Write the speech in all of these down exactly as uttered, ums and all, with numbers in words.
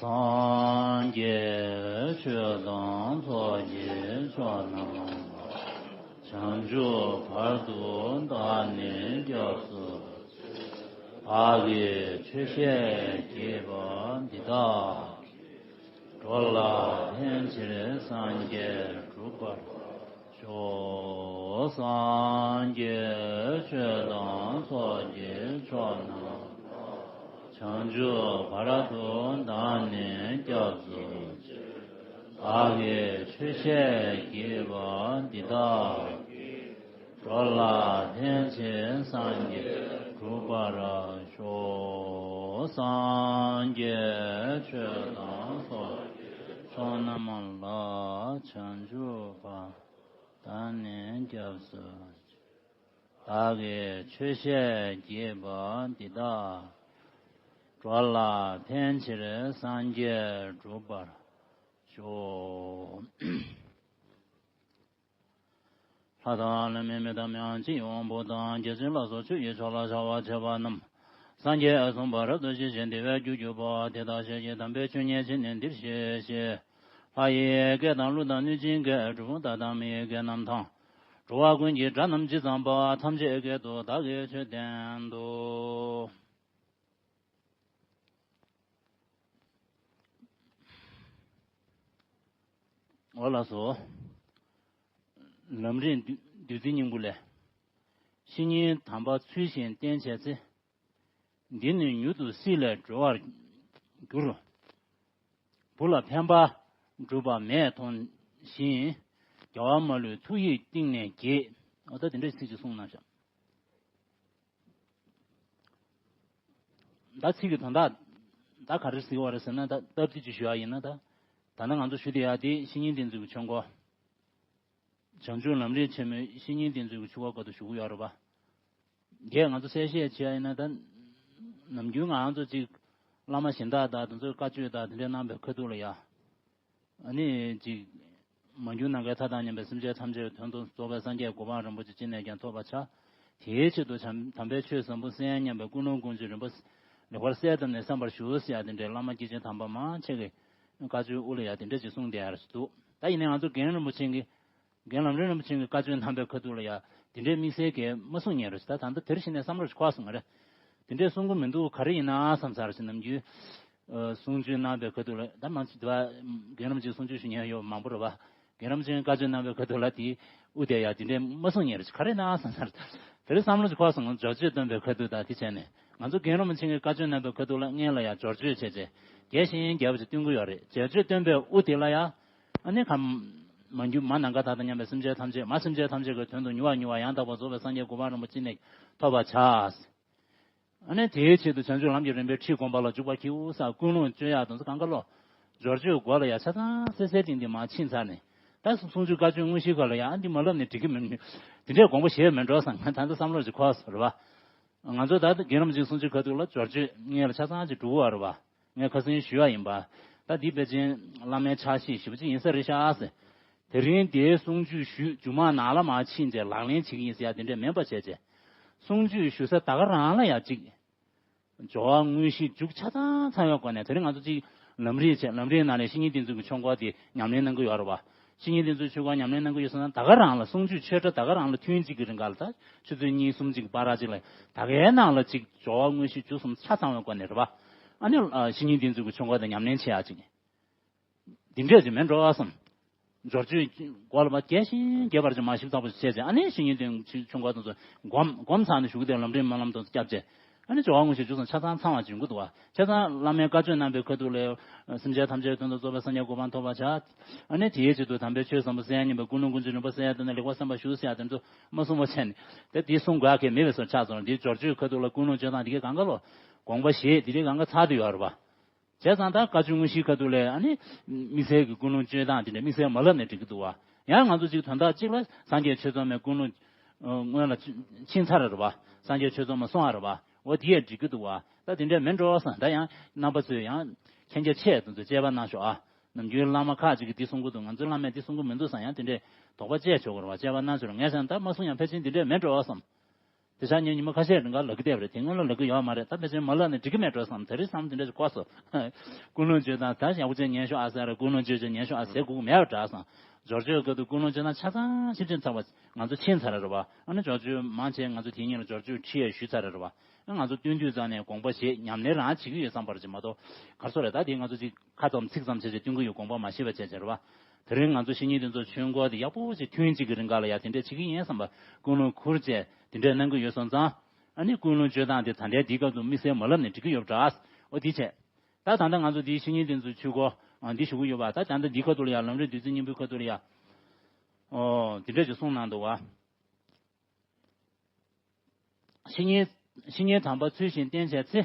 སངས་རྒྱས་ཆོས་དང་ཚོགས་ཀྱི་མཆོག་རྣམས་ལ། བྱང་ཆུབ་བར་དུ་བདག་ནི་སྐྱབས་སུ་མཆི། བདག་གིས་ཆོས་བཤད་བགྱིས་པ་འདི་དག་འགྲོ་ལ་ཕན་ཕྱིར་སངས་རྒྱས་འགྲུབ་པར་ཤོག། སངས་རྒྱས་ཆོས་དང་ཚོགས་ཀྱི་མཆོག་རྣམས་ལ། བྱང་ཆུབ་བར་དུ་བདག་ནི་སྐྱབས་སུ་མཆི། བདག་གིས་ཆོས་བཤད་བགྱིས་པ་འདི་དག་འགྲོ་ལ་ཕན་ཕྱིར་སངས་རྒྱས་འགྲུབ་པར་ཤོག། སངས་རྒྱས་ཆོས་དང་ཚོགས་ཀྱི་མཆོག་རྣམས་ལ། བྱང་ཆུབ་བར་དུ་བདག་ནི་སྐྱབས་སུ་མཆི། བདག་གིས་ཆོས་བཤད་བགྱིས་པ་འདི་དག་འགྲོ་ལ་ཕན་ཕྱིར་སངས་རྒྱས་འགྲུབ་པར་ཤོག། ལྷ་དང་ལྷ་མིན་མི་དང་མི་དབང་ཆོས་ཀྱི་དབང་པོ་དང་། བརྒྱ་བྱིན་ལ་སོགས་ཆོས་ཀྱི་ཕྱོགས་ལ་བྱ་བ་བྱེད་པ་རྣམས། སངས་རྒྱས་གསུངས་པ་རབ་ཏུ་ཞི་ཞིང་བདེ་བའི་རྒྱུར་གྱུར་པ། དེ་དག་བཤད་ཅིང་དམ་པའི་ཆོས་ཉན་བྱས་ནས། འདིར་གཤེགས་ཤིག། ལྷ་ཡི་སྐད་དང་ཀླུ་དང་གནོད་སྦྱིན་སྐད། གྲུལ་བུམ་དག་དང་མི་ཡི་སྐད་རྣམས་དང་། འགྲོ་བ་ཀུན་གྱི་སྒྲ་རྣམས་ཇི་ཙམ་པ། ཐམས་ཅད་སྐད་དུ་བདག་གིས་ཆོས་བསྟན་ཏོ། འོ་ལགས་སོ། ལམ་རིམ་བདུད་བདུད་རྩི་སྙིང་པོ་ལས། བཤེས་གཉེན་དམ་པ་ཚུལ་བཞིན་བསྟེན་བྱས་ཚེ། འདི་ནི་མྱུར་དུ་སྲིད་ལས་གྲོལ་བར་འགྱུར། བུ་ལ་ཕན་པ་བསྒྲུབས་པ་མེད་མཐོང་ཞིང་། རྒྱལ་བ་མ་ལུས་ཐུགས་ཡིད་གཏིང་ནས་དགྱེས། འོ་ད་དེ་འདྲའི་ཚིག་ཅིག་གསུངས་གནང་ཤག། ད་ཚིག་གི་དོན་དག་ད་ག་རེ་ཟེར་བ་རེད་ཟེར་ན། ད་སྟབས་བདེ་ཅིག་ཞུ་ཡ་ཡིན་ན། ད་ད་ལྟ་ང་ཚོ་ཞུ་བསྡད་ཡ་དེ་བཤེས་གཉེན་བསྟེན་ཚུལ་གྱི་ཆོས་འཁོར། བྱང་ཆུབ་ལམ་རིམ་ཆེན་མོའི་བཤེས་གཉེན་བསྟེན་ཚུལ་གྱི་ཆོས་འཁོར་སྐབས་དུ་ཞུ་གི་ཡོད་རེད་པ། འདིར་ང་ཚོ་གསལ་བཤད་བྱེད་ཡ་ཡིན་ན། ད་ནམ་རྒྱུན་ང་ཚོ་ཅིག་བླ་མ་གཞན་དག་དང་དེ་ཚོའི་བཀའ་ཆོས་དང་དེ་འདྲའི་གནང་བའི་ཁ་ཐུག་ལ་ཡ། ཨ་ནི་ཅིག་མ་གྱུར་ནམ་མཁའི་མཐའ་དང་མཉམ་པའི་སེམས་ཅན་ཐམས་ཅད་དོན་དུ་རྫོགས་པའི་སངས་རྒྱས་གོ་འཕང་རིན་པོ་ཆེ་ཅི་ནས་ཀྱང་ཐོབ་པར་བྱ། དེའི་ཆེད་དུ་བྱམས་དམ་པའི་ཆོས་ཟབ་མོ་གསན་སྙམ་པའི་ཀུན་སློང་ཀུན་སྤྱོད་རིམ་པ་ལེགས་པར་གསལ་བཏབ་ནས་བསམ་པར་ཞུ་ཟེར་ཡ་དེ་འདྲའི་བླ་མ་སྐྱེས་ཆེན་དམ་པ་མང་ཆེ་གི་བཀའ་ཆོས་དབུ་ལ་ཡ་དེ་འདྲ་ཅིག་གསུངས་བསྡད་ཡ་རེད་འདུག། ད་ཡིན་ནའི་ང་ཚོ་རྒན་རིན་པོ་ཆེ་གི་རྒན་ལམ་རིམ་རིན་པོ་ཆེ་གི་བཀའ་ཆོས་གནང་བའི་ཁ་ཐུག་ལ་ཡ་དེ་འདྲའི་དམིགས་བསལ་གྱི་མ་གསུངས་མཁན་རེད། ད་ད་ལྟ་དེར་གཞི་ནས་བསམ་བློ་ཞིག་འཁོར་སོང་ང་རེད། དེ་འདྲའི་གསུང་གི་མི་འདུག། ག་རེ་ཡིན་ན་བསམ་ཚར་ཞིག་ནམ་རྒྱུན། ཨ། གསུང་ཆོས་གནང་བའི་ཁ་ཐུག་ལ། ད་མང་ཆེ་བ་རྒན་རིན་པོ་ཆེ་གསུང་ཆོས་ཞུ་མཁན་ཡོད་མང་པོ་རེད་པ། རྒན་རིན་པོ་ཆེ་བཀའ་ཆོས་གནང་བའི་ཁ་ཐུག་ལ་དེ་དབུ་དེ་ཡ་དེ་འདྲའི་མ་གསུང་མཁན་རེད། ག་རེ་ཡིན་ན་བསམ་ཚར། དེ་རིང་བསམ་བློ་ཞིག་འཁོར་སོང་། སྦྱོར་བཅོས་སྟོན་པའི་ཁ་ཐུག་དང་དེ་བྱས་ནས། ང་ཚོ་རྒན་རིན་པོ་ཆེ་གི་བཀའ་ཆོས་གནང་བའི་ཁ་ཐུག་ལ་སྔོན་ལ་ཡ་སྦྱོར་བཅོས་བྱས་བྱས། རྒྱས་ཤིང་རྒྱས་པ་ཅིག་སྟོན་གྱི་ཡོད་རེད། སྦྱོར་བཅོས་སྟོན་པའི་དབུ་དེ་ལ་ཡ། ཨ་ནི་ག། མ་གྱུར་མ་ནམ་མཁའི་མཐའ་དང་མཉམ་པའི་སེམས་ཅན་ཐམས་ཅད། མ་སེམས་ཅན་ཐམས་ཅད་ཀྱི་དོན་དུ་མྱུར་བ་མྱུར་བ་ཡང་དག་པར་རྫོགས་པའི་སངས་རྒྱས་གོ་འཕང་རིན་པོ་ཆེ་ཅི་ནས་ཐོབ་པར་བྱ། ཨ་ནི་དེའི་ཆེད་དུ་བྱང་ཆུབ་ལམ་གྱི་རིམ་པའི་ཁྲིད་སྒོམ་པ་ལ་འཇུག་པར་བགྱིའོ་ཟེར་ཀུན་སློང་བཅོས་ཡག་དང་གང་ག་ལོ། སྦྱོར་བཅོས་སྒོ་ལ་ཡ་ཆ་ཚང་གསལ་གསལ་ཏིང་ཏིང་མར་ཕྱིན་ཚར་ནས། ད་གསུང་ཆོས་བཀའ་ཆོས་དངོས་གཞིའི་སྐོར་ལ་ཡ་འདི་མ་ལབ་ནས་འགྲིག་གི་མིན། དེ་འདྲའི་དགོངས་པ་བཞེས་མེད་འགྲོ་བསམ། ང་ད་ལྟ་བསམ་བློ་ཞིག་འཁོར་སོང་རེད་པ། ང་ཚོ་ད་རྒན་རིན་པོ་ཆེའི་གསུང་ཆོས་ཁ་ཐུག་ལ་སྦྱོར་བཅོས་སྔོན་ལ་ཆ་ཚང་ཅིག་འགྲོ་གི་ཡོད་རེད་པ། ངས་ཁ་སང་ཞུས་པ་ཡིན་པ། ད་འདི་ཕལ་ཆེར་བླ་མའི་ཕྱག་བཞེས་ཞེ་པོ་ཅིག་ཡིན་ས་རེད་ཤག་ཟེར། དེ་རིང་དེའི་གསུང་ཆོས་ཞུས། མཇུག་མ་ནང་ལ་མར་ཕྱིན་བྱས་ལག་ལེན་བྱེད་ཀྱི་ཡིན་ཟེར་ཡ་དེ་འདྲས་མིན་པ་བྱས་བྱས། གསུང་ཆོས་ཞུ་ས་ད་ག་རང་ལ་ཡ་ཅིག། སྦྱོར་བ་དངོས་གཞི་མཇུག་ཆ་ཚང་ཚང་བའི་སྒོ་ནས། དེ་རིང་ང་ཚོ་ཅིག་ལམ་རིམ་བྱས། ལམ་རིམ་ནང་ནས་བཤེས་གཉེན་བསྟེན་ཚུལ་གྱི་ཆོས་འཁོར་དེ་ཉམས་ལེན་གནང་གི་ཡོད་རེད་པ། བཤེས་གཉེན་བསྟེན་ཚུལ་ཆོས་འཁོར་ཉམས་ལེན་གནང་གི་ཡོད་ཟེར་ན། ད་ག་རང་ལ་གསུང་ཆོས་ཆོས་སྒྲ་ད་ག་རང་ལ་ཐུན་གཅིག་གི་རིང་ག་ལ། ད་ཆུ་ཚོད་གཉིས་གསུམ་ཅིག་བར་ཅིག་ལ། ད་གའི་ནང་ལ་ཅིག་སྦྱོར་བ་དངོས་གཞི་མཇུག་གསུམ་ཆ་ཚང་བའི་སྒོ་ནས་རེད་པ། ཨ་ནི་ཨ། བཤེས་གཉེན་བསྟེན་ཚུལ་གྱི་ཆོས་འཁོར་དེ་ཉམས་ལེན་བྱེད་ཡག་ཅིག་ནས། འདི་འདྲས་ཅིག་མིན་འགྲོ་བསམ། སྦྱོར་བཅོས་སྒོ་ལ་མར་རྒྱས་ཤིང་རྒྱས་པར་ཅིག་མར་ཞིབ་ཚགས་པོ་ཞིག་བྱས་བྱས། ཨ་ནི་བཤེས་གཉེན་བསྟེན་ཚུལ་ཆོས་འཁོར་དེ་ཚོ་སྒོམ་སྒོམ་ཚར་ནས་གཞུག་གུ་དེ་ལམ་རིམ་སྨོན་ལམ་དེ་ཚོ་བརྒྱབ་བྱས། ཨ་ནི་སྦྱོར་བ་དངོས་གཞི་མཇུག་གསུམ་ཆ་ཚང་ཚང་བ་ཅིག་ཡོང་གི་འདུག་པ། ཆ་ཚང་བླ་མའི་བཀའ་ཆོས་གནང་བའི་ཁ་ཐུག་ལ། སེམས་ཅན་ཐམས་ཅད་དོན་དུ་རྫོགས་པའི་སངས་རྒྱས་གོ་འཕང་ཐོབ་པར་བྱ། ཨ་ནི་དེའི་ཆེད་དུ་དམ་པའི་ཆོས་ཟབ་མོ་གསན་སྙམ་པའི་ཀུན་སློང་ཀུན་སྤྱོད་རིམ་པ་གསལ་བཏབ་ནས་ལེགས་པར་བསམ་པར་ཞུ་ཟེར་ཡ་དེ་ཚོ་མ་གསུངས་པ་བྱས་ནས། དེ་འདི་གསུང་དགོས་ཡ་གལ་མེད་པའི་བཟོ་ཆགས་སོང་། འདིའི་སྦྱོར་བཅོས་ཁ་ཐུག་ལ་ཀུན་སློང་བཅོས་སྟངས་འདི་གའི་གང་ག་ལོ། དགོངས་པ་བཞེས། འདི་རིགས་གང་ག་ཚར་དུ་ཡོད་རེད་པ། བྱས་ཙང་ད་བཀའ་ཆོས་དངོས་གཞིའི་ཁ་ཐུག་ལ་ཨ་ནི་དམིགས་བསལ་གྱི་ཀུན་སློང་བཅོས་སྟངས་དེ་འདྲ་དམིགས་བསལ་མ་ལབ་ནས་འགྲིག་གི་འདུག་པ། ཡང་ང་ཚོ་གཅིག་དོན་དག་གཅིག་ལ་སངས་རྒྱས་ཆོས་ཚོགས་མའི་ཀུན་སློང་སྔོན་ལ་ཕྱིན་ཚར་རེད་པ། སངས་རྒྱས་ཆོས་ཚོགས་མ་གསུང་བ་རེད་པ། འོ་དེ་ཡང་འགྲིག་གི་འདུག་པ། ད་དེ་འདྲ་མིན་འགྲོ་བསམ། ད་ཡང་རྣམ་པ་ཚོས་ཡང་མཁྱེན་རྒྱ་ཆེ་དེ་ཚོ་དཔྱད་པ་གནང་ཤོག་ཨ། ནམ་རྒྱུན་བླ་མ་ཁག་ཅིག་གིས་འདི་གསུང་གི་འདུག། ང་ཚོའི་བླ་མས་འདི་གསུང་གི་མི་འདུག་བསམ། ཡང་དེ་འདྲའི་དོགས་པ་དཔྱད་ཆོག་གི་རེད་པ། དཔྱད་པ་གནང་ཆོག་རེད། ངས་བསམ་ད་མ་གསུང་ཡང་ཕལ་ཆེར་འདི་འདྲ་མིན་འགྲོ་བསམ། དེ་ཆ་ངས་ཉི་མ་ཁ་ཤས་རིང་ག་ལབ་ཀྱི་བསྡད་པ་རེད། དེ་སྔོན་ལ་ལབ་ཀྱི་ཡོད་མ་རེད། ད་ཕལ་ཆེར་མ་ལབ་ན་འགྲིག་གི་མེད་འགྲོ་བསམ། དེ་རིང་བསམ་དེ་འདྲ་ཞིག་གོ་སོང་། ཀུན་སློང་བཅོས་སྟངས་ད་ཡག་པོ་བྱས་ཉན་ཤོག་ཨ་ཟེར། ཀུན་སློང་བཅོས་བྱས་ཉན་ཤོག་ཨ་ཟེར་དགོས་ཀྱི་མེད་པ་འདྲ་བསམ། འབྱོར་བཅོས་སྐབས་དུ་ཀུན་སློང་བཅོས་སྟངས་ཆ་ཚང་ཕྱིར་དྲན་ཚར་བ་ང་ཚོ་ཕྱིན་ཚར་རེད་བ། ཨ་ནི་འབྱོར་བཅོས་མང་ཆེ་ང་ཚོ་དེ་ཉིན་ལ་འབྱོར་བཅོས་ཁྲིད་ཡས་ཞུས་ཚར་རེད་བ། ང་ཚོ་སྟོན་དུས་ཙང་ནས་དགོངས་པ་བཞེས་ཉམས་ལེན་རང་བྱེད་ཀྱི་ཡོད་བསམ་པ་རེད་མ་གཏོགས། ག་རེ་ཟེར་རེད། ད་དེ་ང་ཚོ་ཅིག་ཁ་ཙམ་ཚིག་ཙམ་བྱས་བྱས་སྟོན་གྱི་ཡོད། དགོངས་པ་མ་བཞེས་པ་བྱས་བྱས་རེད་བ། དེ་རིང་ང་ཚོ་བཤེས་གཉེན་དེ་ཚོ་ཆོས་འཁོར་དེ་ཡག་པོ་ཅིག་ཐུན་གཅིག་གི་རིང་ག་ལ་ཡ་དེ་འདྲས་བྱེད་ཀྱི་ཡིན་བསམ་པ་ཀུན་སློང་ཁུར་བྱས་དེ་འདྲས་གནང་གི་ཡོད་སོང་ཙང་། ཨ་ནི་ཀུན་སློང་བཅོས་སྟངས་དེ་ད་ལྟའི་འདིའི་སྐབས་སུ་དམིགས་བསལ་མ་ལབ་ནས་འགྲིག་གི་ཡོད་འདྲ། འོ་དེ་བྱས། ད་ད་ལྟ་ང་ཚོ་འདིའི་བཤེས་གཉེན་དེ་ཚོའི་ཆོས་འཁོར་འདི་ཞུ་གི་ཡོད་པ། ད་ད་ལྟ་འདིའི་ཁ་ཐུག་ལ་ཡ་ལམ་རིམ་བདུད་རྩི་སྙིང་པོའི་ཁ་ཐུག་ལ་ཡ། ཨོ་དེ་འདྲས་ཅིག་གསུངས་གནང་འདུག་བ། བཤེས་གཉེན། བཤེས་གཉེན་དམ་པ་ཚུལ་བཞིན་བསྟེན་བྱ་ཚེ།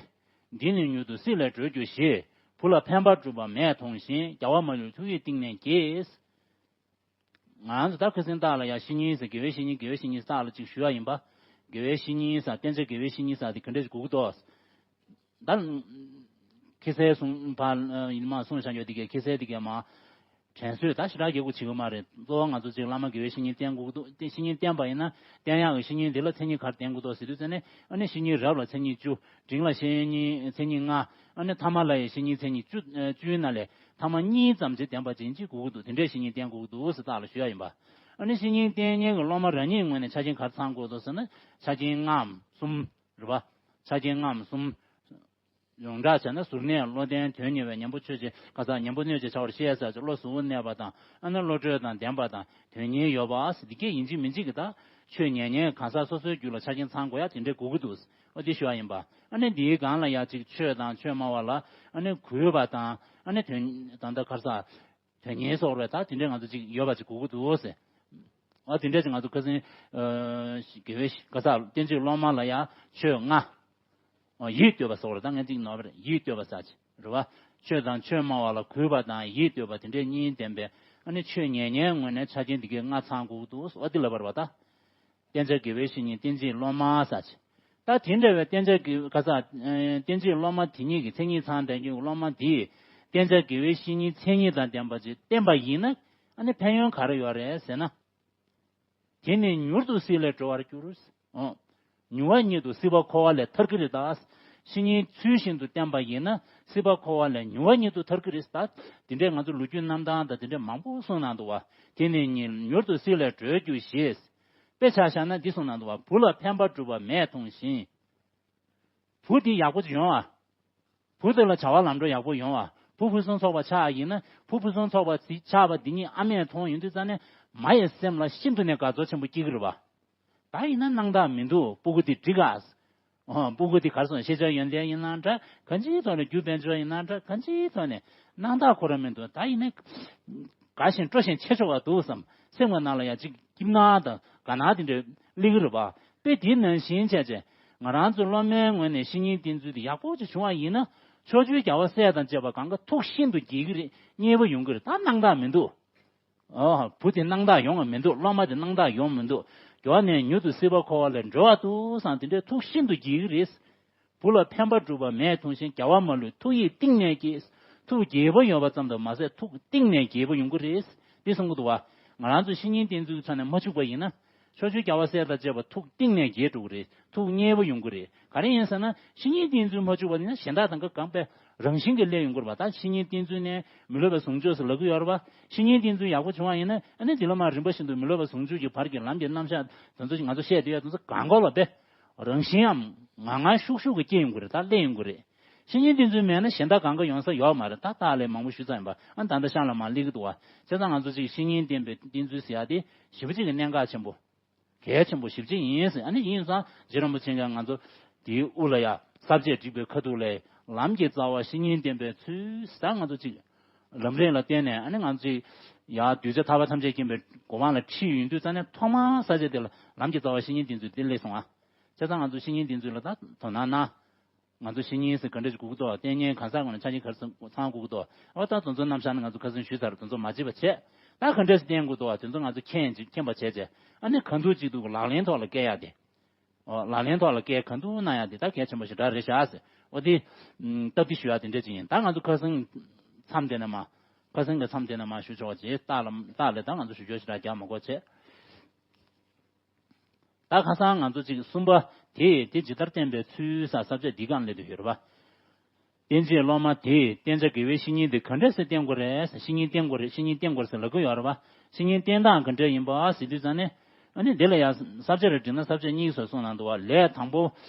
འདི་ནི་མྱུར་དུ་སྲིད་ལས་གྲོལ་གྱུར་ཞེས། བུ་ལ་ཕན་པ་བསྒྲུབས་པ་མས་མཐོང་ཞིང་། རྒྱལ་བ་མ་ལུས་ཐུགས་ཡིད་གཏིང་ནས་དགྱེས། ང་ཚོ་ད་ཁ་སང་རྟགས་ལ་ཡ་བཤེས་གཉེན་ཟེར། དགེ་བའི་བཤེས་གཉེན། དགེ་བའི་བཤེས་གཉེན་རྟགས་ལ་ཅིག་ཞུ་ཡ་ཡིན་པ། དགེ་བའི་བཤེས་གཉེན་ཟེར། བསྟེན་བྱ་དགེ་བའི་བཤེས་གཉེན་ཟེར་དེ་ག་འདྲས་ཞིག་གོ་གི་འདུག་ད། ཁ་སང་གསུངས་པ་ཡིན་མ་གསུངས་བཞག་ཡོད་དེ་གས། ཁ་སང་དེ་གས་མ། དྲན་གསོས་ད་ཞེ་དྲག་རྒྱག་དགོས་བྱེད་ཀྱི་མ་རེད། གཙོ་བོ་ང་ཚོ་ཅིག་བླ་མ་དགེ་བའི་བཤེས་གཉེན་བསྟེན་དགོས་ཀྱི་འདུག་བསྟེན་བཤེས་གཉེན་བསྟེན་པ་ཡིན་ན་བསྟེན་ཡག་གི་བཤེས་གཉེན་འདི་ལ་མཚན་ཉིད་ག་རེ་ལྡན་དགོས་འདུག་ཟེར་དུས་ཙམ་ནས། ཨ་ནི་བཤེས་གཉེན་རབ་ལ་མཚན་ཉིད་བཅུ། འབྲིང་ལ་བཤེས་གཉེན་མཚན་ཉིད་ལྔ། ཨ་ནི་ཐ་མ་ལ་ཡི་བཤེས་གཉེན་མཚན་ཉིད་བཅུ། ཨ་བཅུའི་ནང་ལས་ཐ་མ་གཉིས་ཙམ་ཅིག་ལྡན་པ་ཅིག་ཅིག་དགོས་ཀྱི་འདུག་དེ་འདྲའི་བཤེས་གཉེན་བསྟེན་དགོས་ཀྱི་འདུག་ཟེར་རྟགས་ལ་ཞུ་ཡ་ཡིན་པ། ཨ་ནི་བཤེས་གཉེན་བསྟེན་མཁན་གྱི་སློབ་མ་རང་ཉིད་ངོས་ནས་ཆ་རྐྱེན་ག་རེ་ཚང་དགོས་འདུག་ཟེར་ན། ཆ་རྐྱེན་ལྔའམ་གསུམ། རེད་པ། ཆ་རྐྱེན་ལྔའམ་གསུམ། ཡོངས་གྲགས་བྱས་ན་གཟུར་གནས་བློ་ལྡན་དོན་གཉེར་བའི། གཉེན་པོ་ཆོས་ཀྱི་ག་ས་གཉེན་པོ་གནོད་བྱེད་བྱ་བར་ཤེས་ས་ཅིག་བློ་གཟུ་བོར་གནས་པ་དང་། ཨ་ནི་བློ་གྲོས་དང་ལྡན་པ་དང་དོན་གཉེར་ཡོད་པ། འདི་གས་ཡིན་གཅིག་མིན་གཅིག་གི་ད་ཆོས་ཉན་མཁན་གང་ཟག་སོ་སོའི་རྒྱུད་ལ་ཆ་རྐྱེན་ཚང་དགོས་ཡ་དེ་འདྲའི་དགོས་ཀྱི་འདུག་འོ་དེ་ཞུ་བ་ཡིན་པ། ཨ་ནི་འདིའི་སྒང་ལ་ཡ་ཅིག་ཆོས་དང་ཆོས་སྨྲ་བ་ལ་ཨ་ནི་གུས་པ་དང་། ཨ་ནི་དོན་ད་ལྟ་ག་ས། དོན་གཉེར་སོགས་རེད། ད་དེ་འདྲའི་ང་ཚོ་ཅིག་ཡོད་པ་ཅིག་དགོས་ཀྱི་འདུག་ཟེར། ཨ་དེ་འདྲ་ཅིག་ང་ཚོ་ཁ་སང་། ཨ་དགེ་བའི་ག་ས་བསྟན་བཅོས་སློབ་མ་ལ་ཡ་ཆོས་ལྔ། ཨ་ཡིད་གཏོད་པ་སོགས་རེད། ད་ངས་ཅིག་ནོར་བ་རེད། ཡིད་གཏོད་པ་ཟེར་ཅིག་རེད་པ། ཆོས་དང་ཆོས་སྨྲ་བ་ལ་གུས་པ་དང་ཡིད་གཏོད་པ་དེ་འདྲའི་གཉིས་ལྡན་པའི། ཨ་ནི་ཆོས་ཉན་མཁན་ངོས་ནས་ཆ་རྐྱེན་དེ་གའི་ལྔ་ཚང་དགོས་ཀྱི་འདུག་འོ་དེ་ལབ་པ་རེད་པ་ད། བསྟན་བྱ་དགེ་བའི་བཤེས་གཉེན་བསྟན་བྱའི་སློབ་མ་ཟེར་ཅིག་ད་དེ་འདྲ་བའི་བསྟན་བྱ་དགེ་ག་ས། ཨ་བསྟན་བྱའི་སློབ་མ་དེ་ཉིད་ཀྱི་མཚན་ཉིད་ཚང་ལྡན་གྱི་སློབ་མ་དེས་བསྟན་བྱ་དགེ་བའི་བཤེས་གཉེན་མཚན་ཉིད་དང་ལྡན་པ་ཅིག་བསྟེན་པ་ཡིན་ན། ཨ་ནི་ཕན་ཡོན་ག་རེ་ཡོད་རེད་ཟེར་ན། དེ་ནི་མྱུར་དུ་སྲིད་ལས་གྲོལ་བར་འགྱུར། འོ། མྱུར་བ་ཉིད་དུ་སྲིད་པ་འཁོར་བ་ལས་ཐར་གྱི་རེད་ད། བཤེས་གཉེན་ཚུལ་བཞིན་དུ་བསྟེན་པ་ཡིན་ན་སྲིད་པ་འཁོར་བ་ལས་མྱུར་བ་ཉིད་དུ་ཐར་གྱི་རེད་ད། དེ་འདྲའི་ང་ཚོ་ལོ་རྒྱུས་རྣམ་ཐར་དང་དེ་འདྲའི་མང་པོ་གསུངས་གནང་འདུག་བ། དེ་ནི་མྱུར་དུ་སྲིད་ལས་གྲོལ་འགྱུར་ཞེས། དཔེ་ཆ་བཞག་ན་འདི་གསུངས་གནང་འདུག་བ། བུ་ལ་ཕན་པ་བསྒྲུབས་པ་མས་མཐོང་ཞིང་། བུ་དེ་ཡག་པོ་ཅིག་ཡོང་བ། བུ་དེ་ལ་བྱ་བ་ལམ་འགྲོ་ཡག་པོ་ཡོང་བ། བུ་ཕུན་སུམ་ཚོགས་པ་ཆགས་ཡིན་ན། བུ་ཕུན་སུམ་ཚོགས་པ་ཆགས་པ་འདི་ཉིད་ཨ་མས་མཐོང་ཡོང་དུས་ཙང་ནས་མ་ཡི་སེམས་ལ་ཤིན་ཏུ་ནས་དགའ་ཚོར་ཆེན་པོ་སྐྱེ་གི་རེད་པ། ད་ཡིན་ན་སྣང་དག་མི་འདུག་སྤུ་གུ་དེ་འགྲིག་ག། ཨོ། སྤུ་གུ་དེ་ག་རེ་ཟེར། ཤེས་བྱ་ཡོན་ཏན་ཡིན་ནའང་འདྲ། གང་ཅིའི་ཐོག་ནས་རྒྱུ་དཔལ་འབྱོར་ཡིན་ནའང་འདྲ། གང་ཅིའི་ཐོག་ནས་སྣང་དག་ཁོ་རང་མི་འདུག་ད་ཡིན་ན་དགའ་ཞིང་སྤྲོ་ཞིང་ཆེ་ཆོག་པ་འདུག་བསམ། སེམས་ཀྱི་ནང་ལ་ཡང་ཅིག་སྐྱིད་སྣང་དང་དགའ་སྣང་དེ་འདྲ་སླེབས་ཀྱི་རེད་པ། དཔེ་དེ་ནང་བཞིན་བྱས་བྱས་ང་རང་ཚོ་སློབ་མའི་ངོས་ནས་བཤེས་གཉེན་བསྟེན་ཚུལ་དེ་ཡག་པོ་ཅིག་བྱུང་བ་ཡིན་ན། ཕྱོགས་བཅུའི་རྒྱལ་བ་སྲས་དང་བཅས་པ་གང་ག་ཐུགས་ཤིན་ཏུ་དགྱེས་ཀྱི་རེད། མཉེས་པོ་ཡོང་གི་རེད། ད་སྣང་དག་མི་འདུག་ཨོ། བུ་དེ་སྣང་དག་ཡོང་བ་མི་འདུག་སློབ་མ་དེ་སྣང་དག་ཡོང་མི་འདུག་མགྱོགས་ནས་མྱུར་དུ་སྲིད་པ་འཁོར་བ་ལས་གྲོལ་བར་འདུག་བསམ། དེ་འདྲའི་ཐུགས་ཤིན་ཏུ་དགྱེས་ཀྱི་རེད། བུ་ལ་ཕན་པ་བསྒྲུབས་པ་མས་མཐོང་ཞིང་། རྒྱལ་བ་མ་ལུས་ཐུགས་ཡིད་གཏིང་ནས་དགྱེས། ཐུགས་དགྱེས་པོ་ཡོད་པ་ཙམ་དུ་མ་ཟད་ཐུགས་གཏིང་ནས་དགྱེས་པོ་ཡོང་གི་རེད། འདི་གསུང་གི་འདུག་བ། ང་རང་ཚོ་བཤེས་གཉེན་བསྟེན་ཚུལ་ཚོ་ནས་མ་འཕྱུགས་པ་ཡིན་ན། ཕྱོགས་བཅུའི་རྒྱལ་བ་སྲས་དང་བཅས་པ་ཐུགས་གཏིང་ནས་དགྱེས་འགྲོ་གི་རེད། ཐུགས་མཉེས་པོ་ཡོང་གི་རེད། ག་རེ་ཡིན་ཟེར་ན་བཤེས་གཉེན་བསྟེན་ཚུལ་མ་འཕྱུགས་པ་ཡིན་ན་གཞན་དག་དང་ག་གང་པའི་རང་བཞིན་གྱིས་སླེབས་ཡོང་གི་རེད་པ། ད་བཤེས་གཉེན་བསྟེན་ཚུལ་ནས་མི་སློབ་པའི་ཟུང་འཇུག་ཟེར་ལབ་ཀྱི་ཡོད་རེད་པ། བཤེས་གཉེན་བསྟེན་ཚུལ་ཡག་པོ་བྱུང་བ་ཡིན་ན་ཨ་ནི་དེ་ལ་མར་རིམ་པ་བཞིན་དུ་མི་སློབ་པའི་ཟུང་འཇུག་གི་བར་གྱི་ལམ་གྱི་རྣམ་གཞག་དེ་ཚོ་ང་ཚོ་བཤད་བསྡད་ཡོད་དེ་ཚོ་གང་གོ་ལ་དཔེ། རང་བཞིན་ཡང་ངང་ངང་ཤུགས་ཤུགས་ཀྱིས་སྐྱེ་ཡོང་གི་རེད། ད་སླེབས་ཡོང་གི་རེད། བཤེས་གཉེན་བསྟེན་ཚུལ་མེད་ན་གཞན་དག་གང་ག་ཡོང་ས་ཡོད་མ་རེད། ད་ལྟ་ལས་མང་པོ་ཞུས་ཚར་ཡིན་པ། ཨ་ད་ལྟ་ཤང་ལ་མར་སླེབས་ཀྱི་འདུག་བ། བྱས་ཙང་ང་ཚོ་ཅིག་བཤེས་གཉེན་བསྟེན་པའི་བསྟེན་ཚུལ་ཟེར་ཡ་དེ་ཞེ་པོ་ཅིག་གི་གནད་འགག་ཆེན་པོ། གལ་ཆེན་པོ་ཞེ་པོ་ཅིག་ཡིན་ཟེར། ཨ་ནི་ཡིན་ཙང་རྗེ་རིན་པོ་ཆེ་གིས་ང་ཚོ་དེའི་དབུ་ལ་ཡ་ས་བཅད་བསྒྲིགས་པའི་ཁ་ཐུག་ལས་ལམ་གྱི་རྩ་བ་བཤེས་གཉེན་བསྟེན་པའི་ཚུལ་ཟེར། ང་ཚོ་ཅིག་ལམ་རིམ་ལ་བརྟེན་ནས་ཨ་ནི་ང་ཚོ་ཅིག་ཡ་གདུལ་བྱ་ཐར་པ་ཐམས་ཅད་མཁྱེན་པའི་གོ་འཕང་ལ་ཁྲིད་ཡོང་དུས་ཙང་ནས་ཐོག་མར་ས་བཅད་དེ་ལ་ལམ་གྱི་རྩ་བ་བཤེས་གཉེན་བསྟེན་ཚུལ་དེ་སླེབས་སོང་ཨ། བྱས་ཙང་ང་ཚོ་བཤེས་གཉེན་བསྟེན་ཚུལ་ལ་ད་དོ་སྣང་གནང་། ང་ཚོ་བཤེས་གཉེན་ཟེར་ག་འདྲ་ཞིག་དགོས་ཀྱི་འདུག་བསྟེན་མཁན་གང་ཟག་ངོས་ནས་ཆ་རྐྱེན་ག་རེ་ཚང་དགོས་ཀྱི་འདུག་འོ་ད་དེ་ཚོ་རྣམ་གཞག་ནི་ང་ཚོ་ཁ་སང་ཞུས་ཚར། དེ་ཚོ་མ་བརྗེད་པ་བྱས། ད་ག་འདྲ་ཞིག་བསྟེན་དགོས་འདུག་དེ་ཚོ་ང་ཚོ་མཁྱེན་ཅིག་མཁྱེན་པ་བྱས་བྱས། ཨ་ནི་གང་ཐུབ་ཅིག་ཏུ་ལག་ལེན་ཐོག་ལ་བཀལ་ཡ་དེ། འོ་ལག་ལེན་ཐོག་ལ་བཀལ་གང་ཐུབ་གནང་ཡ་དེ་ད་གལ་ཆེན་པོ་ཞེ་དྲག་རེད་ཤག་ཟེར། འོ་དེ་སྟབས་བདེ་ཞུ་ཡ་དེ་འདྲ་ཅིག་ཡིན། ད་ང་ཚོ་ཁ་སང་མཚམས་དེ་ནས་མ། ཁ་སང་གི་མཚམས་དེ་ནས་མ་ཞུ་ཆོག་པ་བྱས། རྟགས་ལ་རྟགས་ལས་ད་ང་ཚོ་ཞུ་རྒྱུ་ཞེ་དྲག་རྒྱག་མ་དགོས་བྱས། ད་ཁ་སང་ང་ཚོ་གཅིག་གསུམ་པ་ དེས་དེ་ཇི་ལྟར་བསྟན་པའི་ཚུལ་ས་ས་བཅད་འདི་གང་སླེབས་དུ་ཡོད་རེད་པ། བསྟན་བྱའི་སློབ་མ་དེས་བསྟན་བྱ་དགེ་བའི་བཤེས་གཉེན་དེ་ག་འདྲ་སེ་བསྟེན་དགོས་རེད། བཤེས་གཉེན་བསྟེན་དགོས་རེད། བཤེས་གཉེན་བསྟེན་དགོས་རེད་ཟེར་ལབ་ཀྱི་ཡོད་རེད་པ། བཤེས་གཉེན་བསྟེན་སྟངས་ག་འདྲ་ཡིན་པ་ཟེར་དུས་ཙང་ནས། ཨ་ནི་འདི་ལ་ཡང་ས་བཅད་རེ་བྲིས་ན་ས་བཅད་གཉིས་སུ་གསུངས་གནང་འདུག་བ། ལས་དང་པོ།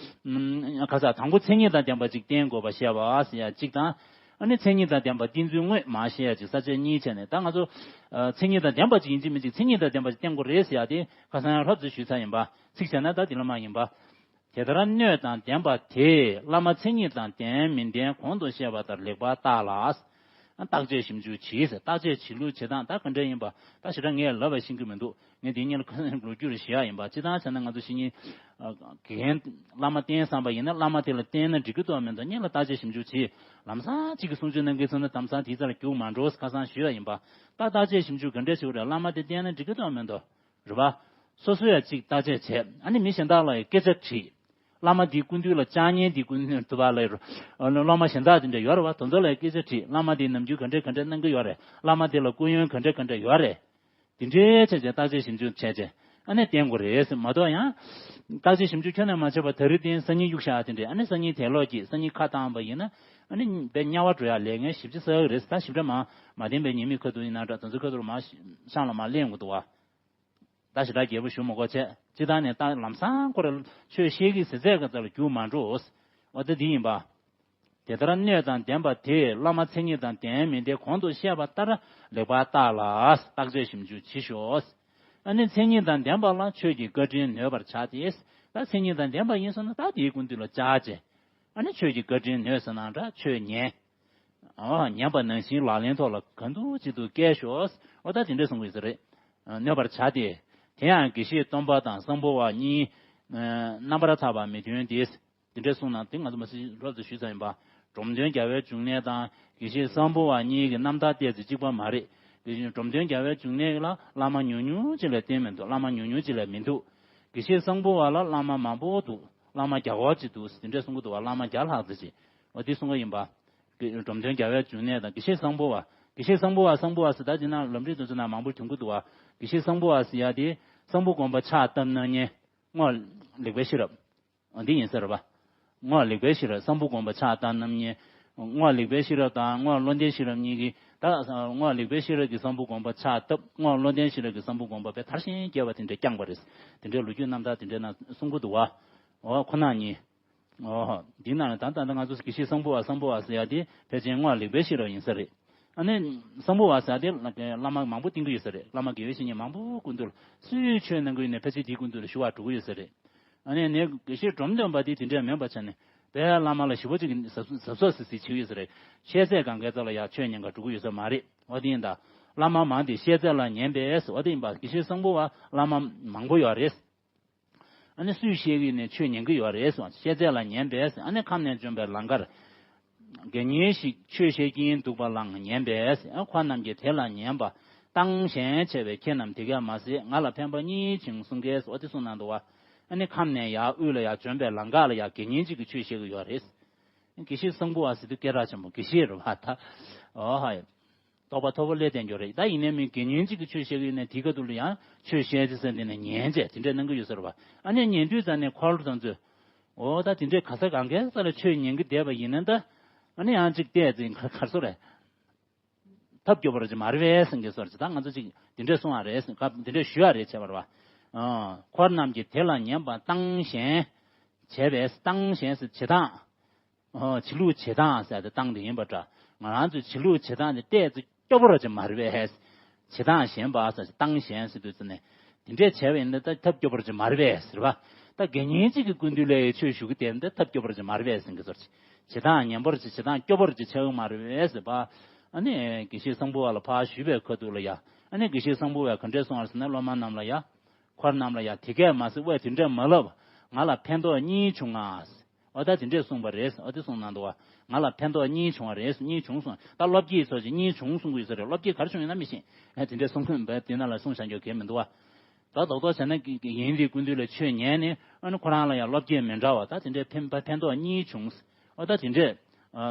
ཨམ། ཁ་ས་དང་པོ་མཚན་ཉིད་དང་ལྡན་པ་ཅིག་བསྟེན་དགོས་པ་བཤད་པ་ཟེར་ཡ་གཅིག་དང་། ཨ་ནི་མཚན་ཉིད་དང་ལྡན་པ་བསྟེན་ཚུལ་དངོས་མ་བཤད་ཡ་ཅིག་ས་བཅད་གཉིས་བྱས་ནས། ད་ང་ཚོ་ཨ་མཚན་ཉིད་དང་ལྡན་པ་ཅིག་ཡིན་གཅིག་མིན་གཅིག་མཚན་ཉིད་དང་ལྡན་པ་ཅིག་བསྟེན་དགོས་རེད་ཟེར་ཡ་དེ་ཁ་སང་ཡང་ལྷབ་ཙམ་ཞུས་ཚར་ཡིན་པ། ཚིག་བྱས་ན་ད་དེ་ལ་མ་ཡིན་པ། དེ་ལྟར་སྣོད་དང་ལྡན་པ་དེས་བླ་མ་མཚན་ཉིད་དང་ལྡན་མི་ལྡན་གོང་དུ་བཤད་པ་ལྟར་ལེགས་པར་བརྟག་ལ། བརྟག་དཔྱད་ཞིབ་འཇུག་གྱིས། བརྟག་དཔྱད་བྱེད་ལུགས་བྱེད་སྟངས་ད་ག་འདྲ་ཡིན་པ་ད་ཞེ་དྲག་ངས་ལབ་པ་ཤེས་ཀྱི་མི་འདུག་ངས་འདི་གཉིས་ལ་ལོ་རྒྱུས་རེ་ཞུ་ཡ་ཡིན་པ། སྤྱིར་བཏང་བྱས་ན་ང་ཚོ་བཤེས་གཉེན་དགེ་རྒན་བླ་མ་བསྟེན་བསམ་པ་ཡིན་ན་བླ་མ་དེ་ལ་བསྟེན་ན་འགྲིག་གི་འདུག་མི་འདུག་གཉིས་ལ་བརྟག་དཔྱད་ཞིབ་འཇུག་བྱེད། ལམ་སང་གཅིག་གི་གསུང་ཆོས་གནང་གི་སོང་ན་ལམ་སང་དེའི་རྩ་ལ་རྒྱུག་མ་འགྲོ་ཁ་སང་ཞུ་ཡ་ཡིན་པ། ད་བརྟག་དཔྱད་ཞིབ་འཇུག་ག་འདྲ་བྱེད་དགོས་རེད། བླ་མ་དེ་བསྟེན་ན་འགྲིག་གི་འདུག་མི་འདུག་རེད་པ། སོ་སོ་ཡ་གཅིག་བརྟག་དཔྱད་བྱས། ཨ་ནི་མི་གཞན་དག་ལ་ཡང་སྐད་ཆ་དྲིས། བླ་མ་འདིའི་སྐུ་མདུན་ལ་བཅར་མཁན་འདིའི་སྐུ་མདུན་དུ་བ་ལ་སློབ་མ་གཞན་དག་དེ་འདྲ་ཡོད་རེད་པ། དེ་ཚོ་ལ་སྐད་ཆ་དྲིས། བླ་མ་འདིས་ནམ་རྒྱུན་ག་འདྲ་ག་འདྲ་གནང་གི་ཡོད་རེད། བླ་མ་འདི་ལ་སྐུ་ཡོན་ག་འདྲ་ག་འདྲ་ཡོད་རེད། དེ་འདྲའི་བྱས་བྱས་བརྟག་དཔྱད་ཞིབ་འཇུག་བྱས་བྱས་ཨ་ནི་བསྟེན་དགོས་རེད་ཟེར་མ་གཏོགས་ཡང་། བརྟག་དཔྱད་ཞིབ་འཇུག་ཁྱོན་ནས་མ་བྱས་པ་ད་རེས་བསྟེན་སང་ཉིན་གཡུག་བཞག་དེ་འདྲས། ཨ་ནི་སང་ཉིན་དལ་ལོག་གིས་སང་ཉིན་ཁ་བཏང་བ་ཡིན་ན། ཨ་ནི་དཔེ་དམྱལ་བ་འགྲོ་ཡ་ལས་ངན་ཞེ་པོ་ཅིག་བསགས་ཀྱི་རེད། ད་ཞེ་དྲག་མ་མ་བསྟེན་པའི་ཉེས་དམིགས་ཁ་ཐུག་ཡིན་ན་འདྲ། དེ་ཚོ་ཁ་ཐུག་མ་ཤང་ལ་མ་གླེང་དགོས་འདུག་བ། ད་ཞེ་དྲག་རྒྱས་པོ་ཞུ་མི་དགོས་བྱས། སྤྱིར་བཏང་ནས་ད་ལམ་སང་ཁོ་རང་ཆོས་བཤད་ཀྱི་ཟེར་ཚད་ཀྱི་རྩ་ལ་རྒྱུག་མ་འགྲོ། འོ་ད་འདི་ཡིན་པ། དེ་ལྟར་སྣོད་དང་ལྡན་པ་དེས་བླ་མ་མཚན་ཉིད་དང་ལྡན་མིན་ལྡན་གོང་དུ་བཤད་པ་ལྟར་ལེགས་པར་བརྟག་ལ། བརྟག་དཔྱད་ཞིབ་འཇུག་བྱེད་ཤོག་ཨ་ནི་མཚན་ཉིད་དང་ལྡན་པ་ལ་ཆོས་ཀྱི་བཀའ་དྲིན་ནོད་པར་བྱ་སྟེ། ད་མཚན་ཉིད་དང་ལྡན་པ་ཡིན་སོང་ན་ད་དེའི་སྐུ་མདུན་ལ་བཅར་བྱས། ཨ་ནི་ཆོས་ཀྱི་བཀའ་དྲིན་ནོད་ཟེར་ན་འདྲ་ཆོས་ཉན། ཨོ། ཉན་པ་ནང་བཞིན་ལག་ལེན་ཐོག་ལ་གང་ཐུབ་ཅི་ཐུབ་བཀལ་ཤོག་འོ་ད་དེ་འདྲས་གསུང་གི་ཡོད་ས་རེད། ཨ། གནོད་པར་བྱ་སྟེ། དེ་ཡང་དགེ་བཤེས་སྟོན་པ་དང་གསང་ཕུ་བ་གཉིས། ཨ། རྣམ་པར་ཐར་པ་མི་མཐུན་ཏེ། དེ་འདྲས་གསུངས་ན་དེ་ང་ཚོ་མ་སྲིད་རོབ་ཙམ་ཞུས་ཚར་ཡིན་པ། འབྲོམ་སྟོན་རྒྱལ་བའི་འབྱུང་གནས་དང་དགེ་བཤེས་གསང་ཕུ་བ་གཉིས་ཀྱི་རྣམ་ཐར་ཏོག་ཙམ་གཅིག་པ་མ་རེད། དགེ་བཤེས་འབྲོམ་སྟོན་རྒྱལ་བའི་འབྱུང་གནས་ལ་བླ་མ་ཉུང་ཉུང་ཅིག་ལས་བསྟེན་མི་འདུག་བླ་མ་ཉུང་ཉུང་ཅིག་ལས་མི་འདུག་དགེ་བཤེས་གསང་ཕུ་བ་ལ་བླ་མ་མང་པོ་འདུག་བླ་མ་བརྒྱ་སྐོར་ཅིག་འདུག་དེ་འདྲས་གསུང་གི་འདུག་བ། བླ་མ་བརྒྱ་ལྷག་ཙམ་ཅིག་འོ་དེ་གསུང་གི་ཡིན་པ། འབྲོམ་སྟོན་རྒྱལ་བའི་འབྱུང་གནས་དང་དགེ་བཤེས་གསང་ཕུ་བ། དགེ་བཤེས་གསང་ཕུ་བ་གསང་ཕུ་བ་ཟེར་ད་ཅིག་ན་ལམ་རིམ་དེ་ཚོ་ན་མང་པོ་འབྱུང་གི་འདུག་བ། དགེ་བཤེས་གསང་ཕུ་བ་ཟེར་ཡ་དེ་གསང་ཕུ་དགོན་པ་ཕྱག་བཏབ་གནང་མཁན་རྔོག་ལེགས་པའི་ཤེས་རབ། འདི་ཡིན་ས་རེད་པ། རྔོག་ལེགས་པའི་ཤེས་རབ་གསང་ཕུ་དགོན་པ་ཕྱག་བཏབ་གནང་མཁན། རྔོག་ལེགས་པའི་ཤེས་རབ་དང་རྔོག་བློ་ལྡན་ཤེས་རབ་གཉིས་ཀྱིས་ད་རྔོག་ལེགས་པའི་ཤེས་རབ་ཀྱིས་གསང་ཕུ་དགོན་པ་ཕྱག་བཏབ། རྔོག་བློ་ལྡན་ཤེས་རབ་ཀྱིས་གསང་ཕུ་དགོན་པ་དཔེ་དར་ཞིང་རྒྱས་པ་དེ་འདྲ་བསྐྱངས་པ་རེད། དེ་འདྲའི་ལོ་རྒྱུས་རྣམ་ཐར་དེ་འདྲའི་ནང་གསུང་གི་འདུག་བ། འོ་ཁོ་ན་གཉིས། ཨོ། འདི་ནང་ལ་ད་ལྟ་ང་ཚོ་དགེ་བཤེས་གསང་ཕུ་བ་གསང་ཕུ་བ་ཟེར་ཡ་དེ་ཕལ་ཆེར་རྔོག་ལེགས་པའི་ཤེས་རབ་ཡིན་ས་རེད། ཨ་ནི་གསང་ཕུ་བ་ཟེར་ཡ་དེ་བླ་མ་མང་པོ་བསྟེན་གྱི་ཡོད་ས་རེད། བླ་མ་དགེ་བའི་བཤེས་གཉེན་མང་པོ་སྐུ་མདུན་ལ་སུས་ཆོས་གནང་གི་ཡོད་ནའི་ཕལ་ཆེར་དེའི་སྐུ་མདུན་ལ་ཞུ་བར་འགྲོ་གི་ཡོད་ས་རེད། ཨ་ནི་ནས་དགེ་བཤེས་འབྲོམ་སྟོན་པ་དེ་དེ་འདྲས་མིན་པ་བྱས་ནས་དཔལ་བླ་མ་ལ་ཞེ་པོ་ཅིག་གཟབ་གཟབ་གཟབ་གཟབ་གཟབ་གཟབ་བྱེད་ཀྱི་ཡོད་ས་རེད། ཤེས་ཚད་གང་གའི་རྩ་ལ་ཡ་ཆོས་ཉན་ག་འགྲོ་གི་ཡོད་ས་མ་རེད། འོ་དེ་ཡིན་ད། བླ་མ་མང་དེ་ཤེས་ཚད་ལ་ཉན་པས་འོ་དེ་ཡིན་པ་དགེ་བཤེས་གསང་ཕུ་བ་བླ་མ་མང་པོ་ཡོད་རེད། ཨ་ནི་སུས་བཤད་ཀྱི་ཡོད་ནའི་ཆོས་ཉན་གྱི་ཡོད་རེད་གསུངས། ཤེས་ཚད་ལ་ཉན་པས་ཨ་ནི་ཁམས་ནས་བྱོན་པའི་ལང་ཀར། དགེ་བསྙེན་ཞིག་ཆོས་བཤད་ཀྱིན་འདུག་པ་ལའང་ཉན་པས་ཨ་ཁོ་རྣམས་ཀྱིས་དེ་ལ་ཉན་པ་བཏང་ཞེན་བྱས་པས་ཁྱེད་རྣམས་དེ་སྐད་མ་ཟེར། ང་ལ་ཕན་པ་གཉིས་བྱུང་གསུང་གས་འོ་དེ་གསུངས་གནང་འདུག་བ། ཨ་ནི་ཁམས་ནས་ཡར་དབུས་ལ་ཡར་བྱོན་པའི་ལང་ཀ་ལ་ཡར་དགེ་བསྙེན་གཅིག་གིས་ཆོས་བཤད་ཀྱི་ཡོད་རེད། དགེ་བཤེས་གསང་ཕུ་བ་ཟེར་དུས་སྐད་གྲགས་ཆེན་པོ་དགེ་བཤེས་རེད་བ་ད། འོ་ཧ་ཡ། རྟོགས་པ་མཐོ་པོ་སླེབས་བསྡད་ཡོད་རེད། ད་ཡིན་ནའི་མི་དགེ་བསྙེན་གཅིག་གིས་ཆོས་བཤད་ཀྱི་ཡོད་ནའི་དེའི་ཁ་ཐུག་ལ་ཡང་ཆོས་བཤད་ཅི་ཟེར་འདི་ནས་ཉན་བྱས་དེ་འདྲས་གནང་གི་ཡོད་ས་རེད་བ། ཨ་ནི་ཉན་དུས་ཙང་ནས་འཁོར་དང་ཚོས། འོ་ད་དེ་འདྲས་ག་ས་གང་གའི་ས་ལ་ཆོས་ཉན་གྱི་བསྡད་པ་ཡིན་ན་ད། ཨ་ནི་ཡང་གཅིག་བལྟས་ཚེ་ག་གར་སོ་རེད། ཐབས་སྐྱོ་པོ་རེད་ཅེས་མ་རེད་པས་ཟེར་གྱི་སོ་རེད་ཅེས་ད་ང་ཚོ་གཅིག་དེ་འདྲས་གསུང་བ་རེད་ཟེར་སྐབས་དེ་འདྲས་ཞུ་བ་རེད་བྱས་པ་རེད་བ། ཨ། འཁོར་རྣམས་ཀྱིས་དེ་ལ་ཉན་པ་བཏང་ཞེན་བྱས་པས་བཏང་ཞེན་ཟེར་བྱེད་སྟངས། ཨོ། བྱེད་ལུགས་བྱེད་སྟངས་ཟེར་ཏེ་བཏང་དེ་ཡིན་པ་འདྲ། ང་རང་ཚོའི་བྱེད་ལུགས་བྱེད་སྟངས་དེ་ཏོག་ཙམ་སྐྱོ་པོ་ར་ཅིག་མ་རེད་པས། བྱེད་སྟངས་ཞན་པ་ཟེར་བཏང་ཞན་ཟེར་དུས་ཙམ་ནས། དེ་འདྲས་བྱས་པ་ཡིན་ན་ད་ཐབས་སྐྱོ་པོ་ར་ཅིག་མ་རེད་པས་ཟེར་བ། ད་དགེ་བསྙེན་གཅིག་གི་སྐུ་མདུན་ལ་ཆོས་ཞུ་གི་དེ་འདི་ཐབས་སྐྱོ་པོ་ར་ཅིག་མ་རེད་པས་ཟེར་གི་ཟེར། བྱེད་སྟངས་ཉན་པོ་ར་ཅིག་བྱེད་སྟངས་སྐྱོ་པོ་ར་ཅིག་ཆགས་གི་མ་རེད་པས་ཟེར་བ། ཨ་ནི་དགེ་བཤེས་གསང་ཕུ་བ་ལ་ཕར་ཞུས་པའི་ཁ་ཐུག་ལ་ཡ། ཨ་ནི་དགེ་བཤེས་གསང་ཕུ་བས་ག་འདྲས་གསུངས་པ་ཟེར་ན་སློབ་མ་རྣམས་ལ་ཡ། འཁོར་རྣམས་ལ་ཡང་དེ་སྐད་མ་ཟེར། ཝེ་དེ་འདྲས་མ་ལབ། ང་ལ་ཕན་ཐོགས་གཉིས་བྱུང་ང་། འོ་ད་དེ་འདྲས་གསུངས་པ་རེད། འོ་དེ་གསུངས་གནང་འདུག་བ། ང་ལ་ཕན་ཐོགས་གཉིས་བྱུང་བ་རེད། གཉིས་བྱུང་གསུངས། ད་བློ་བསྐྱེད་སོགས་ཀྱི་གཉིས་བྱུང་གསུང་གི་ཡོད་ས་རེད། བློ་བསྐྱེད་ག་རེ་བྱུང་ཡོད་ན་མི་ཤེས། ཨ་དེ་འདྲས་གསུང་ཁུངས་བས་དེ་ན་ལ་གསུང་བྱ་འཇོག་གལ་མི་འདུག་བ། ད་རྡོག་རྡོག་བྱས་ན་དགེ་བསྙེན་དེའི་སྐུ་མདུན་ལ་ཆོས་ཉན་ནས་ཨ་ནི་ཁོ་རང་ལ་ཡང་བློ་བསྐྱེད་མི་འདྲ་བ་ད་དེ་འདྲས་ཕན་པ་ཕན་ཐོགས་གཉིས་བྱུང་། འོ་ད་དེ་འདྲས་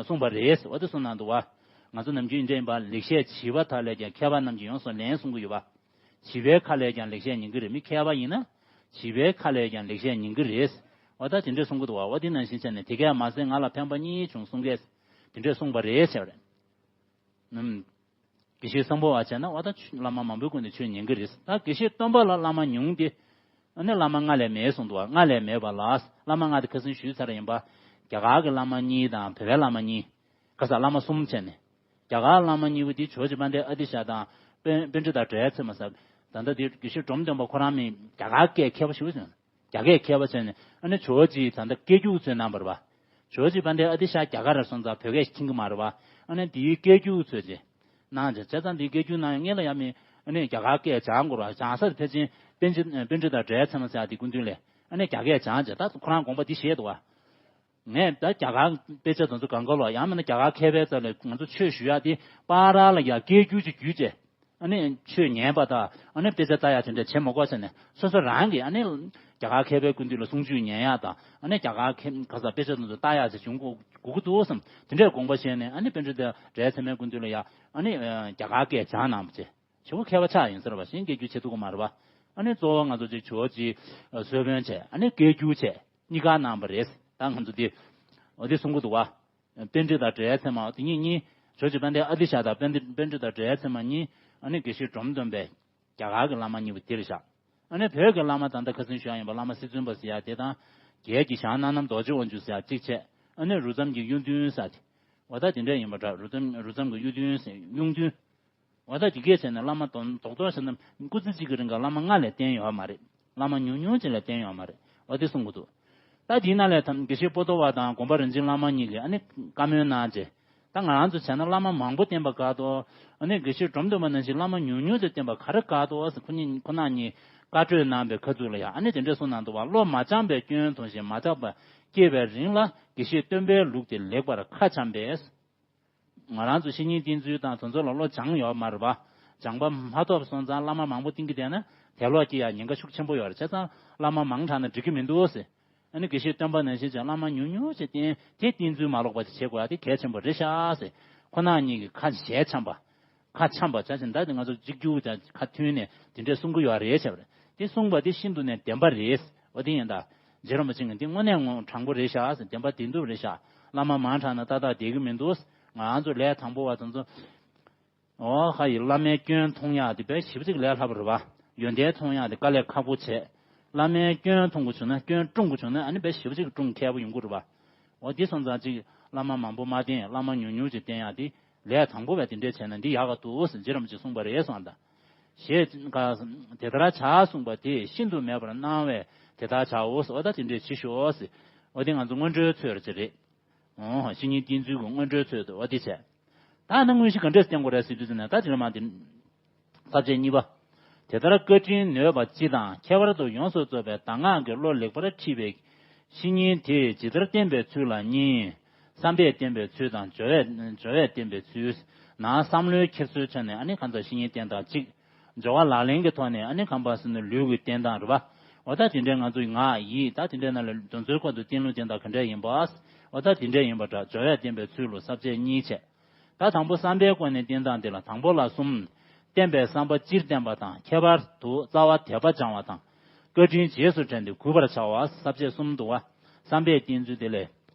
གསུངས་པ་རེད། འོ་དེ་གསུངས་གནང་འདུག་བ། ང་ཚོ་ནམ་རྒྱུན་འདྲ་ཡིན་པ་ལེགས་བཤད་བྱིས་པ་དག་ལས་ཀྱང་མཁས་པ་རྣམས་ཀྱིས་ཡོངས་སུ་ལེན་གསུང་གི་ཡོད་པ། བྱིས་པའི་ཁ་ལས་ཀྱང་ལེགས་བཤད་ཉན་གྱི་རེད། མི་མཁས་པ་ཡིན་ན། བྱིས་པའི་ཁ་ལས་ཀྱང་ལེགས་བཤད་ཉན་གྱི་རེད། འོ་ད་དེ་འདྲས་གསུང་གི་འདུག་བ། འོ་དེ་ནང་བཞིན་བྱས་ནས་དེ་གས་མ་ཟད་ང་ལ་ཕན་པ་གཉིས་བྱུང་གསུང་གས་དེ་འདྲས་གསུངས་པ་རེད་ཟེར་བ་རེད། ནམ། དགེ་བཤེས་སམ་བྷོ་ཝ་བྱས་ན་འོ་ད་ཆོས་བླ་མ་མང་པོའི་སྒོ་ནས་ཆོས་ཉན་གི་རེད། ད་དགེ་བཤེས་སྟོན་པ་ལ་བླ་མ་ཉུང་སྟེ། ཨ་ནི་བླ་མ་ལྔ་ལས་མེད་གསུངས་འདུག་བ། ལྔ་ལས་མེད་པ་ལ་བླ་མ་ལྔ་དེ་ཁ་སང་ཞུས་ཚར་ཡིན་པ། རྒྱ་གར་གྱི་བླ་མ་གཉིས་དང་བོད་པའི་བླ་མ་གཉིས། ཁ་སང་བླ་མ་གསུམ་བྱས་ནས། རྒྱ་གར་བླ་མ་གཉིས་པོ་དེ་ཇོ་བོ་རྗེ་དཔལ་ལྡན་ཨ་ཏི་ཤ་དང་པཎ་པཎ་ཌི་ཏ་སྒྲོལ་མ་ཚེ་མ་ཟེར། ད་ལྟ་དེ་དགེ་བཤེས་འབྲོམ་སྟོན་པ་ཁོ་རང་མི་རྒྱ་གར་སྐད་མཁས་པ་ཞིག་བྱུང་། རྒྱ་སྐད་མཁས་པ་བྱས་ནས་ཨ་ནི་ཇོ་བོ་རྗེ་ད་ལྟ་སྐད་སྒྱུར་ཚོས་གནང་བ་རེད་པ། ཇོ་བོ་རྗེ་དཔལ་ལྡན་ཨ་ཏི་ཤ་རྒྱ་གར་ར་སོང་ཙང་བོད་སྐད་ཤིག་མཁྱེན་གྱི་མ་རེད་པ། ཨ་ནི་དེའི་སྐད་སྒྱུར་ཚོས་ཅེ། གནང་བྱས་བྱས་ཙང་དེའི་སྐད་སྒྱུར་གནང་ཡང་ངས་ལ་ཡ་མི་ཨ་ནི་རྒྱ་གར་སྐད་སྦྱང་དགོས་ར། སྦྱང་ས་དེ་ཕལ་ཆེར་པཎ་ཆེན་པཎ་ཌི་ཏ་སྒྲོལ་མ་ཚེ་མ་ཟེར་ཡ་དེ་སྐུ་མདུན་ལས་ཨ་ནི་རྒྱ་སྐད་སྦྱང་བྱས། ད་ཁོ་རང་དགོངས་པ་འདི་བཞེས་འདུག་བ། ངས་ད་རྒྱ་གར་དཔེ་ཆ་དེ་ཚོ་གང་ག་ལོ་ཡང་མིན་ན་རྒྱ་གར་མཁས་པའི་རྩ་ལ་ང་ཚོ་ཆོས་ཞུ་ཡག་དེ་པར་ལ་ཡ་སྐད་སྒྱུར་ཅིག་བརྒྱུད་བྱས། ཨ་ནི་ཆོས་ཉན་པ་དང་ཨ་ནི་དཔེ་ཆ་ལྟ་ཡག་དེ་འདྲ་བྱེད་མི་དགོས་ཟེར་ནས་སོ་སོ་རང་གིས་ཨ་ནི་རྒྱ་གར་མཁས་པའི་སྐུ་མདུན་ལ་གསུང་ཆོས་ཉན་ཡག་དང་ཨ་ནི་རྒྱ་གར་མཁས་ག་ས་དཔེ་ཆ་དེ་ཚོ་ལྟ་ཡག་ཅིག་བྱུང་དགོས་ཀྱི་འདུག་བསམ། དེ་འདྲའི་དགོངས་པ་བཞེས་ནས་ཨ་ནི་པཎ་ཌི་ཏ་སྒྲོལ་མ་ཚེ་མའི་སྐུ་མདུན་ལ་ཡ་ཨ་ནི་རྒྱ་གར་སྐད་སྦྱང་གནང་བ་བྱས། ཞེ་པོ་མཁས་པ་ཆགས་ཡིན་ཟེར་བ་བཞིན་སྐད་སྒྱུར་བྱེད་ཐུབ་ཀྱི་མ་རེད་པ། ཨ་ནི་གཙོ་བོ་ང་ཚོ་ཅིག་ཇོ་བོ་རྗེ་གསོལ་དཔོན་བྱས་ཨ་ནི་སྐད་སྒྱུར་བྱས་གཉིས་ཀ་གནང་བ་རེད། ད་ང་ཚོ་འདི་འོ་འདི་གསུང་གི་འདུག་བ། པཎ་ཌི་ཏ་སྒྲོལ་མ་ཚེ་མ་དེ་གཉིས་གཉིས། ཇོ་བོ་རྗེ་དཔལ་ལྡན་ཨ་ཏི་ཤ་དང་པཎ་ཌི་པཎ་ཌི་ཏ་སྒྲོལ་མ་ཚེ་མ་གཉིས། ཨ་ནི་དགེ་བཤེས་འབྲོམ་སྟོན་པའི་རྒྱ་གར་གྱི་བླ་མ་གཉིས་པོ་དེ་རེད་ཤག། ཨ་ནི་བོད་ཀྱི་བླ་མ་ད་ལྟ་ཁ་སང་ཞུ་ཡག་ཡིན་པ་བླ་མ་སྲིད་བཙུན་པ་ཟེར་ཡག་དེ་དང་། རྒྱལ་གྱི་ཞང་སྣ་ནམ་རྡོ་རྗེ་དབང་ཕྱུག་ཟེར་ཡག་གཅིག་བྱས། ཨ་ནི་རུ་ཙམ་གྱི་གཡུང་སྟོན་ཟེར་དེ། འོ་ད་དེ་འདྲ་ཡིན་པ་འདྲ། རུ་ཙམ་རུ་ཙམ་གྱི་གཡུང་སྟོན་ཟེར་གཡུང་སྟོན། འོ་ད་དེ་གས་བྱས་ནས་བླ་མ་དོན་རྡོག་རྡོག་བྱས་ན་སྐུ་ཚེ་གཅིག་གི་རིང་ག་བླ་མ་ལྔ་ལས་བསྟེན་ཡོད་མ་རེད། བླ་མ་ཉུང་ཉུང་ཅིག་ལས་བསྟེན་ཡོད་མ་རེད། འོ་དེ་གསུང་གི་འདུག། ད་དེའི་ནང་ལས་ད་དགེ་བཤེས་པོ་ཏོ་བ་དང་དགོངས་པ་རིན་ཆེན་བླ་མ་གཉིས་ཀྱིས་ཨ་ནི་བཀའ་མོལ་གནང་རྗེས། ད་ང་རང་ཚོ་བྱས་ན་བླ་མ་མང་པོ་བསྟེན་པ་དགའ་ཏོ། ཨ་ནི་དགེ་བཤེས་འབྲོམ་སྟོན་པ་ནང་བཞིན་བླ་མ་ཉུང་ཉུང་དེ་བསྟེན་པ་ག་རེ་དགའ་ཏོ་ཟེར་ཁོ་གཉིས་ཁོ་རྣམ་གཉིས་བཀའ་གྲོས་གནང་བའི་ཁ་ཐུག་ལ་ཡང་ཨ་ནི་དེ་འདྲ་གསུངས་གནང་འདུག་བ། བློ་མ་སྦྱངས་པའི་སྐྱོན་མཐོང་ཞིང་མ་དག་པ་སྐྱེ་བའི་རིང་ལ་དགེ་བཤེས་སྟོན་པའི་ལུགས་དེ་ལེགས་པར་ཁ་འཆམ་པས། ང་རང་ཚོ་བཤེས་གཉེན་བསྟེན་ཚུལ་དང་དེ་ཚོ་ལ་བློ་སྦྱངས་ཡོད་མ་རེད་པ། སྦྱངས་པ་མ་ཐོབ་སོང་ཙང་བླ་མ་མང་པོ་བསྟེན་གྱི་བསྡད་ན་དད་ལོག་སྐྱེ་ཡག་ཉེན་ཁ་ཤུགས་ཆེན་པོ་ཡོད་རེད། བྱས་ཙང་བླ་མ་མང་དྲགས་ན་འགྲིག་གི་མི་འདུག་ཟེར། ཨ་ནི་དགེ་བཤེས་སྟོན་པ་ནང་བཞིན་བྱས་བླ་མ་ཉུང་ཉུང་ཞིག་བསྟེན་དེ་བསྟེན་ཚུལ་མ་ལོག་པ་ཞིག་བྱེད་དགོས་ཡག་དེ་གལ་ཆེན་པོ་རེད་ཤག་ཟེར། ཁོ་རྣམ་གཉིས་ཀྱིས་ཁ་ཞལ་འཆམ་པ། ཁ་འཆམ་པ་བྱ་བཞིན་ད་དེ་ང་ཚོ་གཅིག་གྱུར་ཀྱང་ཁ་མཐུན་ནས་དེ་འདྲས་གསུང་གི་ཡོད་རེད་བྱས་པ་རེད། དེ་གསུངས་པ་དེ་ཤིན་ཏུ་ནས་བདེན་པ་རེད། འོ་དེ་ཡིན་ད། རྗེ་རིན་པོ་ཆེ་གིས་འདི་དངོས་གནས་དངོས་དྲང་པོ་རེད་ཤག་ཟེར། བདེན་པ་བདེན་ཐུབ་རེད་ཤག། བླ་མ་མང་དྲགས་ན་ཏག་ཏག་བསྡད་ཀྱི་མི་འདུག། ང་རང་ཚོ་ལས་དང་པོ་བ་དེ་ཚོ། འོ་ཧ་ཡི་བླ་མའི་སྐྱོན་མཐོང་ཡག་དེ་དཔེ་ཞེ་པོ་ཅིག་ལས་སླ་པོ་རེད་པ། ཡོན་ཏན་མཐོང་ཡག་དེ་དཀའ་ལས་ཁག་པོ་བྱས། བླ་མའི་སྐྱོན་མཐོང་དགོས་བྱུང་ན་སྐྱོན་སྲུང་དགོས་བྱུང་ན་ཨ་ནི་དཔེ་ཞེ་པོ་ཅིག་སྲུང་མཁས་པོ་ཡོང་གི་རེད་པ། འོ་དེ་སོང་ཙང་ཅིག་བླ་མ་མང་པོ་མ་བསྟེན། བླ་མ་ཉུང་ཉུང་ཅིག་བསྟེན་ཡག་དེ། ལས་དང་པོ་བས་དེ་འདྲས་བྱས་ན་འདི་ཡག་ག་འདུག་ཟེར་རྗེ་རིན་པོ་ཆེས་གསུངས་པ་རེད་གསུངས་ད། ཞེས་དེ་ལྟར་བྱ་གསུངས་པ་དེ་ཤིན་ཏུ་མེད་པར་སྣང་བས་དེ་ལྟར་བྱའོ་ཟེར། འོ་ད་དེ་འདྲས་བྱེད་ཤོག་ཟེར། འོ་དེ་ང་ཚོ་སྔོན་འགྲོའི་ཚུལ་ཅིག་རེད། འོ་བཤེས་གཉེན་བསྟེན་ཚུལ་གྱི་སྔོན་འགྲོའི་ཚུལ་དུ་འོ་དེ་བྱས། ད་ནི་དངོས་གཞི་ག་འདྲས་བསྟེན་དགོས་རེད་ཟེར་དུས་ཙམ་ནས་ད་དེ་ལ་མ་དེ། ས་བཅད་གཉིས་པ། དེ་ལྟར་བཀའ་དྲིན་ནོད་པ་སྤྱི་དང་ཁྱད་པར་དུ་ཡོངས་སུ་རྫོགས་པའི་གདམས་ངག་གི་བློ་ལེགས་པར་ཁྲིད་པའི་བཤེས་གཉེན་དེས་ཇི་ལྟར་བསྟེན་པའི་ཚུལ་ལ་གཉིས། བསམ་པས་བསྟེན་པའི་ཚུལ་དང་སྦྱོར་བས་སྦྱོར་བས་བསྟེན་པའི་ཚུལ། ནང་བསམ་བློའི་འཁྱེར་སོའི་ཆ་ནས་ཨ་ནི་གང་ལྟར་བཤེས་གཉེན་བསྟེན་སྟངས་གཅིག། སྦྱོར་བ་ལག་ལེན་གྱི་ཐོག་ནས་ཨ་ནི་གང་པ་ཟེར་ན་ལུས་ཀྱི་བསྟེན་སྟངས་རེད་པ། འོ་ད་དེ་འདྲའི་ང་ཚོའི་ངག་ཡིད་ད་དེ་འདྲའི་ནང་ལ་དེ་ཚོའི་སྐོར་དུ་བསྟེན་ལུགས་བསྟེན་སྟངས་ག་འདྲ་ཡིན་པ། འོ་ད་དེ་འདྲ་ཡིན་པ་འདྲ་སྦྱོར་བས་བསྟེན་པའི་ཚུལ་ལ་ས་བཅད་གཉིས་བྱས། ད་དང་པོ་བསམ་པའི་སྒོ་ནས་བསྟེན་སྟངས་དེ་ལ་དང་པོ་ལ་གསུམ། བསྟེན་པའི་བསམ་པ་སྤྱིར་བསྟེན་པ་དང་ཁྱད་པར་དུ་རྩ་བ་དད་པ་སྦྱང་བ་དང་། བཀའ་དྲིན་རྗེས་སུ་དྲན་ཏེ་གུས་པར་བྱ་བ་ས་བཅད་གསུམ་འདུག་བ། བསམ་པས་བསྟེན་ཚུལ་དེ་ལས།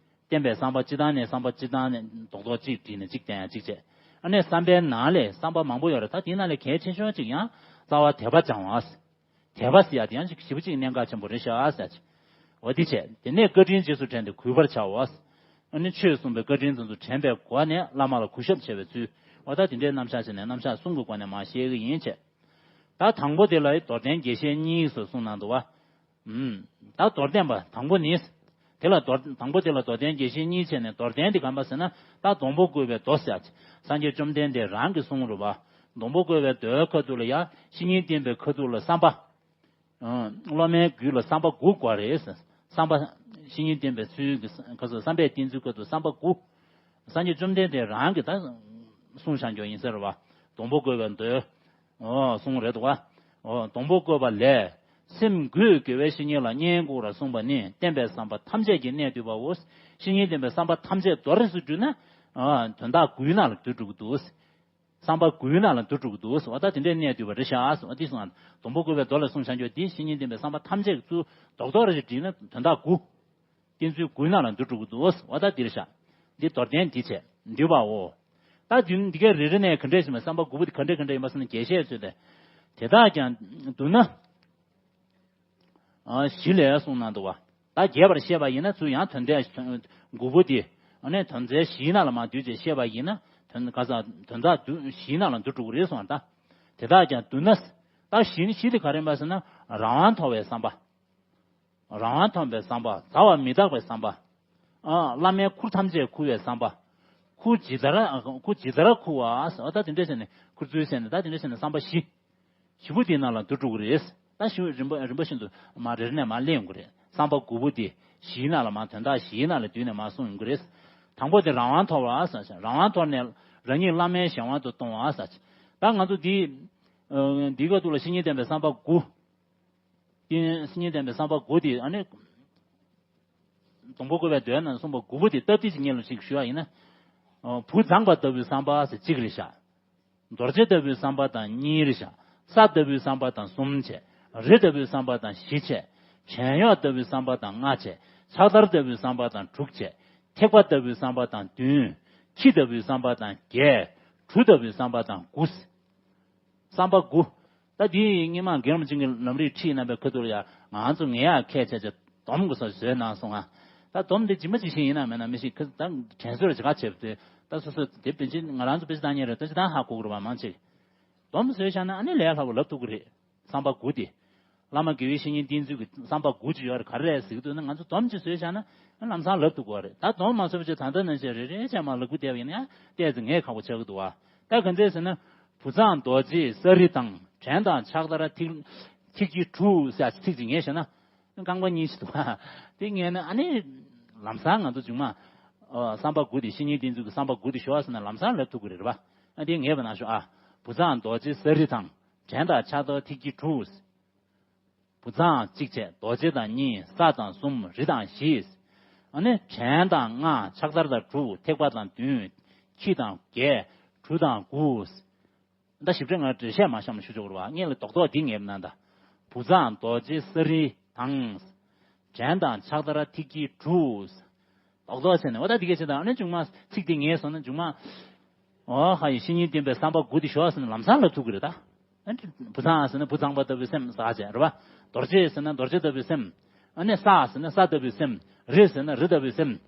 བསྟེན་པའི་བསམ་པ་སྤྱི་བཏང་ནས་བསམ་པ་སྤྱི་བཏང་ནས་རྡོག་རྡོག་གཅིག་བྲིས་ནས་གཅིག་བསྟན་ཡང་གཅིག་བྱས། ཨ་ནི་བསམ་པའི་ནང་ལས་བསམ་པ་མང་པོ་ཡོད་རེད། ད་དེའི་ནང་ལས་གལ་ཆེ་ཤོས་གཅིག་ཡང་རྩ་བ་དད་པ་སྦྱང་བ། དད་པ་ཟེར་ཡ་དེ་ཡང་ཞིབ་པོ་གཅིག་གནད་འགག་ཆེན་པོ་རེད་ཤག་ཟེར་གྱི། འོ་དེ་བྱས་དེ་ནས་བཀའ་དྲིན་རྗེས་སུ་དྲན་ཏེ་གུས་པར་བྱའོ། ཨ་ནི་ཆོས་གསུངས་པའི་བཀའ་དྲིན་དེ་ཚོ་དྲན་པའི་སྒོ་ནས་བླ་མ་ལ་གུས་ཞབས་བྱེད་པའི་ཚུལ། འོ་ད་དེ་འདྲའི་རྣམ་གཞག་བྱས་ནས་རྣམ་གཞག་གསུམ་གྱི་སྒོ་ནས་མར་བཤད་ཀྱི་ཡིན་བྱས། ད་དང་པོ་དེ་ལ་མདོར་བསྟན་རྒྱས་བཤད་གཉིས་སུ་གསུངས་གནང་འདུག་བ། ཨུམ། ད་མདོར་བསྟན་པ་དང་པོ་ནི། དེ་ལ་མདོར་དང་པོ་དེ་ལ་མདོར་བསྟན་རྒྱས་བཤད་གཉིས་བྱས་ནས་མདོར་བསྟན་དེ་ག་རེ་ཟེར་ན་ད་སྡོང་པོ་བཀོད་པའི་མདོ་ཟེར་ཡ། སངས་རྒྱས་བཅོམ་ལྡན་འདས་རང་གི་གསུང་རུ་བ། སྡོང་པོ་བཀོད་པའི་མདོའི་ཁ་ཐུག་ལ་ཡ་བཤེས་གཉེན་བསྟེན་པའི་ཁ་ཐུག་ལ་བསམ་པ། ཨང་། སློབ་མའི་རྒྱུད་ལ་བསམ་པ་དགུ་དགོས་རེད། བསམ་པ། བཤེས་གཉེན་བསྟེན་པའི་ཚུལ་གྱི་ཁ་ཐུག་བསམ་པས་བསྟེན་ཚུལ་ཁ་ཐུག་བསམ་པ་དགུ། སངས་རྒྱས་བཅོམ་ལྡན་འདས་རང་གིས་ད་གསུངས་བཞག་རྒྱུ་ཡིན་ཟེར་བ། སྡོང་པོ་བཀོད་པའི་མདོའི། ཨོ་གསུང་རེད་འདུག་ག། ཨོ་སྡོང་པོ་བཀོད་པ་ལས། སེམས་རྒུད་དགེ་བའི་བཤེས་གཉེན་ལ་བསྙེན་བཀུར་བར་གསུངས་པ་ནི་བསྟེན་པའི་བསམ་པ་ཐམས་ཅད་ཀྱི་གནད་བསྡུས་པའོ། བཤེས་གཉེན་བསྟེན་པའི་བསམ་པ་ཐམས་ཅད་མདོར་ཙམ་བསྡུས་ན། ཨ་དོན་དག་དགུའི་ནང་ལ་འདུས་འགྲོ་གི་འདུག། བསམ་པ་དགུའི་ནང་ལ་འདུས་འགྲོ་གི་འདུག་ཟེར་བ་ད་དེ་འདྲའི་གནད་བསྡུས་པ་རེད་ཤག་ཟེར་བ་འདི་གསུངས། སྡོང་པོ་བཀོད་པའི་མདོ་ལ་གསུངས་བཞག་རྒྱུ་འདི་བཤེས་གཉེན་བསྟེན་པའི་བསམ་པ་ཐམས་ཅད་ཀྱི་ཚུལ་རྡོག་རྡོག་རེ་ཞིག་བྲིས་ན་དོན་དག་དགུ། བསྟན་ཚུལ་དགུའི་ནང་ལ་འདུ་འགྲོ་གི་འདུག་འོ་ད་འདིར་བཞག་འདི་མདོར་བསྟན་འདི་བྱས་འདུས་པའོ། ད་འདི་འདི་གའི་རེ་རེ་ནས་ག་འདྲས་ཞིག་མ་བསམ་པ་དགུ་པོ་དེ་ག་འདྲས་ག་འདྲས་ཡིན་པ་ཟེར་ན་རྒྱས་བཤད་ཚུལ་དེ། དེ་དག་ཀྱང་བསྡུ་ན། ཨ་བཞི་ལས་གསུངས་གནང་འདུག་བ། ད་རྒྱས་པར་བཤད་པ་ཡིན་ན་ཚུར་ཡང་དོན་ཚན་དགུ་པོ་དེ། ཨ་ནི་དོན་ཚན་བཞིའི་ནང་ལ་མར་བསྡུས་བྱས་བཤད་པ་ཡིན་ན། དོན་ག་ས་དོན་དག་བསྡུ་བཞིའི་ནང་ལ་འདུ་འགྲོ་གི་རེད་གསུངས་པ་ད། དེ་དག་ཀྱང་བསྡུ་ན། ད་བཞི་ནི་བཞི་དེ་ག་རེ་ཡིན་པ་ཟེར་ན་རང་དབང་མཐོ་བའི་བསམ་པ། རང་དབང་མཐོ་བའི་བསམ་པ། ཟག་པ་མི་རྟག་པའི་བསམ་པ། ཨ་བླ་མའི་ཁུར་ཐམས་ཅད་ཁུར་བའི་བསམ་པ། ཁུར་ཇི་ལྟར་ཁུར་ཇི་ལྟར་ཁུར་བ། ཨ་ད་དེ་འདྲ་བྱས་ནས་ཁུར་ཚུལ་བྱས་ནས་ད་དེ་འདྲ་བྱས་ནས་བསམ་པ་བཞི། བཞི་པོ་དེའི་ནང་ལ་འདུ་འགྲོ་གི་རེད། ད་ཞུ་རིམ་པ་རིམ་པ་བཞིན་དུ་མར་རེ་རེ་ནས་མར་གླེང་ཡོང་གི་རེད། བསམ་པ་དགུ་པོ་དེ་བཞིའི་ནང་ལ་མར་དོན་དག་བཞིའི་ནང་ལ་བསྡུས་ནས་མར་གསུངས་ཡོང་གི་རེད། དང་པོ་དེ་རང་དབང་མཐོ་བ་ཟེར། རང་དབང་མཐོ་ནས་རང་ཉིད་བླ་མའི་གཞན་དབང་དུ་གཏོང་བ་ཟེར། ད་ང་ཚོ་འདི་འདིའི་སྐབས་དུ་ལ་བཤེས་གཉེན་བསྟེན་པའི་བསམ་པ་དགུ། བཤེས་གཉེན་བསྟེན་པའི་བསམ་པ་དགུ་དེ་ཨ་ནི། སྡོང་པོ་བཀོད་པའི་མདོའི་ནང་གསུངས་པ་དགུ་པོ་དེ་སྟབས་བདེ་ཅིག་སྙན་ལ་ཞིག་ཞུ་བ་ཡིན་ན། བུ་མཛངས་པ་ལྟ་བུའི་བསམ་པ་ཟེར་གཅིག་རེད་ཤག་རྡོ་རྗེ་ལྟ་བུའི་བསམ་པ་དང་གཉིས་རེད་ཤག་ས་ལྟ་བུའི་བསམ་པ་དང་གསུམ་བྱས། རི་ལྟ་བུའི་བསམ་པ་དང་བཞི་བྱས། བྲན་གཡོག་ལྟ་བུའི་བསམ་པ་དང་ལྔ་བྱས། ཕྱག་དར་ལྟ་བུའི་བསམ་པ་དང་དྲུག་བྱས། ཐེག་པ་ལྟ་བུའི་བསམ་པ་དང་བདུན། ཁྱི་ལྟ་བུའི་བསམ་པ་དང་བརྒྱད། གྲུ་ལྟ་བུའི་བསམ་པ་དང་དགུ། བསམ་པ་དགུ། ད་འདི་སྔོན་མ་རྒན་རབས་ཅན་གྱི་ལམ་རིམ་ཁྲིད་གནང་པའི་ཁ་ཐུག་ལ་ཡ་ང་ཚོ་ངེས་ཡག་ཁས་བྱས་བྱས་སྡོམ་དགོས་ས་བཟོས་གནང་སོང་ང་། ད་སྡོམ་འདི་ཇི་མ་ཇི་བཞིན་ཡིན་ན་མེད་ན་མི་ཤེས་ཁ་ད་དྲན་གསོ་ར་ཇི་ག་བྱས་པ་དེ་ད་སོ་སོ་དེ་པཎ་ཆེན་ང་རང་ཚོ་པཎ་ཆེན་བཏང་མཁན་རེད། ད་ཅི་ད་ཧ་གོ་གི་རེད་བ། མང་ཆེ་སྡོམ་བཟོས་བཞག་ན་ཨ་ནི་ལས་སླ་པོ་ལབ་ཐུབ་ཀྱི་རེད། བསམ་པ་དགུ་དེ། བླ་མ་དགེ་བའི་བཤེས་གཉེན་བསྟེན་ཚུལ་གྱི་བསམ་པ་དགུ་ཅིག་ཡོད་རེད། ག་རེ་རེད་ཟེར་གྱི་འདུག་ན་ང་ཚོ་སྡོམ་ཅིག་བཟོས་བཞག་ན་ལམ་སང་ལབ་ཐུབ་ཀྱི་རེད། ད་སྡོམ་མ་བཟོས་པ་ཅིག་ད་ལྟ་ནང་བཞིན་རེ་རེ་བྱས་མར་ལབ་དགོས་བསྡད་པ་ཡིན་ན་ཡང་ཏོག་ཙམ་ངས་ཁག་པོ་ཆགས་ཀྱི་འདུག་བ། ད་ག་འདྲས་ཟེར་ན། བུ་མཛངས་རྡོ་རྗེ་ས་རི་དང་། བྲན་དང་ཕྱག་དར་ཐིག་ཐིག་གི་གྲུ་ཟེར་ཚིག་ཅིག་ངས་བཤད་ན། རྐང་པ་གཉིས་ཤིག་འདུག་བ། དེ་ངས་ན་ཨ་ནི། ལམ་སང་ང་ཚོ་མཇུག་མ། ཨ་བསམ་པ་དགུ་དེ་བཤེས་གཉེན་བསྟེན་ཚུལ་གྱི་བསམ་པ་དགུ་དེ་ཞུ་བ་ཟེར་ན་ལམ་སང་ལབ་ཐུབ་ཀྱི་རེད་བ། ཨ་དེ་ངས་བ་ན་ཞུ་ཨ། བུ་མཛངས་རྡོ་རྗེ་ས་རི་དང་། བྲན་དང་ཕྱག་དར་ཐིག་གི་གྲུ། བུ་མཛངས་གཅིག་བྱས། རྡོ་རྗེ་དང་གཉིས། ས་དང་གསུམ། རི་དང་བཞི། ཨ་ནི་བྲན་དང་ལྔ། ཕྱག་དར་དང་དྲུག་ཐེག་པ་དང་བདུན། ཁྱི་དང་བརྒྱད། གྲུ་དང་དགུ། ད་ཞིབ་ཕྲ་ང་འགྲེལ་བཤད་མ་བཤམས་ན་ཞུ་ཆོག་རེད་བ། སྔོན་ལ་རྡོག་རྡོག་འདི་ངེས་པ་ན་ད། བུ་མཛངས་རྡོ་རྗེ་ས་རི་དང་། བྲན་དང་ཕྱག་དར་ཐིག་གི་གྲུ། རྡོག་རྡོག་བྱས་ནས་འོ་ད་འདི་གས་བྱས་ད་ཨ་ནི་མཇུག་མ་ཚིག་འདི་ངེས་སོང་ན་མཇུག་མ། འོ་ཧ་ཡི་བཤེས་གཉེན་བསྟེན་པའི་བསམ་པ་དགུ་འདི་ཞོག་ཟེར་ན་ལམ་སང་ལབ་ཐུབ་ཀྱི་རེད་ད། ཨ་ནི་བུ་མཛངས་ཟེར་ན་བུ་མཛངས་པ་ལྟ་བུའི་སེམས་ཟེར་བྱས་རེད་བ། རྡོ་རྗེ་ཟེར་ན་རྡོ་རྗེ་ལྟ་བུའི་སེམས། ཨ་ནི་ས་ཟེར་ན་ས་ལྟ་བུའི་སེམས། རི་ཟེར་ན་རི་ལྟ་བུའི་སེམས།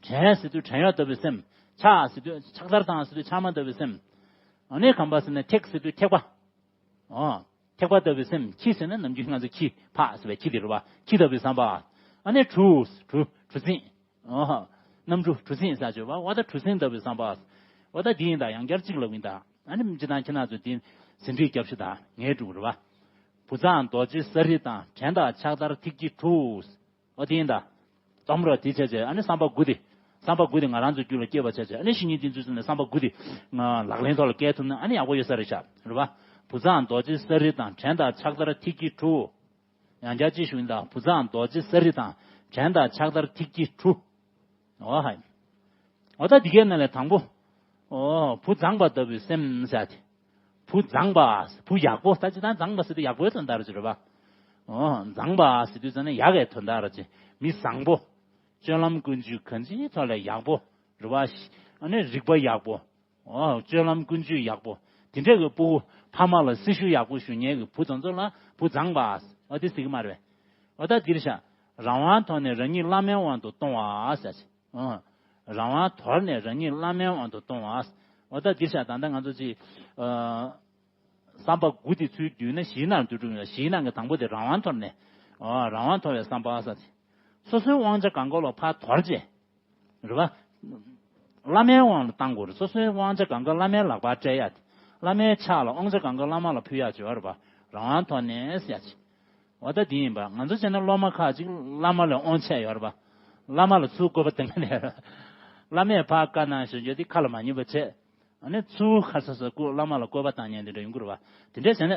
བྲན་ཟེར་དུས་བྲན་གཡོག་ལྟ་བུའི་སེམས། ཕྱག་ཟེར་དུས་ཕྱག་དར་དང་ཟེར་དུས་ཕྱག་མ་ལྟ་བུའི་སེམས། ཨ་ནི་གམ་པ་ཟེར་ན་ཐེག་ཟེར་དུས་ཐེག་པ། ཨོ། ཐེག་པ་ལྟ་བུའི་སེམས། ཁྱི་ཟེར་ན་ནམ་རྒྱུན་ང་ཚོ་ཁྱི་ཕག་ཟེར་བའི་ཁྱི་དེ་རེད་བ། ཁྱི་ལྟ་བུའི་བསམ་པ། ཨ་ནི་གྲུ། གྲུ་གྲུ་གཟིངས། ཨོ། གནམ་གྲུ་གྲུ་གཟིངས་ཟེར་བྱས་བ། འོ་ད་གྲུ་གཟིངས་ལྟ་བུའི་བསམ་པ། འོ་ད་འདི་ཡིན་ད་ཡང་བསྐྱར་གཅིག་ལབ་ཡིན་ད། ཨ་ནི་སྤྱིར་བཏང་ཁྱེད་རང་ཚོ་འདི་ཟིན་བྲིས་རྒྱབ་ཤོག་ད་ངས་སྒྲུབ་རེད་བ། བུ་མཛངས་རྡོ་རྗེ་ས་རི་དང་། བྲན་དང་ཕྱག་དར་ཐིག་གི་གྲུ། ཨོ་དེ་ཡིན་ད། རྩོམ་རོགས་དེ་བྱས་བྱས་ཨ་ནི་བསམ་པ་དགུ་དེ། བསམ་པ་དགུ་དེ་ང་རང་ཚོ་རྒྱུད་ལ་སྐྱེས་པ་བྱས་བྱས་ཨ་ནི་བཤེས་གཉེན་བསྟེན་ཚུལ་ཟེར་ནས་བསམ་པ་དགུ་དེ་ང་ལག་ལེན་ཐོག་ལ་བཀལ་ཐུབ་ན་ཨ་ནི་ཡག་པོ་ཡོད་ས་རེད་ཤག་རེད་བ། བུ་མཛངས་རྡོ་རྗེ་ས་རི་དང་། བྲན་དང་ཕྱག་དར་ཐིག་གི་གྲུ། ཡང་བསྐྱར་ཅིག་ཞུ་ཡིན་ད། བུ་མཛངས་རྡོ་རྗེ་ས་རི་དང་། བྲན་དང་ཕྱག་དར་ཐིག་གི་གྲུ། ཨོ་ཧ། ཨོ་ད་འདི་གའི་ནང་ལས་དང་པོ། ཨོ་བུ་མཛངས་པ་ལྟ་བུའི་སེམས་ཟེར་ཏེ། བུ་མཛངས་པ། བུ་ཡག་པོ། ད་ཅི་ད་མཛངས་པ་ཟེར་དུས་ཡག་པོའི་དོན་དག་རེད་ཅེས་རེད་པ། ཨོ་མཛངས་པ་ཟེར་དུས་ཙམ་ནས་ཡག་གི་དོན་དག་རེད་ཅེས། མི་བཟང་པོ། སྤྱོད་ལམ་ཀུན་སྤྱོད་གང་ཅིའི་ཐོག་ལས་ཡག་པོ་རེད་པ། ཨ་ནི་རིག་པ་ཡག་པོ། ཨོ་སྤྱོད་ལམ་ཀུན་སྤྱོད་ཡག་པོ། དེ་འདྲས་ཀྱི་སྤུ་གུ་ཕ་མ་ལ་སྲི་ཞུ་ཡག་པོ་ཞུ་མཁན་གྱི་བུ་དེ་ཚོ་ལ་བུ་མཛངས་པ། ཨོ་དེ་ཟེར་གྱི་མ་རེད་པས། ཨོ་ད་འདིར་བཞག་རང་དབང་ཐོག་ནས་རང་ཉིད་བླ་མའི་དབང་དུ་གཏོང་བ་ཟེར་ཅིག་ཨོ། རང་དབང་དོར་ནས་རང་ཉིད་བླ་མའི་དབང་དུ་གཏོང་བ། ཨོ་ད་འདིར་བཞག་ད་ལྟ་ང་ཚོ་ཅིག་ཨ། བསམ་པ་དགུ་དེ་ཚུར་བསྡུས་ན་བཞིའི་ནང་འདུས་གྲུབ་ཡོད། བཞིའི་ནང་གི་དང་པོ་དེ་རང་དབང་དོར་ནས། ཨོ་རང་དབང་དོར་བའི་བསམ་པ་ཟེར་ཅིག་སོ་སོའི་དབང་ཆ་གང་ག་ལོ་ཕར་དོར་བྱས། རེད་པ། བླ་མའི་དབང་ལ་བཏང་དགོས་རེད། སོ་སོའི་དབང་ཆ་གང་ག་བླ་མའི་ལག་པར་སྤྲད་ཡ་དེ། བླ་མའི་ཕྱག་ལ་དབང་ཆ་གང་ག་བླ་མ་ལ་ཕུལ་ཡ་བྱེད་པ་རེད་པ། རང་དབང་ཐོག་ནས་ཟེར་ཡ་ཅིག་འོ་ད་འདི་ཡིན་པ། ང་ཚོ་བྱས་ན་སློབ་མ་ཁག་ཅིག་བླ་མ་ལས་དབང་ཆད་ཡོད་རེད་པ། བླ་མ་ལ་ཚུར་བཀོད་པ་བཏང་མཁན་ཡོད་རེད། བླ་མས་ཕར་བཀའ་གནང་ཞུ་རྒྱུ་དེ་ཁ་ལ་མ་ཉན་པ་བྱས། ཨ་ནི་ཚུར་ཁ་ས་ས་བཀོད་བླ་མ་ལ་བཀོད་པ་བཏང་མཁན་དེ་འདྲ་ཡོང་གི་རེད་པ། དེ་འདྲས་བྱས་ན།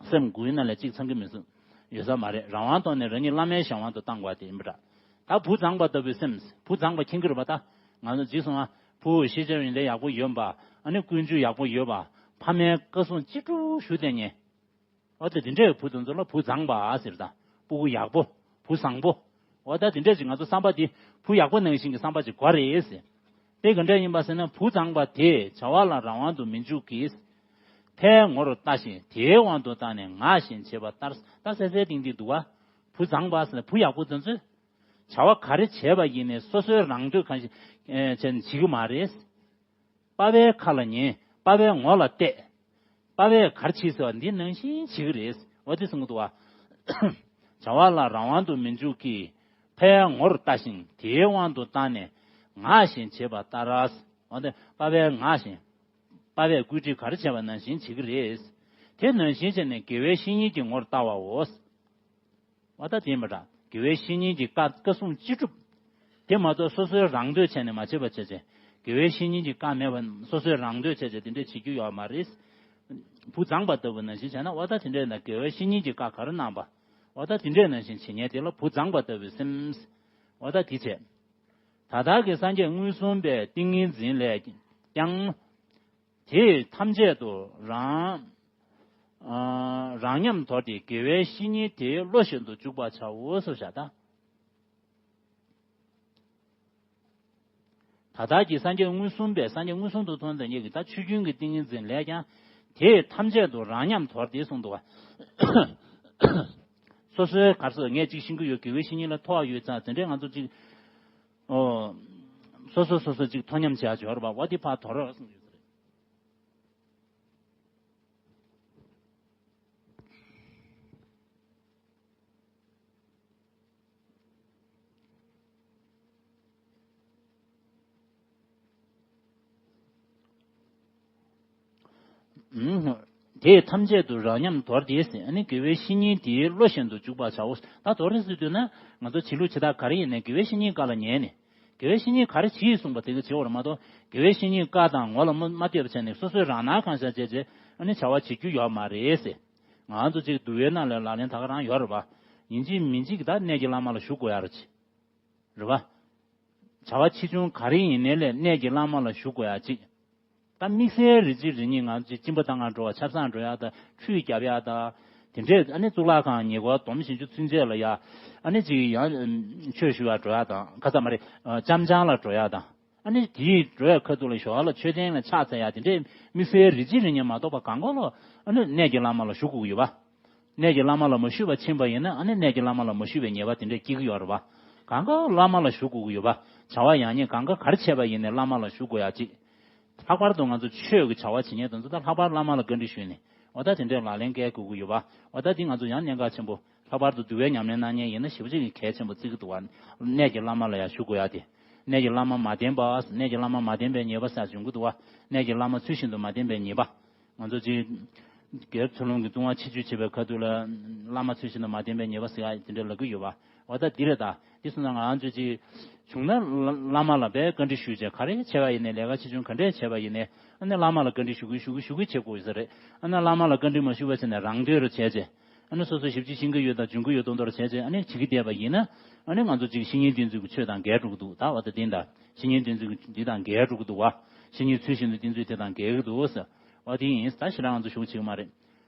སེམས་དགུའི་ནང་ལས་གཅིག་ཚང་གི་མི་སྲིད། ཡོད་ས་མ་རེད། རང་དབང་ཐོག་ནས་རང་ཉིད་བླ་མའི་གཞན་དབང་དུ་བཏང་དགོས་པ་དེ་ཡིན་པ་འདྲ། ད་བུ་མཛངས་པ་ལྟ་བུའི་སེམས། བུ་མཛངས་པ་མཁྱེན་གྱི་རེད་པ་ད། ང་ཚོ་རྗེས་སོང་ང་ཕུ་བོ་ཤེས་བྱ་ཡོན་ཏན་ཡག་པོ་ཡོད་པ། ཨ་ནི་ཀུན་སྤྱོད་ཡག་པོ་ཡོད་པ། ཕ་མའི་བཀའ་གསུང་ཅི་སྒྲུབ་ཞུ་བསྡད་མཁན། འོ་དེ་དེ་འདྲའི་བུ་དེ་ཚོ་ལ་བུ་མཛངས་པ་ཟེར་ད། སྤུ་གུ་ཡག་པོ། བུ་བཟང་པོ། འོ་ད་དེ་འདྲས་ཅིག་ང་ཚོ་བསམ་པ་དེ་བུ་ཡག་པོ་ནང་བཞིན་གྱི་བསམ་པ་ཅིག་དགོས་རེད་ཟེར། དེ་ག་འདྲས་ཡིན་པ་ཟེར་ན། བུ་མཛངས་པ་དེས་བྱ་བ་ལ་རང་དབང་དུ་མི་འཇུག་གི། ཕའི་ངོར་ལྟ་ཞིང་དེའི་དབང་དུ་བཏང་ནས་ངག་བཞིན་བྱེད་པ་ལྟར། ད་གསལ་གསལ་ཏིང་ཏིང་འདུག་བ། བུ་མཛངས་པ་ཟེར་ན་བུ་ཡག་པོ་དེ་ཚོས་བྱ་བ་ག་རེ་བྱས་པ་ཡིན་ནའི་སོ་སོའི་རང་འདོད་གང་ཞིག་ཨེ་བྱས་ནས་བྱེད་ཀྱི་མ་རེད། པ་ཕའི་ཁ་ལ་ཉན། པ་ཕའི་ངོ་ལ་བལྟས། པ་ཕས་ག་རེ་བྱེད་ཟེར་བ་འདི་ནང་བཞིན་བྱེད་ཀྱི་རེད། འོ་དེ་གསུང་གི་འདུག་བ། བྱ་བ་ལ་རང་དབང་དུ་མི་འཇུག་གི། ཕའི་ངོར་ལྟ་ཞིང་དེའི་དབང་དུ་བཏང་ནས་ངག་བཞིན་བྱེད་པ་ལྟར། འོ་དེ་པ་ཕའི་ངག་བཞིན། པ་ཕས་བཀོད་སྒྲིག་ག་རེ་བྱས་པ་ནང་བཞིན་བྱེད་ཀྱི་རེད། དེ་ནང་བཞིན་བྱས་ནས་དགེ་བའི་བཤེས་གཉེན་གྱི་ངོར་ལྟ་བའོ། འོ་ད་དེ་མ་འདྲ། དགེ་བའི་བཤེས་གཉེན་གྱི་བཀའ་བཀའ་གསུང་ཅི་སྒྲུབ། དེ་མ་གཏོགས་སོ་སོའི་རང་འདོད་བྱས་ནས་མ་བྱས་པ་བྱས་བྱས། དགེ་བའི་བཤེས་གཉེན་གྱི་བཀའ་མེད་པ་སོ་སོའི་རང་འདོད་བྱས་བྱས་དེ་འདྲས་བྱེད་རྒྱུ་ཡོད་མ་རེད། བུ་མཛངས་པ་ལྟ་བུ་ནང་བཞིན་བྱས་ན། འོ་ད་དེ་འདྲས་ན་དགེ་བའི་བཤེས་གཉེན་གྱི་བཀའ་ག་རེ་གནང་པ། འོ་ད་དེ་འདྲས་ནང་བཞིན་བྱེད་མཁན་དེ་ལ་བུ་མཛངས་པ་ལྟ་བུའི་སེམས། འོ་ད་དེ་བྱས། ད་ལྟར་གྱི་སངས་རྒྱས་མངོན་སུམ་པའི་ཏིང་ངེ་འཛིན་ལས་ཀྱང་། དེས་ཐམས་ཅད་དུ་རང་། ཨ། རང་ཉམས་དོར་ཏེ་དགེ་བའི་བཤེས་གཉེན་དེའི་བློ་བཞིན་དུ་འཇུག་པར་བྱའོ་ཞེས་བྱ་ལྟར། ད་ལྟར་གྱི་སངས་རྒྱས་མངོན་སུམ་པས། སངས་རྒྱས་མངོན་སུམ་དུ་མཐོང་དང་ཉིད་ཀྱི་ད་ཆོས་རྒྱུན་གྱི་ཏིང་ངེ་འཛིན་ལས་ཀྱང་། དེས་ཐམས་ཅད་དུ་རང་ཉམས་དོར་ཏེ་གསུངས་འདུག་བ། སོ་སོའི་གར་སོགས་ངས་ཅིག་ཤེས་ཀྱི་ཡོད། དགེ་བའི་བཤེས་གཉེན་ལ་ཐོགས་ཡོད་ཙང་དེ་འདྲའི་ང་ཚོ་ཅིག་ཨོ། སོ་སོ་སོ་སོ་ཅིག་མཐོང་ཉམས་བྱེད་ཡག་ཅིག་ཡོད་རེད་པ། འོ་དེ་ཕར་དོར་རོགས་གསུངས་ཡོད་རེད། ཨུམ། དེས་ཐམས་ཅད་དུ་རང་ཉམས་དོར་ཏེ་ཟེར། ཨ་ནི་དགེ་བའི་བཤེས་གཉེན་དེའི་བློ་བཞིན་དུ་འཇུག་པར་བྱའོ། ད་དོ་རེད་ཟེར་དུས་ན་ང་ཚོ་བྱེད་ལུགས་བྱེད་སྟངས་ག་རེ་ཡིན་ནའི་དགེ་བའི་བཤེས་གཉེན་བཀའ་ལ་ཉན་ནས། དགེ་བའི་བཤེས་གཉེན་ག་རེ་བྱེད་གསུངས་པ་དེ་ག་བྱེད་དགོས་རེད་མ་གཏོགས། དགེ་བའི་བཤེས་གཉེན་བཀའ་དང་ངོ་ལ་མ་མ་ལྟོས་པ་བྱས་ནས་སོ་སོའི་རང་སྣང་གང་ཤར་བྱས་བྱས་ཨ་ནི་བྱ་བ་བྱེད་རྒྱུ་ཡོད་མ་རེད་ཟེར། ང་ཚོ་ཅིག་འདུལ་བའི་ནང་ལ་ལག་ལེན་ད་ག་རང་ཡོད་རེད་པ། ཡིན་གཅིག་མིན་གཅིག་ད་གནས་ཀྱི་བླ་མ་ལ་ཞུགས་དགོས་ཡ་རེད། རེད་པ། བྱ་བ་ཆེ་ཆུང་ག་རེ་ཡིན་ནའི་ལས་གནས་ཀྱི་བླ་མ་ལ་ཞུགས་དགོས་ཡ་གཅིག་ད་དམིགས་བསལ་རེ་གཅིག་རེ་གཉིས་ང་ཚོ་ཅིག་སྦྱིན་པ་གཏང་ག་འགྲོ་བ། ཆབ་གསང་འགྲོ་ཡ་དང་། ཁྲུས་རྒྱབ་ཡ་དང་། དེ་འདྲས། ཨ་ནི་གཙུག་ལག་ཁང་ཉེ་འཁོར་སྡོམ་ཞིང་ཆུ་ཚུན་ཆད་ལ་ཡ། ཨ་ནི་ཅིག་ཡང་ཆོས་ཞུ་བར་འགྲོ་ཡ་དང་། ཁ་ས་མ་རེད། ཨ། ལྕམ་བྱང་ལ་འགྲོ་ཡ་དང་། ཨ་ནི་དེའི་འགྲོ་ཡ་ཁ་ཐུག་ལ་ཞོར་ལ་མཆོད་རྟེན་ལ་ཕྱག་འཚལ་ཡ། དེ་འདྲས་དམིགས་བསལ་རེ་གཅིག་རེ་གཉིས་མ་གཏོགས་པ་གང་ག་ལོ། ཨ་ནི་གནས་ཀྱི་བླ་མ་ལ་ཞུགས་དགོས་ཀྱི་ཡོད་པ། གནས་ཀྱི་བླ་མ་ལ་མ་ཞུས་པ་ཕྱིན་པ་ཡིན་ན། ཨ་ནི་གནས་ཀྱི་བླ་མ་ལ་མ་ཞུས་པའི་ཉེས་པ་དེ་འདྲས་སྐྱེ་གི་ཡོད་རེད་པ། གང་ག་བླ་མ་ལ་ཞུ་དགོས་ཀྱི་ཡོད་པ། བྱ་བ་ཡང་སྙིང་གང་ག་ག་རེ་བྱས་པ་ཡིན་ནའི་བླ་མ་ལ་ཞུ་དགོས་ཡ་གཅིག་ལྷག་པར་དུ་ང་ཚོ་ཆོས་ཀྱི་བྱ་བ་བྱེད་མཁན་དེ་ཚོ་ད་ལྷག་པར་བླ་མ་ལ་བཀའ་འདྲི་ཞུས་ནས། འོ་ད་དེ་འདྲའི་ལག་ལེན་འགེལ་དགོས་ཀྱི་ཡོད་པ། འོ་ད་འདི་ང་ཚོ་ཡང་གནད་འགག་ཆེན་པོ། ལྷག་པར་དུ་འདུལ་བའི་ཉམས་ལེན་གནང་མཁན་ཡིན་ན་ཞེ་པོ་ཅིག་གལ་ཆེན་པོ་བརྩི་གི་འདུག་བ། གནས་ཀྱི་བླ་མ་ལ་ཡང་ཞུ་དགོས་ཡ་དེ། གནས་ཀྱི་བླ་མ་མ་བསྟེན་པ། གནས་ཀྱི་བླ་མ་མ་བསྟེན་པའི་ཉེས་པ་ཟེར་ཡ་འབྱུང་གི་འདུག་བ། གནས་ཀྱི་བླ་མ་ཚུལ་བཞིན་དུ་མ་བསྟེན་པའི་ཉེས་པ། ང་ཚོ་ཅིག་སྒེར་ཚུལ་སློང་གི་ལྟུང་བ་ཆེ་ཆུང་བྱེད་པའི་ཁ་ཐུག་ལ་བླ་མ་ཚུལ་བཞིན་དུ་མ་བསྟེན་པའི་ཉེས་པ་ཟེར་ཡ་དེ་འདྲ་ལབ་ཀྱི་ཡོད་པ། འོ་ད་འདི་རེད་ད། འདི་སོང་ཙང་ང་རང་ཚོ་ཅིག་བྱུང་ན་བླ་བླ་མ་ལ་དཔེ་བཀའ་འདྲི་ཞུས་བྱས། ག་རེ་བྱས་པ་ཡིན་ནའི། ལས་ཀ་ཆེ་ཆུང་ག་འདྲས་བྱས་པ་ཡིན་ནའི། ཨ་ནི་བླ་མ་ལ་བཀའ་འདྲི་ཞུ་གི་ཞུ་གི་ཞུ་གི་བྱེད་དགོས་ཡོད་ས་རེད། ཨ་ནི་བླ་མ་ལ་བཀའ་འདྲི་མ་ཞུས་པ་བྱས་ནས་རང་འདོད་རུ་བྱས་བྱས། ཨ་ནི་སོ་སོ་ཞེ་པོ་ཅིག་ཤེས་ཀྱི་ཡོད་དང་འཇོན་གྱི་ཡོད་མདོག་མདོག་རུ་བྱས་བྱས། ཨ་ནི་བྱེད་ཀྱི་བསྡད་པ་ཡིན་ན། ཨ་ནི་ང་ཚོ་ཅིག་བཤེས་གཉེན་བསྟེན་ཚུལ་གྱི་ཆོས་དང་འགལ་འགྲོ་གི་འདུག་ད་བ་ད་དེ་འདྲ། བཤེས་གཉེན་བསྟེན་ཚུལ་གྱི་འདི་དང་འགལ་འགྲོ་གི་འདུག་བ། བཤེས་གཉེན་ཚུལ་བཞིན་དུ་བསྟེན་ཚུལ་དེ་དང་འགལ་གྱི་འདུག་ཟེར་བ་དེ་ཡིན། ད་ཞེ་དྲག་ང་ཚོ་ཞུ་བྱེད་ཀྱི་མ་རེད།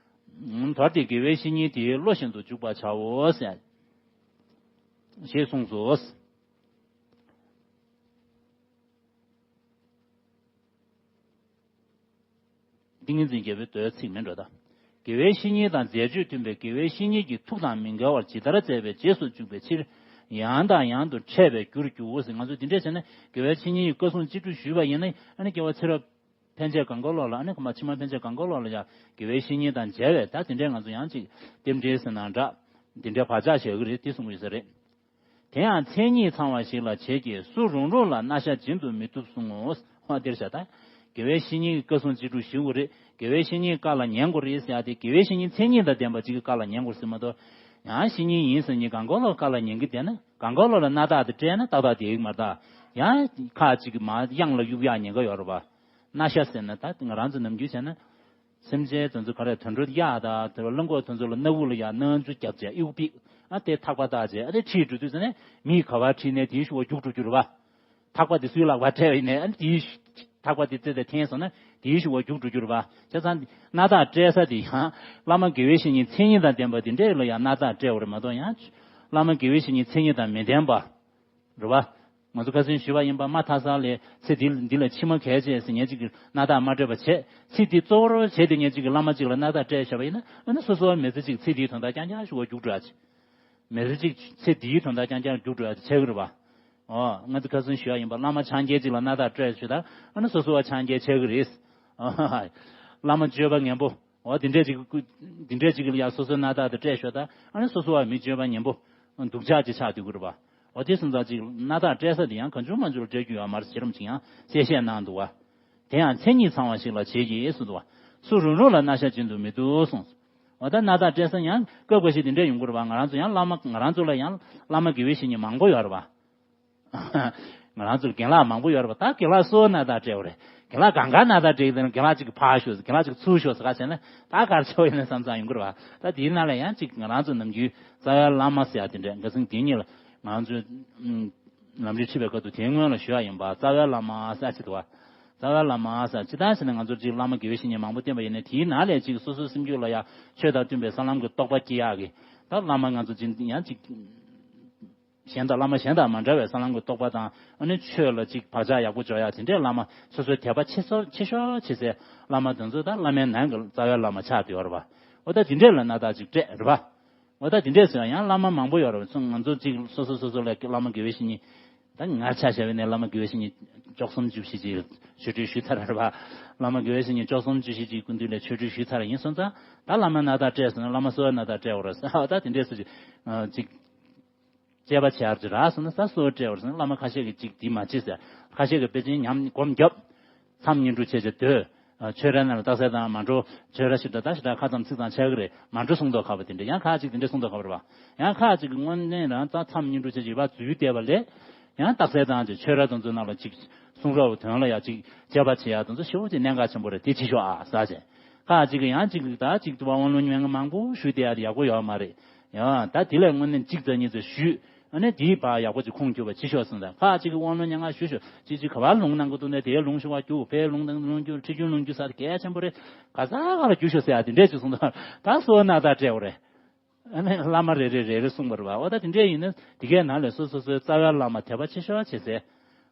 ཨུམ། དོར་ཏེ་དགེ་བའི་བཤེས་གཉེན་དེའི་བློ་བཞིན་དུ་འཇུག་པར་བྱའོ་ཟེར། ཞེས་གསུངས་སོ། ཏིང་ངེ་འཛིན་རྒྱལ་པོའི་མདོའི་ཚིག་མིན་འགྲོ་ད། དགེ་བའི་བཤེས་གཉེན་དང་མཛད་སྤྱོད་མཐུན་པའི་དགེ་བའི་བཤེས་གཉེན་གྱི་ཐུགས་དང་མི་འགལ་བར་ཇི་ལྟར་མཛད་པའི་རྗེས་སུ་འཇུག་པའི་ཕྱིར། ཡང་དང་ཡང་དུ་འཕྲད་པའི་རྒྱུར་འགྱུར་ཟེར། ང་ཚོ་འདི་འདྲས་བྱས་ན་དགེ་བའི་བཤེས་གཉེན་གྱི་བཀའ་གསུང་ཅི་སྒྲུབ་ཞུས་པ་ཡིན་ན། ཨ་ནི་སྐྱེ་བ་ཚེ་རབས་ཕན་ཆད་གང་ག་ལོག་ལ། ཨ་ནི་ཕྱི་མ་ཕན་ཆད་གང་ག་ལོག་ལ་ཡང་དགེ་བའི་བཤེས་གཉེན་དང་མཇལ་བས། ད་དེ་འདྲས་ང་ཚོ་ཡང་ཅིག་རྟེན་འབྲེལ་ཟེར་ན་འདྲ། དེ་འདྲའི་བག་ཆགས་བཞག་གི་རེད། དེ་གསུང་གི་ཡོད་ས་རེད། དེ་ཡང་མཚན་ཉིད་ཚང་བ་ཞིག་ལ་བྱེད་ཀྱི། སུ་རུང་རུང་ལ་སྣ་ཤ་སྦྱིན་དུ་མི་བཏུབ་གསུང་ངོ་། ཧོ། འདིར་བྱ་ད། དགེ་བའི་བཤེས་གཉེན་གྱི་བཀའ་གསུང་ཅི་སྒྲུབ་ཞུ་དགོས་རེད། དགེ་བའི་བཤེས་གཉེན་བཀའ་ལ་ཉན་དགོས་རེད་ཟེར་ཡ་དེ། དགེ་བའི་བཤེས་གཉེན་མཚན་ཉིད་དང་ལྡན་པ་ཅིག་གི་བཀའ་ལ་ཉན་དགོས་ཟེར་མ་གཏོགས། ཡང་བཤེས་གཉེན་ཡིན་ཟེར་མཁན་གང་ག་ལོག་བཀའ་ལ་ཉན་གྱི་བསྡད་ན། གང་ག་ལོག་ལ་སྣ་ཐག་དེ་སྤྲད་ན་ཏག་ཏག་བསྡད་ཀྱི་མ་རེད་ད། ཡང་ཁ་ཅིག་གི་མར་གཡང་ལ་གཡུག་ཡག་ཉེན་ཁ་ཡོད་རེད་པ། སྣ་ཤ་ཟེར་ན་ད་ང་རང་ཚོ་ནམ་རྒྱུན་བྱས་ན། སེམས་ཅན་དེ་ཚོ་ག་རེ་དུད་འགྲོ་གཡག་དང་དེ་རླངས་འཁོར་དེ་ཚོ་ལ་སྣ་བུག་ལ་ཡར་སྣ་ཆུ་བརྒྱབ་བྱས་གཡུག་པིག་ཨ་དེ་ཐག་པ་བཏགས་བྱས། ཨ་དེ་ཁྲིད་འགྲོ་དུས་ཙ་ནས་མིས་ག་པར་ཁྲིད་ནས་དེའི་གཞུག་གུ་རྒྱུག་འགྲོ་རྒྱུ་རེད་པ། ཐག་པ་དེ་སུའི་ལག་པར་སྤྲད་པ་ཡིན་ནའི། ཨ་ནི་དེའི་ཐག་པ་དེ་རྩེ་དེ་འཐེན་སོང་ན་དེའི་གཞུག་གུ་རྒྱུག་འགྲོ་རྒྱུ་རེད་པ། བྱས་ཙང་སྣ་ཐག་སྤྲད་ས་དེ་ཡང་བླ་མ་དགེ་བའི་བཤེས་གཉེན་མཚན་ཉིད་དང་ལྡན་པ་དེ་འདྲས་ལ་ཡང་སྣ་ཐག་སྤྲད་པ་རེད་མ་གཏོགས། ཡང་ བླ་མ་དགེ་བའི་བཤེས་གཉེན་མཚན་ཉིད་དང་མི་ལྡན་པ། རེད་བ། ང་ཚོ་ཁ་སང་ཞུས་པ་ཡིན་པ། མ་མཐའ་ས་ལས་ཚེ་འདི་འདི་ལ་ཕྱི་མ་གལ་ཆེ་ཟེར་ངས་ཅིག་གི་སྣ་ཐག་མ་སྤྲད་པ་བྱས། ཚེ་འདི་གཙོ་བོར་བྱས་ཏེ་ངས་ཅིག་གི་བླ་མ་ཅིག་ལ་སྣ་ཐག་སྤྲད་བཞག་པ་ཡིན་ན། ཨ་ནི་སོ་སོ་བ་མི་ཚེ་ཅིག་ཚེ་འདིའི་དོན་དག་རྐྱང་རྐྱང་ཞུ་བ་རྒྱུགས་འགྲོ་ཡ་ཅིག་མི་ཚེ་གཅིག་ཚེ་འདིའི་དོན་དག་རྐྱང་རྐྱང་རྒྱུགས་འགྲོ་ཡ་དེ་ཆགས་ཀྱི་རེད་པ། ཨོ། ང་ཚོ་ཁ་སང་ཞུ་ཡ་ཡིན་པ། བླ་མ་ཆང་རྐྱལ་གཅིག་ལ་སྣ་ཐག་སྤྲད་ཞུ་ད། ཨ་ནི་སོ་སོ་བ་ཆང་རྐྱལ་ཆགས་ཀྱི་རེད། ཨོ། བླ་མ་སྤྱོད་པ་ངན་པོ། ཨོ། དེ་འདྲས་ཅིག་དེ་འདྲས་ཅིག་ལ་ཡ་སོ་སོའི་སྣ་ཐག་དེ་སྤྲད་ཞུ་ད། ཨ་ནི་སོ་སོ་བ་མི་སྤྱོད་པ་ངན་པོ་སྡུག་ཅག་ཅིག་ཆགས་སྡོད་ཀྱི་རེད་པ། ཨོ། དེ་སོང་ཙང་ཅིག་སྣ་ཐག་སྤྲད་ས་དེ་ཡང་གང་བྱུང་མང་བྱུང་ལ་སྤྲད་རྒྱུ་ཡོད་མ་རེད་ཟེར་རམ་ཅིག་ཡང་གསལ་བཤད་གནང་འདུག་བ། དེ་ཡང་མཚན་ཉིད་ཚང་བ་ཞིག་ལ་བྱེད་ཀྱི་གསུངས་འདུག་བ། སུ་རུང་རུང་ལ་སྣ་ཤ་སྦྱིན་དུ་མི་བཏུབ་གསུངས། འོ་ད་སྣ་ཐག་སྤྲད་ས་ཡང་སྐབས་འགའ་ཞིག་དེ་འདྲ་ཡོང་གི་རེད་བ། ང་རང་ཚོ་ཡང་བླ་མ་ང་རང་ཚོ་ལ་ཡང་བླ་མ་དགེ་བའི་བཤེས་གཉེན་མང་པོ་ཡོད་རེད་བ། ང་རང་ཚོ་རྒན་ལགས་མང་པོ་ཡོད་རེད་བ། ད་རྒན་ལགས་སུ་སྣ་ཐག་སྤྲད་པ་རེད། རྒན་ལགས་གང་ག་སྣ་ཐག་སྤྲད་ཀྱི་འདུག་ན། རྒན་ལགས་གཅིག་གིས་ཕར་ཤོག་ཟེར། རྒན་ལགས་གཅིག་གིས་ཚུར་ཤོག་ཟེར། ག་བྱས་ན་ད་ག་རེ་བྱས་པ་ཡིན་ན་བསམ་བསམ་ཡོང་གི་རེད་བ། ད་དེའི་ནང་ལ་ཡང་གཅིག་ང་རང་ཚོ་ནམ་རྒྱུན་རྩ་བའི་བླ་མ་ཟེར་ཡ་དེ་འདྲས་འགའ་ཚང་དེ་གཉིས་ལ་ང་ཚོས་ལམ་རིམ་ཁྲིད་པའི་སྐབས་དུ་དེའི་སྔོན་ལ་ཞུ་ཡ་ཡིན་པ། རྩ་བའི་བླ་མ་ཟེར་ཡ་ཅིག་འདུག་བ། རྩ་བའི་བླ་མ་ཟེར་ཅི་ལྟར་ཟེར་ན། ང་ཚོར་གཅིག་བླ་མ་དགེ་བའི་བཤེས་གཉེན་མང་པོ་བསྟེན་པ་ཡིན་ན། དེའི་ནང་ལས་གཅིག་སོ་སོའི་སེམས་རྒྱུད་ལ་ཡ་ཆོས་དང་མཐུན་པའི་ས་ལམ་གྱི་རྟོགས་པ་སྐྱེ་ཡག་གི། ད་བླ་མ་ང་ཚོ་གཅིག་ཡང་གཅིག་གཞན་དང་བླ་མ་གཞན་དང་མ་འདྲ་བའི་ས་ལམ་གྱི་རྟོགས་པ་དང་། ཨ་ནི་ཆོས་ལ་གཅིག་བག་ཆགས་ཡག་པོ་འཇོག་ཡག་དེ་འདྲའི་བླ་མ། སོ་སོའི་དད་པ་ཆེ་ཤོས་ཆེ་ཤོས་བྱེད་སའི་བླ་མ་དེ་ཚོ་ད་བླ་མའི་ནང་གི་རྩ་བའི་བླ་མ་ཆགས་བསྡད་ཡོད་རེད་བ། འོ་ད་དེ་འདྲས་ལ་སྣ་ཐག་ཅིག་སྤྲད་རེད་བ། འོ་ད་དེ་འདྲས་ཟེར་ཡང་བླ་མ་མང་པོ་ཡོད་རེད་བ། ང་ཚོ་གཅིག་སོ་སོ་སོ་སོ་ལ་བླ་མ་དགེ་བའི་བཤེས་གཉེན། ད་ངར་ཆ་བཞག་པ་ཡིན་ན་བླ་མ་དགེ་བའི་བཤེས་གཉེན་བཅུ་གསུམ་བཅུ་བཞི་ཅིག་ཆོས་ཁྲིད་ཞུས་ཚར་རེད་བ། བླ་མ་དགེ་བའི་བཤེས་གཉེན་བཅུ་གསུམ་བཅུ་བཞི་ཅིག་སྐུ་མདུན་ལ་ཆོས་ཁྲིད་ཞུས་ཚར་ཡིན་སོང་ཙང་། ད་བླ་མ་སྣ་ཐག་སྤྲད་སོང་ན། བླ་མ་སུ་བ་སྣ་ཐག་སྤྲད་འོ་ར་ཟེར། ད་དེ་འདྲས་སུ་ཅིག་ཅིག་དཔྱད་པ་བྱས་ཅིག་རག་སོང་ན། ད་སུ་བ་སྤྲད་འོ་ར་ཟེར་ན། བླ་མ་ཁ་ཤས་ཀྱིས་ཅིག་འདི་མ་བྱེད་ཟེར། ཁ་ཤས་ཀྱིས་དཔེ་ཅན་ཉམས་སྒོམ་རྒྱབ། མཚམས་བསྙེན་སྒྲུབ་བྱས་བྱས་སྡོད། ཆོས་ར་ནང་ལ་རྟགས་གསལ་བཏང་མ་འགྲོ། ཆོས་ར་ཞིག་འདྲ་ད་ཞིག་འདྲ་ཁ་ཙམ་ཚིག་ཙམ་ཆགས་ཀྱི་རེད། མ་འགྲོ་གསུང་མདོག་ཁ་པོ་དེ་འདྲ། ཡང་ཁ་ཅིག་དེ་འདྲ་གསུང་མདོག་ཁ་པོ་རེད་བ། ཡང་ཁ་ཅིག་གིས་དངོས་གནས་རང་རྩ་མཚམས་བསྙེན་སྒྲུབ་བྱས་བྱས་ཡོད་པ་འཛུལ་བསྡད་པ་ལས། ཡང་རྟགས་གསལ་བཏང་བྱས་ཆོས་ར་དེ་ཚོ་ནང་ལ་ཅིག་གསུང་རོགས་དོན་ལ་ཡ་ཅིག་དཔྱད་པ་བྱེད་ཡ་དེ་ཚོ་ཞེ་པོ་ཅིག་གནད་འགག་ཆེན་པོ་རེད། དེ་བྱེད་ཤོག་ཨ་ཟེར་བྱས། ཁ་ཅིག་གིས་ཡང་ཅིག་ད་ཅིག་དབང་ལུང་མན་ངག་མང་པོ་ཞུས་བསྡད་ཡ་དེ་ཡག་པོ་ཡོད་མ་རེད། ཡང་ད་དེ་ལས་དངོས་གནས་གཅིག་ཙམ་གཉིས་ཙམ་ཞུས། ཨ་ནི་དེའི་བར་ཡག་པོ་ཅིག་ཁུངས་འཁྱོལ་བ་བྱེད་ཤོག་གསུངས་དང་། ཁ་ཅིག་གིས་དབང་ལུང་མན་ངག་ཞུ་ཞོག་ཅིག་ཅིག་ག་པར་ལུང་གནང་གི་འདུག་ན་དེའི་ལུང་ཞུ་བར་རྒྱུགས། ཕའི་ལུང་དང་ལུང་རྒྱུགས། ཁྲིད་རྒྱུན་ལུང་རྒྱུགས་ཟེར་གལ་ཆེན་པོ་རེད། ག་ས་ག་ལ་རྒྱུགས་ཤོག་ཟེར་ཡ་དེ་འདྲས་ཅིག་གསུངས་དང་། ད་སོ་སྣ་ཐག་སྤྲད་འོ་རེད། ཨ་ནི་བླ་མ་རེ་རེ་རེ་རེ་གསུངས་པ་རེད་བ། འོ་ད་དེ་འདྲས་ཡིན་ན་དེ་གའི་ནང་ལས་སོ་སོ་སོའི་རྩ་བའི་བླ་མ་དད་པ་ཆེ་ཤོས་བྱེད་སའི།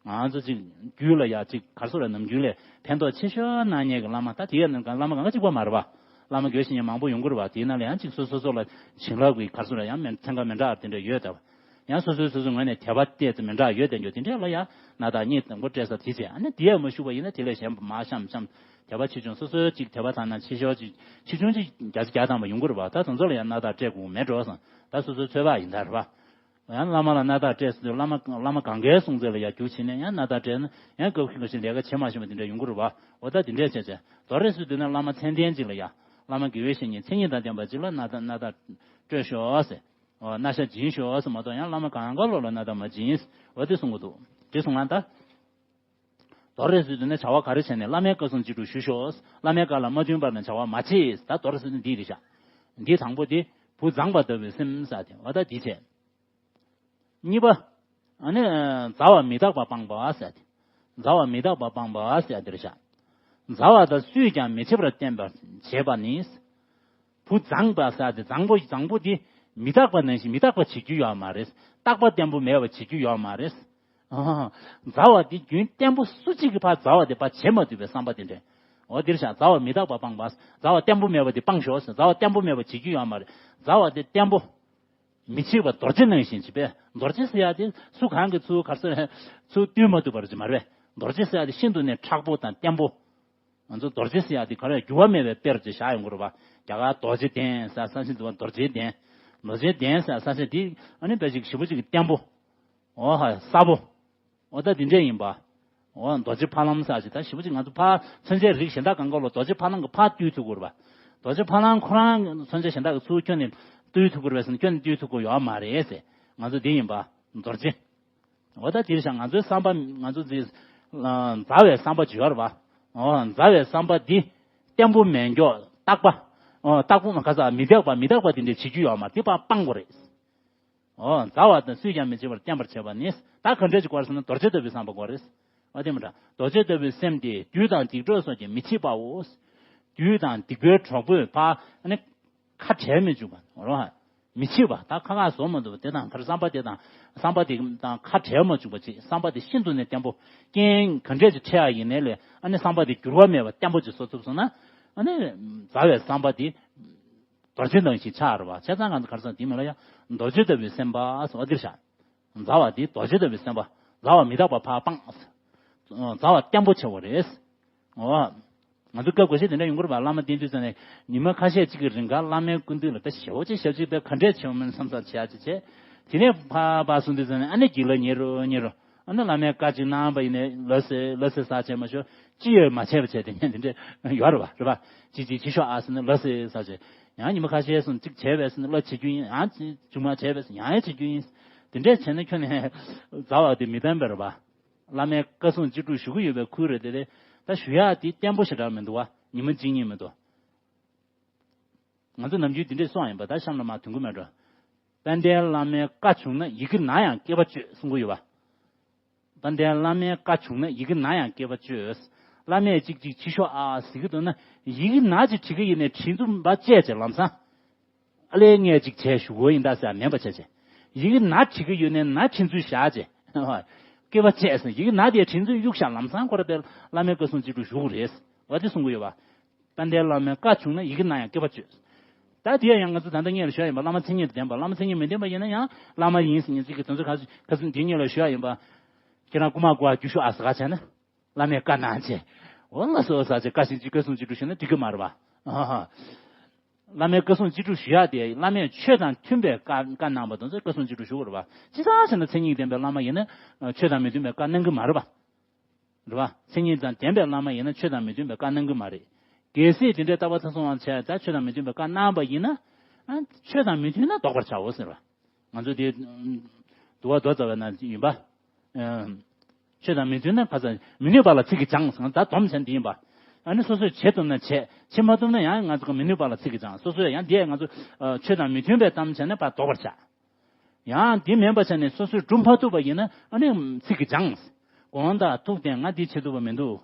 ང་ཚོ་ཅིག་རྒྱུད་ལ་ཡ་ཅིག་ག་རེ་ཟེར་ར། ནམ་རྒྱུན་ལས་ཕན་ཐོགས་ཆེ་ཤོས་གནང་མཁན་གྱི་བླ་མ། ད་དེ་གའི་ནང་བླ་མ་གང་ག་གཅིག་པ་མ་རེད་བ། བླ་མ་དགེ་བའི་བཤེས་གཉེན་མང་པོ་ཡོང་གི་རེད་བ། དེའི་ནང་ལ་ཡང་ཅིག་སོ་སོ་སོ་ལ་བྱིན་རླབས་ཀྱི་ག་རེ་ཟེར་ར། ཡང་མི་ཚན་ཁ་མི་འདྲ་བ་དེ་འདྲ་ཡོད་དེ་བ། ཡང་སོ་སོའི་སོ་སོའི་ངོས་ནས་དད་པ་ཏོག་ཙམ་མི་འདྲ་ཡོད་དེ་འདྲ། དེ་འདྲས་ལ་ཡང་སྣ་ཐག་གཉིས་དང་པོ་སྤྲད་ས་དེ་བྱས། ཨ་ནི་དེ་ཡང་མ་ཞུགས་པ་ཡིན་ན་དེ་ལས་གཞན་པ་མར་བཤམས་བཤམས། དད་པ་ཆེ་ཆུང་སོ་སོའི་ཅིག་དད་པ་དང་ན་ཆེ་ཤོས་ཅིག་ཆེ་ཆུང་ཅིག་བརྒྱ་ཆ་བརྒྱ་ཐམ་པ་ཡོང་གི་རེད་བ། ད་དེ་ཚོ་ལ་ཡང་སྣ་ཐག་སྤྲད་དགོས་མེད་འགྲོ་སོང་། ད་སོ་སོའི་ཚོད་དཔག་ཡིན་ད་རེད་བ། ཡང་བླ་མ་ལ་སྣ་ཐག་སྤྲད་ཟེར་དུས། བླ་མ་བླ་མ་གང་གའི་གསུང་ཚད་ལ་ཡ་རྒྱུགས་བྱས་ནས་ཡང་སྣ་ཐག་སྤྲད་ན། ཡང་སྐབས་ཤིག་ལ་ཞིག་ལས་ཀ་བྱེད་མ་ཤེས་པ་དེ་འདྲ་ཡོང་གི་རེད་བ། འོ་ད་དེ་འདྲས་བྱས་བྱས། མདོར་ཟེར་དུས་ན་བླ་མ་མཚན་ལྡན་ཅིག་ལ་ཡ། བླ་མ་དགེ་བའི་བཤེས་གཉེན་མཚན་ཉིད་དང་ལྡན་པ་ཅིག་ལ་སྣ་ཐག་སྣ་ཐག་སྤྲོད་ཤོག་ཟེར། འོ། སྣ་ཤ་སྦྱིན་ཤོག་ཟེར་མ་གཏོགས། ཡང་བླ་མ་གང་ག་ལོག་ལ་སྣ་ཐག་མ་སྦྱིན། འོ་དེ་གསུང་གི་འདུག་དེ་གསུང་ང་ད། མདོར་ཟེར་དུས་ན་བྱ་བ་ག་རེ་བྱས་ནས། བླ་མའི་བཀའ་གསུང་ཅི་སྒྲུབ་ཞུ་ཤོག་བླ་མའི་བཀའ་ལ་མ་མཐུན་པར་ནི་བྱ་བ་མ་བྱེད། ད་མདོར་ཟེར་དུས་འདི་རེད་ཤག་འདི་དང་པོ་དེ་བུ་མཛངས་པ་ལྟ་བུའི་སེམས་ཟེར་དེ། འོ་ད་འདི་བྱས། གཉིས་པ། ཨ་ནི་མཛའ་བ་མི་རྟག་པ་སྤངས་པ་ཟེར་ཏེ། མཛའ་བ་མི་རྟག་པ་སྤངས་པ་ཟེར་དེ་རེད་ཤག་མཛའ་བ་དང་སུས་ཀྱང་མི་ཕྱེད་པར་བསྟེན་པར་བྱེད་པ་ནི། བུ་མཛངས་པ་ཟེར་ཏེ། མཛངས་པོ་མཛངས་པོ་འདི་མི་རྟག་པ་ནང་བཞིན་མི་རྟག་པ་བྱེད་རྒྱུ་ཡོད་མ་རེད། རྟག་པ་བརྟན་པོ་མེད་པ་བྱེད་རྒྱུ་ཡོད་མ་རེད། ཨ། མཛའ་བ་འདི་རྒྱུན་བརྟན་པོ་སུ་གཅིག་གིས་ཕར་མཛའ་བ་དེ་ཕར་བྱེད་མ་ཐུབ་པའི་བསམ་པ་དེ་འདྲ། འོ་དེ་རེད་ཤག་མཛའ་བ་མི་རྟག་པ་སྤངས་པ། མཛའ་བ་བརྟན་པོ་མེད་པ་དེ་སྤངས་ཤོག་ཟེར། མཛའ་བ་བརྟན་པོ་མེད་པ་བྱེད་རྒྱུ་ཡོད་མ་རེད། མཛའ་བ་དེ་བརྟན་པོ། མི་ཕྱེད་པ་རྡོ་རྗེ་ནང་བཞིན་བྱས་པས། རྡོ་རྗེ་ཟེར་ཡ་དེ་སུ་གང་གིས་ཚུར་ག་རེ་ཟེར། ཚུར་བཏུལ་མ་ཐུབ་པ་ཅིག་མ་རེད། རྡོ་རྗེ་ཟེར་ཡ་དེ་ཤིན་ཏུ་ནས་མཁྲེགས་པོ་དང་བརྟན་པོ། ང་ཚོ་རྡོ་རྗེ་ཟེར་ཡ་དེ་ག་རེ། འགྱུར་བ་མེད་པའི་དཔེ་ཅིག་བཞག་ཡོང་གི་རེད་བ། རྒྱ་གར་རྡོ་རྗེ་གདན་ཟེར་ས་ཆ་འདུག་བ། རྡོ་རྗེ་གདན། རྡོ་རྗེ་གདན་ཟེར་ས་ཆ་དེ་ཨ་ནི་དཔེ་ཅིག་ཞེ་པོ་ཅིག་བརྟན་པོ། འོ་ཧ། གསལ་པོ། འོ་ད་དེ་འདྲས་ཡིན་པ། འོ། རྡོ་རྗེ་ཕ་ལམ་ཟེར་ཅིག་ད་ཞེ་པོ་ཅིག་ང་ཚོ་ཕར་མཚོན་ཆའི་རིགས་གཞན་དག་གང་ག་ལ་རྡོ་རྗེ་ཕ་ལམ་གྱིས་ཕར་བཏུལ་ཐུབ་ཀྱི་རེད་པ། རྡོ་རྗེ་ཕ་ལམ་ཁོ་རང་མཚོན་ཆ་གཞན་དག་གིས་ཚུར་ཁྱོན་ནས་བཏུལ་ཐུབ་ཀྱི་རེད་པས་ཟེར་ན། ཁྱོན་ནས་བཏུལ་ཐུབ་ཀྱི་ཡོད་མ་རེད་ཟེར། ང་ཚོ་འདི་ཡིན་པ། རྡོ་རྗེ། འོ་ད་དེ་རེད་ཤག་ང་ཚོའི་བསམ་པ། ང་ཚོ་འདི་མཛའ་བའི་བསམ་པ་ཅིག་ཡོད་རེད་པ། འོ། མཛའ་བའི་བསམ་པ་འདི་བརྟན་པོ་མེད་མགྱོགས། རྟག་པ། འོ། རྟག་པ་མ་ག་ས་མི་རྟག་པ། མི་རྟག་པ་དེ་འདྲ་བྱེད་རྒྱུ་ཡོད་མ་རེད། དེ་ཕར་སྤང་དགོས་རེད། འོ། མཛའ་བ་དང་སུས་ཀྱང་མི་ཕྱེད་པར་བསྟེན་པར་བྱེད་པ་ནི། ད་ག་འདྲས་ཀྱི་སྐོར་ཟེར་ན། རྡོ་རྗེ་ལྟ་བུའི་བསམ་པ་དགོས་རེད། འོ་དེ་མི་འདྲ། རྡོ་རྗེ་ལྟ་བུའི་སེམས་དེ་བདུད་དང་སྡིག་གྲོགས་སོགས་ཀྱིས་མི་ཕྱེད་པའོ། བདུད་དང་སྡིག་པའི་གྲོགས་པོས་ཕར་ནི་ཁ་བྲལ་མི་འཇུག་པ་རོ། མི་བྱེད་པ། ད་ཁ་ཁ་བཟོ་མ་ཐུབ་པ་དེ་དང་ཁར་བསམ་པ་དེ་དང་བསམ་པ་དེ་དང་ཁ་བྲལ་མ་བཅུག་པ་ཅིག་བསམ་པ་དེ་ཤིན་ཏུ་ནས་བརྟན་པོ། རྐྱེན་ག་འདྲས་ཅིག་འཕྲད་ཡ་ཡིན་ནའི་ལས་ཨ་ནི་བསམ་པ་དེ་འགྱུར་བ་མེད་པ་བརྟན་པོ་ཅིག་བཟོ་ཐུབ་སོང་ན། ཨ་ནི་མཛའ་བའི་བསམ་པ་དེ་རྡོ་རྗེ་ནང་བཞིན་ཆགས་རེད་བ། བྱས་ཙང་ང་ཚོ་ག་རེ་ཟེར་དེ་མིན་ལ་ཡ་རྡོ་རྗེ་ལྟ་བུའི་སེམས་པ་ཟེར་བ་འདིར་བཞག་མཛའ་བ་དེ་རྡོ་རྗེ་ལྟ་བུའི་སེམས་པ། མཛའ་བ་མི་རྟག་པ་ཕར་སྤངས། མཛའ་བ་བརྟན་པོ་ཆེ་བ་རེད། འོ། ང་ཚོ་སྐབས་འགའ་ཤས་དེ་འདྲ་ཡོང་གི་རེད་པ། བླ་མ་བསྟེན་དུས་ཙམ་ནས་ཉི་མ་ཁ་ཤས་གཅིག་གི་རིང་ག་བླ་མའི་སྐུ་མདུན་ལ་དཔེ་ཞེ་པོ་ཅིག་ཞབས་ཕྱི་དཔེ་ག་འདྲས་བྱེད་པ་མིན་བསམ་བསམ་བྱེད་ཡ་ཅིག་བྱས། དེ་ནས་ཕར་ཕར་སོང་དུས་ཙམ་ནས་ཨ་ནི་སྒྱིད་ལ་ཉེ་རུ་ཉེ་རུ། ཨ་ནི་བླ་མས་བཀའ་གཅིག་གནང་བ་ཡིན་ནའི་ལ་སེ་ལ་སེ་ཟ་བྱས་མ་ཤོར། ཅི་ཡོད་མ་བྱས་པ་བྱས་དེ་ནས་དེ་འདྲས་ཡོད་རེད་པ། རེད་པ། ཅི་ཅི་ཅི་ཤོག་ཨ་ཟེར་ནས་ལ་སེ་ཟ་བྱས། ཡང་ཉི་མ་ཁ་ཤས་སོང་གཅིག་བྱས་པས་ཟེར་ནས་ལ་བྱེད་རྒྱུ་ཡིན། ཡང་ཅི་ཅུང་མ་བྱས་པས་ཟེར་ཡང་ཡང་བྱེད་རྒྱུ་ཡིན། དེ་འདྲས་བྱས་ན་ཁྱོད་ནས་མཛའ་བ་དེ་མི་བརྟན་པ་རེད་པ། བླ་མའི་བཀའ་གསུང་ཅི་སྒྲུབ་ཞུ་གི་ཡོད་པའི་ཁུལ་རེད་དེ། དེ་ད་ཞུ་ཡག་དེ་བརྟན་པོ་ཞེ་དྲག་མི་འདུག་བ། ཉི་མ་གཅིག་གཉིས་མི་འདུག་ང་ཚོ་ནམ་རྒྱུན་དེ་འདྲས་གསུང་ཡིན་པ། ད་གཤམ་ལ་མར་ཐོན་གི་མེད་འགྲོ། དཔལ་ལྡན་བླ་མའི་བཀའ་བྱུང་ན་ཡི་གེ་ན་ཡང་བསྐལ་པ་གཅོད་གསུང་གི་ཡོད་པ། དཔལ་ལྡན་བླ་མའི་བཀའ་བྱུང་ན་ཡི་གེ་ན་ཡང་བསྐལ་པ་གཅོད། བླ་མས་གཅིག་གཅིག་བྱེད་ཤོག་ཨ་ཟེར་གི་འདུག་ན། ཡི་གེ་ན་ཅིག་བྲིས་གི་ཡིན་ནའི་བྲིས་ཚུལ་མ་བཅད་ཅེས་ལམ་སང་། ཨ་ལས་ངས་ཅིག་བྱས་ཞུ་གོ་ཡིན་ད་ཟེར་མེད་པ་བྱས་བྱས། ཡི་གེ་ན་བྲིས་གི་ཡོད་ནའི་ན་བྲིས་ཚུལ་བཞག་བྱས། བསྐལ་པ་བཅད་ཟེར། ཡི་གེ་ན་དེ་བྲིས་ཚུལ་གཡུག་བཞག་ལམ་སང་ཁོ་ར་དེ་བླ་མའི་བཀའ་གསུང་ཅི་སྒྲུབ་ཞུ་གི་རེད། འོ་དེ་གསུང་གི་ཡོད་པ། དཔལ་ལྡན་བླ་མའི་བཀའ་བྱུང་ན་ཡི་གེ་ན་ཡང་བསྐལ་པ་གཅོད། ད་དེ་ཡང་ང་ཚོ་ད་ལྟ་སྔོན་ལ་ཞུས་ཡིན་པ། བླ་མ་མཚན་ཉིད་ལྡན་པ། བླ་མ་མཚན་ཉིད་མི་ལྡན་པ་ཡིན་ན་ཡང་བླ་མ་ཡིན་ཟེར་མཁན་ཅིག་གིས་དེ་ཚོ་ག་ཚོད་ག་ཚོད་འདི་སྔོན་ལ་ཞུས་ཡིན་པ། ཁྱེད་རང་རྐུ་མ་རྐུ་བ་རྒྱུགས་ཤོག་ཨ་ཟེར་ག་བྱས་ན། བླ་མས་བཀའ་གནང་བྱས། འོ་ལགས་སོ་ཟེར་བྱས་བཀའ་བཞིན་གྱི་བཀའ་གསུང་ཅི་སྒྲུབ་ཞུས་ན་འགྲིག་གི་མ་རེད་པ། ཨ་ཧ། བླ་མའི་བཀའ་གསུང་ཅི་སྒྲུབ་ཞུ་ཡག་དེ་བླ་མས་ཆོས་དང་མཐུན་པའི་བཀའ་བཀའ་གནང་བ་དེ་ཚོ་བཀའ་གསུང་ཅི་སྒྲུབ་ཞུ་དགོས་རེད་པ། ཅི་ཙང་བྱས་ན་མཚན་ཉིད་ལྡན་པའི་བླ་མ་ཡིན་ན་ཆོས་དང་མི་མཐུན་པའི་བཀའ་གནང་གི་མ་རེད་པ། རེད་པ། མཚན་ཉིད་དང་ལྡན་པའི་བླ་མ་ཡིན་ན་ཆོས་དང་མི་མཐུན་པའི་བཀའ་གནང་གི་མ་རེད། གལ་སྲིད་དེ་འདྲའི་རྟག་པར་ཐོས་བསམ་བྱས་ད་ཆོས་དང་མི་མཐུན་པའི་བཀའ་གནང་བ་ཡིན་ན། ཨ། ཆོས་དང་མི་མཐུན་ན་བཟློག་པར་བྱའོ་ཟེར་བ། ང་ཚོ་དེ་འདུལ་བ་མདོ་རྩ་བའི་ནང་ཡིན་པ། ཨ། ཆོས་དང་མི་མཐུན་ན་ཁ་ས་མི་ནུས་པ་ལ་ཚིག་གིས་སྦྱངས་ཟེར། ད་སྡོམ་བྱས་འདི་ཡིན་པ། ཨ་ནི་སོ་སོས་བྱེད་ཐུབ་ན་བྱས། བྱེད་མ་ཐུབ་ན་ཡང་ང་ཚོ་གི་མི་ནུས་པ་ལ་ཚིག་གིས་སྦྱངས། སོ་སོས་ཡང་འདི་ང་ཚོ་ཨ་ཆོས་དང་མི་མཐུན་པའི་གཏམ་བྱས་ན་ཕར་བཟློག་པར་བྱ། ཡང་འདི་མིན་པ་བྱས་ནས་སོ་སོས་སྒྲུབ་མ་ཐུབ་པ་ཡིན་ན་ཨ་ནི་ཚིག་གིས་སྦྱངས། དགོངས་དག་ཐུགས་བསྟན་ང་འདི་བྱེད་ཐུབ་པ་མི་འདུག་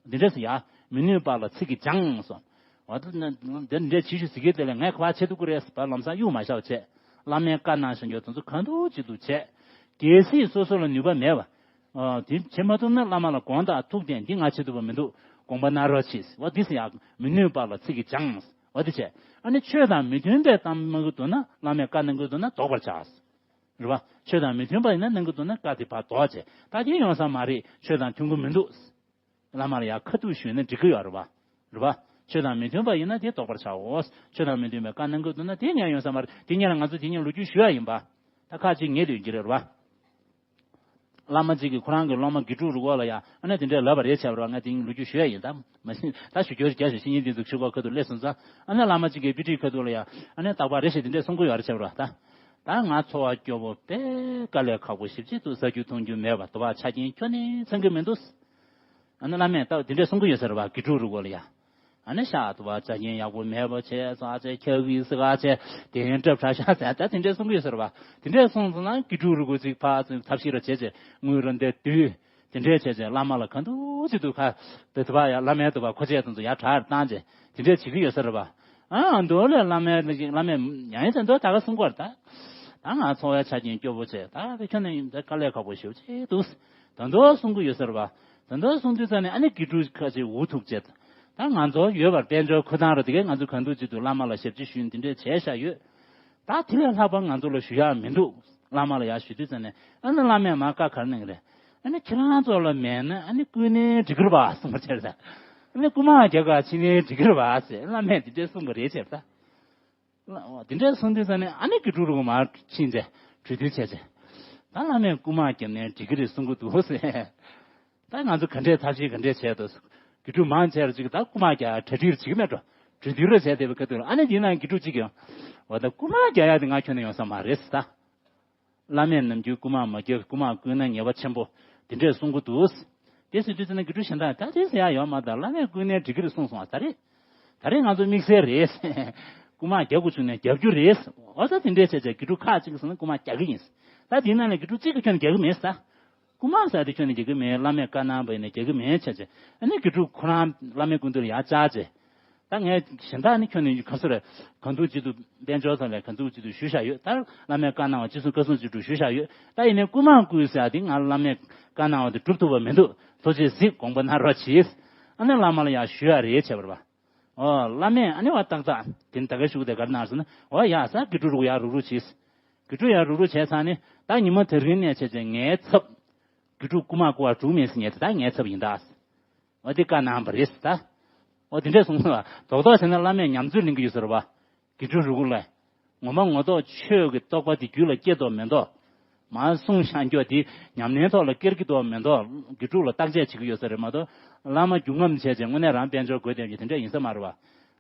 འདི་འདྲས་ཡ། མི་ནུས་པ་ལ་ཚིག་གིས་སྦྱངས་སོ། འོ་ད་ནི་འདི་འདྲས་བྱེད་ཤོག་ཟེར་གི་དེ་ལས་ངས་ག་པར་བྱེད་ཐུབ་ཀྱི་རེད་ཟེར་བ་ལམ་སང་གཡུག་མ་བཞག་བྱས། བླ་མས་བཀའ་གནང་བཞིན་གྱི་དེ་ཚོ་གང་ཐུབ་ཅི་ཐུབ་བྱས། གལ་སྲིད་སོ་སོ་ལ་ནུས་པ་མེད་པ། ཨ། དེ་བྱེད་མ་ཐུབ་ན་བླ་མ་ལ་དགོངས་དག་ཐུགས་བསྟན་འདི་ང་བྱེད་ཐུབ་པ་མི་འདུག་དགོངས་པ་གནང་རོགས་གྱིས། འོ་འདི་ཟེར་ཡག་མི་ནུས་པ་ལ་ཚིག་གིས་སྦྱངས། འོ་འདི་བྱས། ཨ་ནི་ཆོས་དང་མི་མཐུན་པའི་གཏམ་གནང་གི་འདུག་ན་བླ་མས་བཀའ་གནང་གི་འདུག་ན་བཟློག་པར་བྱ། རེད་པ། ཆོས་དང་མི་མཐུན་པ་ཡིན་ན་གནང་གི་འདུག་ན་བཀའ་དེ་ཕར་བཟློག་བྱས། ད་དེ་ཡོང་ས་མ་རེད། ཆོས་དང་མཐུན་གི་མི་འདུག་བླ་མ་ལ་ཡང་ཁ་ཐུག་ཞུས་ན་འགྲིག་གི་ཡོད་རེད་པ། རེད་པ། ཆོས་དང་མི་མཐུན་པ་ཡིན་ན་དེ་བཟློག་པར་བྱའོ། ཆོས་དང་མི་མཐུན་པའི་བཀའ་གནང་གི་འདུག་ན་དེ་ངས་ཡོང་ས་མ་རེད། དེ་སྔོན་ལ་ང་ཚོ་དེ་སྔོན་ལོ་རྒྱུས་ཞུས་ཡ་ཡིན་པ། ད་ཁ་ཅིག་ངེས་ལོས་ཀྱི་རེད་པ། བླ་མ་གཅིག་གིས་ཁོ་རང་གི་སློབ་མ་དགེ་ཕྲུག་རུ་སྐོར་ལ་ཡ་ཨ་ནི་དེ་འདྲས་ལབ་པ་རེད་བྱས་པ་རེད་པ། ང་དེ་སྔོན་ལོ་རྒྱུས་ཞུས་ཡ་ཡིན། ད་མ་གཞི་ད་ཞུ་རྒྱུ་རེད། རྒྱ་ཞུ་བཤེས་གཉེན་འདི་ཚོ་ཆོས་སྒོར་ཁ་ཐུག་སླེབས་སོང་ཙང་ཨ་ནི་བླ་མ་གཅིག་གིས་དཔེ་ཁྲིད་ཁ་ཐུག་ལ་ཡ་ཨ་ནི་རྟག་པར་རེ་ཞིག་དེ་འདྲས་གསུང་གི་ཡོད་རེད་བྱས་པ་རེད་པ། ད། ད་ང་ཚོར་བ་སྐྱོ་པོ་དཔེ་དཀའ་ལས་ཁག་པོ་ཞེ་པོ་ཅིག་འདུག་ཟ་རྒྱུ་འཐུང་རྒྱུ་མེད་པ་དུ་བ་ཆ་རྐྱེན་ཁྱོན་ནས་ཚང་གི་མི་འདུག་ཨ་ནི་བླ་མས་ད་དེ་འདྲས་གསུང་གི་ཡོད་ས་རེད་པ། དགེ་ཕྲུག་རུ་སྐོར་ལ་ཡ། ཨ་ནི་ཤ་དུ་བ་ཆ་རྐྱེན་ཡག་པོ་མེད་པ་བྱས་ཟ་བྱས་ཁྱག་གི་ཟི་ག་བྱས་དེ་ཡན་སྐྲབ་ཁྲ་ཤ་ཟ་ད་དེ་འདྲས་གསུང་གི་ཡོད་ས་རེད་པ། དེ་འདྲས་གསུངས་སོང་ན་དགེ་ཕྲུག་རུ་སྐོར་ཅིག་ཕར་ཚུར་ཐབས་ཤེས་ར་བྱས་བྱས་དངུལ་ར་འདེད་དུས། དེ་འདྲས་བྱས་བྱས་བླ་མ་ལ་ག་འདུག་ཅི་འདུག་ཁ། དེ་དུ་བ་ཡ་བླ་མའི་དུ་བ་ཁོ་ཆས་དུ་ཚོ་ཡ་གྲགས་བཏང་བྱས་དེ་འདྲས་བྱེད་ཀྱི་ཡོད་ས་རེད་པ། ཨ་འདུག་ལས་བླ་མའི་བླ་མས་ཡང་ཡང་ཚན་འདུག་ད་ག་གསུང་གོ་རེད་ད། ད་ང་ཚོ་བའི་ཆ་རྐྱེན་སྐྱོ་པོ་བྱས་ད་དེ་ཁྱོན་ནས་ཡིན་ད་དཀའ་ལས་ཁག་པོ་ཞེ་པོ་ཅིག་འདུག་ད་འདུག་གསུང་གི་ཡོད་ས་རེད་པ། ད་འདུག་གསུང་དུས་ཙ་ནས་ཨ་ནི་དགེ་ཕྲུག་ཁ་ཅིག་འུ་ཐུག་བྱས། ད་ང་ཚོ་ཡོད་པར་དཔལ་འབྱོར་ཁུ་ཐང་ར་དེ་གས་ང་ཚོ་ག་འདུག་ཅི་འདུག་བླ་མ་ལ་ཞབས་ཕྱི་ཞུས་འདི་འདྲས་བྱས་བཞག་ཡོད། ད་དེ་ལས་ལྷག་པ་ང་ཚོ་ལ་ཞུ་ཡག་མི་འདུག་བླ་མ་ལ་ཡག་ཞུ་དུས་ཙམ་ནས་ཨ་ནི་བླ་མས་མ་བཀའ་ག་རེ་གནང་གི་རེད། ཨ་ནི་ཁྱེད་རང་ཚོ་ལ་མེད་ན་ཨ་ནི་རྐུན་ནའི་འགྲིག་གི་རེད་པ་གསུངས་པ་བྱས་རེད། ཨ་ནི་རྐུ་མ་རྒྱག་ག་ཕྱིན་ནའི་འགྲིག་གི་རེད་པ་ཟེར་བླ་མས་དེ་འདྲས་གསུངས་པ་རེད་བྱས་རེད་ད། དེ་འདྲས་གསུངས་དུས་ཙམ་ནས་ཨ་ནི་དགེ་ཕྲུག་རུ་མར་ཕྱིན་ཏེ་གྲོས་བསྡུར་བྱས་བྱས། ད་བླ་མས་རྐུ་མ་བརྒྱབ་ནའི་འགྲིག་གི་རེད་གསུང་གི་འདུག་ཟེར། ད་ང་ཚོ་ག་འདྲས་ཐབས་ཤེས་ག་འདྲས་བྱས་འདུག་དགེ་ཕྲུག་མང་ཆེ་བ་ཅིག་ད་རྐུ་མ་རྒྱག་གྲ་སྒྲིག་བྱེད་ཀྱི་མེད་འགྲོ། གྲོས་བསྡུར་རེ་བྱས་བསྡད་པའི་ཁ་ཐུག་ལ་ཨ་ནི་དེའི་ནང་དགེ་ཕྲུག་ཅིག་གིས་འོ་ད་རྐུ་མ་རྒྱག་ཡག་དེ་ང་ཁྱོན་ནས་ཡོང་ས་མ་རེད་ཟེར་ད། བླ་མས་ནམ་རྒྱུན་རྐུ་མ་མ་རྒྱག་རྐུ་མ་རྐུས་ན་ཉེས་པ་ཆེན་པོ་དེ་འདྲས་གསུང་གི་འདུག་དེ་ཟེར་དུས་ཙམ་ན་དགེ་ཕྲུག་གཞན་དག་ད་དེ་ཟེར་ཡག་ཡོད་མ་རེད། ད་བླ་མས་རྐུས་ནའི་འགྲིག་གི་རེད་གསུངས་སོང་བ། ད་རེད། ད་རེད་ང་ཚོ་དམིགས་བསལ་རེད། རྐུ་མ་རྒྱག་དགོས་བྱུང་ནའི་རྒྱག་རྒྱུ་རེད། འོ་ད་དེ་འདྲས་བྱས་བྱས་དགེ་ཕྲུག་ཁག་ཅིག་གིས་ཟེར་ན་རྐུ་མ་རྒྱག་གི་ཡིན། ད་དེའི་ནང་ནས་དགེ་ཕྲུག་གཅིག་གིས་ཁྱོན་ནས་རྒྱག་གི་མེད་ཟེར། རྐུ་མ་ཟེར་དེ་ཁྱོན་ནས་རྒྱག་གི་མེད། བླ་མས་བཀའ་གནང་བ་ཡིན་ན་རྒྱག་གི་མེད་བྱས་བྱས། ཨ་ནི་དགེ་ཕྲུག་ཁོ་རང་བླ་མའི་སྐུ་མདུན་ལ་ཡར་བཅར་བྱས། ད་ངས་གཞན་དག་ནི་ཁྱོན་ནས་ག་ཚོད་རེད། ག་འདུག་ཅི་འདུག་དཔལ་འབྱོར་ཚང་ལས་ག་འདུག་ཅི་འདུག་ཞུས་བཞག་ཡོད། ད་བླ་མས་བཀའ་གནང་བ་ཅི་གསུང་བཀའ་གསུང་ཅི་འདུག་ཞུས་བཞག་ཡོད། ད་ཡིན་ནའི་རྐུ་མ་རྐུས་ཟེར་ཡ་དེ་ང་བླ་མས་བཀའ་གནང་བ་དེ་སྒྲུབ་ཐུབ་པ་མི་འདུག་ཐུགས་རྗེས་གཟིགས་དགོངས་པ་གནང་རོགས་གྱིས། ཨ་ནི་བླ་མ་ལ་ཡང་ཞུ་ཡ་རེད་བྱས་པ་རེད་པ། ཨོ་བླ་མས་ཨ་ནི་བ་ཏག་ཏག་དེ་ད་ག་ཞུ་དེ་གར་གནང་ཟེར་ན། ཨོ་ཡ་ས་དགེ་ཕྲུག་རུག་ཡ་རུག་རུག་བྱས། དགེ་ཕྲུག་ཡ་རུག་རུག་བྱས་ཚར་ནས་ད་ཉི་མ་དེ་རིང་ནས་བྱས་བྱས་ངའི་ཚབ། དགེ་ཕྲུག་རྐུ་མ་རྐུ་བ་དྲུག་མེད་ཟེར་ཉེ་དེ་ད་ངའི་ཚབ་ཡིན་ད། འོ་དེ་བཀའ་གནང་བ་རེད་ད། འོ་དེ་འདྲས་གསུངས་སོང་བ། རྡོག་རྡོག་བྱས་ན་བླ་མས་ཉམས་ཚོད་ལེན་གི་ཡོད་ཟེར་བ། དགེ་ཕྲུག་རུ་གུ་ལ། ངོ་མ་ངོ་ཐོག་ཆོས་ཀྱི་རྟོགས་པ་དེ་རྒྱུད་ལ་སྐྱེ་དོ་མེད་དོ། མ་གསུངས་ཤང་སྐྱོ་དེ་ཉམས་ལེན་ཐོག་ལ་སྐྱེར་གི་དོ་མེད་དོ། དགེ་ཕྲུག་ལ་བརྟག་དཔྱད་བྱེད་ཀྱི་ཡོད་ས་རེད་མ་གཏོགས། བླ་མ་རྒྱུས་ངམ་བྱས་བྱས་དངོས་གནས་རང་དཔལ་འབྱོར་དགོས་དེ་དེ་འདྲས་ཡིན་ས་མ་རེད་བ།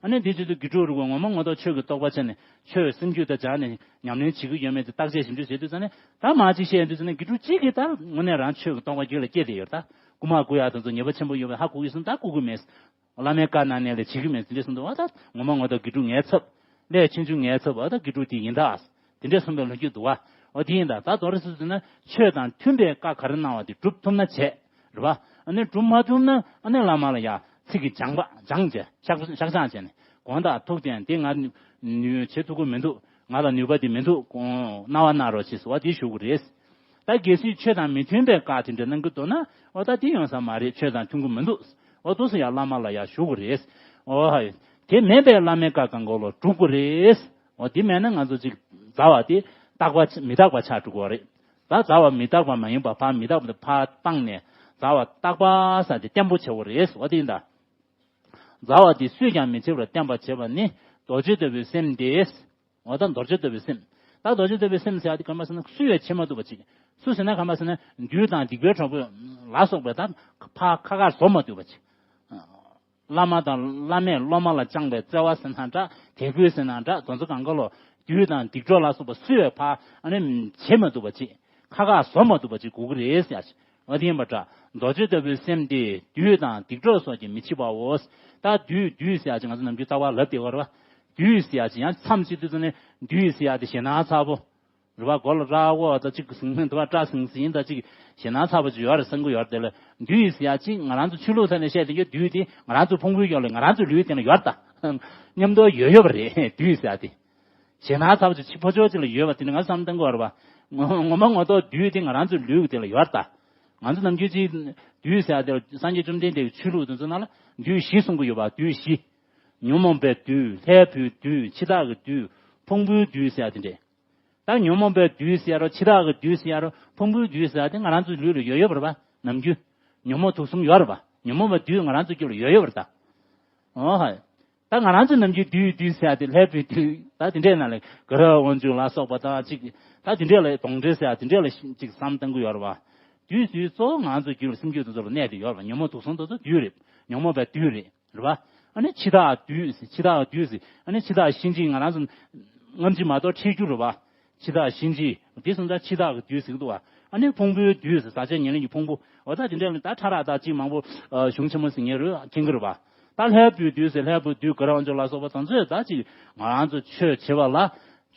ཨ་ནི་འདི་བྱེད་དུས་དགེ་ཕྲུག་རུ་གུ་ངོ་མ་ངོ་ཐོག་ཆོས་ཀྱི་རྟོགས་པ་བྱས་ནས་ཆོས་སེམས་རྒྱུད་དུ་སྦྱངས་ནས་ཉམས་ལེན་བྱེད་ཀྱི་ཡོད་མེད་དེ་བརྟག་དཔྱད་ཞིབ་འཇུག་བྱེད་དུས་ཙང་ནས། ད་མ་ཅིག་བཤད་ཡོང་དུས་ཙང་ནས་དགེ་ཕྲུག་གཅིག་གིས་ད་དངོས་གནས་རང་ཆོས་ཀྱི་རྟོགས་པ་རྒྱུད་ལ་སྐྱེས་ཏེ་ཡོད་ད། རྐུ་མ་རྐུ་ཡག་དེ་ཚོ་ཉེས་པ་ཆེན་པོ་ཡོད་པས་ཧ་གོ་གི་སོང་ད་རྐུ་གི་མེད། བླ་མའི་བཀའ་གནང་ནས་ལས་བྱེད་ཀྱི་མེད་དེ་འདྲས་གསུངས་འདུག་བ། ད་ངོ་མ་ངོ་ཐོག་དགེ་ཕྲུག་ངའི་ཚབ། ལས་ཆུང་ཆུང་ངའི་ཚབ་བ་ད་དགེ་ཕྲུག་དེ་ཡིན་ད། དེ་འདྲས་གསུངས་པའི་ལོ་རྒྱུས་འདུག་བ། འོ་དེ་ཡིན་ད་ད་དོ་རེ་སུ་ཟེར་ན་ཆོས་དང་མཐུན་པའི་བཀའ་ག་རེ་གནང་བ་དེ་སྒྲུབ་ཐུབ་ན་བྱས། རེད་བ། ཨ་ནི་སྒྲུབ་མ་ཐུབ་ན་ཨ་ནི་བླ་མ་ལ་ཡ་ཚིག་གི་སྦྱང་པ་སྦྱང་བྱས་ཤག་ཤག་སྦྱང་བྱས་ནས་དགོངས་དག་ཐུགས་བསྟན་དེ་ང་ནུས་བྱེད་ཐུབ་ཀྱི་མི་འདུག་ང་ལ་ནུས་པ་དེ་མི་འདུག་སྣང་བ་གནང་རོགས་བྱེད་ཟེར་བ་དེ་ཞུ་དགོས་རེད། ད་གལ་སྲིད་ཆོས་དང་མི་མཐུན་པའི་བཀའ་དེ་འདྲ་གནང་གི་འདུག་ན་འོ་ད་དེ་ཡོང་ས་མ་རེད། ཆོས་དང་མཐུན་གི་མི་འདུག་འོ་དུ་སུ་ཡང་བླ་མ་ལ་ཡང་ཞུ་དགོས་རེད། འོ་ཧ་དེ་མེད་པའི་བླ་མའི་བཀའ་གང་གོ་ལོ་སྒྲུབ་དགོས་རེད། འོ་དེ་མེད་ན་ང་ཚོ་ཅིག་མཛའ་བ་དེ་རྟག་པ་མི་རྟག་པ་ཆགས་འགྲོ་གི་རེད། ད་མཛའ་བ་མི་རྟག་པ་མ་ཡིན་པ་ཕར་མི་རྟག་པ་དེ་ཕར་སྤངས་ནས་མཛའ་བ་རྟག་པ་ས་དེ་བརྟན་པོ་བྱེད་དགོས་རེད། འོ་དེ་ཡིན་ད། མཛའ་བ་དེ་སུས་ཀྱང་མི་བརྗེད་པར་བརྟན་པར་བྱེད་པ་ནི་རྡོ་རྗེ་ལྟ་བུའི་སེམས་ཏེ། འོ་ད་རྡོ་རྗེ་ལྟ་བུའི་སེམས། ད་རྡོ་རྗེ་ལྟ་བུའི་སེམས་ཟེར་ཡ་དེ་ག་རེ་ཟེར་ན་སུས་ཡང་བྱེད་མ་ཐུབ་པ་ཅིག་སུ་ཟེར་ན་ག་རེ་ཟེར་ན་བདུད་དང་སྡིག་པའི་གྲོགས་པོ་ལ་སོགས་པའི་ད་ཕར་ཁ་ཁ་བཟོ་མ་ཐུབ་པ་ཅིག་བླ་མ་དང་བླ་མས་སློབ་མ་ལ་བཅངས་པའི་བརྩེ་བ་ཟེར་ན་འདྲ། དད་གུས་ཟེར་ན་འདྲ། དེ་ཚོ་གང་ག་ལོ་བདུད་དང་སྡིག་གྲོགས་ལ་སོགས་པ་སུས་ཡང་ཕར་ཨ་ནི་བྱེད་མ་ཐུབ་པ་ཅིག་ཁ་ཁ་བཟོ་མ་ཐུབ་པ་ཅིག་དགོས་ཀྱི་རེད་ཟེར་ཡ་ཅིག་འོ་དེ་ཡིན་པ་འདྲ། རྡོ་རྗེ་ལྟ་བུའི་སེམས་དེ་བདུད་དང་སྡིག་གྲོགས་སོགས་ཀྱིས་མི་འཆི་བའོ། ད་བདུད་བདུད་ཟེར་ཡ་ཅིག་ང་ཚོ་ནམ་རྒྱུན་རྩ་བ་ལབ་བསྡད་ཡོད་རེད་བ། བདུད་ཟེར་ཡ་ཅིག་ཡང་མཚམས་གཅིག་ཏུ་ཚོ་ནས་བདུད་ཟེར་ཡ་དེ་ཞེད་སྣང་ཚ་པོ། རེད་བ། མགོ་ལ་རྭ་བོ་ད་ཅིག་ཟིང་ཟིང་འདུག་བ། སྐྲ་ཟིང་ཟིང་ད་ཅིག་ཞེད་སྣང་ཚ་པོ་ཅིག་ཡོད་རེད་བསམ་གྱི་ཡོད་རེད། དེ་ལ་བདུད་ཟེར་ཡ་ཅིག་ང་རང་ཚོ་ཆོས་ལུགས་ཐོག་ནས་བཤད་དེ་གྱོད་བདུད་དེ་ང་རང་ཚོ་ཕུང་པོའི་ཡོད་ལ་ང་རང་ཚོ་ལུས་དེ་ལ་ཡོད་རེད་ད། མཉམ་དུ་ཡོད་ཡོད་པ་རེད་བདུད་ཟེར་ཡ་དེ། ཞེད་སྣང་ཚ་པོ་ཅིག་ཕྱི་ཕོ་ཕྱོགས་ཅིག་ལ་ཡོད་པ་དེ་ནི་ང་བསམ་བཏང་གི་ཡོད་རེད་བ། ངོ་ངོ་མ་ངོ་ཐོག་བདུད་དེ་ང་རང་ཚོའི་ལུས་དེ་ལ་ཡོད་རེད་ད། ང་ཚོ་ནམ་རྒྱུན་ཅིག་བདུད་ཟེར་ཡ་དེ་ལ་སངས་རྒྱས་བཅོམ་ལྡན་འདས་ཀྱི་ཆོས་ལུགས་དེ་ཚོ་ནང་ལ་བདུད་བཞི་གསུང་གི་ཡོད་པ། བདུད་བཞི། ཉོན་མོངས་པའི་བདུད། ལྷའི་བུའི་བདུད། འཆི་བདག་གི་བདུད། ཕུང་པོའི་བདུད་ཟེར་ཡ་དེ་འདྲས། ད་ཉོན་མོངས་པའི་བདུད་ཟེར་ཡ་རོ། འཆི་བདག་གི་བདུད་ཟེར་ཡ་རོ། ཕུང་པོའི་བདུད་ཟེར་ཡ་དེ་ང་རང་ཚོའི་ལུས་ལ་ཡོད་ཡོད་པ་རེད་པ། ནམ་རྒྱུན་ཉོན་མོངས་དུག་གསུམ་ཡོད་རེད་པ། ཉོན་མོངས་པའི་བདུད་ང་རང་ཚོའི་རྒྱུད་ལ་ཡོད་ཡོད་པ་རེད་ད། འོ་ཧ། ད་ང་རང་ཚོ་ནམ་རྒྱུན་བདུད་བདུད་ཟེར་ཡ་དེ་ལྷའི་བུའི་བདུད་ད་དེ་འདྲས་ནང་ལ་ག་ར་དབང་ཕྱུག་ལ་སོགས་པ་དང་ཅིག་ད་དེ་འདྲས་ལ་གདོན་འདྲེ་ཟེར་ཡ་དེ་འདྲས་ལ་ཅིག་བསམ་བཏང་གི་ཡོད་རེད་པ། བདུད་བདུད་གཙོ་བོ་ང་རང་ཚོའི་རྒྱུད་ལ་སེམས་རྒྱུད་དེ་ཚོ་ལ་གནས་ཏེ་ཡོད་རེད་པ། ཉོན་མོངས་དུག་གསུམ་དེ་ཚོ་བདུད་རེད། ཉོན་མོངས་པའི་བདུད་རེད། རེད་པ། ཨ་ནི་འཆི་བདག་བདུད་ཟེར། འཆི་བདག་བདུད་ཟེར། ཨ་ནི་འཆི་བདག་གཤིན་རྗེ་ང་རང་ཚོ་སྔ་ཕྱི་མ་གཏོགས་འཕྲད་རྒྱུ་རེད་པ། འཆི་བདག་གཤིན་རྗེ་འདི་སོང་ཙང་འཆི་བདག་གི་བདུད་ཟེར་གྱི་འདུག་པ། ཨ་ནི་ཕུང་པོའི་བདུད་ཟེར། ཟག་བཅས་ཉེར་ལེན་གྱི་ཕུང་པོ། འོ་ད་དེ་འདྲ་ལ་ད་ཕྲ་རགས་ད་ཅིག་མང་པོ་གཞུང་ཆེན་མོ་ཟེར་མཁན་རེད། མཁྱེན་གྱི་རེད་པ། ད་ལྷའི་བུའི་བདུད་ཟེར། ལྷའི་བུའི་བདུད་ག་ར་དབང་ཕྱུག་ལ་སོགས་པ་དེ་ཚོས་ད་ཅིག་ང་རང་ཚོ་ཆོས་བྱེད་པ་ལ་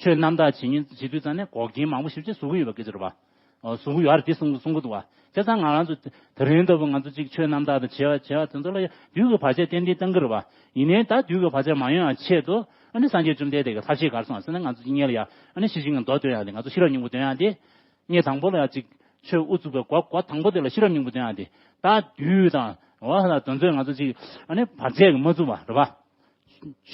ཆོས་རྣམ་དག་བྱེད་མཁན་བྱེད་དུས་ཙང་ནས་འགོག་རྐྱེན་མང་པོ་ཞེ་པོ་ཅིག་བཟོ་གི་ཡོད་པ་སྐད་ཆ་རེད་པ། ཨོ་གཟུགས་ཡོད་རེད་དེ་གསུང་གསུང་གི་འདུག་བ། བྱས་ཙང་ང་རང་ཚོ་དེ་རིང་ལྟ་བུ་ང་ཚོ་གཅིག་ཆོས་རྣམ་དག་དང་བྱེད་པ་བྱེད་པ་དེ་ཚོ་ལ་ཡ་བདུད་ཀྱི་བར་ཆད་ཏན་ཏན་བཏང་གི་རེད་བ། ཡིན་ནའི་ད་བདུད་ཀྱི་བར་ཆད་མ་ཡོང་ཡང་ཆེད་དུ་ཨ་ནི་སངས་རྒྱས་བཅོམ་ལྡན་འདས་ཀྱིས་ཐབས་ཤེས་ག་རེ་གསུངས་ཟེར་ན། ང་ཚོ་སྙིང་ལ་ཡ་ཨ་ནི་ཤེས་བཞིན་གྱི་མདོ་འདོན་ཡག་དེ། ང་ཚོ་ཤེས་རབ་སྙིང་པོ་འདོན་ཡག་དེ། ངས་དང་པོ་ལ་ཡ་གཅིག་ཆོས་དབུ་བཙུགས་པའི་སྒོ་སྒོ་དང་པོ་དེ་ལ་ཤེས་རབ་སྙིང་པོ་འདོན་ཡག་དེ། ད་བདུད་དང་འོ་ད་དེ་ཚོས་ང་ཚོ་གཅིག་ཨ་ནི་བར་ཆད་ཀྱིས་མ་བཙུགས་པ་རེད་བ།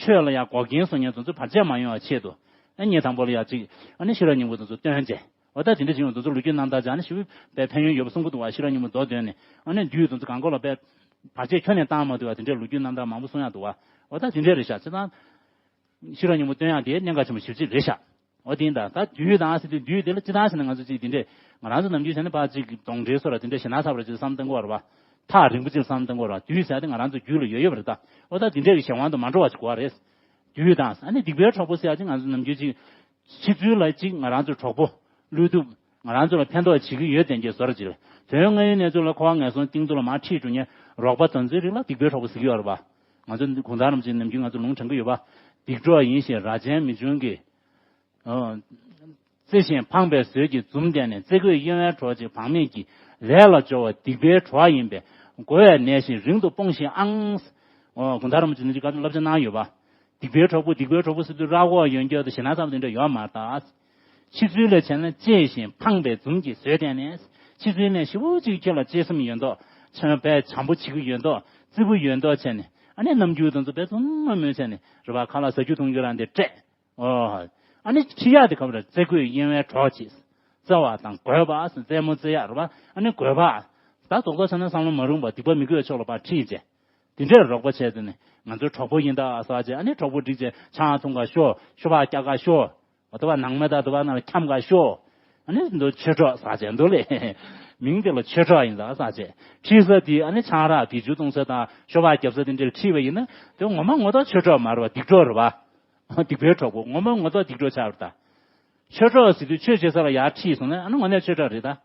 ཆོས་ལ་ཡང་འགོག་རྐྱེན་བཟོ་མཁན་དེ་ཚོ་བར་ཆད་མ་ཡོང་བ་ཆེད་དུ། ཨ་ནི་དང་པོ་ལ་ཡང་ཅིག་ཨ་ནི་ཤེས་རབ་སྙིང་པོ་དེ་ཚོ་བཏོན་བྱས། འོ་ད་དེ་འདྲ་བྱུང་བ་དེ་ཚོ་ལོ་རྒྱུས་རྣམ་ཐར་སྦྱངས་ནས་ཞེ་པོ་དཔེ་ཕན་ཡོན་ཡོད་པ་གསུང་གི་འདུག་བ། ཤེས་རབ་སྙིང་པོ་མདོ་འདོན་ནས་ཨ་ནི་བདུད་དེ་ཚོ་གང་ག་ལ་དཔེ་བར་ཆད་ཁྱོན་ནས་བཏང་མ་ཐུབ་པ་དེ་འདྲའི་ལོ་རྒྱུས་རྣམ་ཐར་མང་པོ་གསུང་ཡག་འདུག་བ། འོ་ད་དེ་འདྲ་རེད་ཤག་བྱས་ཙང་། ཤེས་རབ་སྙིང་པོ་བཏོན་ཡག་དེ་གནད་འགག་ཆེན་པོ་ཞེ་པོ་ཅིག་རེད་ཤག་འོ་དེ་ཡིན་ད། ད་བདུད་དང་ཟེར་དུས་བདུད་དེ་ལ་སྤྱིར་བཏང་བྱས་ན་ང་ཚོ་ཅིག་དེ་འདྲས་ང་རང་ཚོ་ནམ་རྒྱུན་བྱས་ན་ཕར་ཅིག་གདོན་འདྲེ་སོགས་ལ་དེ་འདྲས་ཞེད་སྣང་ཚ་པོ་ཅིག་བསམ་བཏང་གི་ཡོད་རེད་བ། ཐག་རིང་པོ་ཅིག་བསམ་བཏང་གི་ཡོད་རེད་བ། བདུད་ཟེར་ཡག་དེ་ང་རང་ཚོ་རྒྱུད་ལ་ཡོད་ཡོད་པ་རེད་ད། འོ་ད་དེ་འདྲས་ཀྱི་གཞན་དབང་དུ་མ་འགྲོ་བ་ཅིག་དགོས་པ་རེད། བདུད་དང་ཨ་ནི་སྡིག་པའི་གྲོགས་པོ་ཟེར་ཡག་ཅིག་ང་ཚོ་ནམ་རྒྱུན་ཅིག་ཕྱི་ཚུལ་ལ་ཅིག་ང་རང་ཚོའི་གྲོགས་པོ། བློས་གཏུབ། ང་རང་ཚོ་ལ་ཕན་ཐོགས་བྱེད་ཀྱི་ཡོད་དེ་འདྲས་བཟོ་འདྲ་ཅིག་རེད། དོན་དངོས་ཡོད་གནས་ཚུལ་ལ་འཁོར་བ་ངན་སོང་གཏིང་རྡུལ་ལ་མར་ཁྲིད་འགྲོ་མཁན་རོགས་པ་དེ་ཚོའི་རིགས་ལ་སྡིག་པའི་གྲོགས་པོ་ཟེར་གྱི་ཡོད་རེད་པ། ང་ཚོ་གུང་ཐང་རིན་པོ་ཆེ་ནམ་རྒྱུན་ང་ཚོ་ལུང་དྲངས་ཀྱི་ཡོད་པ། སྡིག་གྲོགས་ཡིན་ཞེས་རྭ་ཅན་མི་འབྱུང་གི། ཨོ། བརྩེ་ཞིང་ཕངས་པའི་ཟོལ་གྱིས་འཛུམ་བསྟན་ནས། བརྩེ་དགུས་གཡེང་བའི་གྲོགས་ཅིག་བག་མེད་ཀྱི། ལས་ལ་སྦྱོར་བ་སྡིག་པའི་གྲོགས་ཡིན་པས། རྒོལ་བས་ནད་བཞིན་རིང་དུ་སྤོངས་ཤིག་ཨང་། ཨོ་དགོང་དག་རིན་པོ་ཆེ་ནི་ཅིག་བཀའ་སློབ་སློབ་སྦྱོང་གནང་ཡོད་པ། སྡིག་པའི་གྲོགས་པོ་སྡིག་པའི་གྲོགས་པོ་ཟེར་དུས་ར་འོག་ཡོན་སྐྱོ་དང་ཞེ་སྣང་ཚ་པོ་དེ་འདྲ་ཡོད་མ་རེད་ད། ཕྱི་ཚུལ་ལས་བྱས་ན་གཅེས་ཤིང་ཕངས་པའི་འཛུམ་གྱིས་བཟོད་བསྡད་ནས། ཕྱི་ཚུལ་ནས་ཞེ་པོ་ཅིག་ཁྱོད་ལ་གཅེས་སེམས་ཡོད་མདོག་ཆེན་པོ་བྱམས་པོ་བྱེད་ཀྱི་ཡོད་མདོག་རྩེ་པོ་ཡོད་མདོག་བྱས་ནས། ཨ་ནི་རྣམ་འགྱུར་དང་ཚོ་དཔེ་ཚོ་མ་མོས་བྱས་ནས་རེད་པ། ཁ་ལག་ཟ་རྒྱུ་འཐུང་རྒྱུ་རང་དེ་སྤྲད། ཨོ། ཨ་ནི་ཁྲིད་ཡག་དེ་ག་བ་རེད། བརྩེ་དགོད་གཡེང་བའི་གྲོགས་བྱེད། བརྩེ་བ་དང་དགོད་པ། རྩེད་མོ་རྩེ་ཡག་རེད་པ། ཨ་ནི་དགོད་པ། ད་རྡོག་རྡོག་བྱས་ན་བསམ་བློ་མ་རུང་བ་སྡིག་པ་མི་དགོས་ཕྱོགས་ལ་ཕར་ཁྲིད་བྱས། དེ་འདྲའི་རོགས་པ་བྱས་ཏེ་ནི་ང་ཚོའི་གྲོགས་པོ་ཡིན་ད་ཟེར་བྱས། ཨ་ནི་གྲོགས་པོ་བསྒྲིགས་བྱས་ཆང་འཐུང་ག་ཤོག་ཤོ་སྦག་རྒྱག་ག་ཤོག་འོ་དེ་བ་ནང་མི་དང་དེ་བ་ནང་ལ་འཁྱམ་ག་ཤོག་ཨ་ནི་འདི་ཆོས་གྲོགས་ཟེར་བྱས་འདུག་ལེ། མིང་དེ་ལ་ཆོས་གྲོགས་ཡིན་ད་ཟེར་བྱས། ཁྲིད་ས་དེ་ཨ་ནི་ཆང་རག་བེད་སྤྱོད་གཏོང་ས་དང་ཤོ་སྦག་རྒྱབ་ས་དེ་འདྲ་ལ་ཁྲིད་པ་ཡིན་ན། དེ་ངོ་མ་ངོ་ཐོག་ཆོས་གྲོགས་མ་རེད་པ། སྡིག་གྲོགས་རེད་པ། སྡིག་པའི་གྲོགས་པོ། ངོ་མ་ངོ་ཐོག་སྡིག་གྲོགས་ཆགས་རེད་ད། ཆོས་གྲོགས་ཟེར་དུས་ཆོས་བྱེད་ས་ལ་ཡར་ཁྲིད་སོང་ན་ཨ་ནི་དངོས་གནས་ཆོས་གྲོགས་རེད་ད།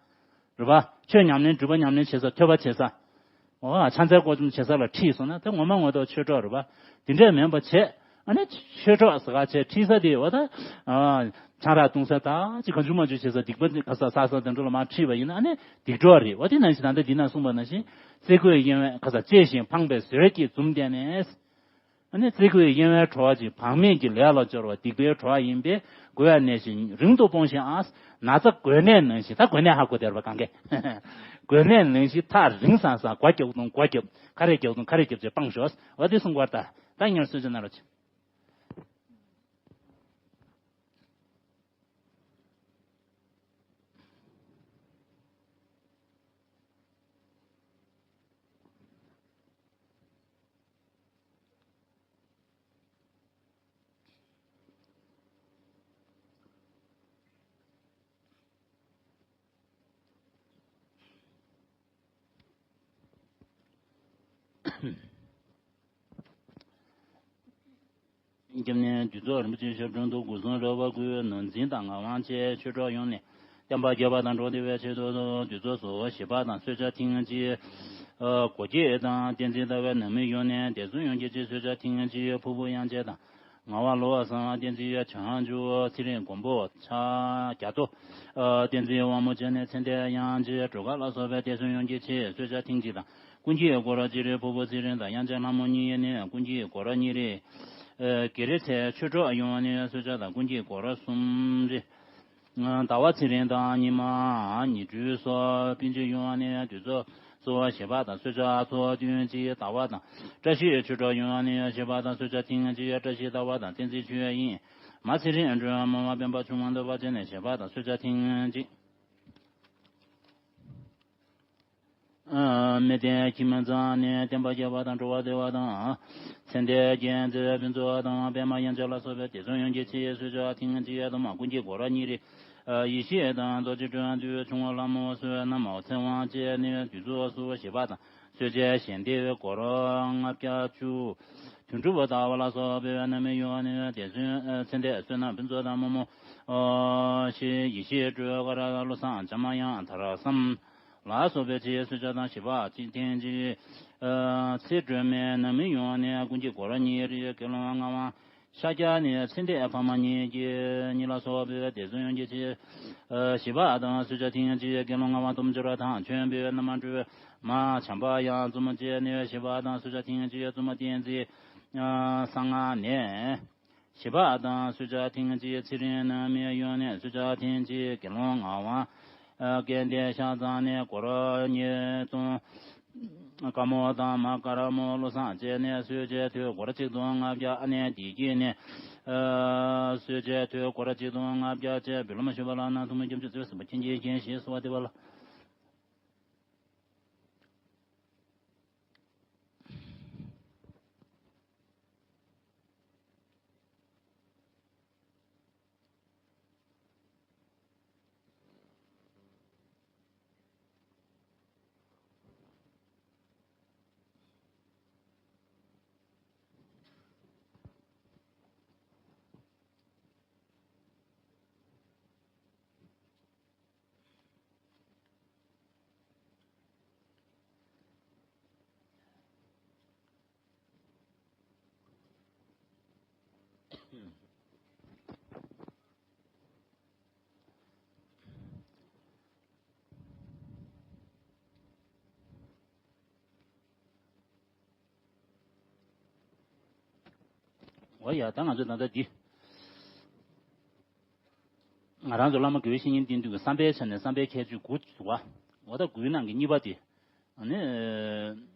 རེད་པ། ཆོས་ཉམས་ལེན་སྒྲུབ་པ་ཉམས་ལེན་བྱེད་ས་ཐོས་པ་བྱེད་ས། འོ་ཕྱག་འཚལ་སྐོར་སྦྱོང་བྱེད་ས་ལ་ཁྲིད་སོང་ན་དེ་ངོ་མ་ངོ་ཐོག་ཆོས་གྲོགས་རེད་པ། དེ་འདྲས་མིན་པ་བྱས། ཨ་ནི་ཆོས་གྲོགས་ཟེར་ག་བྱས་ཁྲིད་ས་དེ་འོ་ད། ཆང་རག་བཏུང་ས་ད་ཅིག་གང་བྱུང་མང་བྱུང་བྱེད་ས་སྡིག་པ་ག་ས་ཟ་ས་དེ་འདྲ་ལ་མར་ཁྲིད་པ་ཡིན་ན་ཨ་ནི་སྡིག་གྲོགས་རེད། འོ་དེ་ནང་བཞིན་ད་ལྟ་འདི་ན་གསུངས་པ་ནང་བཞིན་བརྩེ་དགོད་གཡེང་བའི་ག་ས་གཅེས་ཤིང་ཕངས་པའི་ཟོལ་གྱིས་འཛུམ་བསྡད་ནས། ཨ་ནི་བརྩེ་དགོད་གཡེང་བའི་གྲོགས་ཀྱི་བག་མེད་ཀྱི་ལས་ལ་སྦྱོར་བ་སྡིག་པའི་གྲོགས་ཡིན་པས་འགོས་པའི་ནད་བཞིན་རིང་དུ་སྤོངས་ཤིག་ཨང་། ན་ཚ་འགོས་ནད་ནང་བཞིན། ད་འགོས་ནད་ཧ་གོ་བསྡད་པ་གང་གས། འགོས་ནད་ནང་བཞིན་ཐག་རིང་སང་སང་སྒོ་རྒྱག་དང་སྒོ་རྒྱབ། ཁ་རས་རྒྱག་དང་ཁ་རས་རྒྱབ་བྱས་སྤངས་ཤོག་འོ་དེ་གསུང་བར་ད། ད་ངས་གསོལ་ཇ་གནང་རོགས་བྱེད། སྐྱབས་གནས་དུས་ཚོད་རིན་པོ་ཆེ་ཞབས་དྲུང་དུ་སྒོ་གསུམ་རེ་བ་ཀུན་ནོར་འཛིན་དང་ངག་དབང་བཅས་ཆོས་གྲོགས་ཡོངས་ནས་བསྟན་པ་རྒྱས་པ་དང་འགྲོ་བདེ་བའི་ཆེད་དུ་དུས་ཚོད་སུ་བཞེས་པ་དང་གསོལ་ཇ་ཐེངས་གཅིག་སྒོ་འགྱེད་དང་བསྟན་འཛིན་ཟླ་བའི་ནང་མི་ཡོངས་ནས་བདེ་སྲུང་ཡོངས་ཀྱི་ཆེད་གསོལ་ཇ་ཐེངས་གཅིག་ཕུར་བུ་དབྱངས་ཅན་དང་ངག་དབང་བློ་བཟང་བསྟན་འཛིན་བྱང་ཆུབ་ཚེ་རིང་མགོན་པོ་ཕྱག་རྒྱ་མདོ་བསྟན་འཛིན་དབང་མོ་བཅས་ནས་ཚེ་འདས་དབྱངས་ཅན་སྒྲོལ་དཀར་ལ་སོགས་པའི་བདེ་སྲུང་ཡོངས་ཀྱི་ཆེད་གསོལ་ཇ་ཐེངས་གཅིག་དང་། ཀུན་གྱིས་བསྐོར་བ་ཅི་རིགས་ཕུར་བུ་ཚེ་རིང་དང་དབྱངས་ཅན་ལྷ་མོ་གཉིས་ནི་ཀུན་གྱིས་བསྐོར་བ་གཉིས་རེད། ཨེ་དགེ་རེ་ཚེ་ཆོས་གྲོགས་ཡོངས་ནས་གསོལ་ཇ་དང་ཀུན་གྱིས་བསྐོར་བ་གསུམ་རེད། ཟླ་བ་ཚེ་རིང་དང་ཉི་མ་ཉི་སྦྲུལ་སོགས་སྤུན་མཆེད་ཡོངས་ནས་དུས་ཚོད་གསོལ་བ་བཞེས་པ་དང་གསོལ་ཇ་ཚོགས་ཐུན་གཅིག་ཟླ་བ་དང་། བཀྲ་ཤིས་ཆོས་གྲོགས་ཡོངས་ནས་བཞེས་པ་དང་གསོལ་ཇ་ཐེངས་གཅིག་བཀྲ་ཤིས་ཟླ་བ་དང་བསྟན་འཛིན་ཆོས་དབྱིངས་མ་ཚེ་རིང་སྒྲོལ་མ་མ་སྤེན་པ་ཆུང་མ་འདོད་པ་ཅན་ནས་བཞེས་པ་དང་གསོལ་ཇ་ཐེངས་གཅིག་དམིགས་རྟེན་ཁྱིམ་ཚང་ནས་བསྟན་པ་རྒྱས་པ་དང་འགྲོ་བ་བདེ་བ་དང་། ཚེ་འདས་རྒྱལ་མཚན་ཕུན་ཚོགས་དང་པདྨ་དབྱངས་ཅན་ལ་སོགས་པའི་དེ་ཚོ་ཡོངས་ཀྱི་ཆེད་གསོལ་ཇ་ཐེངས་གཅིག་ཡ་དུ་མ་ཀུན་གྱིས་བསྐོར་བ་གཉིས་རེ། ཡེ་ཤེས་དང་རྡོ་རྗེ་སྤྲུལ་དུས་ཆུང་བ་ལྷ་མོ་བསོད་ནམས་ཚེ་དབང་བཅས་ནས་དུས་ཚོད་སུ་བཞེས་པ་དང་གསོལ་ཇ་གཞན་དེ་བསྐོར་ལྔ་བརྒྱ་བཅུ། དོན་གྲུབ་ཟླ་བ་ལ་སོགས་པའི་རྣམ་སྨིན་ཡོངས་ནས་དེ་ཚོ་ཚེ་འདས་བསོད་ནམས་ཕུན་ཚོགས་དང་རྨོ་མོ་ཞེས་ཡེ་ཤེས་སྤྲུལ་དཀར་བློ་བཟང་འཇམ་དབྱངས་དར་ཟམ། ལ་སོགས་པའི་ཆེད་གསོལ་ཇ་དང་བཞེས་པ་གཅིག་ཐེངས་གཅིག་ཚེ་སྒྲོལ་མའི་རྣམ་སྨིན་ཡོངས་ནས་ཀུན་གྱིས་བསྐོར་བ་གཉིས་རེ། དགེ་སློང་ངག་དབང་ཤཱཀྱ་ནས་ཚེ་འདས་ཕ་མ་གཉིས་ཀྱི་གཉིས་ལ་སོགས་པའི་དེ་ཚོ་ཡོངས་ཀྱི་ཆེད་བཞེས་པ་དང་གསོལ་ཇ་ཐེངས་གཅིག་དགེ་སློང་ངག་དབང་སྟོབས་འབྱོར་དང་ཆོས་འཕེལ་རྣམ་སྤྲུལ་མ་བྱམས་པ་དབྱངས་བཙུན་མོ་བཅས་ནས་བཞེས་པ་དང་གསོལ་ཇ་ཐེངས་གཅིག་བཙུན་མ་བསྟན་འཛིན་གསང་སྔགས་ནས། བཞེས་པ་དང་གསོལ་ཇ་ཐེངས་གཅིག་ཚེ་རིང་རྣམ་སྨིན་ཡོངས་ནས་གསོལ་ཇ་ཐེངས་གཅིག་དགེ་སློང་ངག་དབང་སྐལ་ལྡན་ཤར་གཙང་ནས་སྒོར་ཉིས་སྟོང་། དཀར་མོ་དང་མ་དཀར་མོ་བློ་བཟང་བཅས་ནས་གསོལ་ཇའི་མཐུ་སྒོར་ཆིག་སྟོང་ལྔ་བརྒྱ། ཨ་ནེ་བདེ་སྐྱིད་ནས་གསོལ་ཇའི་མཐུ་སྒོར་ཆིག་སྟོང་ལྔ་བརྒྱ་བཅས་འབུལ་ལམ་ཞུས་པ་ལ་ནང་ཐུན་མོང་སྐྱབས་འཇུག་བརྩེ་བའི་སེམས་དཔའ་མཁྱེན་ཅིང་མཁྱེན་ཞེས་གསོལ་བ་འདེབས་པ་ལ། འོ་ཡ། ད་ང་ཚོ་ད་ལྟ་འདི། ང་རང་ཚོ་བླ་མ་དགེ་བའི་བཤེས་གཉེན་བསྟེན་དུས་ཀྱི་བསམ་པའི་ཆ་ནས་བསམ་པའི་ཁྱད་ཆོས་དགུ་འདུག་བ། འོ་ད་དགུའི་ནང་གི་གཉིས་པ་དེ། ཨ་ནི།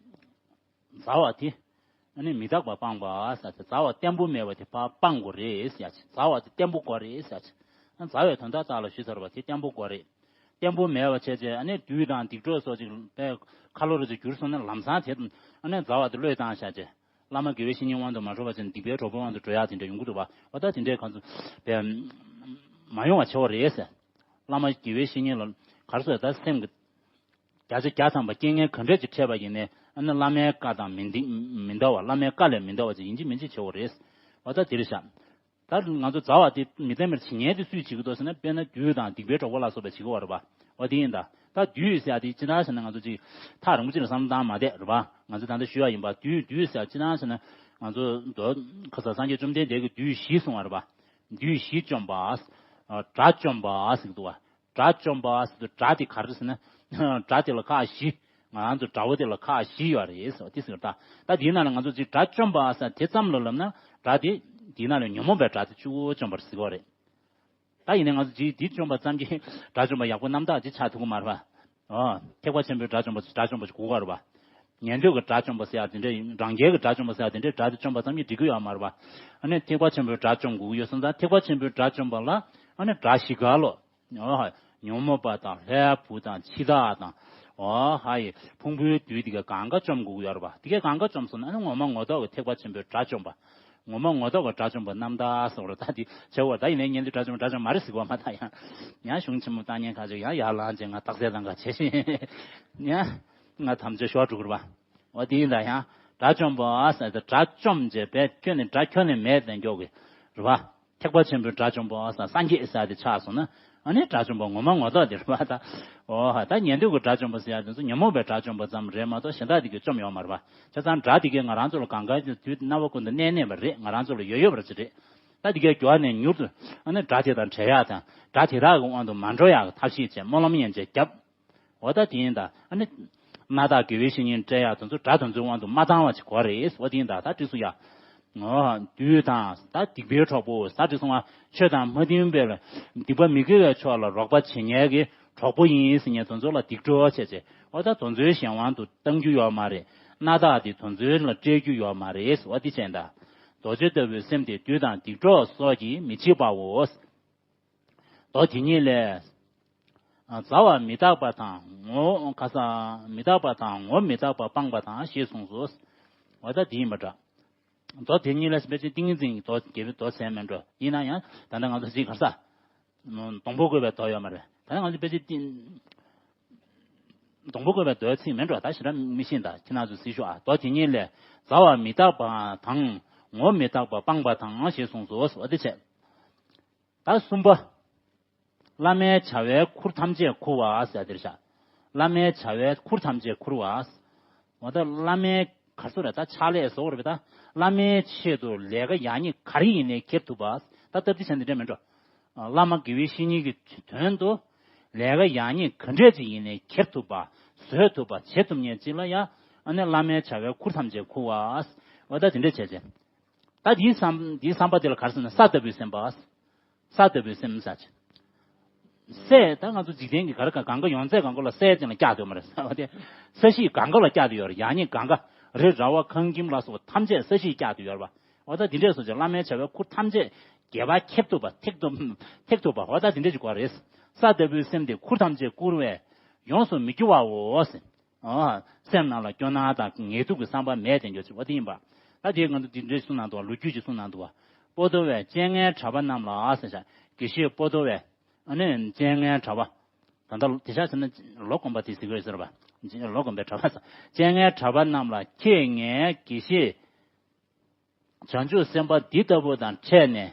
མཛའ་བ་དེ། ཨ་ནི་མི་རྟག་པ་སྤངས་པ་ཟེར་ཏེ། མཛའ་བ་བརྟན་པོ་མེད་པ་དེ་ཕར་སྤང་དགོས་རེད་ཟེར་ཡ་ཅིག་མཛའ་བ་དེ་བརྟན་པོ་དགོས་རེད་ཟེར་ཡ་ཅིག་ཨ། མཛའ་བའི་དོན་དག་རྩ་ལ་ཞུས་ཚར་བ་དེ་བརྟན་པོ་དགོས་རེད། བརྟན་པོ་མེད་པ་བྱས་རྗེས་ཨ་ནི་བདུད་དང་སྡིག་གྲོགས་སོགས་ཅིག་པའི་ཁ་ལོ་རུ་ཅིག་གྱུར་སོང་ན། ལམ་སང་དེ་ཨ་ནི་མཛའ་བ་དེ་བློས་བཏང་བཞག་རྗེས། བླ་མ་དགེ་བའི་བཤེས་གཉེན་དབང་དུ་མ་འགྲོ་བ་བྱས་ནས་སྡིག་པའི་གྲོགས་པོའི་དབང་དུ་འགྲོ་ཡ་དེ་འདྲ་ཡོང་གི་འདུག་བ། འོ་ད་དེ་འདྲའི་གང་ཚོ་བས་མ་ཡོང་བ་བྱེད་དགོས་རེད་ཟེར། བླ་མ་དགེ་བའི་བཤེས་གཉེན་ལ་ག་རེ་ཟེར། ད་སེམས་ཀྱི་བརྒྱ་ཆ་བརྒྱ་ཐམ་པ་རྐྱེན་ངན་ག་འདྲས་ཅིག་འཕྲད་པ་ཡིན་ནའི་ཨ་ནི་བླ་མའི་བཀའ་དང་མི་འདི་མི་འདའ་བ། བླ་མའི་བཀའ་ལས་མི་འདའ་བ་ཅིག་ཡིན་གཅིག་མིན་གཅིག་བྱེད་དགོས་རེད། འོ་ད་དེ་རེད་ཤག་ད་ང་ཚོ་མཛའ་བ་དེ་མི་བརྟན་པར་བྱེད་མཁན་དེ་སུས་བྱེད་ཀྱི་འདུག་ཟེར་ན། དཔེར་ན་བདུད་དང་སྡིག་པའི་གྲོགས་པོ་ལ་སོགས་པས་བྱེད་ཀྱི་ཡོད་རེད་པ། འོ་དེ་ཡིན་ད། ད་བདུད་ཟེར་ཡ་དེ་སྤྱིར་བཏང་བྱས་ན་ང་ཚོ་ཅིག་ཐག་རིང་པོ་ཅིག་ལ་བསམ་བློ་བཏང་མ་བསྡད་རེད་པ། ང་ཚོ་ད་ལྟ་ཞུ་ཡ་ཡིན་པ། བདུད་བདུད་ཟེར་ཡ་སྤྱིར་བཏང་བྱས་ན་ང་ཚོ་མདོ་ཁ་ས་སངས་རྒྱས་བཅོམ་ལྡན་འདས་ཀྱིས་བདུད་བཞི་གསུངས་པ་རེད་པ། བདུད་བཞི་བཅོམ་པ། དགྲ་བཅོམ་པ་ཟེར་གྱི་འདུག་བ། དགྲ་བཅོམ་པ་ཟེར་དུས། དགྲ་དེ་ག་རེ་ཟེར་ན། དགྲ་དེ་ལ་ཁག་བཞི། ང་རང་ཚོ་དགྲ་བོ་དེ་ལ་ཁག་བཞི་ཡོད་རེད་ཟེར་བ་དེ་ཟེར། ད་ད་དེའི་ནང་ལ་ང་ཚོ་ཅིག་དགྲ་བཅོམ་པ་ཟེར་དེ་ཙམ་ལ་ལབ་ན། དགྲ་དེ་དེའི་ནང་ལ་ཉོན་མོངས་པའི་དགྲ་དེ་གཅིག་པོ་བཅོམ་པར་ཟེར་གྱི་ཡོད་རེད། ད་ཡིན་ནའི་ང་ཚོ་ཅིག་འདི་བཅོམ་པ་ཙམ་གྱིས་དགྲ་བཅོམ་པ་ཡག་པོ་རྣམ་དག་ཅིག་ཆགས་ཐུབ་ཀྱི་མ་རེད་པ། ཨོ། ཐེག་པ་ཆེན་པོའི་དགྲ་བཅོམ་པ་དགྲ་བཅོམ་པ་ཞིག་དགོས་ཀྱི་རེད་པ། ཉན་ཐོས་ཀྱི་དགྲ་བཅོམ་པ་ཟེར་ཡ་དེ་འདྲ་ཡིན། རང་རྒྱལ་གྱི་དགྲ་བཅོམ་པ་ཟེར་ཡ་དེ་འདྲའི་དགྲ་དེ་བཅོམ་པ་ཙམ་གྱིས་འགྲིག་གི་ཡོད་མ་རེད་པ། ཨ་ནི་ཐེག་པ་ཆེན་པོའི་དགྲ་བཅོམ་དགོས་ཀྱི་ཡོད་སོང་ཙང་། ཐེག་པ་ཆེན་པོའི་དགྲ་བཅོམ་པ་ལ་ཨ་ནི་དགྲ་བཞི་ག་ལོ། ཨོ་ཧ། ཉོན་མོངས་པ་དང་། ལྷའི་བུ་དང་། འཆི་བདག་དང་། ཨོ་ཧ་ཡི། ཕུང་པོའི་བདུད་དེ་ག་གང་ག་བཅོམ་དགོས་ཀྱི་ཡོད་རེད་པ། དེ་ག་གང་ག་བཅོམ་སོང་ན་ཨ་ནི་ངོ་མ་ངོ་ཐོག་གི་ཐེག་པ་ཆེན་པོའི་དགྲ་བཅོམ་པ། ངོ་མ་ངོ་ཐོག་གི་དགྲ་བཅོམ་པ་རྣམ་དག་ཟེར་བ་རེད། ད་དེ་བྱེད་དགོས། ད་ཡིན་ནའི་ཉན་ཐོས་དགྲ་བཅོམ་པ་དགྲ་བཅོམ་མ་རེད་ཟེར་གྱི་ཡོད་མ་ད་ཡང་། ཡང་གཞུང་ཆེན་མོ་བཏང་མཁན་ཁ་ཅིག་ཡང་ཡར་ལངས་བྱས་ང་རྟགས་གསལ་བཏང་ག་བྱེད་བཞིན། ཡང་ང་དམ་བཅའ་ཤོར་འགྲོ་གི་རེད་པ། འོ་དེ་ཡིན་ད་ཡང་། དགྲ་བཅོམ་པ་ཟེར་ཏེ་དགྲ་བཅོམ་བྱས་པས་ཁྱོན་ནས་དགྲ་ཁྱོན་ནས་མེད་བསྡད་མགྱོགས་ཀྱི་རེད་པ། ཐེག་པ་ཆེན་པོའི་དགྲ་བཅོམ་པ་ཟེར། སངས་རྒྱས་ཟེར་དེ་ཆགས་སོང་ན་ཨ་ནི་དགྲ་བཅོམ་པ་ངོ་མ་ངོ་ཐོག་དེ་རེད་པ་ད། འོ་ཧ། ད་ཉན་ཐོས་ཀྱི་དགྲ་བཅོམ་པ་ཟེར་ཡ་དེ་ཚོ་ཉོན་མོངས་པའི་དགྲ་བཅོམ་པ་ཙམ་རེད་མ་གཏོགས་གཞན་དག་དེ་གས་བཅོམ་ཡོད་མ་རེད་པ། བྱས་ཙང་དགྲ་དེ་གས་ང་རང་ཚོ་ལ་གང་ག་དུས་རྣམ་པ་ཀུན་ཏུ་གནས་གནས་པ་རེད། ང་རང་ཚོ་ལ་ཡོད་ཡོད་པ་ཅིག་རེད། ད་དེ་གས་མགྱོགས་ནས་མྱུར་དུ་ཨ་ནི་དགྲ་དེ་དང་བྲལ་ཡག་དང་། དགྲ་དེ་དག་གི་དབང་དུ་མ་འགྲོ་ཡག་གི་ཐབས་ཤེས་བྱས། སྨོན་ལམ་ཡན་ཆད་བརྒྱབ། འོ་ད་དེ་ཡིན་ད། ཨ་ནི་སྣ་ཐག་དགེ་བའི་བཤེས་གཉེན་བསྐྲད་ཡག་དེ་ཚོ་དགྲ་དེ་ཚོའི་དབང་དུ་མ་བཏང་བ་ཅིག་དགོས་རེད། འོ་དེ་ཡིན་ད། ད་འགྲིག་སོང་ཡ། འོ་བདུད་དང་ད་སྡིག་པའི་གྲོགས་པོ་ཟེར་དེ་སོང་བ། ཆོས་དང་མ་མཐུན་པའི་སྡིག་པ་མི་དགེ་བའི་ཕྱོགས་ལ་རོགས་པ་བྱེད་མཁན་གྱི་གྲོགས་པོ་ཡིན་ཟེར་མཁན་དེ་ཚོ་ལ་སྡིག་གྲོགས་བྱས་བྱས། འོ་ད་དེ་ཚོའི་གཞན་དབང་དུ་བཏང་རྒྱུ་ཡོད་མ་རེད། སྣ་ཐག་དེ་དེ་ཚོ་ལ་སྤྲད་རྒྱུ་ཡོད་མ་རེད། འོ་དེ་བྱས་ད། རྡོ་རྗེ་ལྟ་བུའི་སེམས་དེ་བདུད་དང་སྡིག་གྲོགས་སོགས་ཀྱིས་མི་བྱེད་པའོ། མདོ་དེ་ཉིད་ལས། མཛའ་བ་མི་རྟག་པ་དང་ངོ་། ཁ་སང་མི་རྟག་པ་དང་ངོ་མི་རྟག་པ་སྤངས་པ་དང་ཞེས་གསུངས་སོ། འོ་ད་དེ་ཡིན་པ་འདྲ། མདོ་དེ་ཉིད་ལས་ཟེར་བའི་ཚེ་ཏིང་ངེ་འཛིན་གྱི་མདོ། རྒྱལ་པོའི་མདོ་ཟེར་མིན་འགྲོ། ཡིན་ན་ཡང་ད་ལྟ་ང་ཚོ་ཅིག་ག་རེ་ཟེར། སྡོང་པོ་བཀོད་པའི་མདོ་ཡོད་མ་རེད། ད་ལྟ་ང་ཚོ་ཕལ་ཆེར་ཏིང་། སྡོང་པོ་བཀོད་པའི་མདོའི་ཚིག་མིན་འགྲོ། ད་ཞེ་དྲག་མི་ཤེས་ད། ཁྱེད་རང་ཚོ་གཟིགས་ཤོག་ཨ། མདོ་དེ་ཉིད་ལས། མཛའ་བ་མི་རྟག་པ་དང་ངོ་མི་རྟག་པ་སྤངས་པ་དང་ཞེས་གསུངས་སོ། འོ་དེ་བྱས། ད་གསུམ་པ། བླ་མའི་བྱ་བའི་ཁུར་ཐམས་ཅད་འཁུར་བ་ཟེར་དེར་བཞག་བླ་མའི་བྱ་བའི་ཁུར་ཐམས་ཅད་འཁུར་བ། འོ་ད་བླ་མའི་ག་རེ་ཟེར་རེད། ད་ཕྱག་ལས་བཟོ་བར་བས། ད་བླ་མའི་ཆེད་དུ་ལས་ཀ་ཡག་ཉེས་ག་རེ་ཡིན་ནའི་འཁྱེར་ཐུབ་པ། ད་སྟབས་བདེ་ཆ་འདི་འདྲ་མིན་འགྲོ། བླ་མ་དགེ་བའི་བཤེས་གཉེན་གྱི་དོན་དུ་ལས་ཀ་ཡག་ཉེས་ག་འདྲས་ཅིག་ཡིན་ནའི་འཁྱེར་ཐུབ་པ། བཟོད་ཐུབ་པ། བྱེད་ཐུབ་མཁན་ཅིག་ལ་ཡ། ཨ་ནི་བླ་མའི་བྱ་བའི་ཁུར་ཐམས་ཅད་འཁུར་བ། འོ་ད་དེ་འདྲ་བྱས་བྱས། ད་དེའི་བསམ། དེའི་བསམ་པ་དེ་ལ་ག་རེ་ཟེར་ན། ས་ལྟ་བུའི་སེམས་པ། ས་ལྟ་བུའི་སེམས་ཟེར་བྱས། སས། ད་ང་ཚོ་འཇིག་རྟེན་གྱི་ག་རེ་ག་གང་ག་ཡོང་ཚད་གང་ག་ལ་སའི་སྟེང་ལ་བཀྱགས་ཡོད་མ་རེད། འོ་དེ། ས་གཞི་གང་ག་ལ་བཀྱགས་ཡོད་རེད། ཡག་ཉེས་གང་ག། རི་ར་བ་ཁང་ཁྱིམ་ལ་སོགས་པ་ཐམས་ཅད་ས་གཞིས་བཀྱགས་ཡོད་རེད་པ། འོ་ད་དེ་འདྲས་སོང་ཙང་བླ་མའི་བྱ་བའི་ཁུར་ཐམས་ཅད་རྒྱས་པ་ཁེབས་ཐུབ་པ། ཐེག་ཐུབ། ཐེག་ཐུབ་པ། འོ་ད་དེ་འདྲས་ཅིག་དགོས་རེད། ས་ལྟ་བུའི་སེམས་དེ་ཁུར་ཐམས་ཅད་བསྐུར་བས་ཡོངས་སུ་མི་སྐྱོ་བའོ། ཨ། སེམས་ནང་ལ་སྐྱོ་སྣང་དང་ངལ་དུབ་ཀྱི་བསམ་པ་མེད་དེ་འགྱོ་ཅིག་འོ་དེ་ཡིན་པ། ད་དེ་ང་ཚོ་འདི་འདྲའི་གསུང་གནང་འདུག་བ། ལོ་རྒྱུས་ཀྱི་གསུང་གནང་འདུག་བ། པོ་ཏོ་བས་སྤྱན་སྔའི་གྲྭ་པ་རྣམས་ལ་ཟེར་བྱས། དགེ་བཤེས་པོ་ཏོ་བས། ཨ་ནི་སྤྱན་སྔའི་གྲྭ་པ། ད་ལྟ་དེ་ཆ་ཟེར་ན་ལོ་གོམས་པ་དེ་ཟེར་གྱི་ཡོད་ཟེར་བ། ལོ་གོམས་པའི་གྲྭ་པ་ཟེར། སྤྱན་སྔའི་གྲྭ་པ་རྣམས་ལ། ཁྱེད་ངའི་དགེ་བཤེས། བྱང་ཆུབ་སེམས་དཔའ་འདི་ལྟ་བུ་དང་འཕྲད་ནས།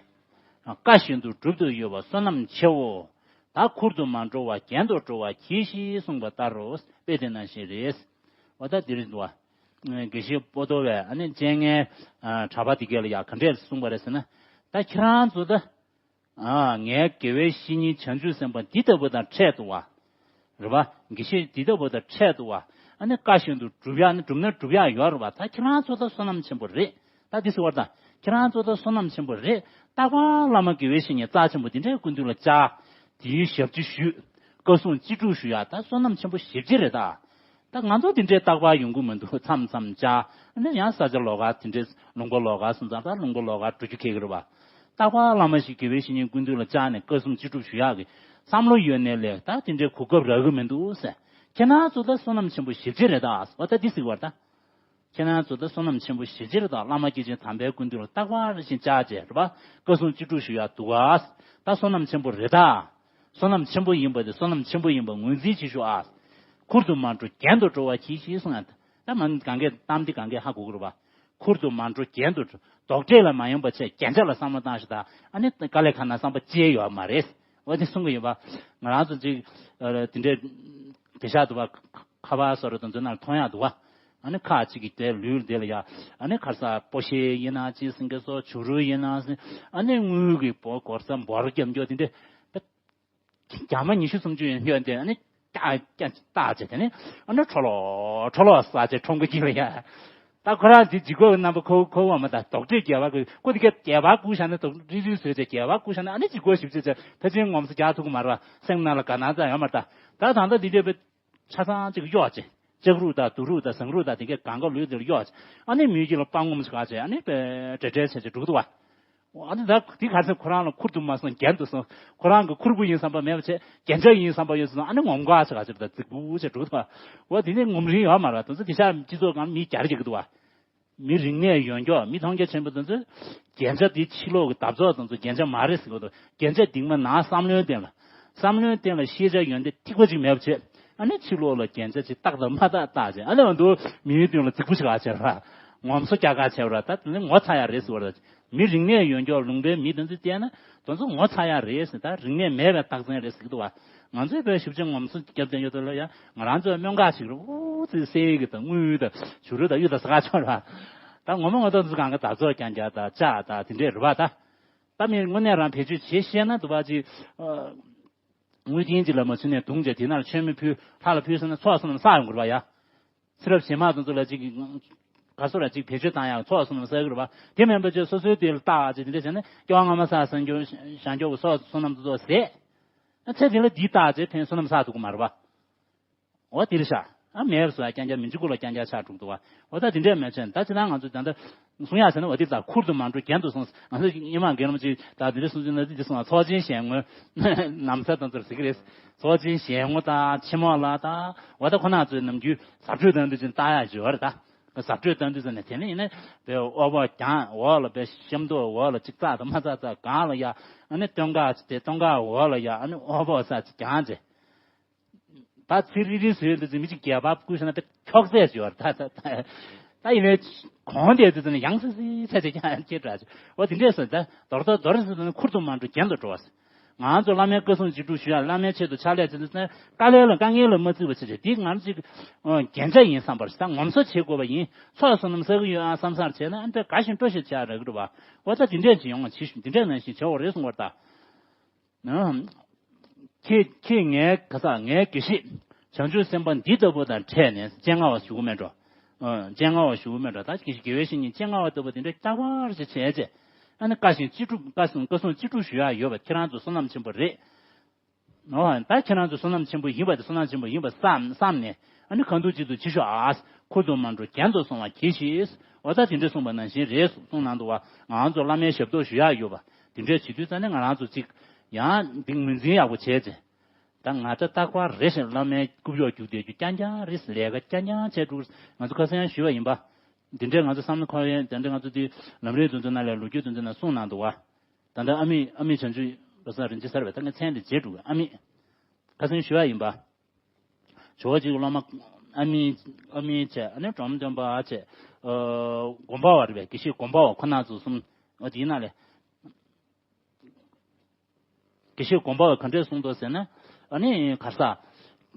བཀའ་བཞིན་དུ་སྒྲུབ་ཏུ་ཡོད་པ་བསོད་ནམས་ཆེའོ། བདག་ཁུར་དུ་མ་འགྲོ་བར་རྒྱན་དུ་འགྲོ་བར་གྱིས་ཤིག་གསུངས་པ་ལྟར་རོ། དཔེ་དེ་ནང་བཞིན་རེད། འོ་ད་འདིར་འདུག་བ། དགེ་བཤེས་པོ་ཏོ་བས་ཨ་ནི་སྤྱན་སྔའི་གྲྭ་པ་དེ་གས་ལ་ཡ་ག་འདྲས་གསུངས་པ་རེད་ཟེར་ན། ད་ཁྱེད་རང་ཚོ་ད། ཨ། ངའི་དགེ་བའི་བཤེས་གཉེན་བྱང་ཆུབ་སེམས་དཔའ་འདི་ལྟ་བུ་དང་འཕྲད་འདུག་བ། རེད་པ། དགེ་བཤེས་འདི་ལྟ་བུ་དང་འཕྲད་འདུག་བ། ཨ་ནི་བཀའ་བཞིན་དུ་སྒྲུབ་ཡག་ནི་སྒྲུབ་ན་སྒྲུབ་ཡག་ཡོད་རེད་པ། ད་ཁྱེད་རང་ཚོ་ད་བསོད་ནམས་ཆེན་པོ་རེད། ད་འདི་ཟེར་བ་ད། ཁྱེད་རང་ཚོ་ད་བསོད་ནམས་ཆེན་པོ་རེད། རྟག་པར་བླ་མ་དགེ་བའི་བཤེས་གཉེན་རྩ་ཆེན་པོ་འདི་འདྲའི་སྐུ་མདུན་ལ་བཅར། དེའི་ཞབས་ཕྱི་ཞུས། བཀའ་གསུང་ཅི་སྒྲུབ་ཞུ་ཡག་ད་བསོད་ནམས་ཆེན་པོ་ཞེ་པོ་ཅིག་རེད་ད། ད་ང་ཚོ་དེ་འདྲའི་རྟག་པར་ཡོང་གི་མི་འདུག་མཚམས་མཚམས་བཅར། ཨ་ནི་ཡང་ས་ཆ་ལོགས་ཀ་དེ་འདྲའི་ལུང་པ་ལོགས་ཀ་སོང་ཙང་ད་ལུང་པ་ལོགས་ཀ་འགྲོ་རྒྱུ་ཁེལ་གི་རེད་པ། རྟག་པར་བླ་མ་ཞིག་དགེ་བའི་བཤེས་གཉེན་སྐུ་མདུན་ལ་བཅར་ནས་བཀའ་གསུང་ཅི་སྒྲུབ་ཞུ་ཡག་གི་བསམ་བློ་ཡོད་ནའི་ལས་ད་དེ་འདྲའི་གོ་སྐབས་རག་གི་མི་འདུག་ཟེར། ཁྱེད་རང་ཚོ་ད་བསོད་ནམས་ཆེན་པོ་ཞེ་པོ་ཅིག་རེད་ད། འོ་ད་འདི་ཟེར་བ་ད། ཁྱེད་རང་ཚོ་ད་བསོད་ནམས་ཆེན་པོ་ཞེ་པོ་ཅིག་རེད་ད། བླ་མ་སྐྱེས་ཆེན་དམ་པའི་སྐུ་མདུན་ལ་རྟག་པར་བཞིན་བཅར་བྱས་རེད་པ། བཀའ་གསུང་ཅི་སྒྲུབ་ཞུ་ཡག་འདུག་ག་ད་བསོད་ནམས་ཆེན་པོ་རེད་ད། བསོད་ནམས་ཆེན་པོ་ཡིན་པ་དེ་བསོད་ནམས་ཆེན་པོ་ཡིན་པ་ངོས་འཛིན་བྱེད་ཤོག་ཨ། ཁུར་དུ་མ་འགྲོ་རྒྱན་དུ་འགྲོ་བ་གྱིས་ཤིག་གསུངས་ཡག་ད་མ་གང་གས་གཏམ་འདི་གང་གས་ཧ་གོ་གི་རེད་པ། ཁུར་དུ་མ་འགྲོ་རྒྱན་དུ་འགྲོ། རྡོག་ཁྲེས་ལ་མ་ཡོང་པ་བྱས་རྒྱན་ཆ་ལ་བསམ་བློ་བཏང་ཤོག་ད། ཨ་ནི་དཀའ་ལས་ཁག་ན་བསམ་པ་སྐྱེ་ཡོད་མ་རེད། འོ་དེ་གསུང་གི་ཡོད་པ། ང་རང་ཚོ་ཅིག་ཨ་དེ་འདྲའི་དེ་ཤ་འདུག་པ། ཁ་པར་སོགས་རེ་དང་ཚོ་ནང་ལ་མཐོང་ཡག་འདུག་པ། ཨ་ནི་ཁ་ཅིག་གིས་དེ་ལུས་དེ་ལ་ཡ། ཨ་ནི་ཁར་ས་པོ་ཤེ་ཡིན་ན་ཅི་སེང་གེ་སོགས་བྱུ་རུ་ཡིན་ན་ཟིན། ཨ་ནི་དངུལ་གྱི་སྒོར་སྒོར་ས་འབོར་རྒྱབ་འཇོག་དེ་འདྲ། རྒྱ་མ་ཉི་ཤུ་སུམ་ཅུ་ཡོད་འཇོག་དེ་ཨ་ནི་ཀྱག་ཀྱག་བཏགས་བྱས་དེ་ནི་ཨ་ནི་ཁྲོ་ལོ་ཁྲོ་ལོ་ཟ་བྱས་ཁྲོམ་གྱི་དཀྱིལ་ལ་ཡ། ད་ཁོ་རང་དེ་ལྗིད་ཁོག་གི་རྣམ་པ་ཁོ་ཁོ་བ་མ་ད་རྡོག་ཁྲེས་རྒྱལ་བ་ཁོ་ཁོ་དེ་ག་རྒྱལ་བ་བཀུག་བཞག་ན་རྡོག་རིལ་རིལ་བཟོས་བྱས་རྒྱལ་བ་བཀུག་བཞག་ན་ཨ་ནི་ལྗིད་ཁོག་ཞིབ་བྱས་བྱས་ཕལ་ཆེར་ངོམ་སོ་རྒྱག་ཐུབ་ཀྱི་མ་རེད་པ། སེམས་ནང་ལ་དགའ་སྣང་ཙམ་ཡོད་མ་རེད་ད། ད་ད་ལྟ་འདི་འདྲས་པའི་ཆ་ཚང་ཅིག་གཡོག་བྱས། ལྕགས་རུག་དང་དུ་རུག་དང་ཟངས་རུག་དང་དེ་གའི་གང་ག་ལུས་དེ་ལ་གཡོག་བྱས། ཨ་ནི་མིའི་དཀྱིལ་ལ་སྤང་ངོམ་ཞིག་ག་བྱས་ཨ་ནི་བྲེལ་བྲེལ་བྱས་བྱས་འགྲོ་གི་འདུག་པ། ཨ་ནི་ད་དེ་ག་ཚོད་ཁོ་རང་ལ་ཁུར་དུ་མ་སོང་རྒྱན་དུ་སོང་། ཁོ་རང་གི་ཁུར་པོ་ཡིན་བསམ་པ་མེད་པ་བྱས་རྒྱན་ཆ་ཡིན་བསམ་པ་ཡོད་སོང་ཨ་ནི་ངོམ་ག་ཞིག་ག་བྱས་པ་དང་རྫིག་པོ་བྱས་འགྲོ་གི་འདུག་པ། འོ་དེ་ནི་ངོམ་རིན་ཡོད་མ་རེད་པ། དེ་ཚོ་དེ་ཤ་སྤྱི་ཚོགས་སྒང་མི་གྱར་བྱེད་ཀྱི་འདུག་པ། མི་རིག་གནས་ཡོན་སྐྱོག་མི་མཐོང་རྒྱ་ཆེན་པོ་དེ་ཚོས་རྒྱན་ཆ་འདི་ཕྱི་ལོགས་ཀྱི་འདབ་ཚོགས་དེ་ཚོ་རྒྱན་ཆ་མ་རེད་ཟེར་གྱི་འདུག་རྒྱན་ཆ་འདིང་མ་ནང་བསམ་བློའི་སྟེང་ལ། བསམ་བློའི་སྟེང་ལ་ཤེས་བྱ་ཡོན་ཏན་ཐིགས་པ་ཅིག་མེད་པ་བྱས། ཨ་ནི་ཕྱི་ལོགས་ལ་རྒྱན་ཆ་ཅིག་བཏགས་དང་མ་བཏགས་བཏགས་བྱས་ཨ་ནི་འོ་འདུག་མིའི་མདུན་ལ་རྫིག་པོ་ཞིག་ག་བྱས་པ། ངོམ་སོ་རྒྱག་ག་བྱས་པ་ར། ད་དེ་ནི་ངོ་ཚ་ཡག་རེད་ཟེར་བ་ར། མི་རིག་གནས་ཡོན་སྐྱོག་ལུང་པའི་མི་དེ་ཚོས་བལྟས་ན་དེ་ཚོ་ངོ་ཚ་ཡག་རེད་ཟེར། ད་རིག་གནས་མེད་པའི་རྟགས་མཚན་རེད་ཟེར་གྱི་འདུག་པ། ང་ཚོས་བོད་ཞིབ་ཕྲ་ངོམ་སོ་རྒྱབ་བསྡད་ཡོད་དོ་ལ་ཡ། ང་རང་ཚོའི་སྨྱོན་ཁ་ཞིག་རེད། འུ་ཚོའི་གསེར་གྱི་དང་དངུལ་དང་བྱུ་རུ་དང་གཡུ་དང་ཟ་ཁ་ཆོག་ར། ད་ངོ་མ་ངོ་ཐོག་ཚོ་གང་ག་དར་ཚོགས་རྐྱང་རྐྱང་དང་ལྕགས་དང་དེ་འདྲས་རེད་པ་ད། ད་མི་དངོས་གནས་རང་བེད་སྤྱོད་བྱེད་ཤེས་ན་འདུག་པ་ཅིག་དངུལ་ཆེན་ཅིག་ལ་མ་ཚུད་ནས་བརྡུངས་བྱས་དེ་ནང་ལ་མཆོད་མེ་ཕུལ་ལྷ་ལ་ཕུལ་ཟེར་ན་ཚོགས་བསོད་ནམས་བསགས་ཡོང་གི་རེད་པ་ཡ། ཚེ་རབས་ཞེ་མང་དང་ཚོ་ལ་ཅིག་ག་སོ་ལ་ཅིག་བེད་སྤྱོད་བཏང་ཡག་ཚོགས་བསོད་ནམས་བསགས་ཀྱི་རེད་པ། དེ་མིན་པ་ཅིག་སོ་སོའི་དེ་ལ་བཏགས་བྱས་དེ་འདྲ་བྱས་ན་སྐྱེ་བ་སྔ་མ་བསགས་སངས་རྒྱས་བྱང་ཆུབ་ཀྱི་ཚོགས་བསོད་ནམས་དང་ཚོ་ཟད། ཚེ་འདི་ལ་འདི་བཏགས་བྱས་ཕན་བསོད་ནམས་བསགས་ཐུབ་ཀྱི་མ་རེད་པ། འོ་དེ་རེད་ཤག་ཨ་མེད་པ་སོ་ཡ་རྐྱང་རྐྱང་མི་འཇིག་གུ་ལ་རྐྱང་རྐྱང་ཆགས་འགྲོ་གི་འདུག་པ། འོ་ད་དེ་འདྲས་མེད་ཆེན་ད་ཅི་ན་ང་ཚོ་ད་ལྟ་གསུང་ཡག་ཟེར་ན་འོ་དེ་ད་ཁུར་དུ་མ་འགྲོ་རྒྱན་དུ་སོང་། ང་ཚོ་སྔོན་མ་རྒན་རབས་ཅིག་ད་དེ་འདྲས་གསུང་ཅིག་ན་དེ་འདྲས་གསུང་བ་ཚོགས་ཆེན་ཞལ་ངོ་ན་བཟའ་དང་ཚོར་ཟེར་གི་རེད། ཚོགས་ཆེན་ཞལ་ངོ་དང་ཕྱི་མོ་ལ་ད་འོ་ད་ཁོ་ན་ཚོའི་ནམ་རྒྱུན་ཟབ་སྤྲོས་དང་དུ་ཅིག་ལྟ་ཡག་ཅིག་ཡོད་རེད་ད། ཟབ་སྤྲོས་དང་དུ་ཟེར་ནས་དེ་ནས་ཡིན་ན་བའི་དབུ་འཕང་རྒྱང་འོག་ལ་བའི་ཤམ་ཐབས་འོག་ལ་ཅིག་བཙག་དང་མ་བཙག་བཙག་སྒང་ལ་ཡ། ཨ་ནི་སྟོད་འགག་ཅིག་དེ་སྟོད་འགག་འོག་ལ་ཡ། ཨ་ནི་དབུ་འཕང་ས་ཅིག་རྒྱང་ཅིག་ད་ཚིག་རིལ་རིལ་བཟོས་འདུག་ཚེ་མི་གཅིག་རྒྱལ་བ་བཀུར་ཤེས་ན་དཔེ་འཁྱོག་ཚད་ཅིག་ཡོད་རེད་ད། ད་ད་ད་ཡིན་ནའི་གོང་དེ་དུས་ཙམ་ནས་ཡང་སི་སི་ཚད་ཅིག་ཀྱང་སྐྱེ་དྲག་ཅིག་འོ་དེ་འདྲས་སོ་ད་མདོར་མདོར་མདོར་ཟེར་ན་ཁུར་དུ་མ་འགྲོ་རྒྱན་དུ་འགྲོ་བ་ཟེར། ང་ཚོ་བླ་མའི་བཀའ་གསུང་ཅི་སྒྲུབ་ཞུ་ཡག་བླ་མའི་ཆེད་དུ་ཕྱག་ལས་བྱེད་དུས་ཙམ་དཀའ་ལས་ལ་དཀའ་ངལ་ལ་མ་བརྩི་བ་བྱེད་ཅིག་འདི་ང་ཚོ་ཅིག་རྒྱན་ཆ་ཡིན་བསམ་པར་ད་ངོམ་སོ་བྱེད་དགོས་པ་ཡིན། ཚོགས་བསོད་ནམས་བསགས་ཀྱི་ཡོད་ཨ་བསམ་སར་བྱས་ན་ཨ་འདྲ་དགའ་ཞིང་སྤྲོ་ཞིང་བྱ་རག་གི་རེད་བ། འོ་ད་དེ་འདྲས་ཅིག་ཡོང་བ་བྱེད་ཤིག་འདི་འདྲས་ནང་བཞིན་བྱ་བ་རེད་གསུང་བར་ད། ཁྱེད་ཁྱེད་ངའི་ག་ས་ངའི་དགེ་བཤེས་བྱང་ཆུབ་སེམས་དཔའ་འདི་ལྟ་བུ་དང་འཕྲད་ནས་སྤྱན་སྔ་བ་ཞུ་གི་མེད་འགྲོ། ཨ་སྤྱན་སྔ་བ་ཞུ་གི་མེད་འགྲོ། ད་དགེ་བཤེས་དགེ་བའི་བཤེས་གཉེན་སྤྱན་སྔ་བ་ལྟ་བུ་དེ་འདྲ་སྐྱག་པར་ཞིག་བྱས་རྗེས་ཨ་ནི་བཀའ་བཞིན་ཅི་སྒྲུབ་བཀའ་གསུང་བཀའ་གསུང་ཅི་སྒྲུབ་ཞུ་ཡག་ཡོད་པ་ཁྱེད་རང་ཚོ་བསོད་ནམས་ཆེན་པོ་རེད། ཨོ་ད་ཁྱེད་རང་ཚོ་བསོད་ནམས་ཆེན་པོ་ཡིན་པ་དེ་བསོད་ནམས་ཆེན་པོ་ཡིན་པ་བསམ་བསམ་ནས་ཨ་ནི་གང་ཐུབ་ཅི་ཐུབ་ཅི་ཤོག་ཨ། ཁུར་དུ་མ་འགྲོ་རྒྱན་དུ་སོང་བ་གྱིས་ཤིག་འོ་ད་དེ་འདྲ་གསུངས་པ་ནང་བཞིན་རེད་གསུངས་གནང་འདུག་བ། ང་ཚོ་བླ་མའི་ཞབས་ཏོག་ཞུ་ཡག་ཡོད་པ་དེ་འདྲས་བྱེད་དུས་ཙང་ནས་ང་རང་ཚོ་ཅིག་ཡང་འདི་ངོས་འཛིན་ཡག་པོ་བྱས་ཚེ། ད་ང་ད་རྟག་པར་རེ་བཞིན་བླ་མའི་རྐུབ་གཡོག་རྒྱུག་བསྡད་རྒྱུ་རྐྱང་རྐྱང་རེད། ལས་ཀ་རྐྱང་རྐྱང་བྱས་འགྲོ། ང་ཚོ་ཁ་སང་ཡང་ཞུས་པ་ཡིན་པ། འདི་འདྲའི་ང་ཚོ་བསམ་བློ་འཁོར་ཡས་དེ་འདྲ་ང་ཚོ་འདི་ལམ་རིམ་དེ་ཚོ་ནང་ལས་ལོ་རྒྱུས་དེ་ཚོ་ནང་གསུངས་གནང་འདུག་བ། ད་ལྟ་ཨ་མི་ཨ་མི་བྱང་ཆུབ་བློ་བཟང་རིན་ཆེན་ཟེར་བས་ད་ངས་མཚན་དེ་བརྗེད་འགྲོ་གི་ཨ་མི། ཁ་སང་ཞུ་བ་ཡིན་པ། ཇོ་བོ་རྗེ་གི་སློབ་མ་ཨ་མི་ཨ་མི་བྱས་ཨ་ནི་འབྲོམ་སྟོན་པ་བྱས། ཨ་སྒོམ་པ་བ་རེད་པས། དགེ་བཤེས་སྒོམ་པ་བ་ཁོ་ན་ཚོ་གསུམ། ཨ་དེའི་ནང་ལས། དགེ་བཤེས་སྒོམ་པ་བ་ག་འདྲས་གསུངས་འདུག་ཟེར་ན། ཨ་ནི་ག་ས།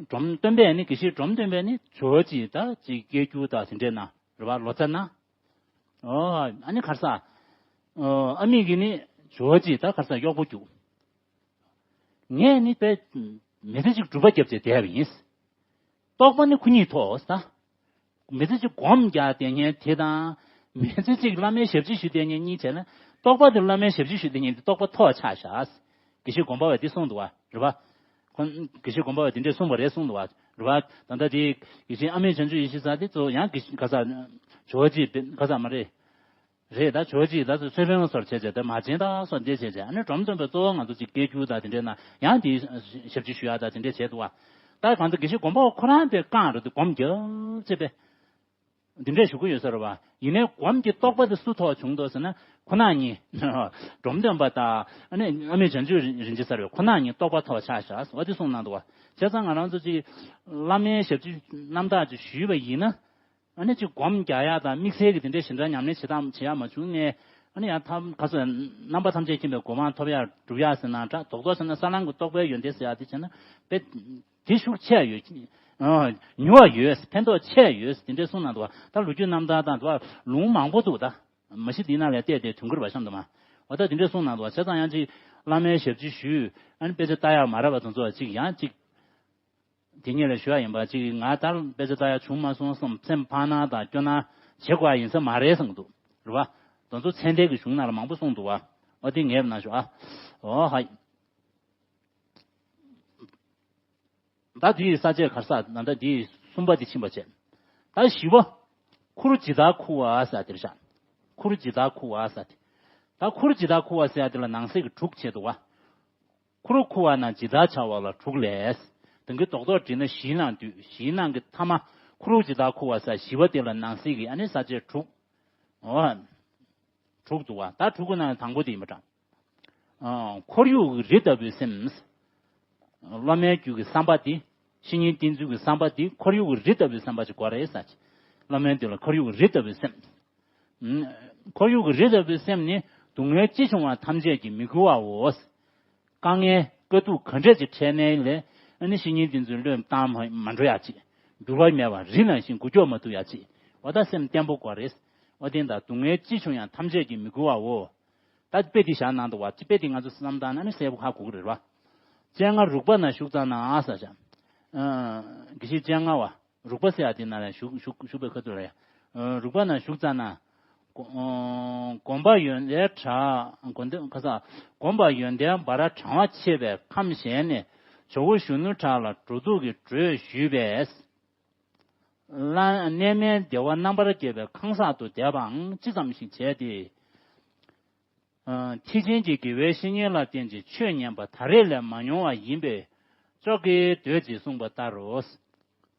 འབྲོམ་སྟོན་པས་ནི་དགེ་བཤེས་འབྲོམ་སྟོན་པས་ནི་ཇོ་བོ་རྗེ་ད་ཅིག་སྐད་སྒྱུར་ད་དེ་འདྲས་ན་རེད་པ་ལོ་ཙཱ་ན། ཨོ་ཨ་ནི་ག་ས། ཨ་མི་གིས་ནི་ཇོ་བོ་རྗེ་ད་ག་ས་གཡོག་པོ་རྒྱུག་ངས་ནི་དཔེ་མི་ཚེ་གཅིག་སྒྲུབ་པ་བརྒྱབ་བྱས་བསྡད་པ་ཡིན། རྟོགས་པ་ནི་ཁོ་གཉིས་ཐོག་ད། མི་ཚེ་གཅིག་སྒོམ་རྒྱག་བསྡད་མཁན་དེ་དང་ མི་ཚེ་གཅིག་བླ་མའི་ཞབས་ཕྱི་ཞུ་བསྡད་མཁན་གཉིས་བྱས་ན། རྟོགས་པ་དེ་བླ་མའི་ཞབས་ཕྱི་ཞུ་བསྡད་མཁན་དེ་རྟོགས་པ་མཐོ་བ་ཆགས་བཞག། དགེ་བཤེས་སྒོམ་པ་བས་དེ་གསུངས་འདུག་བ། རེད་བ། ཁོ། དགེ་བཤེས་སྒོམ་པ་བས་དེ་འདྲས་གསུངས་པ་རེད་གསུངས་འདུག་བ། རེད་བ། ད་ལྟ་དེ་དགེ་བཤེས་ཨ་མའི་བྱང་ཆུབ་ཡེ་ཤེས་ཟེར་དེ་གཙོ་བོ་ཡང་དགེ་བཤེས་ག་ས་ཇོ་བོ་རྗེ་ག་ས་མ་རེད། རེད། ད་ཇོ་བོ་རྗེ་ད་ཚོ་ཚེ་དཔོན་སོགས་བྱས་བྱས་ད་མ་བྱན་ད་སོགས་འདྲས་བྱས་བྱས། ཨ་ནི་འབྲོམ་སྟོན་པའི་གཙོ་བོ་ང་ཚོ་ཅིག་སྐད་སྒྱུར་ད་དེ་འདྲས་ན་ཡང་དེ་ཞབས་ཕྱི་ཞུ་ཡ་ད་དེ་འདྲས་བྱས་འདུག་བ། ད་གང་ལྟར་དགེ་བཤེས་སྒོམ་པ་བ་ཁོ་རང་དེ་རྐང་རེད་དེ་སྒོམ་རྒྱབ་བྱས་པས། འདི་འདྲས་ཞུ་གི་ཡོད་ས་རེད་བ། ཡིན་ནའི་སྒོམ་གྱི་རྟོགས་པ་དེ་སུ་མཐོ་བ་བྱུང་འདུག་ཟེར་ན། ཁོ་ན་ཉིད་འབྲོམ་སྟོན་པ་དང་ཨ་ནི་ཨ་མའི་བྱང་ཆུབ་རིན་ཆེན་ས་རེད། ཁོ་ན་ཉིད་རྟོགས་པ་མཐོ་བ་ཆགས་བཞག་ཟེར་བ་དེ་གསུངས་གནང་འདུག་བ། བྱས་ཙང་ང་རང་ཚོ་ཅིག་བླ་མའི་ཞབས་ཕྱི་རྣམ་དག་ཅིག་ཞུས་པ་ཡིན་ན། ཨ་ནི་ཅིག་སྒོམ་རྒྱག་ཡ་དང་དམིགས་བསལ་གྱི་དེ་འདྲའི་ཞེ་དྲག་ཉམས་ལེན་བྱེད་སྟངས་བྱེད་ཡ་མ་བྱུང་ནས། ཨ་ནི་ཡང་ཐམ་ག་ཚོད་རྣམ་པ་ཐམས་ཅད་མཁྱེན་པའི་གོ་འཕང་ཐོབ་ཡ་སྒྲུབ་ཡ་ཟེར་ན་འདྲ། རྡོག་རྡོག་ཟེར་ན་ས་ལམ་གྱི་རྟོགས་པའི་ཡོན་ཏན་ཟེར་ཡ་དེ་བྱས་ན་དཔེ་དེ་ཤུགས་ཆེ་ཡོད། ཨ། མྱུར་བ་ཡོད། ཕན་ཐོགས་ཆེ་ཡོད་དེ་འདྲའི་གསུངས་གནང་འདུག་བ། ད་ལོ་རྒྱུས་རྣམ་ཐར་དང་དུ་བ་ལུང་མང་པོ་འདུག་ད་མ་གཞི་འདི་ནང་ལ་བལྟས་ཏེ་དུས་འཁོར་བ་གཤམ་དུ་མ། འོ་ད་དེ་འདྲའི་གསུངས་གནང་འདུག་བ། བྱས་ཙང་ཡང་ཅིག་བླ་མའི་ཞབས་ཕྱི་ཞུས། ཨ་ནི་དཔེ་ཆ་ལྟ་ཡ་མ་རག་པ་དེ་ཚོ་ཅིག་ཡང་ཅིག་དེ་ཉིད་ལ་ཞུ་ཡ་ཡིན་པ་ཅིག་ང་ལྟར་དཔེ་ཆ་ལྟ་ཡ་བྱུང་མ་སོང་བསམ་སེམས་ཕངས་སྣང་དང་སྐྱོ་སྣང་བྱེད་དགོས་ཡ་ཡིན་ས་མ་རེད་བསམ་གྱི་འདུག་རེད་བ། དེ་ཚོ་ཚད་ལྡན་གྱི་གཞུང་ནང་ལ་མང་པོ་གསུངས་འདུག་བ། འོ་དེ་ངེས་པ་ན་ཞུ་ཨ། འོ་ཧ། ད་དེའི་ས་བཅད་གར་ས་ད་ལྟ་དེའི་གསུམ་པ་དེ་ཕྱིན་པ་བྱས། ད་བཞི་པ། ཁུ་རུ་ཇི་ལྟར་ཁུ་བ་ཟེར་དེར་བཞག་ཁུ་རུ་ཇི་ལྟར་ཁུ་བ་ཟེར་དེ། ད་ཁུ་རུ་ཇི་ལྟར་ཁུ་བ་ཟེར་དེ་ལ་ནང་གསེས་ཀྱི་དྲུག་བྱས་འདུག་བ། ཁུ་རུ་ཁུ་བ་ན་ཇི་ལྟར་བྱ་བ་ལ་དྲུག་ལས། དོན་གྱི་རྡོག་རྡོག་བྲིས་ན་བཞིའི་ནང་འདུས། བཞིའི་ནང་གི་ཐ་མ་ཁུ་རུ་ཇི་ལྟར་ཁུ་བ་ས་བཞི་པ་དེ་ལ་ནང་གསེས་ཀྱི་ཨ་ནི་ས་བཅད་དྲུག་འོ། དྲུག་འདུག་བ། ད་དྲུག་གི་ནང་ནས་དང་པོ་དེ་ཡིན་པ་འདྲ། ཨ། ཁོར་ཡུག་གི་རི་ལྟ་བུའི་སེམས། བླ་མའི་རྒྱུད་ཀྱི་བསམ་པ་དེ། བཤེས་གཉེན་བསྟེན་ཚུལ་གྱི་བསམ་པ་དེ་ཁོར་ཡུག་གི་རི་ལྟ་བུའི་བསམ་པ་ཅིག་དགོས་རེད་ཟེར། བླ་མའི་མདུན་ལ་ཁོར་ཡུག་གི་རི་ལྟ་བུའི་སེམས། ཁོར་ཡུག་གི་རི་ལྟ་བུའི་སེམས་ནི་སྡུག་བསྔལ་ཅི་བྱུང་བ་ཐམས་ཅད་ཀྱིས་མི་འགུལ་བའོ། དཀའ་ངལ་དཀའ་སྡུག་ག་འདྲས་ཅིག་འཕྲད་ནའི་ལས་ཨ་ནི་བཤེས་གཉེན་དེ་ཚོའི་བློས་བཏང་མ་མ་འགྲོ་ཡ་ཅིག་འགྱུར་བ་མེད་པར་རི་ནང་བཞིན་འགུལ་སྐྱོད་མ་ཐུབ་ཡ་ཅིག་འོ་ད་སེམས་བརྟན་པོ་དགོས་རེད། འོ་དེ་འདྲ་སྡུག་བསྔལ་ཅི་བྱུང་ཡང་ཐམས་ཅད་ཀྱིས་མི་འགུལ་བའོ། ད་དཔེ་དེ་བཞག་གནང་འདུག་བ། དཔེ་དེ་ང་ཚོ་བསམ་བཏང་ན་ནི་གསལ་པོ་ཧ་གོ་གི་རེད་བ། སྤྱན་སྔར་རིག་པ་ན་ཞུགས་ཙ་ན་ཟེར་བཞག་དགེ་བཤེས་སྤྱན་སྔ་བ། རིག་པ་ཟེར་ཡ་དེ་ན་ལ་ཞུགས་ཞུགས་ཞུགས་པའི་ཁ་ཐུག་ལ་ཡ། རིག་པ་ན་ཞུགས་ཙ་ན། གོམས་པ་ཡོན་ཏན་བྲལ་གོམས་ཏེ་ཁ་ས། གོམས་པ་ཡོན་ཏན་འབར་གྲང་བ་ཆེ་བའི་ཁམས་གཞན་ནས་ཇོ་བོ་གཞོན་ནུ་བྲག་ལ་འགྲོ་འདུག་གི་བྲོས་ཞུས་པས། གནས་མལ་བདེ་བ་རྣམ་པར་རྒྱལ་བའི་ཁང་བཟང་དུ་བསྡད་པའང་ཅི་ཙམ་ཞིག་བྱས་ཏེ། ཐེག་ཆེན་གྱི་དགེ་བའི་བཤེས་གཉེན་ལ་བརྟེན་ཅིང་ཆོས་ཉན་པ་ད་རེས་ལས་མ་མྱོང་བ་ཡིན་པས་ཅོག་གེའི་འདོད་ཅེས་གསུངས་པ་ལྟར་རོ།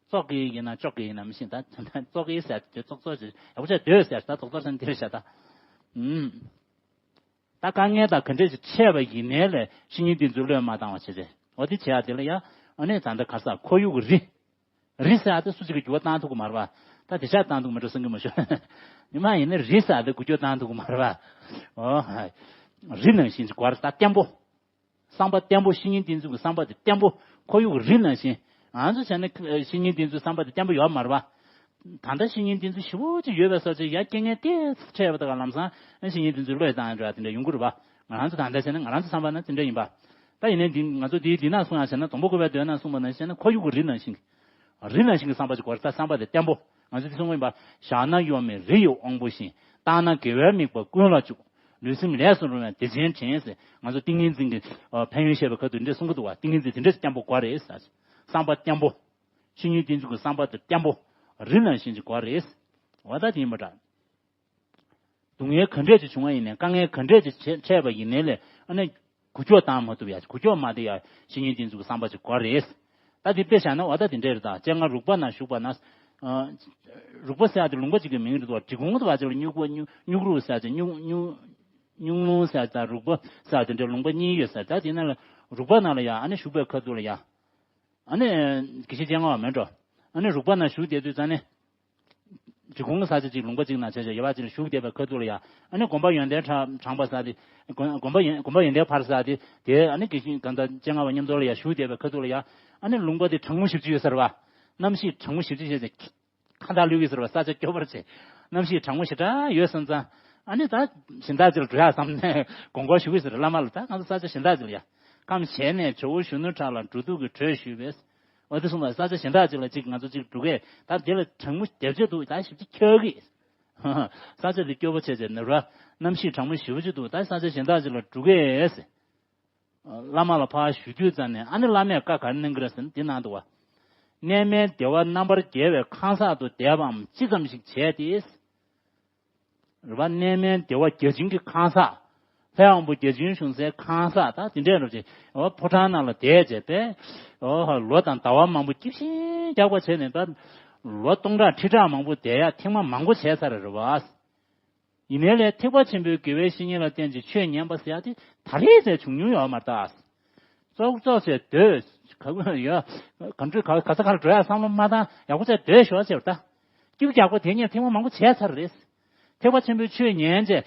ཙོག་གེ་ཡིན་ན་ཅོག་གེ་ཡིན་ན་མི་ཤེས། ད་ཙོག་གེ་ཟེར་དེ་ཙོག་ཙོག་ཅེས་ཡག་པོ་བྱས་འདོད་ཟེར་ད་ཙོག་ཙོག་ཟེར་འདིར་བྱ་ད། ད་དཀའ་ངལ་དང་ག་འདྲས་ཅིག་འཕྲད་པ་ཡིན་ནའི་ལས་བཤེས་གཉེན་འདི་ཚོའི་བློས་མ་བཏང་བ་བྱས་རྗེས་འོ་དེ་བྱས་ཡ་དེ་ལ་ཡ་ཨ་ནི་ད་ལྟ་ག་ས་ཁོར་ཡུག་གི་རི། རི་ཟེར་ཡ་དེ་སུ་གཅིག་གིས་འགྱུར་བ་བཏང་ཐུབ་ཀྱི་མ་རེད་པ། ད་དེ་ཤ་བཏང་ཐུབ་ཀྱི་མ་རེད་བསམ་གྱི་མ་ཤོག་མི་མ་ཡིན་ན་རི་ཟེར་ཡ་དེ་འགྱུར་བ་བཏང་ཐུབ་ཀྱི་མ་རེད་པ། འོ། རི་ནང་བཞིན་གྱི་སྒོ་རེད་ད་བརྟན་པོ། བསམ་པ་བརྟན་པོ། བཤེས་གཉེན་བསྟེན་ཚུལ་གྱི་བསམ་པ་དེ་བརྟན་པོ། ཁོར་ཡུག་གི་རི་ནང་བཞིན། ང་ཚོ་བྱས་ན་བཤེས་གཉེན་བསྟེན་ཚུལ་བསམ་པ་དེ་བརྟན་པོ་ཡོད་མ་རེད་པ། ད་ལྟ་བཤེས་གཉེན་བསྟེན་ཚུལ་ཞེ་པོ་ཅིག་ཡོད་པའི་ས་ཆ་ཡ་རྐྱེན་ངན་ཏོག་ཙམ་འཕྲད་པ་དང་ལམ་སང་བཤེས་གཉེན་བསྟེན་ཚུལ་བློས་བཏང་ཡ་འདྲ་དེ་འདྲ་ཡོང་གི་རེད་པ། ང་རང་ཚོ་ད་ལྟ་བྱས་ན་ང་རང་ཚོ་བསམ་པ་ན་དེ་འདྲ་ཡིན་པ། ད་ཡིན་ནའི་འདི་ང་ཚོ་འདིའི་འདི་ནང་གསུངས་ཡ་བྱས་ན་སྡོང་པོ་བཀོད་པའི་མདོའི་ནང་གསུངས་པ་ནང་བཞིན་བྱས་ན་ཁོར་ཡུག་གི་རི་ནང་བཞིན། རི་ནང་བཞིན་གྱི་བསམ་པ་ཅིག་དགོས་རེད་ད་བསམ་པ་དེ་བརྟན་པོ། ང་ཚོ་འདི་གསུང་གི་ཡིན་པ། བཞག་ན་གཡོ་མེད་རི་ཡི་དབང་པོ་བཞིན། བཏང་ན་དགེ་བའི་དམིགས་པ་ཀུན་ལ་འཇུག་ལུས་སེམས་ལས་སུ་རུང་བའི་བདེ་ཆེན་དྲན་ཟེར་ང་ཚོ་ཏིང་ངེ་འཛིན་གྱི་ཕན་ཡོན་བཤད་པའི་ཁ་ཐུག་འདི་འདྲ་གསུང་གི་འདུག་བ། ཏིང་ངེ་འཛིན་དེ་འདྲ་ཞིག་བརྟན་པོ་དགོས་རེད་ཟེར། བསམ་པ་བརྟན་པོ། བཤེས་གཉེན་བསྟེན་ཚུལ་གྱི་བསམ་པ་དེ་བརྟན་པོ། རི་ནང་བཞིན་ཅིག་དགོས་རེད། འོ་ད་དེ་ཡིན་པ་འདྲ། སྡུག་བསྔལ་ག་འདྲས་ཅིག་བྱུང་བ་ཡིན་ནའི་དཀའ་ངལ་ག་འདྲས་ཅིག་འཕྲད་པ་ཡིན་ནའི་ལས་ཨ་ནི། འགུལ་སྐྱོད་བཏང་མ་ཐུབ་ཡ་འགུལ་སྐྱོད་མ་བདེ་ཡ་བཤེས་གཉེན་བསྟེན་ཚུལ་གྱི་བསམ་པ་ཅིག་དགོས་རེད། ད་དེ་དཔེ་བཞག་ན་འོ་ད་དེ་འདྲས་རེད་ད། སྤྱན་སྔར་རིག་པ་ན་ཞུགས་པ་ན། རིག་པ་ཟེར་ཡ་དེ་ལུང་པ་གཅིག་གི་མིང་རེད་དོ། འབྲི་གུང་དུ་བ་ཅིག་ལ་སྨྱུག་པ་སྨྱུག་སྨྱུག་རུ་ཟེར་ཡ་ཅིག་སྨྱུག་སྨྱུག་སྨྱུག་ལུང་ཟེར་ཡ་ཅིག་དང་རིག་པ་ཟེར་ཡ་དེ་འདྲའི་ལུང་པ་གཉིས་ཡོད་ཟེར། ད་དེ་ན་ལ་རིག་པ་ན་ལ་ཡ་ཨ་ནི་ཞུགས་པའི་ཁ་ཐུག་ལ་ཡ། ཨ་ནི། དགེ་བཤེས་སྤྱན་སྔ་བ་མེད་འགྲོ། ཨ་ནི་རིག་པ་ན་ཞུགས་བསྡད་དུས་ཙང་ནི། འབྲི་གུང་གི་ས་ཆ་ཅིག་ལུང་པ་ཅིག་ན་བྱས་བྱས་ཡ་བ་ཅིག་ལ་ཞུགས་བསྡད་པའི་ཁ་ཐུག་ལ་ཡ། ཨ་ནི་དགོན་པ་ཡོན་ཏན་གྲགས་གྲགས་པ་ཟེར་ཡ་དེ། དགོན་དགོན་པ་ཡོན་དགོན་པ་ཡོན་ཏན་ཕར་ཟེར་ཡ་དེ། དེ་ཨ་ནི་དགེ་བཤེས་གང་ལྟར་སྤྱན་སྔ་བ་མཉམ་དུ་ལ་ཡ་ཞུགས་བསྡད་པའི་ཁ་ཐུག་ལ་ཡ། ཨ་ནི་ལུང་པ་དེ་གྲང་མོ་ཞེ་པོ་ཅིག་ཡོད་ས་རེད་བ། གནམ་གཤིས་གྲང་མོ་ཞེ་པོ་ཅིག་བྱས་ཏེ། ཁ་མདའ་བླུག་གི་ཟེར་བ་ས་ཆ་སྐྱོ་པོར་བྱས། གནམ་གཤིས་གྲང་མོ་ཞེ་དྲག་ཡོད་སོང་ཙང་། ཨ་ནི་ད་གཞན་དག་ཅིག་ལ་འགྲོ་ཡག་བསམ་ནས་དགོངས་སྐོར་ཞུ་གི་ཟེར་བླ་མ་ལ། ད་ང་ཚོ་ས་ཆ་གཞན་དག་ཅིག་ལ་ཡ། སྐམ་བྱས་ནས་ཇོ་བོ་གཞོན་ནུ་བྲག་ལ་འགྲོ་འདུག་གི་བྲོས་ཞུས་པས། འོ་དེ་གསུངས་པ་ས་ཆ་གཞན་དག་ཅིག་ལ་ཅིག་ང་ཚོ་ཅིག་འགྲོ་གས་ད་དེ་ལ་གྲང་མོ་རྒྱབ་ཆད་འདུག་ད་ཞིབ་ཅིག་འཁྱོལ་གི། ས་ཆ་དེ་སྐྱོ་པོ་བྱས་བྱས་ནས་ར། གནམ་གཤིས་གྲང་མོ་ཞེ་པོ་ཅིག་འདུག་ད་ས་ཆ་གཞན་དག་ཅིག་ལ་འགྲོ་གི་ཡོད་ཟེར། བླ་མ་ལ་ཕར་ཞུ་དུས་ཙམ་ནས་ཨ་ནི་བླ་མས་བཀའ་ག་རེ་གནང་གི་རེད་ཟེར་ན་འདི་གནང་འདུག་བ། གནས་མལ་བདེ་བ་རྣམ་པར་རྒྱལ་བའི་ཁང་བཟང་དུ་བསྡད་པའམ་ཅི་ཙམ་ཞིག་བྱས་ཏེ། རེད་པ། གནས་མལ་བདེ་བ་བརྒྱ་བྱིན་གྱི་ཁང་བཟང་། ལྷའི་དབང་པོ་བརྒྱ་བྱིན་བཞུགས་སའི་ཁང་བཟང་ད་དེ་འདྲའི་རབ་ཅིག་འོ་ཕོ་བྲང་ནང་ལ་བསྡད་བྱས་པས། འོ་ལོ་དང་ཟླ་བ་མང་པོ་སྐྱིད་ཤིང་རྒྱག་པ་བྱས་ནས་ད། ལོ་སྟོང་ཕྲག་ཁྲི་ཕྲག་མང་པོ་བསྡད་ཡག་ཐེངས་མ་མང་པོ་བྱས་ཚར་རེད་པ། ཡིན་ནའི་ལས་ཐེག་པ་ཆེན་པོའི་དགེ་བའི་བཤེས་གཉེན་ལ་བརྟེན་ཅིང་ཆོས་ཉན་པ་ཟེར་ཡག་དེ་ད་རེས་ཟེར་བྱུང་མྱོང་ཡོད་མ་རེད་ད། ཙོག་ཙོག་བྱས་སྡོད། ག་ག་ཡ། ག་འདྲ་ག་ག་ས་ག་ལ་འགྲོ་ཡག་བསམ་བློ་མ་བཏང་ཡག་པོ་བྱས་སྡོད་ཞོག་ཅེས་པ་ད། སྐྱིད་པོ་རྒྱག་པོ་དེ་ངས་ཐེངས་མ་མང་པོ་བྱས་ཚར་རེད། ཐེག་པ་ཆེན་པོའི་ཆོས་ཉན་བྱས།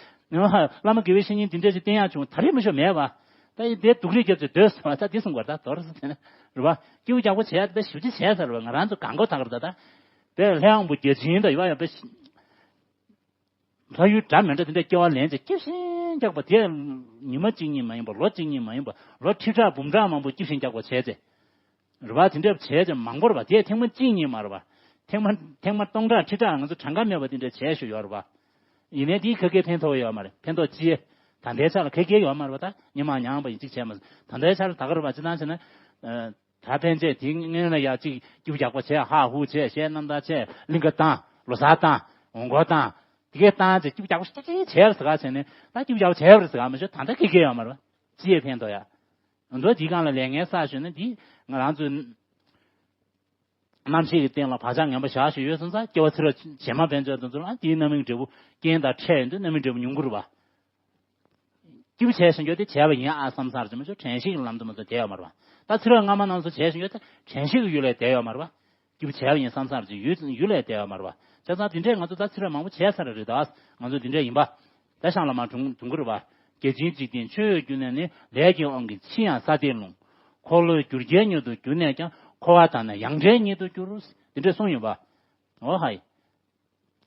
བླ་མ་དགེ་བའི་བཤེས་གཉེན་འདི་འདྲ་ཞིག་བསྟེན་ཡག་བྱུང་ད་རེས་མི་ཤོ་མེད་པ། ད་ཡིན་དེ་སྡུག་རུས་རྒྱབ་ཅིག་སྡོད་སོང་བ་ད་འདི་གསུང་དགོས་ད་དོར་སོང་ཟེར་ན། རེད་པ། སྐྱིད་པོ་རྒྱག་པོ་བྱས་ད་ཞིབ་ཅིག་བྱས་ཚར་རེད་པ། ང་རང་ཚོ་གང་གོ་ད་གར་ད་ད། དཔེ་ལྷའི་དབང་པོ་བརྒྱ་བྱིན་ད་ཡོད་པ་ཡོད་པ། ལྷ་ཡུལ་འདྲ་མི་འདྲ་དེ་འདྲ་སྐྱེ་བ་ལེན་ཚེ་སྐྱིད་ཤིང་རྒྱག་པ་དེ། ཉི་མ་གཅིག་གཉིས་མ་ཡིན་པ་ལོ་གཅིག་གཉིས་མ་ཡིན་པ་ལོ་ཁྲི་ཕྲག་འབུམ་ཕྲག་མང་པོ་སྐྱིད་ཤིང་རྒྱག་པ་བྱས་ཚེ། རེད་པ། དེ་འདྲ་བྱས་ཚེ་མང་པོ་རེད་པ་དེ་ཐེངས་མ་གཅིག་གཉིས་མ་རེད་པ། ཐེངས་མ་ཐེངས་མ་སྟོང་ཕྲག་ཁྲི་ཕྲག་ང་ཚོ་གྲངས་ཀ་མེད་པ་དེ་འདྲ་བྱས་ཞུ་ཡོད་རེད་པ། ཡིན་ནའི་དེའི་ཁ་སྐད་ཕན་ཐོགས་ཡོད་མ་རེད་ཕན་ཐོགས་ཅི། ད་ལྟའི་ཆ་ལ་ཁ་སྐད་ཡོད་མ་རེད་པ་ད་ཉི་མ་མྱངས་པ་ཡིན་གཅིག་བྱས་མ་སོང་ད་ལྟའི་ཆ་ལ་ད་ག་རེད་པ་ཅི་ཐང་བྱས་ན། ད་ཕན་ཆད་དེ་སྔོན་ལ་ཡ་གཅིག་སྐྱིད་པོ་རྒྱག་པོ་བྱས་ཧ་ཧུ་བྱས་གཞས་རྣམ་ཐར་བྱས་གླིང་ག་བཏང་ལོ་གསར་བཏང་འོང་སྐོར་བཏང་དེ་གས་བཏང་བྱས་སྐྱིད་པོ་རྒྱག་པོ་ཞིག་ཅིག་བྱས་ཟེར་ག་བྱས་ནས་ད་སྐྱིད་པོ་རྒྱག་པོ་བྱས་པ་རེད་ཟེར་ག་མ་ཤོད་ད་ལྟ་ཁེ་ཁེ་ཡོད་མ་རེད་ཅི་ཡས་ཕན་ཐོགས་ཡ། འདོ་དེའི་སྒང་ལ་ལས་ངན་བསགས་ཞོན་ན་དེ་ང་རང་ཚོའི་རྣམ་ཤེས་ཀྱི་སྟེང་ལ་བག་ཆགས་ངན་པ་བཞག་ཞིག་ཡོད་སོང་ཙང་སྐྱེ་བ་ཚེ་རབས་རྗེས་མ་ཕན་ཆད་དུ་འཛུལ་ཨ་དེའི་རྣམ་སྨིན་འབྲས་བུ་རྐྱེན་དང་འཕྲད་ཡོང་དུས་རྣམ་སྨིན་འབྲས་བུ་ཉུང་གི་རེད་པ། སྐྱིད་པོ་བྱས་ཤིང་འགྱོ་དེ་བྱས་པ་ཡིན་ཨ་བསམ་སར་ཅི་མ་ཆོག་དྲན་ཤེས་ཀྱི་ལམ་དུ་མ་ཚོ་བསྡད་ཡོད་མ་རེད་པ། ད་ཚེ་རབས་སྔ་མ་རྣམས་སུ་བྱས་ཤིང་འགྱོ་དེ་དྲན་ཤེས་ཀྱི་ཡུལ་ལས་བསྡད་ཡོད་མ་རེད་པ། སྐྱིད་པོ་བྱས་པ་ཡིན་བསམ་སར་ཅི་ཡུལ་ཡུལ་ལས་བསྡད་ཡོད་མ་རེད་པ། བྱས་ཙང་དེ་འདྲས་ང་ཚོ་ད་ཚེ་རབས་མང་པོ་བྱས་ཚར་རེད་ད། ང་ཚོ་དེ་འདྲས་ཡིན་པ། ད་ཤང་ལ་མ་དྲུང་དྲུང་གི་རེད་པ། རྒྱལ་ཆེན་འཇིག་རྟེན་ཆོས་ཡོད་རྒྱུ་ནས་ནི་ལས་ཀྱི་དབང་གིས་ཕྱིའང་ས་སྟེང་ལྷུང་། འཁོར་ལོས་སྒྱུར་རྒྱལ་ཉིད་དུ་གྱུར་ནས་ཀྱང་འཁོར་བ་དག་ནི་ཡང་བྲལ་ཉིད་དུ་གྱུར། དེ་འདྲས་གསུངས་ཡོད་པ། འོ་ཧའི།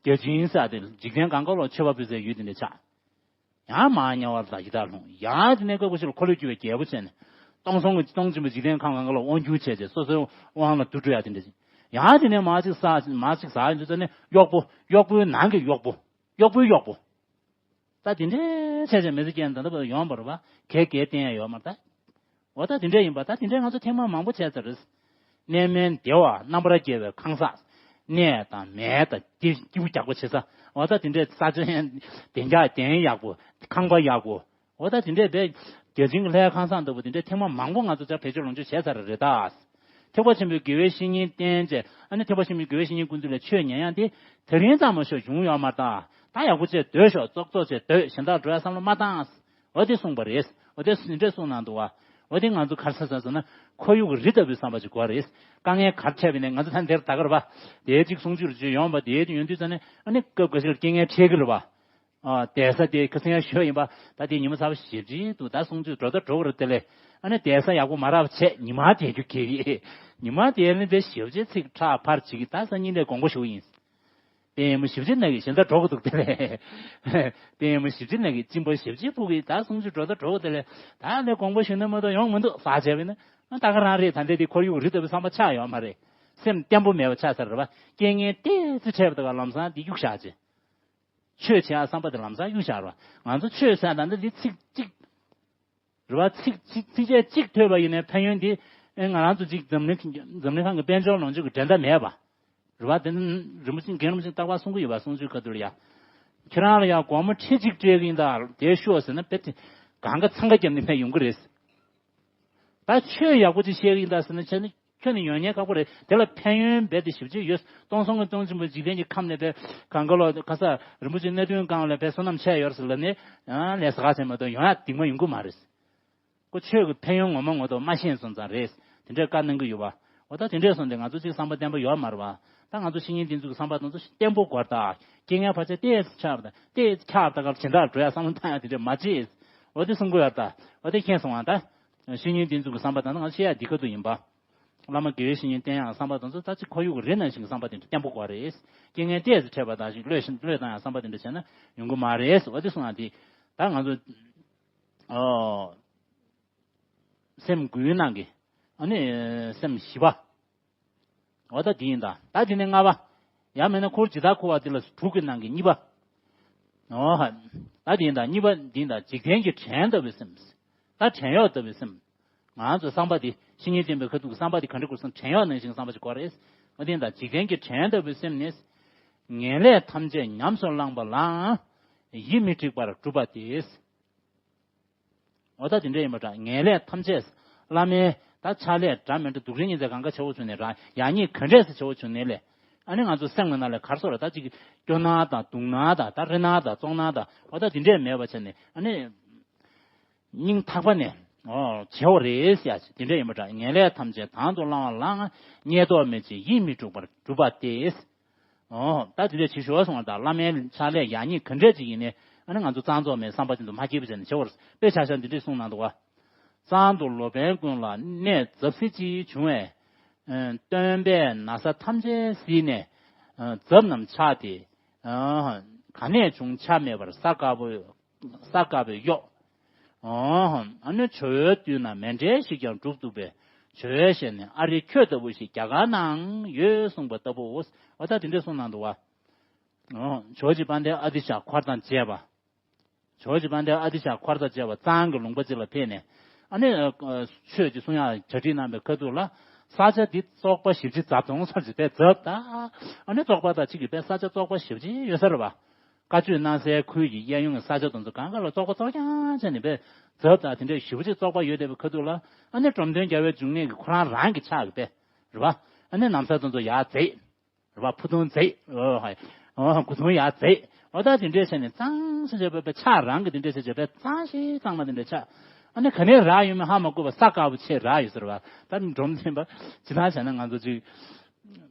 བརྒྱ་བྱིན་ས་དེ་འཇིག་རྟེན་གང་ག་ལོ་མཆོད་པ་ཕུལ་སའི་ཡུལ་དེ་འདྲ་ཆགས། ཡང་མར་དམྱལ་བར་ལ་ཡི་དྭགས་ལྷུང་། ཡང་དེ་ནས་སྐབས་ཤིག་ལ་འཁོར་ལོས་སྒྱུར་བའི་རྒྱལ་པོ་བྱས་ནས་སྟོང་སོང་གི་སྟོང་ཆེན་པོ་འཇིག་རྟེན་ཁམས་གང་ག་ལོ་དབང་སྒྱུར་བྱས་རྗེས་སོ་སོའི་དབང་ལ་བསྡུ་འགྲོ་ཡ་དེ་འདྲ་ཅིག་ཡང་དེ་ནས་མར་ཅིག་ཟག་མར་ཅིག་ཟག་ཡིན་དུས་ཙ་ནས་གཡོག་པོ་གཡོག་པོའི་ནང་གི་གཡོག་པོ། གཡོག་པོའི་གཡོག་པོ། ད་དེ་འདྲའི་བྱས་བྱས་མི་ཚེ་སྐྱེལ་ད་ལྟ་བར་ཡོང་བ་རེད་པ། གལ་གལ་བསྟན་ཡ་ཡོད་མ་རེད་ད། འོ་ད་དེ་འདྲ་ཡིན་པ་ད་དེ་འདྲ་ང་ཚོ་ཐེངས་མ་མང་པོ་བྱས་ཚར་རེད། གནས་མལ་བདེ་བ་རྣམ་པར་རྒྱལ་བའི་ཁང་བཟང་། གནས་དང་མལ་དང་སྐྱིད་སྐྱིད་པོ་རྒྱག་པོ་བྱེད་ས། འོ་ད་དེ་འདྲའི་ས་ཆ་བདེ་འཇགས་བདེན་ཡག་པོ་ཁང་པ་ཡག་པོ། འོ་ད་དེ་འདྲའི་བས་བརྒྱ་བྱིན་གྱི་ལྷའི་ཁང་བཟང་ལྟ་བུ་དེ་འདྲའི་ཐེངས་མ་མང་པོ་ང་ཚོ་ཅག་བེད་སྤྱོད་ལོངས་སྤྱོད་བྱས་ཚར་རེད་ད། ཐེག་པ་ཆེན་པོའི་དགེ་བའི་བཤེས་གཉེན་བསྟེན་བྱས་ཨ་ནི་ཐེག་པ་ཆེན་པོའི་དགེ་བའི་བཤེས་གཉེན་ཀུན་འདུས་ལས་ཆོས་ཉན་ཡང་དེ་དེ་རིང་ཙམ་མ་ཞོག་བྱུང་ཡོད་མ་རེད་ད། ད་ཡག་པོ་བྱས་སྡོད་ཤོག་ཙོག་ཙོག་བྱས་སྡོད་གཞན་དག་འགྲོ་ཡ་བསམ་བློ་མ་བཏང་། འོ་དེ་གསུངས་པ་རེད། འོ་དེ་འདི་འདྲས་གསུངས་གནང་འདུག་བ། འོ་དེ་ང་ཚོ་ག་རེ་ཟེར་ཟེར་ན་ཁོར་ཡུག་གི་རི་ལྟ་བུའི་བསམ་པ་ཅིག་དགོས་རེད། དཀའ་ངལ་ག་རེ་འཕྲད་པ་ཡིན་ནའི་ང་ཚོ་ད་འདིར་ད་ག་རེད་པ། དེའི་གཅིག་གསུང་ཆོས་རེ་ཅིག་ཡོང་བ་དེའི་ཡོང་དུས་ཙ་ནས་ཨ་ནི་སྐབས་འགའ་ཞིག་ལ་རྐྱེན་ངན་འཕྲད་ཀྱི་རེད་པ། ཨ་བསྡད་ས་དེ་ཁ་སང་ཡང་ཞུས་ཡིན་པ་ད་དེ་ཉི་མ་ཚ་བ་ཞེ་པོ་ཅིག་འདུག་ད་གསུང་ཆོས་འགྲོ་ད་འགྲོ་གི་རེད་དེ་ལས། ཨ་ནི་བསྡད་ས་ཡག་པོ་མ་རག་བྱས་ཉི་མ་བསྡད་རྒྱུ་གལ་ཡིན། ཉི་མ་བསྡད་ནི་དེ་ཞེ་པོ་ཅིག་ཚིག་ཁྲག་ཕར་བྱེད་ཀྱི་ད་སང་ཉིན་ལས་དགོངས་པ་ཞུ་གི་ཡིན། དཔལ་ཡེ་མོ་ཞེ་པོ་ཅིག་ན་གི་གཞན་དག་འགྲོ་གི་འདུག་དེ་ལས། དཔལ་ཡེ་མོ་ཞེ་པོ་ཅིག་ན་གི་གཅིན་པ་ཞེ་པོ་ཅིག་ཕུག་གི་ད་གསུང་ཆོས་འགྲོ་ད་འགྲོ་གི་དེ་ལས། ད་ལས་དགོངས་པ་ཞུ་ན་མ་གཏོགས་ཡོང་མི་འདུག་ཟེར་བྱས་པས་ན། ཨ་ད་ག་རང་རེད། ད་འདི་དེ་ཁོར་ཡུག་རི་ལྟ་བུའི་བསམ་པ་ཆགས་ཡོད་མ་རེད། སེམས་བརྟན་པོ་མེད་པ་ཆགས་ཚར་རེད་པ། རྐྱེན་ངན་ཏོག་ཙམ་འཕྲད་པ་དང་ལམ་སང་འདི་གཡུག་བཞག་བྱས། ཆོས་བྱེད་ཡ་བསམ་པ་དེ་ལམ་སང་གཡུག་བཞག་རོགས། ང་ཚོ་ཆོས་ཟེར་ད་འདི་འདི་ཚིག་གཅིག་རེད་པ། ཚིག་ཚིག་ཚིགས་བཅད་གཅིག་ཐོས་པ་ཡིན་ནའི་ཕན་ཡོན་འདི་ཨེ་ང་རང་ཚོ་གཅིག་འཛམ་གླིང་འཛམ་གླིང་ཁམས་ཀྱི་དཔལ་འབྱོར་ལོངས་སྤྱོད་ཀྱི་འགྲན་ཟླ་མེད་པ། རེད་པ། དེ་ནི་རིན་པོ་ཆེ་རྒན་རིན་པོ་ཆེ་རྟག་པར་གསུང་གི་ཡོད་པ་གསུང་ཆོས་ཁ་ཐུག་ལ་ཡ། ཁྱེད་རང་ལ་ཡ་སྒོར་མོ་ཁྲི་གཅིག་སྤྲད་ཀྱི་ཡིན་ད་དེ་ཤོག་ཟེར་ན་དཔེ་དེ་གང་ག་འཚང་ཁ་བརྒྱབ་ནས་ཕེབས་ཡོང་གི་རེད། ད་ཆོས་ཡག་པོ་ཅིག་བཤད་ཀྱི་ཡིན་ད་ཟེར་ན་བྱས་ནས། ཁྱོད་ནི་ཡོང་ཉེན་ཁག་པོ་རེད། དེ་ལ་ཕན་ཡོན་རྦད་དེ་ཞེ་པོ་ཅིག་ཡོད། སྟོང་སོང་གི་སྟོང་ཆེན་པོ་འཇིག་རྟེན་གྱི་ཁམས་ནས་རྦད་གང་ག་ལོ་ག་ས་རིན་པོ་ཆེ་སྣ་བདུན་གང་ལ་རྦད་བསོད་ནམས་ཆེ་ཡོད་ཟེར་ལབ་ནས་ཡང་ལས་ཟ་ག་བྱས་མ་གཏོགས་ཡོང་ཡ་སྡིག་མ་ཡོང་གི་མ་རེད། ཁོ་ཆོས་ཀྱི་ཕན་ཡོན་ངོ་མ་ངོ་ཐོག་མ་ཤེས་སོང་ཙང་རེད། དེ་འདྲའི་བཀའ་གནང་གི་ཡོད་པ། འོ་ད་དེ་འདྲས་སོང་སྟེ་ང་ཚོ་གཅིག་བསམ་པ་བརྟན་པོ་ཡོད་མ་རེད་པ། ད་ང་ཚོ་བཤེས་གཉེན་འདི་ཚོ་གི་བསམ་པ་དེ་ཚོ་བརྟན་པོ་དགོས་རེད་ད། རྐྱེན་ངན་བར་ཆད་ཏོག་ཙམ་ཆགས་པ་དང་ཏོག་ཙམ་ཆགས་པ་དང་སྐབས་སྦྱིན་བདག་འགྲོ་ཡ་བསམ་བློ་བཏང་ཡ་དེ་འདྲས་མ་བྱེད། འོ་དེ་གསུང་གི་ཡོད་ད། འོ་དེ་མཁྱེན་སོང་ང་ད། བཤེས་གཉེན་འདི་ཚོ་གི་བསམ་པ་དང་ང་བཤད་ཡ་འདི་ག་དུས་ཡིན་པ། བླ་མ་དགེ་བའི་བཤེས་གཉེན་བསྟེན་ཡང་བསམ་པ་དང་ཚོ་ད་ཅི་ཁོར་ཡུག་གི་རི་ནང་བཞིན་གྱི་བསམ་པ་དེ་འདྲ་བརྟན་པོ་དགོས་རེད། རྐྱེན་ངན་ཏོག་ཙམ་འཕྲད་པ་དང་ཞིག་བློས་བློས་བཏང་ཡང་བསམ་པ་དེ་འདྲ་བྱས་ན་ཡོང་གི་མ་རེད་ཟེར་བ་དེ་གསུངས་ཡང་དེ། ད་ང་ཚོ་ཨོ། སེམས་དགུའི་ནང་གི་ཨ་ནི་སེམས་བཞི་པ། འོ་ད་དེ་ཡིན་ད། ད་དེ་ནས་ལྔ་པ། ཡང་མིན་ན་འཁོར་ཇི་ལྟར་འཁོར་བ་དེ་ལ་དྲུག་གི་ནང་གི་གཉིས་པ། ཨོ། ད་འདི་དང་གཉིས་པ་འདི་དང་འཇིག་རྟེན་གྱི་བྲན་ལྟ་བུའི་སེམས། ད་བྲན་གཡོག་ལྟ་བུའི་སེམས། ང་ཚོ་བསམ་པ་འདི་བཤེས་གཉེན་བསྟེན་པའི་ཁ་ཐུག་གི་བསམ་པ་འདི་ག་འདྲ་དགོས་སམ། བྲན་གཡོག་ནང་བཞིན་བསམ་པ་ཅིག་དགོས་རེད། ཨོ་འདི་དང་འཇིག་རྟེན་གྱི་བྲན་ལྟ་བུའི་སེམས་ནི། ངན་ལས་ཐམས་ཅད་ཉམས་སུ་བླངས་པ་ལའང་ཡིད་མི་དྲེགས་པར་གྲུབ་པ་སྟེ། འོ་ད་དེ་འདྲ་ཡིན་པ་འདྲ། ངན་ལས་ཐམས་ཅད། བླ་མའི་ད་ཕྱག་ལས་འདྲ་མི་འདྲ་སྡུག་རུས་ཉེས་ཚད་གང་ག་ཆེ་བོ་བྱུང་ནས་རང་ཡག་ཉེས་ག་འདྲས་སེ་ཆེ་བོ་བྱུང་ནས་ལས། ཨ་ནི་ང་ཚོ་སེམས་ཀྱི་ནང་ལ་གར་སོགས་ལ་ད་ཅིག་སྐྱོ་སྣང་དང་སྡུག་སྣང་དང་ད་རེ་སྣང་དང་བཙོག་སྣང་དང་འོ་ད་དེ་འདྲས་མེད་པ་བྱས་ནས་ཨ་ནི། སྙིང་ཐག་པ་ནས་ཨོ་བྱེད་འོ་རེད་ཟེར་ཡ་དེ་འདྲས་ཡིན་པ་འདྲ། ངན་ལས་ཐམས་ཅད་དང་དུ་བླང་བ་ལའང་ཉེས་རྟོག་མེད་ཅིང་ཡིད་མི་དྲེགས་པར་གྲུབ་པ་སྟེ། ཨོ། ད་དེ་འདྲས་བྱེད་ཤོག་གསུངས་པ་དང་བླ་མའི་ཕྱག་ལས་ཡག་ཉེས་ག་འདྲས་ཅིག་ཡིན་ནའི་ཨ་ནི་ང་ཚོ་གཙང་བཙོག་མེད་བསམ་པ་ཅན་དུ་མ་སྐྱེས་པ་བྱས་ནས་བྱེད་འོ་རེད། དཔེ་ཆ་བཞག་འདི་འདྲས་གསུངས་གནང་འདུག་བ། གཙང་དུ་ལོག་པའི་ཀུན་ལ་གནས་ཛབ་སྲིད་ཅིག་བྱུང་བས། སྟོན་པས་ན་བཟའ་ཐམས་ཅད་གཟིགས་ནས་ཛབ་རྣམས་ཆག་སྟེ། ག་ནས་བྱུང་ཆ་མེད་པར་ས་དཀར་པོ། ས་དཀར་པོས་གཡོགས། ཨོ། ཨ་ནི་ཇོ་བོའི་དུས་ན་མཎྜལ་ཞིག་ཀྱང་གྲུབ་འདུག་པས་ཇོ་བོའི་ཞལ་ནས། ཨ་རེ་ཁྱོད་ལྟ་བུ་ཞིག་རྒྱ་གར་ནའང་ཡོད་གསུངས་པ་ལྟ་བུའོ། འོ་ད་དེ་འདྲས་གསུངས་གནང་འདུག་བ། ཨོ། ཇོ་བོ་རྗེ་དཔལ་ལྡན་ཨ་ཏི་ཤ་འཁོར་དང་བཅས་པ། ཇོ་བོ་རྗེ་དཔལ་ལྡན་ཨ་ཏི་ཤ་འཁོར་དང་བཅས་པ་གཙང་གི་ལུང་པ་ཅིག་ལ་ཕེབས་ནས། ཨ་ནི་ཆོས་ཀྱི་གསུང་ཡག་གྲ་སྒྲིག་གནང་པའི་ཁ་ཐུག་ལ། ས་ཆ་འདི་བཙོག་པ་ཞེ་པོ་ཅིག་ཛབ་དང་ཟེར་གྱི་དེ་ཛབ་ད། ཨ་ནི་བཙོག་པ་དང་གཅིག་གི་དཔེ་ས་ཆ་བཙོག་པ་ཞེ་པོ་ཅིག་ཡོད་ས་རེད་བ། བཀའ་ཆོས་གནང་སའི་ཁུལ་གྱི་གཡས་གཡོན་གྱི་ས་ཆ་དེ་ཚོ་གང་ག་ལ་བཙོག་པ་བཙོག་རྐྱང་བྱས་ནས་དཔེ་ཛབ་དང་དེ་འདྲའི་ཞེ་པོ་ཅིག་བཙོག་པ་ཡོད་བསྡད་པའི་ཁ་ཐུག་ལ། ཨ་ནི་འབྲོམ་སྟོན་རྒྱལ་བའི་འབྱུང་གནས་ཀྱི་ཁོ་རང་རང་གི་ཕྱག་གི་དཔེ་རེད་བ། ཨ་ནི་ན་བཟའ་དེ་ཚོ་ཡར་བརྫེས། རེད་བ། ཕུ་ཐུང་བརྫེས། ཨོ་ཧའི། ཨོ་མགོ་ཐུང་ཡར་བརྫེས། ཨོ་ད་དེ་འདྲས་བྱས་ནས་གཙང་ཞིང་བྱས་པའི་ཕྱག་རང་གི་དེ་འདྲས་བྱས་བྱས་པའི་གཙང་ཞིང་གཙང་མ་དེ་འདྲས་ཆགས། ཨ་ནི་ག་ནས་རག་ཡོད་མེད་ཧ་མ་གོ་བ། ས་དཀར་པོ་ཆེ་རག་ཡོད་ཟེར་བ། ད་འབྲོམ་སྟོན་པ་ཇི་ལྟར་བྱས་ན་ང་ཚོ་ཅིག་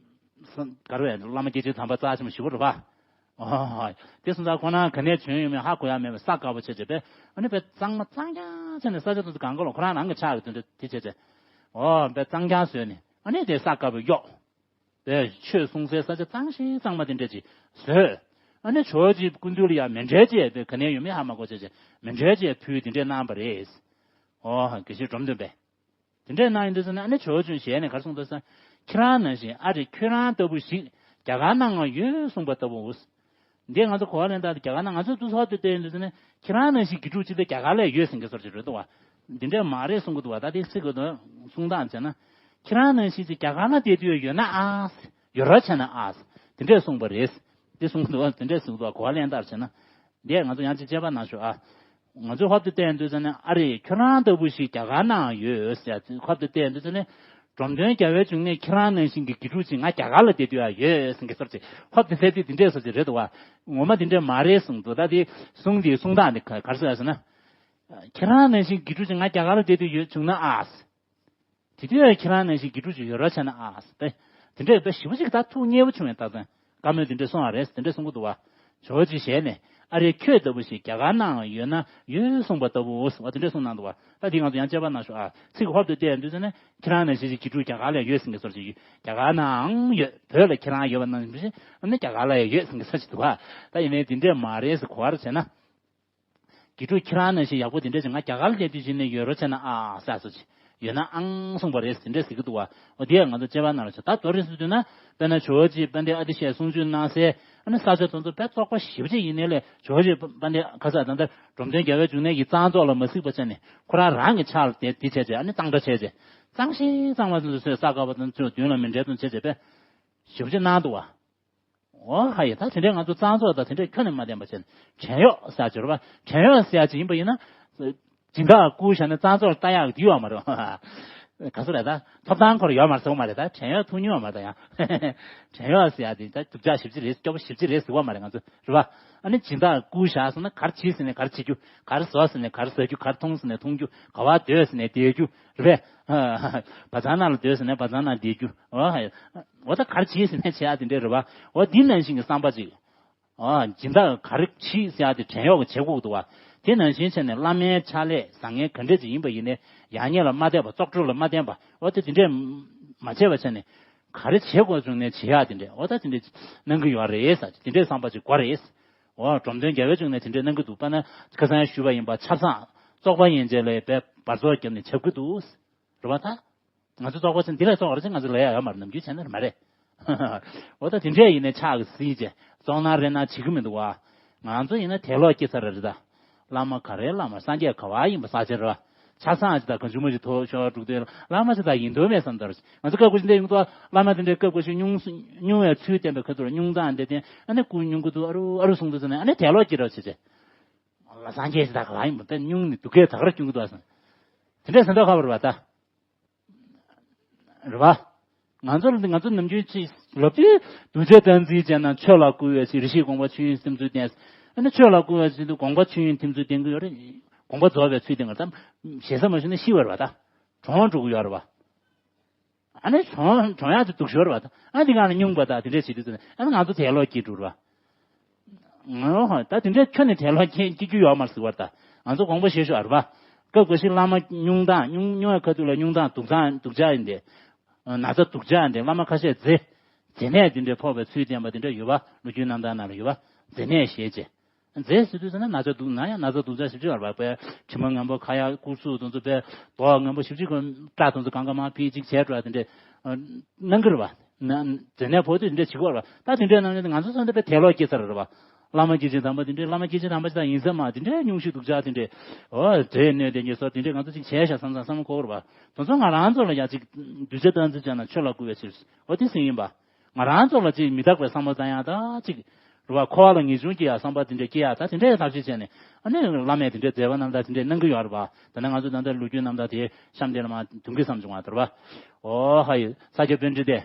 ག་རེ་བས། བླ་མ་སྐྱེས་ཆེན་དམ་པ་རྩ་ཆེན་པོ་ཞེ་པོ་རེད་བ། ཨོ་ཧའི། དེ་སོང་ཙང་ཁོ་རང་ག་ནས་བྱོན་ཡོད་མེད་ཧ་གོ་ཡ་མེད་པའི་ས་དཀར་པོ་ཆེ་བྱས་པས། ཨ་ནི་དཔེ་གཙང་མ་གཙང་རྐྱང་བྱས་ནས་ས་ཆ་དེ་ཚོ་གང་ག་ལ་ཁོ་རང་རང་གི་ཕྱག་གི་དེ་འདྲས་དེ་བྱས་བྱས། ཨོ་དཔེ་གཙང་རྐྱང་བཟོས་ནས་ཨ་ནི་དེ་ས་དཀར་པོ་གཡོགས། པས་ཆོས་གསུང་སའི་ས་ཆ་གཙང་ཞིང་གཙང་མ་དེ་འདྲ་ཅིག་བཟོས། ཨ་ནི་ཇོ་བོ་རྗེ་སྐུ་མདུན་ལ་ཡང་མཎྜལ་ཅིག་དཔེ་ག་ནས་ཡོད་མེད་ཧ་མ་གོ་བྱས་བྱས་མཎྜལ་ཅིག་ཕུལ་དེ་འདྲས་གནང་བ་རེད། ཨོ་དགེ་བཤེས་འབྲོམ་སྟོན་པས། དེ་འདྲས་གནང་ཡིན་དུས་ཙ་ན་ཨ་ནི་ཇོ་བོ་རྗེ་ཞལ་ནས་ག་རེ་གསུངས་འདུག་ཟེར་ན། ཁྱེད་རང་ནང་བཞིན་ཨ་རེ་ཁྱོད་རང་ལྟ་བུ་ཞིག་རྒྱ་གར་ནའང་ཡོད་གསུངས་པ་ལྟ་བུའོ། འདི་ང་ཚོ་གོ་བ་ལེན་སྟངས་དེ་རྒྱ་གར་ན་ང་ཚོ་དུས་ཐོག་ཏུ་བལྟས་ཡོང་དུས་ཙ་ནས་ཁྱེད་རང་ནང་བཞིན་དགེ་ཕྲུག་ཅིག་དེ་རྒྱ་གར་ལ་ཡོད་ཟེར་མཁན་བཟོ་འདྲ་ཅིག་རེད་འདུག་བ། འདི་འདྲས་མ་རེད་གསུང་གི་འདུག་བ། ད་དེ་སྲིད་གི་འདུག་གསུང་སྟངས་བྱས་ན། ཁྱེད་རང་ནང་བཞིན་ཅིག་རྒྱ་གར་ལ་བསྡད་དུས་ཡོད་ན་ཨ། ཡོད་ར་བྱས་ན་ཨ། དེ་འདྲས་གསུངས་པ་རེད། དེ་གསུང་གི་འདུག་བ། དེ་འདྲས་གསུང་གི་འདུག་བ། གོ་བ་ལེན་སྟངས་བྱས་ན། འདས་ང་ཚོ་ཡང་ཅིག་དཔྱད་པ་གནང་ཤོག་ཨ། ང་ཚོས་ཧོབ་ཏེ་བལྟས་ཡོང་དུས་ཙ་ནས་ཨ་རེ་ཁྱོད་རང་ལྟ་བུ་ཞིག་རྒྱ་གར་ནའང་ཡོད་ཟེར་ཡ་ཧོབ་ཏེ་བལྟས་ཡོང་དུས་ཙ་ནས། འབྲོམ་སྟོན་རྒྱལ་བའི་འབྱུང་གནས་ཁྱེད་རང་ནང་བཞིན་གྱི་དགེ་ཕྲུག་ཅིག་ང་རྒྱ་གར་ལ་བསྡད་དུས་ཡ་ཡོད་ཟེར་མཁན་བཟོ་འདྲ་ཅིག་ཧོབ་ཏེ་བལྟས་དུས་དེ་འདྲས་བཟོ་འདྲ་ཅིག་རེད་འདུག་བ། ངོ་མ་དེ་འདྲས་མ་རེད་གསུངས་འདུག་ད་དེ་གསུང་དེའི་གསུང་སྟངས་དེ་ག་རེ་ཟེར་ཡ་ཟེར་ན། ཁྱེད་རང་ནང་བཞིན་དགེ་ཕྲུག་ཅིག་ང་རྒྱ་གར་ལ་བསྡད་དུས་ཡོད་བྱུང་ན་ཨ། དེ་དུས་ཁྱེད་རང་ནང་བཞིན་དགེ་ཕྲུག་ཅིག་ཡོད་རོགས་བྱས་ན་ཨ། དེ་དེ་འདྲས་དཔེ་ཞེ་པོ་ཅིག་ད་ཐུགས་མཉེས་པོ་བྱུང་བའི་རྟགས་མཚན། བཀའ་མོལ་དེ་འདྲས་གསུངས་པ་རེད། དེ་འདྲས་གསུང་གི་འདུག་བ། ཇོ་བོ་རྗེ་ཞལ་ནས་ཨ་རེ་ཁྱོད་ལྟ་བུ་ཞིག་རྒྱ་གར་ནའང་ཡོད་ན་ཡོད་གསུངས་པ་ལྟ་བུའོ་ཟེར་བ་དེ་འདྲས་གསུངས་གནང་འདུག་བ། ད་དེ་ང་ཚོ་ཡང་དཔྱད་པ་གནང་ཤོག་ཨ། ཚིག་ཧོབ་ཏེ་བལྟས་ཡོང་དུས་ཙ་ནས་ཁྱེད་རང་ནང་བཞིན་གྱི་དགེ་ཕྲུག་རྒྱ་གར་ལ་ཡོད་ཟེར་མཁན་བཟོ་འདྲ་ཅིག་རྒྱ་གར་ནའང་ཡོད། བོད་ལ་ཁྱེད་རང་ཡོད་པ་ནང་བཞིན་ཨ་ནི་རྒྱ་གར་ལ་ཡང་ཡོད་ཟེར་མཁན་བཟོ་འདྲ་ཅིག་འདུག་བ། ད་ཡིན་ནའི་དེ་འདྲས་མ་རེད་ཟེར་གོ་བ་རེ་བྱས་ན། དགེ་ཕྲུག་ཁྱེད་རང་ནང་བཞིན་ཡག་པོ་དེ་འདྲས་ཅིག་ང་རྒྱ་གར་ལ་བསྡད་དུས་ཅིག་ནས་ཡོད་རོགས་བྱས་ན་ཨ་ཟེར་སོ་ཅིག་ཡོད་ན་ཨང་གསུངས་པ་རེད་དེ་འདྲས་ཟེར་གི་འདུག་བ། འོ་དེ་ཡང་ང་ཚོ་དཔྱད་པ་གནང་རོགས་བྱ། ད་མདོར་རེ་ཟེར་དུས་ན་དཔེར་ན་ཇོ་བོ་རྗེ་དཔལ་ལྡན་ཨ་ཏི་ཤས་གསུང་ཆོས་གནང་སའི་ཨ་ནི་ས་ཆ་དེ་ཚོ་དཔེ་བཙོག་པ་ཞེ་པོ་ཅིག་ཡིན་ནའི་ལས་ཇོ་བོ་རྗེ་དཔལ་ལྡན་ཁ་ས་ད་ལྟ་འབྲོམ་སྟོན་རྒྱལ་བའི་འབྱུང་གནས་ཀྱི་གཙང་བཙོག་ལ་མ་གཟིགས་པ་བྱས་ནས་ཁོ་རང་རང་གི་ཕྱག་ལ་དེ་དེ་བྱས་བྱས་ཨ་ནི་གཙང་སྦྲ་བྱས་བྱས་གཙང་ཞིང་གཙང་བ་དེ་ཚོ་ས་དཀར་པོ་དང་ཚོས་མདུན་ལ་མཎྜལ་དང་བྱས་བྱས་དཔེ་ཞེ་པོ་ཅིག་གནང་འདུག་བ། འོ་ཧ་ཡ། ད་དེ་འདྲའི་ང་ཚོ་གཙང་བཙོག་དང་དེ་འདྲའི་ཁྱོན་ནས་མ་ལྡན་པ་བྱས་ནས་བྲན་གཡོག་ཟེར་ཡ་ཅིག་རེད་པ། བྲན་གཡོག་ཟེར་ཡ་ཅིག་ཡིན་པ་ཡིན་ན། སྦྱིན་བདག་བཀུར་བཞག་ནས་གཙང་བཙོག་ལ་ལྟ་ཡག་འདི་ཡོད་མ་རེད། ག་ཚོད་རེད་ད། ཐོབ་ཐང་ཁོ་རང་ཡོད་མ་རེད་ཟེར་བ་མ་རེད་ད། བྲན་གཡོག་ཐུག་མྱོང་ཡོད་མ་རེད་ད་ཡང་། བྲན་གཡོག་ཟེར་ཡ་དེ་ད་སྡུག་ཅག་ཞེ་པོ་ཅིག་རེད། སྐྱོ་པོ་ཞེ་པོ་ཅིག་རེད་ཟེར་བ་མ་རེད་ང་ཚོ་རེད་པ། ཨ་ནི་སྦྱིན་བདག་བཀུར་བཞག་སོང་ན་ག་རེ་བྱེད་ཟེར་ནས་ག་རེ་བྱེད་རྒྱུ། ག་རེ་བཟོ་ཟེར་ནས་ག་རེ་བཟོ་རྒྱུ། ག་རེ་འཐུང་ཟེར་ནས་འཐུང་རྒྱུ། ག་པར་སྡོད་ཟེར་ནས་སྡོད་རྒྱུ། རེད་པས། བ་ཚང་ནང་ལ་སྡོད་ཟེར་ནས་བ་ཚང་ནང་སྡོད་རྒྱུ། འོ་ཧ་ཡ། འོ་ད་ག་རེ་བྱེད་ཟེར་ནས་བྱེད་ཡ་དེ་འདྲས་རེད་པ། འོ་འདི་ནང་བཞིན་གྱི་བསམ་པ་ཅིག་འོ་སྦྱིན་བདག་ག་རེ་བྱེད་ཟེར་ཡ་དེ་བྲན་གཡོག་གིས་བྱེད་དགོས་འདུག་བ། དེ་ནང་བཞིན་བྱས་ནས་བླ་མའི་ཕྱག་ལས་བཟང་ངན་ག་འདྲས་ཅིག་ཡིན་པ་ཡིན་ནའི་ཡག་ཉེས་ལ་མ་བལྟས་པ་བཙོག་གྲུབ་ལ་མ་བརྟེན་པ་འོ་དེ་དེ་འདྲས་མ་བྱས་པ་བྱས་ནས་ག་རེ་བྱེད་དགོས་བྱུང་ནའི་བྱེད་ཡག་དེ་འདྲས་འོ་ད་དེ་འདྲས་གནང་གི་ཡོད་རེད་ཟེར། དེ་འདྲས་བསམ་པ་ཅིག་དགོས་རེད། འོ་སྒྲོམ་སྟོན་རྒྱལ་བའི་བྱུང་ནས་དེ་འདྲས་གནང་གི་འདུག་པ་ན་ཁ་སང་ཞུས་པ་ཡིན་པ་ཆབ་གསང་བཙོག་པ་ཡན་ཆད་ལ་འབད་འབར་རྫོགས་བརྒྱབ་ནས་ཁྱབ་ཀྱི་འདུག་རེད་པ་ད། ང་ཚོ་བཙོག་པ་ཅན་འདི་ལས་བཙོག་པ་རེད་ཅེས་ང་ཚོ་ལབ་ཡ་ཡོད་མ་རེད། ནམ་རྒྱུན་བྱས་ན་མ་རེད། འོ་ད་དེ་འདྲས་ཡིན་ནའི་ཕྱག་གིས་གཟིགས་བྱས་བཙོག་ན་རེ་ན་བྱེད་ཀྱི་མི་འདུག་བ། ང་ཚོ་ཡིན་ན་དད་ལོག་སྐྱེ་ས་རེད་ད། བླ་མ་ག་རེ་བླ་མ། སངས་རྒྱས་ག་བ་ཡིན་པ་ས་ཆ་རེད་བ། ཆ་ཚང་ཅིག་དང་གང་བྱུང་མ་ཅིག་ཐོག་ཤོར་འགྲོ་དུས་བླ་མ་ཅིག་དང་ཡིན་འདོད་མེད་བསམ་ད་ར། ང་ཚོ་སྐབས་འགའ་ཞིག་འདི་ཡོང་དུས་བླ་མ་དེ་འདྲའི་སྐབས་འགའ་ཞིག་སྙུང་སྙུང་བའི་ཚུལ་བསྟན་པའི་ཁ་ཐུག་ལ་སྙུང་སྟངས་འདི་བསྟན། ཨ་ནི་སྐུ་སྙུང་གི་འདུག་ཨ་རུ་ཨ་རུ་གསུང་དུས་ཙམ་ནས་ཨ་ནི་དད་ལོག་སྐྱེ་རོགས་བྱེད་བྱེད། སངས་རྒྱས་ཅིག་དང་ག་བ་ཡིན་པ་དཔེ་སྙུང་ནས་སྡུག་སྐད་ད་ག་ར་སྐྱོན་གི་འདུག་ཨ་ཟེར། དེ་འདྲས་ཟེར་མདོག་ཁ་པོ་རེད་བ་ད། རེད་བ། ང་ཚོ་ང་ཚོ་ནམ་རྒྱུན་ཅིག་ལབ་དུས་གདུལ་བྱ་སྟངས་འཛིན་བྱས་ན་ཆོས་ལ་བསྐུལ་བའི་ཕྱིར། རེ་ཞིག་དགོངས་པ་ཆོས་དབྱིངས་སེམས་ཚུལ་བསྟན། ཨ་ནི་ཆོས་ལ་བསྐུལ་བའི་ཕྱིར་དུ་དགོངས་པ་ཆོས་དབྱིངས་སེམས་ཚུལ་བསྟན་གྱི་ཡོད་རེད། དགོངས་པ་རྫོགས་པའི་ཚུལ་བསྟན་གྱི་རེད་དམ། ཞེ་ས་མ་ཞུ་ན་ཤི་བ་རེད་བ་ད། གྲོངས་འགྲོ་གི་ཡོད་རེད་བ། ཨ་ནི་གྲོངས་གྲོངས་ཡག་དེ་སྡུག་ཤོས་རེད་བ་ད། ཨ་ནི་དེ་ག་ནས་སྙུང་བ་ད་དེ་འདྲས་བྱེད་དུས་ཙམ་ནས་ཨ་ནི་ང་ཚོ་དད་ལོག་སྐྱེ་འགྲོ་རེད་བ། ང་ད་དེ་འདྲའི་ཁྱོན་ནས་དད་ལོག་སྐྱེ་སྐྱེ་རྒྱུ་ཡོད་མ་རེད་ཟེར་བ་རེད་ད། ང་ཚོ་དགོངས་པ་བཞེས་ཤོག་ཨ་རེད་པ། སྐབས་འགའ་ཞིག་བླ་མ་སྙུང་སྟངས་སྙུང་སྙུང་བའི་ཁ་ཐུག་ལ་སྙུང་སྟངས་སྡུག་ཙང་སྡུག་ཅག་ཡིན་ཏེ། ན་ཚ་སྡུག་ཅག་ཡིན་ཏེ་བླ་མ་ཁ་ཤས་མཛེ། མཛེ་ནད་དེ་འདྲའི་ཕོག་པའི་ཚུལ་བསྟན་པ་དེ་འདྲ་ཡོད་པ་ལོ་རྒྱུས་རྣམ་ཐར་ནང་ལ་ཡོད་པ། མཛེ་ནད་ཞེས་བྱས། མཛེ་ཟེར་དུས་ཟེར་ན་ན་ཚ་སྡུག་ན་ཡང་ན་ཚ་སྡུག་ཅག་ཞིབ་ཅིག་ཡོད་རེད་པ། དཔེ་དྲི་མ་ངན་པ་ཁ་ཡག་སྐུ་གཟུགས་དེ་ཚོ་དཔེ་མདོག་ངན་པ་ཞིབ་ཅིག་གི་སྐྲ་དེ་ཚོ་གང་ག་མར་ཕྱིས་ཅིག་བྱས་འགྲོ་བ་དེ་འདྲས་གནང་གི་རེད་པ། ན་མཛེ་ནད་ཕོག་དུས་དེ་འདྲས་བྱེད་ཀྱི་ཡོད་རེད་པ། ད་དེ་འདྲས་གནང་ནས་ང་ཚོ་ཚོ་འདི་དཔེ་དད་ལོག་སྐྱེ་ས་རེད་པ། བླ་མ་སྐྱེས་ཆེན་དམ་པ་དེ་འདྲས་བླ་མ་སྐྱེས་ཆེན་དམ་པ་ཅིག་དང་ཡིན་ས་མ་དེ་འདྲས་སྙུང་གཞི་སྡུག་ཅག་དེ་འདྲས། འོ་དེ་གནོད་ལྡན་གྱི་སོ་དེ་འདྲས་ང་ཚོ་ཅིག་བྱས་ཤག་བསམ་བསམ་བསམ་བློ་འཁོར་བ་རེད་པ། དེ་ཚོ་ང་རང་ཚོ་ལ་ཡ་ཅིག་གདུལ་བྱ་སྟངས་འཛིན་བྱས་ན་ཆོས་ལ་བསྐུལ་བའི་ཕྱིར། འོ་དེ་ཟིན་ཡིན་པ། ང་རང་ཚོ་ལ་ཅིག་མི་རྟག་པའི་བསམ་བློ་བཏང་ཡག་ད་ཅིག་རེད་པ། འཁོར་བ་ལ་ངེས་འབྱུང་སྐྱེ་ཡག་བསམ་པ་དེ་འདྲས་སྐྱེ་ཡག་ད་དེ་འདྲས་ཐབས་ཤེས་བྱས་ནས་ཨ་ནི་བླ་མས་དེ་འདྲས་མཛད་པ་རྣམ་ཐར་དེ་འདྲས་གནང་གི་ཡོད་རེད་པ། ད་ནི་ང་ཚོ་ད་ལྟ་ལོ་རྒྱུས་རྣམ་ཐར་དེ་གཤམ་དེ་ལ་མར་འདོན་གི་བསམ་བྱུང་བ་དེ་རེད་པ། འོ་ཧ་ཡོད་ས་སྐྱ་པཎྜི་ཏས།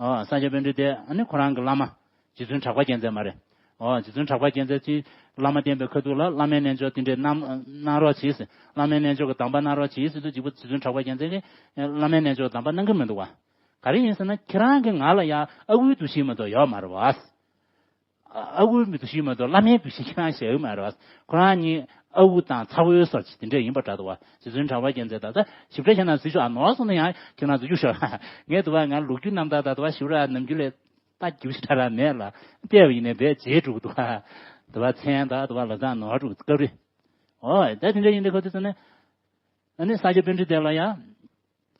ཨོ་ས་སྐྱ་པཎྜི་ཏས་ཨ་ནི་ཁོ་རང་གི་བླ་མ་རྗེ་བཙུན་གྲགས་པ་རྒྱལ་མཚན་མ་རེད། ཨོ་རྗེ་བཙུན་གྲགས་པ་རྒྱལ་མཚན་གྱིས་བླ་མ་བསྟེན་པའི་ཁ་ཐུག་ལ་བླ་མའི་རྣལ་འབྱོར་དེ་འདྲས་གནང་གནང་རོགས་གྱིས། བླ་མའི་རྣལ་འབྱོར་གྱི་གདམས་པ་གནང་རོགས་གྱིས་ཟེར་དུས་རྗེ་བཙུན་གྲགས་པ་རྒྱལ་མཚན་གྱིས་བླ་མའི་རྣལ་འབྱོར་གདམས་པ་གནང་གི་མི་འདུག་བ། ག་རེ་ཡིན་ཟེར་ན་ཁྱེད་རང་གིས་ང་ལ་ཡང་ཨ་ཁུའི་འདུ་ཤེས་མ་གཏོགས་ཡོད་མ་རེད་བ། ཨ་ཁུའི་མི་འདུ་ཤེས་མ་གཏོགས་བླ་མའི་འདུ་ཤེས་ཁྱེད་རང་བཞག་གི་མ་རེད་བ། ཁོ་རང་གཉིས་ཨ་ཁུ་དང་ཚ་བོའི་སོར་ཅིག་དེ་འདྲས་ཡིན་པ་འདྲ་འདུག་བ། རྗེ་བཙུན་གྲགས་པ་རྒྱལ་མཚན་ད་ལྟ་ཞིབ་ཕྲ་བཤད་ན་ཟིག་ཤོག་ཨ། ནོར་སོང་ན་ཡང་ཁྱེད་རང་ཚོ་གཡུག་ཤོག་ངས་འདུག་བ། ང་ལོ་རྒྱུས་རྣམ་ཐར་ད་འདུག་བ་ཞིབ་ཕྲ་ནམ་རྒྱུན་ལས་ལྟ་རྒྱུ་ཞིག་ད་ར་མེད་ལ། བལྟས་པ་ཡིན་ནའི་བས་བརྗེད་འགྲོ་གི་འདུག་བ། འདུག་བ་མཚན་ད་འདུག་བ་ལ་ད་ནོར་འགྲོ་གི་སྐབས་རེད། ཨོ་ད་དེ་འདྲས་ཡིན་དུས་ཁོ་ཚོ་ཚོ་ནི། ཨ་ནི་ས་སྐྱ་པཎྜི་ཏ་ལ་ཡང་།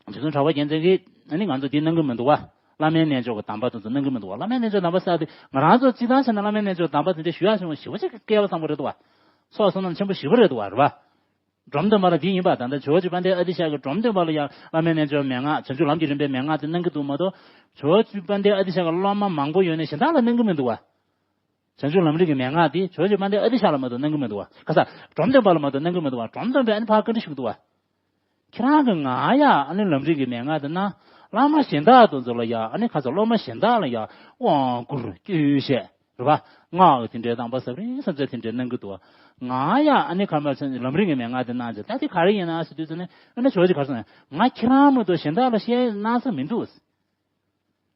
རྗེ་བཙུན་གྲགས་པ་རྒྱལ་མཚན་གྱིས་ཨ་ནི་ང་ཚོ་འདི་གནང་གི་མི་འདུག་བ། བླ་མའི་རྣལ་འབྱོར་གྱི་གདམས་པ་དེ་ཚོ་གནང་གི་མི་འདུག་བ། བླ་མའི་རྣལ་འབྱོར་གདམས་པ་ཟེར་དེ་ང་རང་ཚོ་སྤྱིར་བཏང་བྱས་ན་བླ་མའི་རྣལ་འབྱོར་གདམས་པ་དེ་འདྲ་ཞུ་ཡག་བྱུང་བ་ཞེ་པོ་ཅིག་སྐལ་བ་བཟང་པོ་རེད་འདུག་བ། ཚོགས་བསོད་ནམས་ཆེན་པོ་ཞེ་པོ་རེད་འདུག་བ། རེད་བ། འབྲོམ་སྟོན་པ་ལ་འདི་ཡིན་པ་ད་ལྟ་ཇོ་བོ་རྗེ་དཔལ་ལྡན་ཨ་ཏི་ཤ་གིས་འབྲོམ་སྟོན་པ་ལ་ཡང་བླ་མའི་རྣལ་འབྱོར་མན་ངག་བྱང་ཆུབ་ལམ་གྱི་རིམ་པའི་མན་ངག་དེ་གནང་གི་འདུག་མ་གཏོགས། ཇོ་བོ་རྗེ་དཔལ་ལྡན་ཨ་ཏི་ཤ་གི་སློབ་མ་མང་པོ་ཡོད་ནའི་གཞན་དག་ལ་གནང་གི་མི་འདུག་བ། བྱང་ཆུབ་ལམ་རིམ་གྱི་མན་ངག་འདི་ཇོ་བོ་རྗེ་དཔལ་ལྡན་ཨ་ཏི་ཤ་ལ་མ་གཏོགས་གནང་གི་མི་འདུག་བ། ཁ་ས། འབྲོམ་སྟོན་པ་ལ་མ་གཏོགས་གནང་གི་མི་འདུག་བ། འབྲོམ་སྟོན་པས་ཨ་ནི་ཕར་བཀའ་འདྲི་ཞུ་གི་འདུག་བ། ཁྱེད་རང་གིས་ང་ཡ་ཨ་ནི་ལམ་རིམ་གྱི་མན་ངག་འདི་གནང་། བླ་མ་གཞན་དག་དེ་ཚོ་ལ་ཡ་ཨ་ནི་ཁ་ས་སློབ་མ་གཞན་དག་ལ་ཡ་དབང་བསྐུར་སྐྱོན་བཤད་རེད་བ། སྔགས་དེ་འདྲའི་གདམས་པ་ཟབ་རིམ་ཟབ་རྫས་དེ་འདྲའི་གནང་གི་འདུག་བ། ང་ཡ་ཨ་ནི་ཁ་མ་ལམ་རིམ་གྱི་མན་ངག་འདི་གནང་བྱས་ད་དེ་ག་རེ་ཡིན་ན་ཟེར་དུས་ཙམ་ནས་ཨ་ནི་ཇོ་བོ་རྗེ་ག་རེ་གསུངས་ན། ང་ཁྱེད་རང་མ་གཏོགས་གཞན་དག་ལ་བཤད་གནང་ས་མི་འདུག་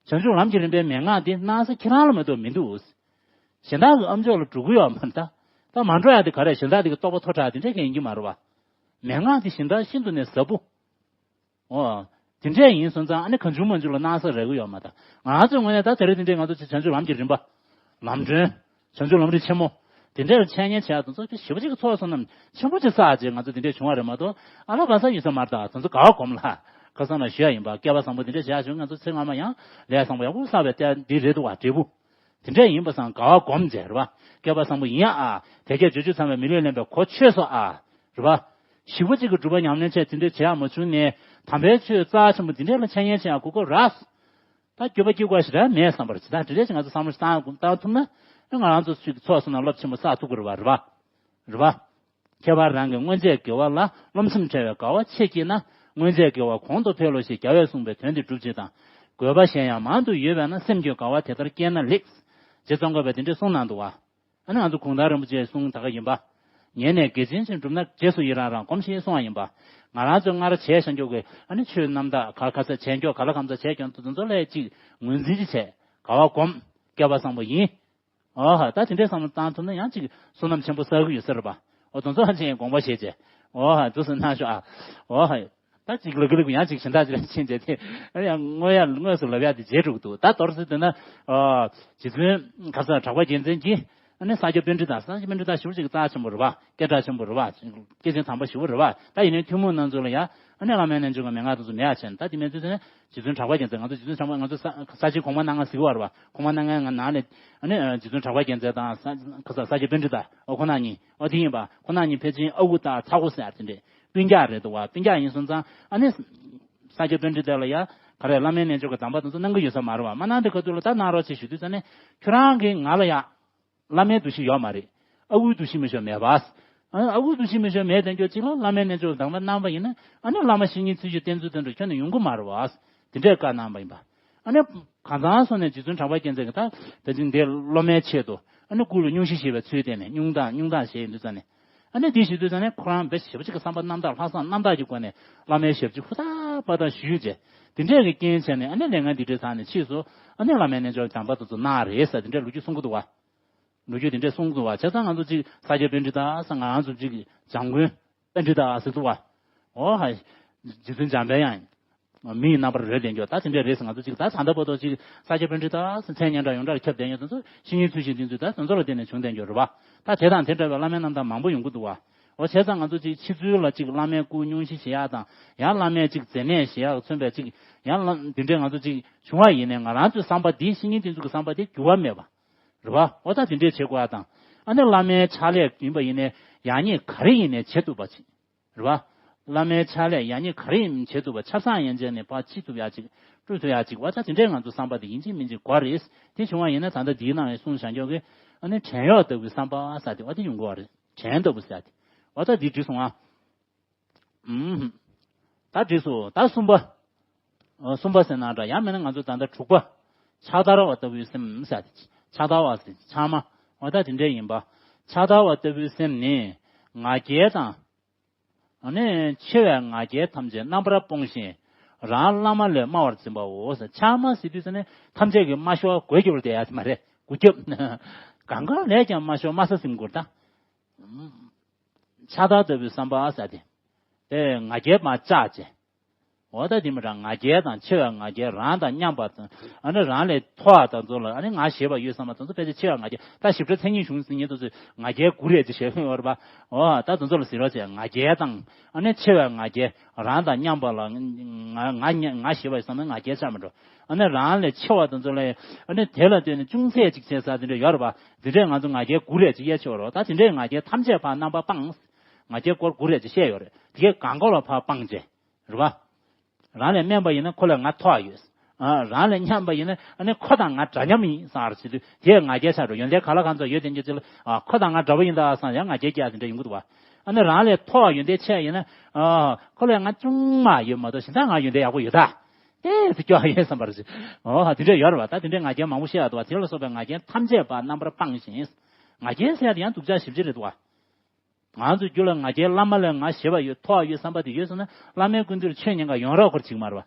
བྱང་ཆུབ་ལམ་གྱི་རིམ་པའི་མན་ངག་འདི་གནང་ས་ཁྱེད་རང་ལ་མ་གཏོགས་མི་འདུག་གཞན་དག་གི་ཨ་མཆོག་ལ་འགྲོ་གི་ཡོད་མ་རེད་ད། ད་མ་འགྲོ་ཡ་དེ་ག་རེ་གཞན་དག་དེ་གི་རྟོགས་པ་མཐོ་དྲགས་དེ་འདྲས་གང་ཡིན་གྱི་མ་རེད་བ། མན་ངག་འདི་གཞན་དག་ཤིན་ཏུ་ནས་ཟབ་པོ། འོ། དེ་འདྲས་ཡིན་སོང་ཙང་ཨ་ནི་གང་བྱུང་མང་བྱུང་ལ་གནང་ས་རག་གི་ཡོད་མ་རེད། ང་ཚོའི་ངོས་ནས་ད་དེ་རིང་དེ་འདྲས་ང་ཚོ་བྱང་ཆུབ་ལམ་གྱི་རིམ་པ། ལམ་སྒྲོན། བྱང་ཆུབ་ལམ་རིམ་ཆེན་མོ། དེ་འདྲའི་འཆད་ཉན་བྱེད་ཡག་དེ་ཚོ་ཞེ་པོ་ཅིག་གི་ཚོགས་བསོད་ནམས་ཆེན་པོ་ཅིག་བསགས་རྗེས་ང་ཚོ་དེ་འདྲས་བྱུང་བ་རེད་མ་གཏོགས་ཨ་ལ་བ་ས་ཡོད་ས་མ་རེད་ད། དེ་ཚོ་ག་བ་སྒོམ་ལ། ཁ་སང་ལ་ཞུ་ཡ་ཡིན་པ་སྐལ་བ་བཟང་པོ་དེ་འདྲས་བྱེད་ཡག་བྱུང་། ང་ཚོ་ཚེ་སྔ་མ་ཡང་ལས་བཟང་པོ་ཡག་པོ་བསགས་པའི་རྟེན་འདི་རེད་འདུག་བ། འབྲས་བུ། དེ་འདྲས་ཡིན་པ་སང་ག་བ་སྒོམ་བྱས་རེད་བ། སྐལ་བ་བཟང་པོ་ཡིན་ཨ། དལ་བརྒྱད་འབྱོར་བཅུ་ཚང་བའི་མི་ལུས་ལེན་པའི་གོ་ཆོད་སོང་ཨ། རེད་བ། ཞེ་པོ་ཅིག་གི་སྒྲུབ་པ་ཉམས་ལེན་བྱས་དེ་འདྲས་བྱེད་ཡག་མ་བྱུང་ནས་དམ་པའི་ཆོས་རྩ་ཆེན་པོ་འདི་འདྲས་ལ་འཆད་ཉན་བྱེད་ཡག་གོ་སྐབས་རག་ད་འགྱོད་པ་སྐྱེ་དགོས་ཞེ་དྲག་མེད་བསམ་པར་ཇི་ལྟར་འདི་འདྲས་ཞིག་ང་ཚོ་བསམ་བློ་ཞིག་བཏང་བཏང་ཐུབ་ན་ང་རང་ཚོ་ཚོགས་བསོད་ནམས་རླབས་ཆེན་པོ་བསགས་ཐུབ་ཀྱི་རེད་བ། རེད་བ། རེད་བ། ཁྱད་པར་རང་གི་སྔོན་ཆད་དགེ་བ་ལ་རློམ་སེམས་བྲལ་བའི་དགའ་བ་ཆེ་སྐྱེས་ན་སྔོན་ཆད་དགེ་བ་གོང་དུ་འཕེལ་ལོ་ཞེས་རྒྱལ་བས་གསུངས་པའི་དོན་དེ་སྒྲུབ་ཅིང་དང་། དགོས་པ་གཞན་ཡང་མང་དུ་ཡོད་པས་ན་སེམས་ཀྱི་དགའ་བ་དེ་ལྟར་སྐྱེས་ན་ལེགས། རྗེ་ཙོང་ཁ་པས་དེ་འདྲས་གསུངས་གནང་འདུག་བ། ཨ་ནི་ང་ཚོ་གུང་ཐང་རིན་པོ་ཆེའི་གསུང་ད་ག་ཡིན་པ། ཉན་ནས་དགེ་ཆེན་ཅིག་བསྒྲུབས་ན་རྗེས་སུ་ཡི་རང་རང་སྒོམས་ཤིག་གསུང་བ་ཡིན་པ། ང་རང་ཚོས་སྔར་བྱས་བཞག་མཁན་གྱི་ཨ་ནི་ཆོས་རྣམ་དག་ག་ག་ས་བྱས་མཁན་ག་ལ་གང་ས་བྱས་མཁན་དེ་ཚོ་ལ་ཅིག་ངོས་འཛིན་ཅིག་བྱས་དགའ་བ་སྒོམ། སྐལ་བ་བཟང་པོ་ཡིན། ཨོ་ཧ་ད་དེ་འདྲའི་བསམ་བློ་བཏང་ཐུབ་ན་ཡང་ཅིག་བསོད་ནམས་ཆེན་པོ་བསགས་ཀྱི་ཡོད་ས་རེད་པ། ཨོ་དེ་ཚོ་ཧ་ཅང་དགོངས་པ་བཞེས་བྱས། ཨོ་ཧ་འདུག་སེ་གནང་ཤོག་ཨ། ཨོ་ཧ། ད་ཅིག་ལབ་ཀི་ལབ་ཀི་ཡང་ཅིག་གཞན་དག་ཅིག་ལ་ཕྱིན་བྱས་ཏེ། ཨ་ཡང་དངོས་ཡ་དངོས་སུ་ལབ་ཡ་དེ་བརྗེད་འགྲོ་གི་འདུག་ད་མདོར་ཟེར་དུས་ན། ཨ། རྗེ་བཙུན་ཁ་སང་གྲགས་པ་རྒྱལ་མཚན་གྱིས། ཨ་ནི་ས་སྐྱ་པཎྜི་ཏ། ས་སྐྱ་པཎྜི་ཏ་ཞེ་པོ་ཅིག་རྩ་ཆེན་པོ་རེད་བ། སྐད་གྲགས་ཆེན་པོ་རེད་བ། སྐྱེས་ཆེན་དམ་པ་ཞེ་པོ་རེད་བ། ད་ཡིན་ནའི་ཐུན་མོང་ནང་ཚོ་ལ་ཡ་ཨ་ནི་བླ་མའི་རྣལ་འབྱོར་གྱི་མན་ངག་དེ་ཚོ་མེད་ཡ་བྱས་ནས། ད་དེ་མིན་ཚུལ་ཟེར་ན་རྗེ་བཙུན་གྲགས་པ་རྒྱལ་མཚན། ང་ཚོ་རྗེ་བཙུན་གྲགས་པ། ང་ཚོ་ས་ས་ཆེན་གོང་མ་རྣམ་ལྔ་ཟེར་གྱི་ཡོད་རེད་བ། གོང་མ་རྣམ་ལྔའི་ནང་ནས་ཨ་ནི་རྗེ་བཙུན་གྲགས་པ་རྒྱལ་མཚན་དང་ས་ས་སྐྱ་པཎྜི་ཏ། ཨོ་ཁོང་རྣམ་གཉིས། ཨོ་དེ་ཡིན་པ། ཁོང་རྣམ་གཉིས་ཕལ་ཆེར་ཨ་ཁུ་དང་ཚ་ཁུ་ཟེར་ཡ་དེ་འདྲས་སྤུན་ཀྱག་རེད་འདུག་བ། སྤུན་ཀྱག་ཡིན་སོང་ཙང་ཨ་ནི་ས་སྐྱ་པཎྜི་ཏ་ལ་ཡ་ག་རེ་བླ་མའི་རྣལ་འབྱོར་གྱི་གདམས་པ་དེ་ཚོ་གནང་གི་ཡོད་ས་མ་རེད་བ། མ་གནང་དེ་ག་དུས་ལ་ད་གནང་རོགས་བྱེད་ཞུ་དུས་ཙ་ནས་ཁྱོད་རང་གིས་ང་ལ་ཡ་བླ་མའི་འདུ་ཤེས་ཡོད་མ་རེད། ཨ་ཁུའི་འདུ་ཤེས་མི་ཤོར་མེད་པ། ཨ་ཨ་ཁུའི་འདུ་ཤེས་མི་ཤོར་མེད་དེ་འགྱོ་གཅིག་ལ་བླ་མའི་རྣལ་འབྱོར་གདམས་པ་གནང་པ་ཡིན་ན་ཨ་ནི་བླ་མ་བཤེས་གཉེན་ཚུལ་བཞིན་བསྟེན་ཚུལ་དེ་འདྲ་ཁྱོན་ནས་ཡོང་གི་མ་རེད་བ། དེ་འདྲས་བཀའ་གནང་པ་ཡིན་པ། ཨ་ནི་གང་ཚང་སོང་ནས་རྗེ་བཙུན་གྲགས་པ་རྒྱལ་མཚན་གྱིས་ད་ད་ཅིག་འདི་སློབ་མའི་ཆེད་དུ་ཨ་ནི་སྐུ་ལ་སྙུང་གཞི་བཞེས་པའི་ཚུལ་བསྟན་ནས། སྙུང་གདངས་སྙུང་གདངས་བཞེས་ཡོང་དུས་ཙ་ནས། ཨ་ནི་འདི་བཞེས་དུས་ཙ་ནས་ཁོ་རང་དཔེ་ཞེ་པོ་ཅིག་གི་བསམ་པ་རྣམ་དག་ལྷག་བསམ་རྣམ་དག་གི་སྒོ་ནས་བླ་མའི་ཞབས་ཕྱི་ཧུར་ཐག་པ་ཐག་ཞུས་བྱས། དེ་འདྲས་ཀྱི་རྐྱེན་བྱས་ནས་ཨ་ནི་ལས་ངན་འདི་འདྲས་ཚང་ནས་ཕྱིས་སུ་ཨ་ནི་བླ་མའི་རྣལ་འབྱོར་གདམས་པ་དེ་ཚོ་གནང་རེད་ཟེར་དེ་འདྲས་ལོ་རྒྱུས་གསུང་གི་འདུག་བ། ལོ་རྒྱུས་དེ་འདྲས་གསུང་གི་འདུག་བ། བྱས་ཙང་ང་ཚོ་ཅིག་ས་སྐྱ་པཎྜི་ཏ་ཟེར། ང་ཚོ་ཅིག་འཇམ་མགོན་པཎྜི་ཏ་ཟེར་འདུག་བ། ཨོ་ཧ། རྗེ་བཙུན་འཇམ་དཔལ་དབྱངས། མི་ཡི་རྣམ་པར་རོལ་བསྡད་རྒྱུ་ད་དེ་འདྲས་རེད་ཟེར། ང་ཚོ་ཅིག་ད་ད་ལྟ་བར་དུ་ཅིག་ས་སྐྱ་པཎྜི་ཏ་ཟེར་མཚན་སྙན་གྲགས་ཡོངས་གྲགས་ཁྱབ་བསྡད་མཁན་དེ་ཚོ་བཤེས་གཉེན་ཚུལ་བཞིན་བསྟེན་ཚུལ་ད་དེ་ཚོ་ལ་བརྟེན་ནས་བྱུང་བསྡད་རྒྱུ་རེད་བ། ད་དེ་དང་དེ་འདྲ་བའི་བླ་མའི་རྣམ་ཐར་མང་པོ་ཡོང་གི་འདུག་བ། འོ་བྱས་ཙང་ང་ཚོ་ཅིག་ཕྱི་ཚུལ་ལ་ཅིག་བླ་མའི་སྐུ་སྙུང་གཞི་བཞེས་ཡག་དང་ཡང་བླ་མའི་ཅིག་མཛེ་ནད་བཞེས་ཡག་མཚོན་པའི་ཅིག་ཡང་བླ་དེ་འདྲས་ང་ཚོ་ཅིག་བྱུང་བ་ཡིན་ནའི་ང་རང་ཚོའི་བསམ་པ་འདི་བཤེས་གཉེན་དེ་ཚོ་གི་བསམ་པ་དེ་འགྱུར་བ་མེད་པ་རེད་བ། འོ་ད་དེ་འདྲས་བྱེད་དགོས་ཡག་དང་། ཨ་ནི་བླ་མའི་ཕྱག་ལས་ཡིན་པ་ཡིན་ནའི་ཡག་ཉེས་ག་རེ་ཡིན་ནའི་བྱེད་ཐུབ་པ་ཅིག་རེད་བ། བླ་མའི་ཕྱག་ལས་ཡག་ཉེས་ག་རེ་ཡིན་བྱེད་ཐུབ་པ། ཆབ་གསང་ཡན་ཆད་ནས་ཕར་ཕྱི་ཐུབ་ཡག་ཅིག་བཀྲུ་ཐུབ་ཡག་ཅིག་འོ་ད་དེ་འདྲས་ང་ཚོ་བསམ་པ་དེ་ཡིན་གཅིག་མིན་གཅིག་དགོས་རེད། དེ་བྱུང་བ་ཡིན་ན་ད་ལྟ་འདིའི་ནང་ལ་གསུངས་བཞག་རྒྱུ་གི་ཨ་ནི་བྲན་གཡོག་ལྟ་བུའི་བསམ་པ་ཟེར་དེ་འོ་དེ་ཡོང་གི་བ་རེད། བྲན་ལྟ་བུ་ཟེར་དེ་འོ་ད་འདི་འགྲིག་སོང་ཨ། ཨུམ། ད་འགྲིག་སོང་། ད་གསུམ་པ། ཨོ་གསུམ་པ་ཟེར་ན་འདྲ། ཡང་མིན་ན་ང་ཚོ་ད་ལྟ་དྲུག་པ། ཕྱག་དར་བ་ལྟ་བུའི་སེམས་ཟེར་དེ། ཕྱག་དར་བ་ཟེར་ཕྱག་མ། འོ་ད་དེ་འདྲས་ཡིན་པ། ཕྱག་དར་བ་ལྟ་བུའི་སེམས་ནི་ང་རྒྱལ་དང་། ཨ་ནི་ཆེ་བའི་ང་རྒྱལ་ཐམས་ཅད་རྣམ་པར་སྤོང་ཞིང་། རང་བླ་མ་ལས་དམའ་བར་འཛིན་པའོ་ཟེར། ཕྱག་མ་ཟེར་དུས་ཙ་ནས་ཐམས་ཅད་ཀྱིས་དམའ་ཤོས་དགོད་རྒྱུ་དེ་ཡ་དེ་མ་རེད། དགུ་རྒྱབ། གང་ག་ལས་ཀྱང་དམའ་ཤོས་དམའ་ས་ཟིན་དགོས་ད། ཕྱག་དར་ལྟ་བུའི་བསམ་པ་ཟེར་དེ། དེ་ང་རྒྱལ་མར་བཅག་བྱས། འོ་ད་དེ་མི་འདྲ། ང་རྒྱལ་དང་ཆེ་བའི་ང་རྒྱལ། རང་དང་མཉམ་པ་དང་། ཨ་ནི་རང་ལས་མཐོ་བ་དང་ཚོ་ལ་ཨ་ནི་ང་ཞེད་པ་ཡོད་བསམ་པ་དང་ཚོ་ཕལ་ཆེར་ཆེ་བའི་ང་རྒྱལ། ད་ཞིབ་ཕྲ་མཚན་ཉིད་གཞུང་ཟིན་ཉིད་དུ་ཚོས་ང་རྒྱལ་དགུ་རེད་ཅེས་བཤད་ཀྱི་ཡོད་རེད་པ། འོ་ད་དེ་ཚོ་ལ་ཟེར་རོགས་བྱས། ང་རྒྱལ་དང་ཨ་ནི་ཆེ་བའི་ང་རྒྱལ། རང་དང་མཉམ་པ་ལ་ང་ང་ང་ཞེད་པ་ཡོད་བསམ་ན་ང་རྒྱལ་ཆགས་མི་འགྲོ། ཨ་ནི་རང་ལས་ཆེ་བ་དེ་ཚོ་ལ་ཨ་ནི་དེ་ལ་ལྟོས་ནས་ཅུང་ཟད་ཅིག་བྱས་ས་དེ་འདྲ་ཡོད་རེད་པ། དེ་འདྲས་ང་ཚོ་ང་རྒྱལ་དགུ་རེད་ཅེས་དབྱེ་ཆོག་རོགས། ད་དེ་འདྲས་ང་རྒྱལ་ཐམས་ཅད་ཕར་རྣམ་པར་སྤངས། ང་རྒྱལ་སྐོར་དགུ་རེད་ཅེས་བཤད་ཡོད་རེད། དེ་གས་གང་གོ་ལ་ཕར་སྤངས་བྱས། རེད་པ། རང་ལས་དམན་པ་ཡིན་ན་ཁོ་ལས་ང་མཐོ་བ་ཡོད། ཨ་རང་ལས་མཉམ་པ་ཡིན་ན་ཨ་ནི་ཁོ་དང་ང་འདྲ་མཉམ་ཡིན་བསམ་པ་བྱེད་དུས་དེ་ང་རྒྱལ་ཆགས་འགྲོ། ཡོན་ཏན་གང་ལ་གང་འཚམ་ཡོད་དེ་འགྱོ་ཚེ་ལ་ཨ་ཁོ་དང་ང་འདྲ་པོ་ཡིན་ད་བསམ་ཡང་ང་རྒྱལ་སྐྱེ་ཡ་དེ་འདྲ་ཡོང་གི་འདུག་བ། ཨ་ནི་རང་ལས་མཐོ་བ་ཡོན་ཏན་ཆེ་ཡིན་ན་ཨ་ཁོ་ལས་ང་ཅུང་མ་ཡོད་མ་གཏོགས་གཞན་དག་ང་ཡོན་ཏན་ཡག་པོ་ཡོད་ད། ཨེ་ཙི་སྐྱོ་ཡོད་བསམ་པ་རེད། འོ་དེ་འདྲ་ཡོད་རེད་བ། ད་དེ་འདྲའི་ང་རྒྱལ་མང་པོ་བཤད་ཡ་འདུག་བ། དེ་ལ་སོགས་པའི་ང་རྒྱལ་ཐམས་ཅད་པ་རྣམ་པར་སྤངས་ཤིང་། ང་རྒྱལ་ཟེར་ཡ་དེ་ཡང་སྡུག་ཅག་ཞེ་པོ་ཅིག་རེད་འདུག་བ། ང་ཚོའི་རྒྱུད་ལ་ང་རྒྱལ་བླ་མ་ལས་ང་ཞེད་པ་ཡོད་མཐོ་བ་ཡོད་བསམ་པ་དེ་ཡོད་སོང་ན་བླ་མའི་སྐུ་མདུན་ལ་ཆོས་ཉན་ག་ཡོང་རོགས་སྐོར་བྱེད་ཀྱི་མ་རེད་བ།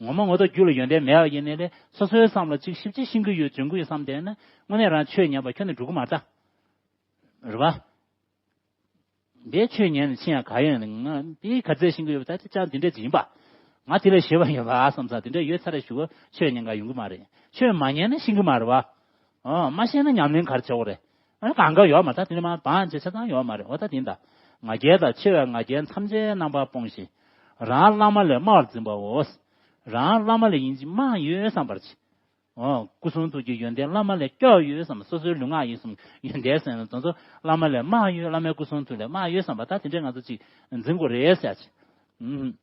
ངོ་མ་ངོ་ཐོག་རྒྱུད་ལ་ཡོན་ཏན་མེད་པ་ཡིན་ནའི་ལས་སོ་སོའི་བསམ་བློ་གཅིག་ཞིབ་ཅིག་ཤེས་ཀྱི་ཡོད་འཇོན་གྱི་ཡོད་བསམ་བསྡད་ན་དངོས་གནས་རང་ཆོས་ཉན་པ་ཁྱོན་ནས་འགྲོ་གི་མ་རེད་ད། རེད་བ། འདིའི་ཆོས་ཉན་ནས་ཕྱིན་ཡང་ག་ཡོད་ནས་ང་འདིའི་ག་ཚད་ཤེས་ཀྱི་ཡོད་པ་ད་དེ་ཅང་འདི་འདྲ་ཅིག་ཡིན་པ། ང་དེ་ལས་ཞེད་པ་ཡོད་པ་བསམ་ས་དེ་འདྲ་ཡོད་ཚར་རེ་ཞུ་གི་ཆོས་ཉན་ག་ཡོང་གི་མ་རེད། ཆོས་མ་ཉན་ན་ཤེས་ཀྱི་མ་རེད་བ། ཨོ་མ་ཤེས་ན་ཉམས་ལེན་ག་རེ་བྱེད་དགོས་རེད། ཨ་ནི་གང་ག་ཡོད་མ་རེད། ད་དེ་འདྲ་མ་བང་བྱེད་ཆ་ཚང་ཡོད་མ་རེད། འོ་ད་དེ་ད། ང་རྒྱལ་དང་ཆེ་བའི་ང་རྒྱལ་ཐམས་ཅད་རྣམ་པར་སྤོང་ཞིང་། རང་བླ་མ་ལས་དམའ་བར་འཛིན་པའོ། རང་བླ་མ་ལས་ཡིན་གཅིག་དམའ་ཡོད་བསམ་པར་བྱེད། འོ། སྐུ་གསུང་ཐུགས་ཀྱི་ཡོན་ཏན་བླ་མ་ལས་སྐྱོ་ཡོད་བསམ། སོ་སོའི་ལུས་ངག་ཡིད་གསུམ་ཡོན་ཏན་ཟེར་ན་དེ་ཚོ་བླ་མ་ལས་དམའ་ཡོད། བླ་མའི་སྐུ་གསུང་ཐུགས་ལས་དམའ་ཡོད་བསམ་པ་ད་དེ་འདྲས་ང་ཚོ་ཅིག་འཛིན་དགོས་རེད་ཟེར་ཅིག་ཨུམ།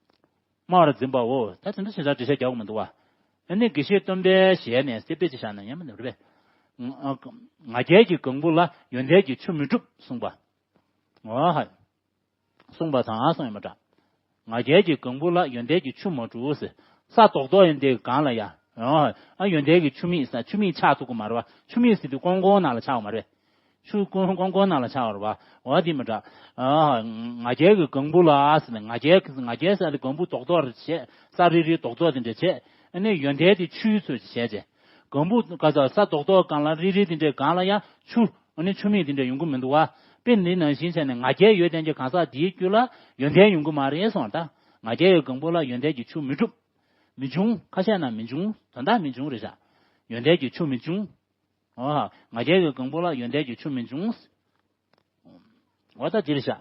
དམའ་བར་འཛིན་པའོ། ད་དེ་འདྲ་ཞེ་དྲག་འགྲེལ་བཤད་རྒྱག་དགོས་མི་འདུག་བ། ཨ་ནི་དགེ་བཤེས་སྟོན་པའི་ཞལ་ནས་གསལ་པོ་ཅིག་བཞག་ན་ཡང་མི་འདུག་རེད་པས། ང་རྒྱལ་གྱི་གང་བུ་ལ་ཡོན་ཏན་གྱི་ཆུ་མི་འཁྲུགས་གསུངས་པ། འོ་ཧ། གསུངས་པ་དང་གསུངས་ཡོད་མ་འདྲ། ང་རྒྱལ་གྱི་གང་བུ་ལ་ཡོན་ཏན་གྱི་ཆུ་མ་འཁྲུགས་ཟེར། ས་རྡོག་རྡོག་ཡིན་དེ་གང་ལ་ཡ། ཨ་ཡོན་ཏན་གྱི་ཆུ་མིག་ས་ཆུ་མིག་ཆགས་ཐུབ་ཀྱི་མ་རེད་བ། ཆུ་མིག་ཟེར་དུས་ཀོང་ཀོང་ནང་ལ་ཆགས་པ་མ་རེད། ཆུ་ཀོང་ཀོང་ཀོང་ནང་ལ་ཆགས་པ་རེད་བ། འོ་དེ་མི་འདྲ། ཨ་ང་རྒྱལ་གྱི་གང་བུ་ལ་ཟེར་ནས་ང་རྒྱལ་ང་རྒྱལ་ཟེར་དེ་གང་བུ་རྡོག་རྡོག་རེ་བྱས། ས་རིལ་རིལ་རྡོག་རྡོག་དེ་འདྲ་བྱས། ཨ་ནི་ཡོན་ཏན་དེ་ཆུའི་ཚོད་ཅིག་བྱས་བྱས། གང་བུ་ག་ས་ས་རྡོག་རྡོག་གང་ལ་རིལ་རིལ་དེ་འདྲའི་གང་ལ་ཡང་ཆུ། ཨ་ནི་ཆུ་མིག་དེ་འདྲ་ཡོང་གི་མི་འདུག་བ། དཔེ་འདི་ནང་བཞིན་བྱས་ནས་ང་རྒྱལ་ཡོད་དན་གྱི་གང་ཟག་དེའི་རྒྱུད་ལ་ཡོན་ཏན་ཡོང་གི་མ་རེད་གསུངས་ད། ང་རྒྱལ་ཡོད་གང་བུ་ལ་ཡོན་ཏན་གྱི་ཆུ་མི་འཁྲུགས། མི་འབྱུང་། ཁ་ཤས་ན་མི་འབྱུང་། དོན་དག་མི་འབྱུང་རེད་ཤག་ཡོན་ཏན་གྱི་ཆུ་མི་འབྱུང་། ཨོ། ང་རྒྱལ་གྱི་གང་པོ་ལ་ཡོན་ཏན་གྱི་ཆུ་མི་འབྱུང་། འོ་ད་འདིར་བཞག་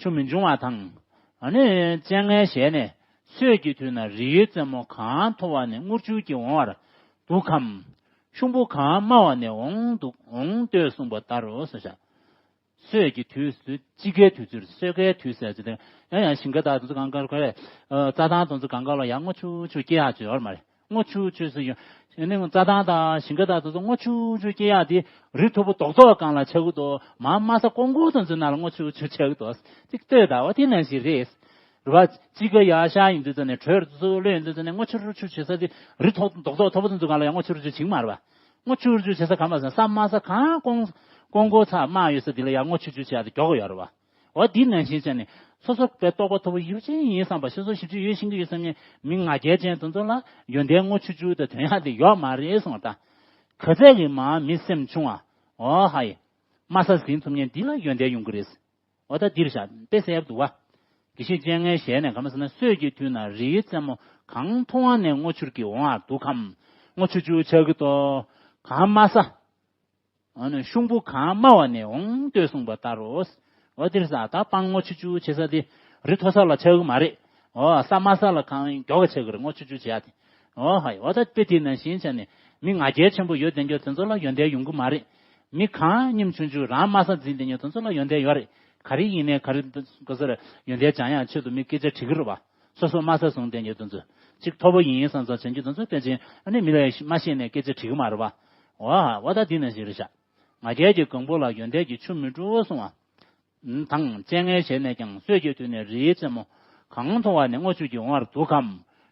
ཆུ་མི་འབྱུང་བ་དང་། ཨ་ནི་སྤྱན་སྔའི་ཞལ་ནས། སྲོད་ཀྱི་དུས་ན་རི་ཡི་རྩེ་མོ་གང་མཐོ་བ་ནས་རྔུལ་ཆུ་སྐྱེས་འོང་བར་འདུག་གམ། ཤོང་བུ་གང་དམའ་བ་ནས་འོང་འདུག་འོང་ལྟོས་གསུངས་པ་ལྟར་རོ་ཟེར་བཞག་སྲོད་ཀྱི་དུས་སུ་དཔྱིད་ཀའི་དུས་ཚོད་སྲོད་ཀའི་དུས་ཟེར་གྱི་དེ་ཡང་ཡང་ཞིང་ཁ་དག་དེ་ཚོ་གང་ག་ལ་ག་རེ། རྩྭ་ཐང་དེ་ཚོ་གང་ག་ལ་ཡང་རྔུལ་ཆུ་ཆུ་སྐྱེ་ཡག་ཅིག་ཡོད་མ་རེད། རྔུལ་ཆུ་ཆུ་ཟེར་ཡོད། ཡང་ནི་རྩྭ་ཐང་དང་ཞིང་ཁ་དག་དེ་ཚོ་རྔུལ་ཆུ་ཆུ་སྐྱེ་ཡག་དེ་རི་མཐོ་པོ་རྡོག་རྡོག་སྒང་ལ་ཆགས་ཀྱི་འདུག་མར་དམའ་ས་ཀོང་ཀོང་དེ་ཚོའི་ནང་ལ་རྔུལ་ཆུ་ཆུ་ཆགས་ཀྱི་འདུག་ཅིག་ལྟོས་དང་། འོ་དེ་ནང་བཞིན་རེད། རེད་པ། དཔྱིད་ཀ་ཡར་ཤར་ཡིན་དུས་ཙམ་ནས། དྲོད་རུ་ཚུར་གློད་ཡིན་དུས་ཙམ་ནས། རྔུལ་ཆུ་རུ་ཆུ་བྱེད་ས་དེ་རི་མཐོ་རྡོག་རྡོག་མཐོ་པོ་དེ་ཚོ་སྒང་ལ་ཡང་རྔུལ་ཆུ་རུ་ཆུ་བྱེད་ཀྱི་མ་རེད་པ། རྔུལ་ཆུ་རུ་ཆུ་བྱེད་ས་གང་མ་ཟེར་ན་ས་དམའ་ས་གང་ཀོང་ཀོང་ཀོང་ཚ་དམའ་ཡོད་ས་དེ་ལ་ཡང་རྔུལ་ཆུ་ཆུ་བྱེད་ཡག་དེ་མགྱོགས་ཀྱི་ཡོད་རེད་པ། འོ་འདི་ནང་བཞིན་བྱས་ནས་སོ་སོ་དཔེ་རྟོགས་པ་མཐོ་པོ་ཡོད་ཅན་ཡིན་བསམ་པ། སོ་སོ་ཞིབ་འཇུག་ཡོད་ཤེས་ཀྱི་ཡོད་བསམ་མཁན་མི་ང་རྒྱལ་ཅན་དེ་ཚོ་ལ་ཡོན་ཏན་རྔུལ་ཆུ་ཆུ་དེ་དོན་ཡག་དེ་ཡོད་མ་རེད་གསུངས་པ་དང་། ག་ཚད་ཀྱི་མར་མི་སེམས་ཆུང་བ། འོ་ཧ་ཡེ། དམའ་ས་ཟིན་ཐུབ་མཁན་འདི་ལ་ཡོན་ཏན་ཡོང་གི་རེད། འོ་ད་འདིར་བཞག་དཔེ་གསལ་པོ་འདུག་པ། དགེ་བཤེས་སྤྱན་སྔའི་ཞལ་ནས། ག་རེ་ཟེར་ན། སྲོད་ཀྱི་དུས་ན་རི་ཡི་རྩེ་མོ་གང་མཐོ་བ་ནས་རྔུལ་ཆུ་སྐྱེས་འོང་བར་འདུག་གམ། རྔུལ་ཆུ་ཆུ་ཆགས་ཀྱི་འདུག་གང་དམའ་ས། ཨ་ནི་ཤོང་བུ་གང་དམའ་བ་ནས་འོང་ལྟོས་གསུངས་པ་ལྟར་རོ། འོ་འདིར་ས་ད་སྤང་རྔུལ་ཆུ་ཆུ་བྱེད་ས་དེ་རི་མཐོ་ས་ལ་ཆགས་ཀྱི་མ་རེད། འོ་ས་དམའ་ས་ལ་གང་མགྱོགས་ཆགས་ཀྱི་རེད། རྔུལ་ཆུ་ཆུ་བྱེད་ཡག་དེ། འོ་ཧ་ཡེ། འོ་ད་དཔེ་དེ་ནང་བཞིན་བྱས་ནས་མི་ང་རྒྱལ་ཆེན་པོ་ཡོད་བསྡད་མཁན་དེ་ཚོ་ལ་ཡོན་ཏན་ཡོང་གི་མ་རེད། མི་གང་སྙིང་ཆུང་ཆུང་རང་དམའ་ས་འཛིན་བསྡད་མཁན་དེ་ཚོ་ལ་ཡོན་ཏན་ཡོད་རེད། ག་རེ་ཡིན་ནའི་ག་རེ་ག་ཟེར་ཡོན་ཏན་སྦྱང་ཡག་ཆེད་དུ་མི་སྐད་ཆ་དྲི་གི་རེད་པ། སོ་སོ་དམའ་ས་བཟུང་བསྡད་མཁན་དེ་ཚོ། གཅིག་མཐོ་པོ་ཡིན་ཡིན་བསམ་བསམ་བྱེད་མཁན་དེ་ཚོ་ཕལ་ཆེར་ཨ་ནི་མི་ལ་མ་ཤེས་ནས་སྐད་ཆ་དྲི་གི་མ་རེད་པ། འོ་འོ་ད་འདི་ནང་བཞིན་རེད་ཤག་ང་རྒྱལ་གྱི་གང་པོ་ལ་ཡོན་ཏན་གྱི་ཆུ་མི་འགྲོ་གསུང་བ། དང་། སྤྱན་སྔའི་ཞལ་ནས་ཀྱང་། སྲོད་ཀྱི་དུས་ནས་རིའི་རྩེ་མོ། གང་མཐོ་བ་ནས་རྔུལ་ཆུ་སྐྱེས་འོང་བར་འདུག་གམ།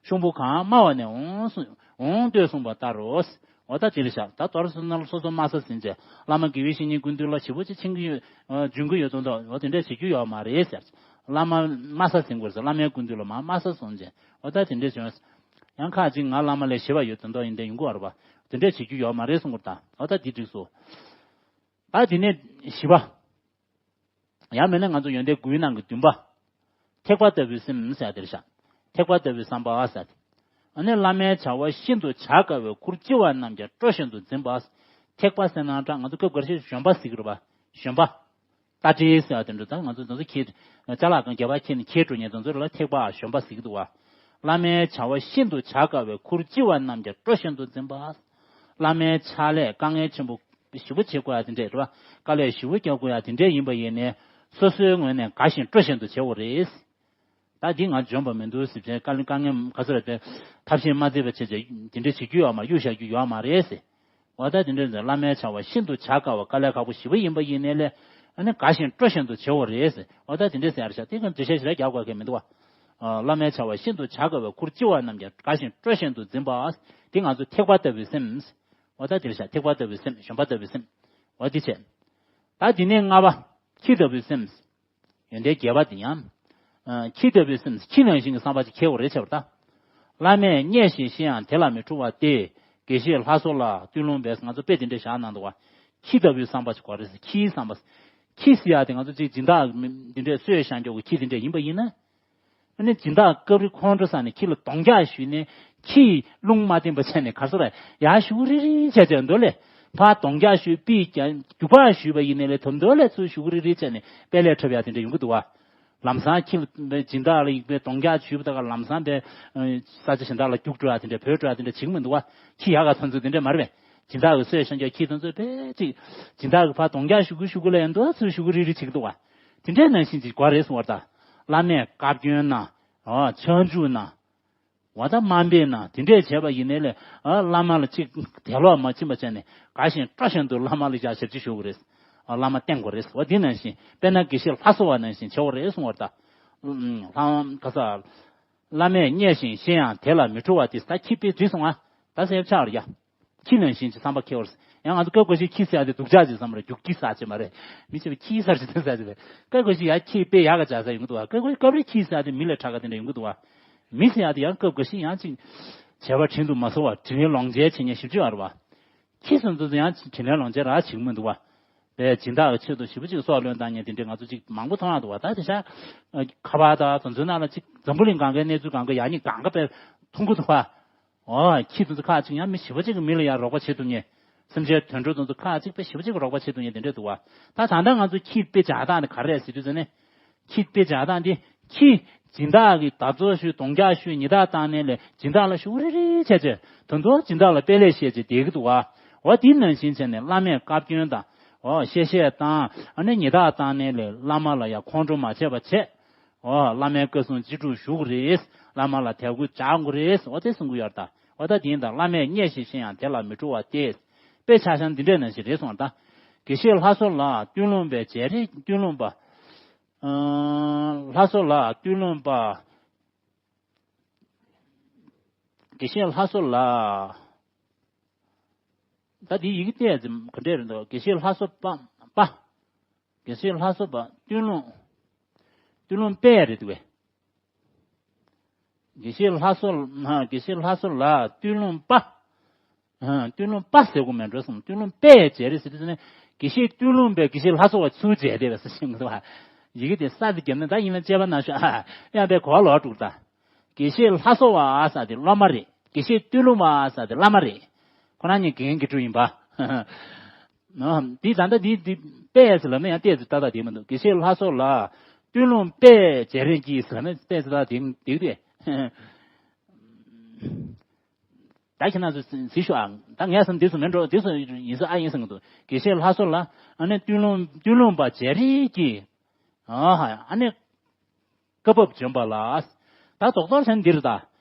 ཤོང་བུ་གང་དམའ་བ་ནས་འོང་གསུངས། འོང་ལྟོས་གསུངས་པ་ལྟར་རོ། འོ་ད་དེ་རེད་ཤག་ད་མདོར་སོང་ན་སོ་སོ་དམའ་ས་ཟིན་བྱས། བླ་མ་དགེ་བའི་བཤེས་གཉེན་སྐུ་མདུན་ལ་ཞེ་པོ་ཅིག་ཕྱིན་གྱི་ཡོད། འབྱོན་གྱི་ཡོད་དོན་དག་འོ་དེ་འདྲས་བྱེད་རྒྱུ་ཡོད་མ་རེད་ཟེར། བླ་མ་དམའ་ས་ཟིན་དགོས་ཟེར། བླ་མའི་སྐུ་མདུན་ལ་མར་དམའ་ས་སོང་བྱས། འོ་ད་དེ་འདྲས་བྱུང་། ཡང་ཁ་ཅིག་ང་བླ་མ་ལས་ཞེ་བ་ཡོད་དོན་དག་ཡིན་དེ་ཡོང་གི་ཡོད་རེད་པ། དེ་འདྲས་བྱེད་རྒྱུ་ཡོད་མ་རེད་གསུང་གི་རེད་ད། འོ་ད་དེ་འགྲིག་སོང་། ད་དེ་ནས་བཞི་པ། ཡང་མིན་ན་ང་ཚོ་ཡོན་ཏན་དགུའི་ནང་གི་བདུན་པ། ཐེག་པ་ལྟ་བུའི་སེམས་ཟེར་ཡ་དེ་རེད་ཤག་ཐེག་པ་ལྟ་བུའི་བསམ་པ་ཟེར་ཡ་དེ། ཨ་ནི་བླ་མའི་བྱ་བ་ཤིན་ཏུ་བྱ་དཀའ་བའི་ཁུར་ལྕི་བ་རྣམས་ཀྱང་སྤྲོ་བཞིན་དུ་འཛིན་པ། ཐེག་པ་ཟེར་ན་འདྲ་ང་ཚོ་སྐབས་འགའ་ཤས་བཞོན་པ་ཟེར་གི་རེད་པ། བཞོན་པ། རྟ་དྲེལ་ཟེར་བ་དེ་འདྲ། ད་ང་ཚོ་དེ་ཚོ་ཁྱེར། ཅ་ལག་གང་རྒྱབ་པ་ཁྱེར་ནས་ཁྱེར་འགྲོ་མཁན་དེ་ཚོ་ལ་ཐེག་པ་བཞོན་པ་ཟེར་གི་འདུག་པ། བླ་མའི་བྱ་བ་ཤིན་ཏུ་བྱ་དཀའ་བའི་ཁུར་ལྕི་བ་རྣམས་ཀྱང་སྤྲོ་བཞིན་དུ་འཛིན་པ། བླ་མའི་ཕྱག་ལས་དཀའ་ངལ་ཆེན་པོ་ཞེ་པོ་བྱེད་དགོས་ཡ་དེ་འདྲས་རེད་པ། དཀའ་ལས་ཞེ་པོ་རྒྱག་དགོས་ཡ་དེ་འདྲས་ཡིན་པ་ཡིན་ནའི། སོ་སོའི་ངོས་ནས་དགའ་ཞིང་སྤྲོ་བཞིན་དུ་བྱེད་དགོས་རེད། ད་འདི་ང་འཇོན་པ་མི་འདུག་ཟེར་བྱས། དཀའ་ལས་དཀའ་ངལ་ག་ཚོད་རེད་པས། ཐབས་ཤེས་མ་བརྩིས་པ་བྱས་བྱས་དེ་འདྲས་བྱེད་རྒྱུ་ཡོད་མ། གཡུག་བཞག་རྒྱུ་ཡོད་མ་རེད་ཟེར། འོ་ད་དེ་འདྲས་ཟེར། བླ་མའི་བྱ་བ་ཤིན་ཏུ་བྱ་དཀའ་བ། དཀའ་ལས་ཁག་པོ་ཞེ་པོ་ཡིན་པ་ཡིན་ནའི་ལས། ཨ་ནི་དགའ་ཞིང་སྤྲོ་བཞིན་དུ་བྱེད་དགོས་རེད་ཟེར། འོ་ད་དེ་འདྲས་ཟེར་ཡ་རེད་ཤག་དེ་ག་འགྲེལ་བཤད་ཞེ་དྲག་རྒྱག་དགོས་མཁན་མི་འདུག་པ། ཨ། བླ་མའི་བྱ་བ་ཤིན་ཏུ་བྱ་དཀའ་བའི་ཁུར་ལྕི་བ་རྣམས་ཀྱང་དགའ་ཞིང་སྤྲོ་བཞིན་དུ་འཛིན་པ། དེ་ང་ཚོ་ཐེག་པ་ལྟ་བུའི་སེམས། འོ་ད་དེ་རེད་ཤག་ཐེག་པ་ལྟ་བུའི་སེམས། བཞོན་པ་ལྟ་བུའི་སེམས། འོ་དེ་བྱས། ད་དེ་ནས་ལྔ་པ། ཁྱི་ལྟ་བུའི་སེམས། ཡོན་ཏན་བརྒྱད་པ་དེ་ཡང་། ཨ། ཁྱི་ལྟ་བུའི་སེམས། ཁྱི་ནང་བཞིན་གྱི་བསམ་པ་ཅིག་འཁྱེར་དགོས་རེད་བྱས་པ་ད། བླ་མས་བརྙས་ཤིང་གཤེ་ཡང་དེ་ལ་མི་ཁྲོ་བ་སྟེ། དགེ་བཤེས་ལྷ་བཟོ་ལ་སྟོད་ལུང་པས། ང་ཚོ་དཔེ་དེ་འདྲས་བཞག་གནང་འདུག་པ། ཁྱི་ལྟ་བུའི་བསམ་པ་ཅིག་དགོས་རེད་ཟེར། ཁྱིའི་བསམ་པ། ཁྱི་ཟེར་ཡ་དེ་ང་ཚོ་ཅིག་སྦྱིན་བདག་འདི་འདྲས་གསོས་བཞག་མགྱོགས་ཀྱི་ཁྱི་དེ་འདྲས་ཡིན་པ་ཡིན་ན། ཨ་ནི་སྦྱིན་བདག་སྐབས་རེ་ཁོང་ཁྲོ་ཟ་ནས་ཁྱི་ལ་གདོང་རྒྱག་གཞུས་ནས། ཁྱི་རླུང་མ་བསྟན་པ་བྱས་ནས་ག་རེ་ཟེར། ཡར་གཞུག་རིལ་རིལ་བྱས་བྱས་འདུག་ལས། ཕར་གདོང་རྒྱག་གཞུས། པི་རྒྱག་རྒྱུག་པ་གཞུས་པ་ཡིན་ནའི་ལས། དོམ་དོ་ལས་ཚུར་གཞུག་རིལ་རིལ་བྱས་ནས་དཔལ་ལས་འཁྲབ་ཡ་དེ་འདྲ་ཡོང་གི་འདུག་པ། ལམ་སང་ཁྱི་ལ་སྦྱིན་བདག་ལ་ཡིན་པའི་གདོང་རྒྱག་གཞུས་པ་དང་། ལམ་སང་པའི་ས་ཆ་གཞན་དག་ལ་རྒྱུག་འགྲོ་ཡ་དེ་འདྲ། བྲོས་འགྲོ་ཡ་དེ་འདྲ་བྱེད་ཀྱི་མི་འདུག་པ། ཁྱི་ཡག་ག་ཚོ་ཚོ་དེ་འདྲ་མ་རེད་པས། སྦྱིན་བདག་གི་གསོས་བཞག་མགྱོགས་ཁྱི་དེ་ཚོ་དཔེ་ཅིག་སྦྱིན་བདག་གི་ཕར་གདོང་རྒྱག་གཞུ་གི་གཞུ་གི་ལ་ཡང་འདུག་ཚུར་གཞུ་གི་རིལ་རིལ་བྱེད་ཀྱི་འདུག་པ། དེ་འདྲའི་ནང་བཞིན་ཅིག་དགོས་རེད་གསུང་བ་ད། བླ་མས་བཀའ་བཀྱོན་གནང་། ཨ། ཕྱག་འཇུག་གནང་། འོ་ད་དམའ་འབེབས་གནང་། དེ་འདྲས་བྱས་པ་ཡིན་ནའི་ལས། ཨ། བླ་མ་ལ་ཅིག་དད་ལོག་མ་ཕྱིན་པ་བྱས་ནས། དགའ་ཞིང་སྤྲོ་བཞིན་དུ་བླ་མ་ལ་ཡ་ཞབས་ཕྱི་ཞུ་དགོས་རེད། ཨ། བླ་མ་བསྟེན་དགོས་རེད། འོ་དེ་ནང་བཞིན། དཔེར་ན་དགེ་བཤེས་ལྷ་བཟོ་བ་ནང་བཞིན་བྱེད་དགོས་རེད་གསུང་བ་ད། ལྷ། ག་ས། བླ་མས་བརྙས་ཤིང་གཤེ་ཡང་དེ་ལ་མི་ཁྲོ་བ་སྟེ། ད་ཁྱི་དཔེ་བྲིས་སོང་ཨ། ད་སེམས་ཆགས་རེད་ཡ། ཁྱི་ནང་བཞིན་གྱི་བསམ་པ་འཁྱེར་བར། ཡང་ང་ཚོ་སྐབས་འགའ་ཞིག་ཁྱི་ཟེར་ཡ་དེ་སྡུག་ཅག་ཅིག་བསམ་རེད། རྒྱུག་ཁྱི་ཟེར་ཅིག་མ་རེད། མི་ཆེ་བ་ཁྱི་ཟེར་ཅིག་དེ་ཟེར་ཅིག་རེད། སྐབས་འགའ་ཞིག་ཡ་ཁྱི་དཔེ་ཡག་ག་བྱ་ས་ཡོང་གི་འདུག་བ། སྐབས་འགའ་སྐབས་རེ་ཁྱི་ཟེར་ཡ་དེ་མི་ལས་དྲག་ག་དེ་འདྲ་ཡོང་གི་འདུག་བ། མི་ཟེར་ཡ་དེ་ཡང་སྐབས་འགའ་ཞིག་ཡང་ཅིག་བྱས་པ་དྲིན་དུ་མ་གཟོ་བར་དྲིན་ལན་ལོག་འཇལ་བྱེད་མཁན་ཞིབ་ཆ་ཡོད་རེད་བ། ཁྱི་སོང་ཙང་ཡང་དྲིན་ལན་ལོག་འཇལ་ར་བྱེད་ཀྱི་མི་འདུག་བ། པའི་སྦྱིན་བདག་གི་ཆེད་དུ་ཞེ་པོ་ཅིག་སྲོག་བློས་བཏང་མཁན་དེ་འདྲའི་ང་ཚོ་ཅིག་མང་པོ་མཐོང་ཡག་འདུག་བ། ད་དེ་ཤ་ཁ་པར་དང་དེ་ཚོའི་ནང་ལ་ཅིག་འཛམ་བུ་གླིང་གང་གའི་གནས་ཚུལ་གང་ག་ཡག་ཉེས་གང་ག་དཔེ་མཐོང་གི་འདུག་བ། ཨོ་ཁྱི་དེ་ཚོ་ཁག་ཅིག་ཡང་མི་ཞེ་པོ་ཅིག་གི་མི་ལ་ཡང་རོགས་པ་བྱེད་ཐུབ་མཁན། སེམས་ཅན་དུད་འགྲོ་དེ་ཚོ་ཁག་ཅིག་དཔེ་ཞེ་པོ་ཅིག་གི་རོགས་པ་བྱེད་ཐུབ་མཁན་དེ་འདྲས་འདུག་བ། ད་ད་ལྟ་ང་ཚོ་ཁྱི་དཔེ་བྱ་སྟངས་དེ་ག་རེ་རེད་ཟེར་དུས་ཙམ་ནས། ཁྱི་དཔེ་བྱ་སྟངས་དེ་ཁྱི་སྦྱིན་བདག་གི་ད་ཚོད་ཞུ་གདོང་རྒྱག་ཞུ་ཉི་ཟླ་བཏང་ནས་ལས་སྦྱིན་བདག་ལ་ཞུ་རེ་རེ་བྱས་བྱས་དོན་དུ་སྦྱིན་བདག་ལ་དཔེ་ལེགས་བཤད་བྱས་བསྡད་ཀྱི་འདུག་བ། འོ་དེ་ནང་བཞིན་བྱས་ནས་བླ་མས་བཀའ་བཀྱོན་དང་འོ་གཤེ་གཤེ་བཏང་ཨ་ནི་ཉི་ཟླ་བཏང་ནས་ལས་བླ་མ་ལ་ཡང་ཁོང་ཁྲོ་མ་བྱས་པ་བྱས། འོ་བླ་མའི་བཀའ་གསུང་ཅི་སྒྲུབ་ཞུ་དགོས་རེད། བླ་མ་ལ་དད་གུས་བྱ་དགོས་རེད། འོ་དེ་གསུང་གི་ཡོད་རེད་ད། འོ་ད་དེ་ཡིན་ད་བླ་མས་མཉེས་ཤིང་ཤེས་ཡང་དེ་ལ་མི་སྤྲོ་བ་སྟེ། དཔེ་ཆ་ཤང་འདི་འདྲས་ནང་བཞིན་རེད་གསུངས་པ་དང་། དགེ་བཤེས་ལྷ་བཟོ་ལགས་སྟོད་ལུང་པའི་རྗེ་རིགས་སྟོད་ལུང་པ། ཨ། ལྷ་བཟོ་ལགས་སྟོད་ལུང་པ། དགེ་བཤེས་ལྷ་བཟོ་ལགས། ད་འདི་ཡི་གེ་བལྟས་ཙམ་ག་འདྲས་རེད་འདུག་དགེ་བཤེས་ལྷ་བཟོ་པ་པ། དགེ་བཤེས་ལྷ་བཟོ་པ་སྟོད་ལུང་། སྟོད་ལུང་པའི་རེད་འདུག་གས། དགེ་བཤེས་ལྷ་བཟོ་ལགས། དགེ་བཤེས་ལྷ་བཟོ་ལགས་སྟོད་ལུང་པ། ཨ། སྟོད་ལུང་པ་ཟེར་དགོས་མེད་འགྲོ་སོང་། སྟོད་ལུང་པའི་རྗེ་རེད་ཟེར་དུས་ནས་དགེ་བཤེས་སྟོད་ལུང་པའི་དགེ་བཤེས་ལྷ་བཟོ་བ་ཚུར་མཇལ་བསྡད་པས་ཟེར་ཤེས་མི་འདུག་བ། ཡི་གེ་དེ་ས་དེ་བརྒྱབ་ན་ད་ཡིན་ན་དཔྱད་པ་ན་ཤ་ཡང་པའི་གོ་བ་ལོག་འགྲོ་གི་ད། དགེ་བཤེས་ལྷ་བཟོ་བ་ཟེར་དེ་སློབ་མ་རེད། དགེ་བཤེས་སྟོད་ལུང་པ་ཟེར་དེ་བླ་མ་རེད། ཁོ་རང་གཉིས་དགེ་རྒན་དགེ་ཕྲུག་ཡིན་པ། ནོ། འདི་ད་ལྟ་འདི་འདི་པས་ལབ་ན་ཡང་ཏོག་ཙམ་ཏག་ཏག་བསྡད་མི་འདུག་དགེ་བཤེས་ལྷ་བཟོ་ལགས་སྟོད་ལུང་པའི་རྗེ་རིགས་ཀྱིས་ལབ་ན་ཏོག་ཙམ་ཏག་ཏག་བསྡད་བསྡད་དུས། ད་ཁྱེད་རང་ཚོ་གཟིགས་ཤོག་ཨ། ད་ངས་བསམ་འདི་ཚོ་མིན་འགྲོ། འདི་ཚོ་ཡིན་ས་ཨ་ཡིན་བསམ་གྱི་འདུག་དགེ་བཤེས་ལྷ་བཟོ་ལགས་ཨ་ནི་སྟོད་ལུང་སྟོད་ལུང་པ་རྗེ་རིགས་ཀྱིས། ཨ་ཧ། ཨ་ནི་བཀའ་བབས་བྱོན་པ་ལ། ད་རྡོག་རྡོག་བྱས་ན་འདིར་ད།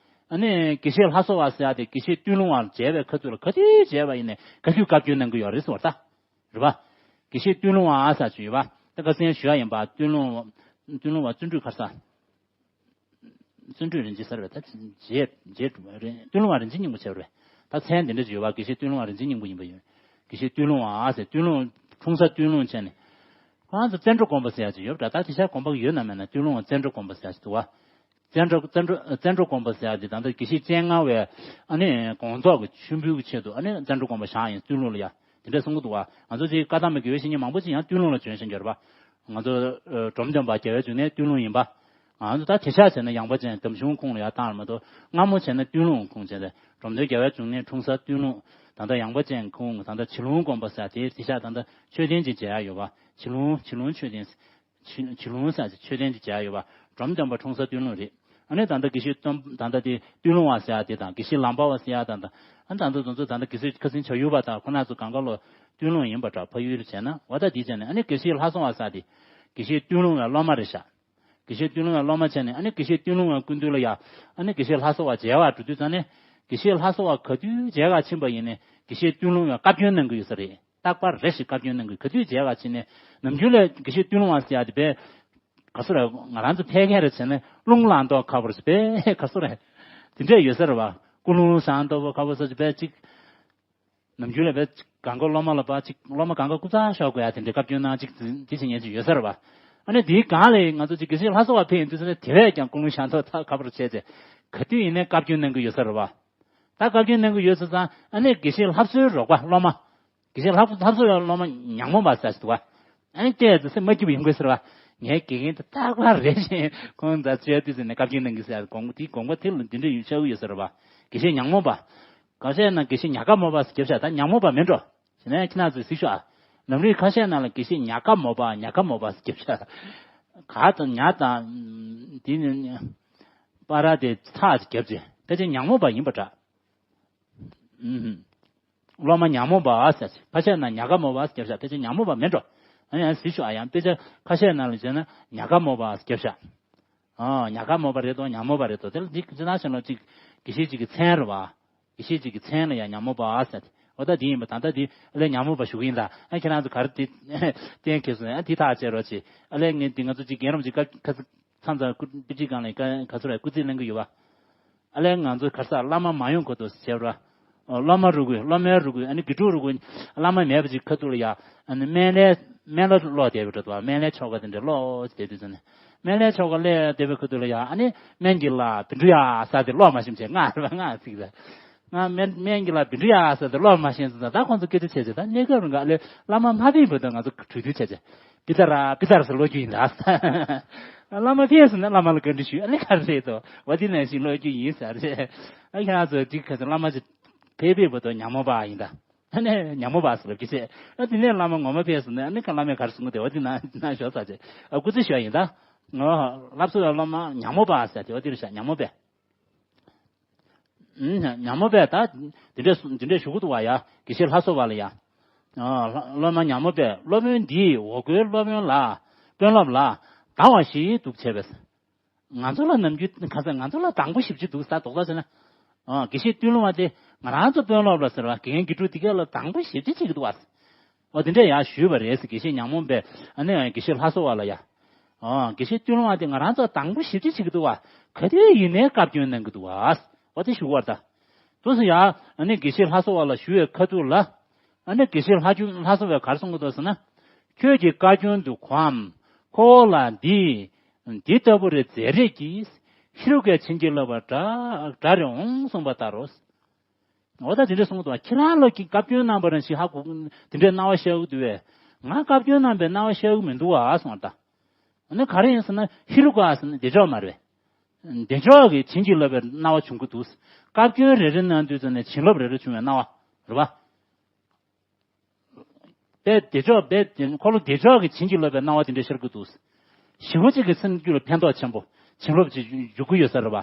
ཨ་ནི་དགེ་བཤེས་ལྷ་བཟོ་བ་ཟེར་ཡ་དེ་དགེ་བཤེས་སྟོད་ལུང་པར་མཇལ་བའི་ཁ་ཐུག་ལ་ག་དུས་མཇལ་བ་ཡིན་ནའི་ག་དུས་བཀའ་བཀྱོན་གནང་གི་ཡོད་རེད་ཟེར་བ་ད། རེད་པ། དགེ་བཤེས་སྟོད་ལུང་པ་ཟེར་ཅིག་ཡོད་པ། ད་ཁ་སང་ཞུ་ཡ་ཡིན་པ། སྟོད་ལུང་། སྟོད་ལུང་པ་བརྩོན་འགྲུས་ག་རེ་ཟེར། བརྩོན་འགྲུས་རིན་ཆེན་ཟེར་བས་ད་རྗེ་རྗེ་སྟོད་ལུང་པ་རིན་ཆེན་སྙིང་པོ་བྱས་པ་རེད། ད་མཚན་འདི་འདྲ་ཅིག་ཡོད་པ། དགེ་བཤེས་སྟོད་ལུང་པ་རིན་ཆེན་སྙིང་པོ་ཡིན་པ་ཡོད། དགེ་བཤེས་སྟོད་ལུང་པ་ཟེར་སྟོད་ལུང་འཁྲུངས་ས་སྟོད་ལུང་བྱས་ནས། ཁོ་རང་ཚོ་བཙན་འགྲོ་དགོན་པ་ཟེར་ཡ་ཅིག་ཡོད་པ་འདྲ། ད་དེ་ཤ་དགོན་པ་ཡོད་ན་མེད་ན་སྟོད་ལུང་པ་བཙན་འགྲོ་དགོན་པ་ཟེར་ཡ་ཅིག་འདུག་བ། བཙན་འགྲོ་བཙན་འགྲོ་བཙན་འགྲོ་དགོན་པ་ཟེར་ཡ་དེ་ད་ལྟ་དགེ་བཤེས་སྤྱན་སྔ་བའི་ཨ་ནི་དགོངས་རྫོགས་ཀྱི་མཆོད་འབུལ་གྱི་ཆེད་དུ་ཨ་ནི་བཙན་འགྲོ་དགོན་པ་བཞེངས་ཡིན་སྟོད་ལུང་ལ་ཡ། དེ་འདྲ་གསུང་གི་འདུག་བ། ང་ཚོ་ཅིག་བཀའ་གདམས་པའི་དགེ་བའི་བཤེས་གཉེན་མང་པོ་ཅིག་ཡང་སྟོད་ལུང་ལ་བྱོན་ཤེས་ཀྱི་ཡོད་རེད་པ། ང་ཚོ་ཨ་འབྲོམ་སྟོན་པ་རྒྱལ་བའི་འབྱུང་གནས་སྟོད་ལུང་ཡིན་པ། ང་ཚོ་ད་དེང་སང་བྱས་ན་ཡངས་པ་ཅན་འདམ་གཞུང་ཁོངས་ལ་ཡར་བཏང་རེད་མ་གཏོགས། སྔ་མོ་བྱས་ན་སྟོད་ལུང་ཁོངས་བྱས་ཏེ། འབྲོམ་སྟོན་རྒྱལ་བའི་འབྱུང་གནས་འཁྲུངས་ས་སྟོད་ལུང་། ད་ལྟ་ཡངས་པ་ཅན་ཁོངས། ད་ལྟ་བྱི་ལུང་དགོན་པ་ཟེར་དེ་དེང་སང་ད་ལྟ་མཆོད་རྟེན་ཅིག་མཇལ་ཡ་ཡོད་པ། བྱི་ལུང་། བྱི་ལུང་མཆོད་རྟེན། བྱི་བྱི་ལུང་ཟེར་ཅིག་མཆོད་རྟེན་ཅིག་མཇལ་ཡ་ཡོད་པ། འབྲོམ་སྟོན་པ་འཁྲུངས་ས་སྟོད་ལུང་རེད། ཨ་ནི་ད་ལྟ་དགེ་བཤེས་སྟོན། ད་ལྟ་དེ་སྟོད་ལུང་པ་ཟེར་ཡ་དེ་དང་། དགེ་བཤེས་ལམ་པ་པ་ཟེར་ཡ་དང་། ད་ཨ་ནི་ད་ལྟ་དེ་ཚོ་ད་ལྟ་དགེ་བཤེས་ཁ་སང་བྱ་ཡུལ་པ་དང་ཁོ་རང་ཚོ་སྒང་ག་ལོ་སྟོད་ལུང་ཡིན་པ་འདྲ། ཕ་ཡུལ་བྱས་ན། འོ་ད་དེ་བྱས་ནས་ཨ་ནི་དགེ་བཤེས་ལྷ་བཟོ་བ་ཟེར་དེ་དགེ་བཤེས་སྟོད་ལུང་པའི་སློབ་མ་རེད་ཤག་དགེ་བཤེས་སྟོད་ལུང་པའི་སློབ་མ་བྱས་ནས། ཨ་ནི་དགེ་བཤེས་སྟོད་ལུང་པའི་སྐུ་མདུན་ལ་ཡ། ཨ་ནི་དགེ་བཤེས་ལྷ་བཟོ་བ་མཇལ་བར་འགྲོ་དུས་ཙང་ནས། དགེ་བཤེས་ལྷ་བཟོ་བ་ག་དུས་མཇལ་ག་ཕྱིན་པ་ཡིན་ནའི་དགེ་བཤེས་སྟོད་ལུང་པས་བཀའ་བཀྱོན་གནང་གི་ཡོད་ས་རེད། རྟག་པར་རེ་ཞིག་བཀའ་བཀྱོན་གནང་གི། ག་དུས་མཇལ་ག་ཕྱིན་ནའི། ནམ་རྒྱུན་ལ་དགེ་བཤེས་སྟོད་ལུང་པ་ཟེར་ཡ་དེ་དཔེ་ག་ཚོད་རེད། ང་རང་ཚོ་ཕལ་སྐད་རེ་བྱས་ན་རླུང་ལངས་མདོག་ཁ་པོ་རེད། དཔེ་ག་ཚོད་རེད། དེ་འདྲས་ཡོད་ས་རེད་པ། སྐུ་རླུང་ལངས་མདོག་ཁ་པོ་ཟེར་དཔེ་ཅིག་ནམ་རྒྱུན་ལ་དཔེ་སྒང་ག་སློབ་མ་ལ་ཕར་ཅིག་སློབ་མ་སྒང་ག་སྐུ་ཚ་ཤོར་དགོས་ཡ་དེ་འདྲའི་བཀའ་བཀྱོན་གནང་ཅིག་དེ་བྱེད་མཁན་ཅིག་ཡོད་ས་རེད་པ། ཨ་ནི་དེའི་སྒང་ལ་ང་ཚོ་ཅིག་དགེ་བཤེས་ལྷ་བཟོ་བ་ཕེབས་ཡོང་དུས་ཙང་ནས་དེ་བས་ཀྱང་སྐུ་རླུང་ལངས་མདོག་ཁ་པོ་བྱས་ཏེ། ག་དུས་ཡིན་ནའི་བཀའ་བཀྱོན་གནང་གི་ཡོད་ས་རེད་པ། ད་བཀའ་བཀྱོན་གནང་གི་ཡོད་ས་ཙང་། ཨ་ནི་དགེ་བཤེས་ལྷ་བཟོའི་རོགས་པ་སློབ་མ། དགེ་བཤེས་ལྷ་ལྷ་བཟོ་བའི་སློབ་མ་ཉག་མོ་པ་ཟེར་ཞིག་འདུག་བ། ཨ་ནི་ལྟས་ཚེ་སེམས་མ་སྐྱིད་པ་ཡོང་གི་ཟེར་བ། ངའི་དགེ་རྒན་དེ་རྟག་པར་རེ་བཞིན་ཁོང་ཚོ་བཅར་དུས་ཙམ་ནས་བཀའ་བཀྱོན་གནང་གི་ཟེར། དགོངས་པ་དེ་དགོངས་པ་དེ་ལ་འདི་འདྲ་ཡོད་ཆགས་ཀྱི་ཡོད་ས་རེད་བ། དགེ་བཤེས་ཉག་མོ་པ། ག་བཤད་ན་དགེ་བཤེས་ཉག་ག་མོ་པ་ཟེར་རྒྱབ་ཤག་ད་ཉག་མོ་པ་མིན་འགྲོ། བྱས་ན་ཁྱེད་རང་ཚོས་གཟིགས་ཤོག་ཨ། ལམ་རིམ་ཁ་ཤས་ནང་ལ་དགེ་བཤེས་ཉག་ག་མོ་པ། ཉག་ག་མོ་པ་ཟེར་རྒྱབ་ཤག་ག་དང་ཉག་དང་། དེ་ནི་པ་ར་དེ་ཚག་ཅིག་རྒྱབ་ཅེ། ཕལ་ཆེར་ཉག་མོ་པ་ཡིན་པ་འདྲ། ཨུམ། སློབ་མ་ཉག་མོ་པ་ཟེར། ཁ་ཤས་ན་ཉག་ག་མོ་པ་ཟེར་རྒྱབ་ཤག་ཕལ་ཆེར་ཉག་མོ་པ་མིན་འགྲོ། ཨ་ནི་ཡང་གཟིགས་ཤོག་ཨ། ཡང་དཔེ་ཆ་ཁ་ཤས་ནང་ལ་བྱས་ན་ཉག་ག་མོ་པ་ཟེར་རྒྱབ་ཤག་ཨ། ཉག་ག་མོ་པ་རེད་དོ། ཉག་མོ་པ་རེད་དོ། དེ་ལ་འདི་ཅི་ན་ཞེ་ན་ཅིག་དགེ་བཤེས་ཅིག་གི་མཚན་རེད་བ། དགེ་བཤེས་ཅིག་གི་མཚན་ལ་ཡང་ཉག་མོ་པ་ཟེར། འོ་ད་འདི་ཡིན་པ། ད་ལྟ་འདི་ཨ་ལས་ཉག་མོ་པ་ཞུ་གི་ཡིན་ད། ཨ་ཁྱེད་རང་ཚོ་ག་རེ་འདི་གཏན་འཁེལ་སོང་། ཨ་འདི་ཐག་བཅད་རོགས་བྱེད། ཨ་ལས་ངས་འདི་ང་ཚོ་ཅིག་རྒན་རབས་ཅིག་ཁ་ཁ་མཚམས་མཚམས་སྐུ་དཔེ་ཁྲིད་ཁང་ལ་ག་ག་ཚོད་རེད། སྐུ་རྩིས་ལེན་གི་ཡོད་པ། ཨ་ལས་ང་ཚོ་ག་རེ་ཟེར། བླ་མ་མ་ཡོང་གོ་དོ་ཟེར་བ། ཨོ། སློབ་མ་རུ་གུ། སློབ་མའི་རུ་གུ། ཨ་ནི་དགེ་ཕྲུག་རུ་གུ། བླ་མ་མེད་པ་ཅིག་ཁ་ཐུག་ལ་ཡ། ཨ་ནི་སྨན་བླའི་སྨན་བླ་ཀློག་བསྡད་པའི་འགྲོ་དོ། སྨན་བླའི་ཆོ་ག་དེ་འདྲ་ཀློག་བསྡད་དུས་ཙམ་ནས། སྨན་བླའི་ཆོ་ག་ཀློག་བསྡད་པའི་ཁ་ཐུག་ལ་ཡ། ཨ་ནི་སྨན་གྱི་བླ་བཻ་ཌཱུརྱ་ཟེར་དེ་ཀློག་མ་ཤེས་བྱས། ང་རེད་པ། ང་ཚིག་ལ། ང་སྨན་སྨན་གྱི་བླ་བཻ་ཌཱུརྱ་ཟེར་དེ་ཀློག་མ་ཤེས་ཙང་། ད་ཁོང་ཚོ་སྐད་ཆ་བྱས་བྱས། ད་གནས་སྐབས་རིང་ག་ལས་བླ་མ་མ་ཕེབས་བར་དུ་ང་ཚོ་གྲོས་བསྡུར་བྱས་བྱས། པི་ཏ་ར་པི་ཏ་ར་ཟེར་ཀློག་རྒྱུ་ཡིན་ད། བླ་མ་ཕེབས་སོང་ན་བླ་མ་ལ་བཀའ་འདྲི་ཞུས། ཨ་ནི་ག་རེ་རེད་དོ། འོ་དེ་ནང་བཞིན་སློབ་རྒྱུ་ཡིན་ཟེར་རེད། ཨ་ཁྱེད་རང་ཚོ་འདི་ག་ཚོད་བླ་མ་ཅིག་ཕེབས་ཕེབས་པ་དང་ཉ་མོ་པ་ཡིན་ད། ཨ་ནི་ཉ་མོ་པ་ཟེར་ལབ་ཀྱི་བྱས། ཨ་དེ་ནས་བླ་མ་ངོ་མ་ཕེབས་སོང་ན་ཨ་ནི་ག་བླ་མས་ག་རེ་གསུང་གི་འདུག་འོ་དེ་ནང་ནང་ཞོག་ཟེར་བྱས། ཨ་སྐུ་ཚེ་ཞོག་ཡིན་ད། ངོ་སློབ་གསོ་བའི་སློབ་མ་ཉ་མོ་པ་ཟེར་དེ་འོ་དེ་རེད་ཤག་ཉ་མོ་པས། ཉ་མོ་པས་ད་འདི་འདྲས་འདི་འདྲས་ཞུ་གི་འདུག་བ་ཡ། དགེ་བཤེས་ལྷ་བཟོ་བ་ལ་ཡ། སློབ་མ་ཉ་མོ་པས་སློབ་དཔོན་འདིས་འོ་སྐོལ་སློབ་དཔོན་ལ་དཔོན་སློབ་ལ་སྡང་བ་ཞིག་འདུག་བྱས་པས། ང་ཚོ་ལ་ནམ་རྒྱུན་ག་ཚོད་ང་ཚོ་ལ་སྡང་པོ་ཞེ་པོ་ཅིག་འདུག་ས་རྡོག་རྡོག་བྱས་ན། དགེ་བཤེས་སྟོད་ལུང་བ་དེ་ང་རང་ཚོ་དཔོན་སློབ་ལ་ཟེར་བ་དགེ་རྒན་དགེ་ཕྲུག་དེ་ག་ལ་སྡང་པོ་ཞེ་པོ་ཅིག་བྱེད་ཀྱི་འདུག་བ། འོ་དེ་འདྲས་ཡ་ཞུས་པ་རེད་ཟེར་དགེ་བཤེས་ཉ་མོ་པས་ཨ་ནི་དགེ་བཤེས་ལྷ་བཟོ་བ་ལ་ཡ། ཨོ། དགེ་བཤེས་སྟོད་ལུང་བ་དེ་ང་རང་ཚོ་དང་པོ་ཞིབ་དཔྱད་བྱེད་ཀྱི་འདུག་བ། ག་དུས་ཡིན་ནའི་བཀའ་བཀྱོན་གནང་གི་འདུག་བ། འོ་དེ་ཞུ་བར་ད། དུ་སུ་ཡ། ཨ་ནི་དགེ་བཤེས་ལྷ་བཟོ་བ་ལ་ཞུ་བའི་ཁ་ཐུག་ལ། ཨ་ནི་དགེ་བཤེས་ལྷ་བཀྱོན་ལྷ་བཟོ་བས་ག་རེ་གསུང་གི་འདུག་ཟེར་ན། ཁྱོད་ཀྱི་བཀའ་བཀྱོན་དུ་གོའམ། ཁོ་བོ་ལ་འདི། འདི་ལྟ་བུ་རེ་མཛད་རེས་ཀྱིས། ཧེ་རུ་ཀས་བྱིན་གྱིས་བརླབས་པ་འདྲ་འདྲ་རེ་འོང་གསུངས་པ་ལྟར་རོ། འོ་ད་དེ་འདྲས་གསུངས་འདུག་བ། ཁྱེད་རང་ལ་གི་བཀའ་བཀྱོན་གནང་བ་རང་ཞིག་ཧ་གོ་དེ་འདྲས་རྣ་བ་ཤར་གི་འདུག་བས། ང་བཀའ་བཀྱོན་གནང་བའི་རྣ་བ་ཤར་གི་མི་འདུག་བ་གསུངས་པ་ད། ཨ་ནི་ག་རེ་ཡིན་ཟེར་ན་ཧེ་རུ་ཀ་ཟེར་ན་བདེ་མཆོག་མ་རེད། བདེ་མཆོག་གི་བྱིན་གྱིས་བརླབས་པའི་སྣང་བ་བྱུང་གི་འདུག་བཀའ་བཀྱོན་རེ་རེ་གནང་དུས་ཙམ་ནས་བྱིན་རླབས་རེ་རེ་བྱུང་བའི་སྣང་བ་རེད་བ། དཔེ་བདེ་མཆོག་དཔེ་དེ་ཁོ་ལོ་བདེ་མཆོག་གི་བྱིན་གྱིས་བརླབས་པའི་སྣང་བ་དེ་འདྲ་ཤར་གྱི་འདུག་ཞི་བ་གཅིག་གི་སེམས་རྒྱུད་ལ་ཕན་ཐོགས་ཆེན་པོ་བྱིན་རླབས་ཅིག་འཇུག་གི་ཡོད་ས་རེད་བ།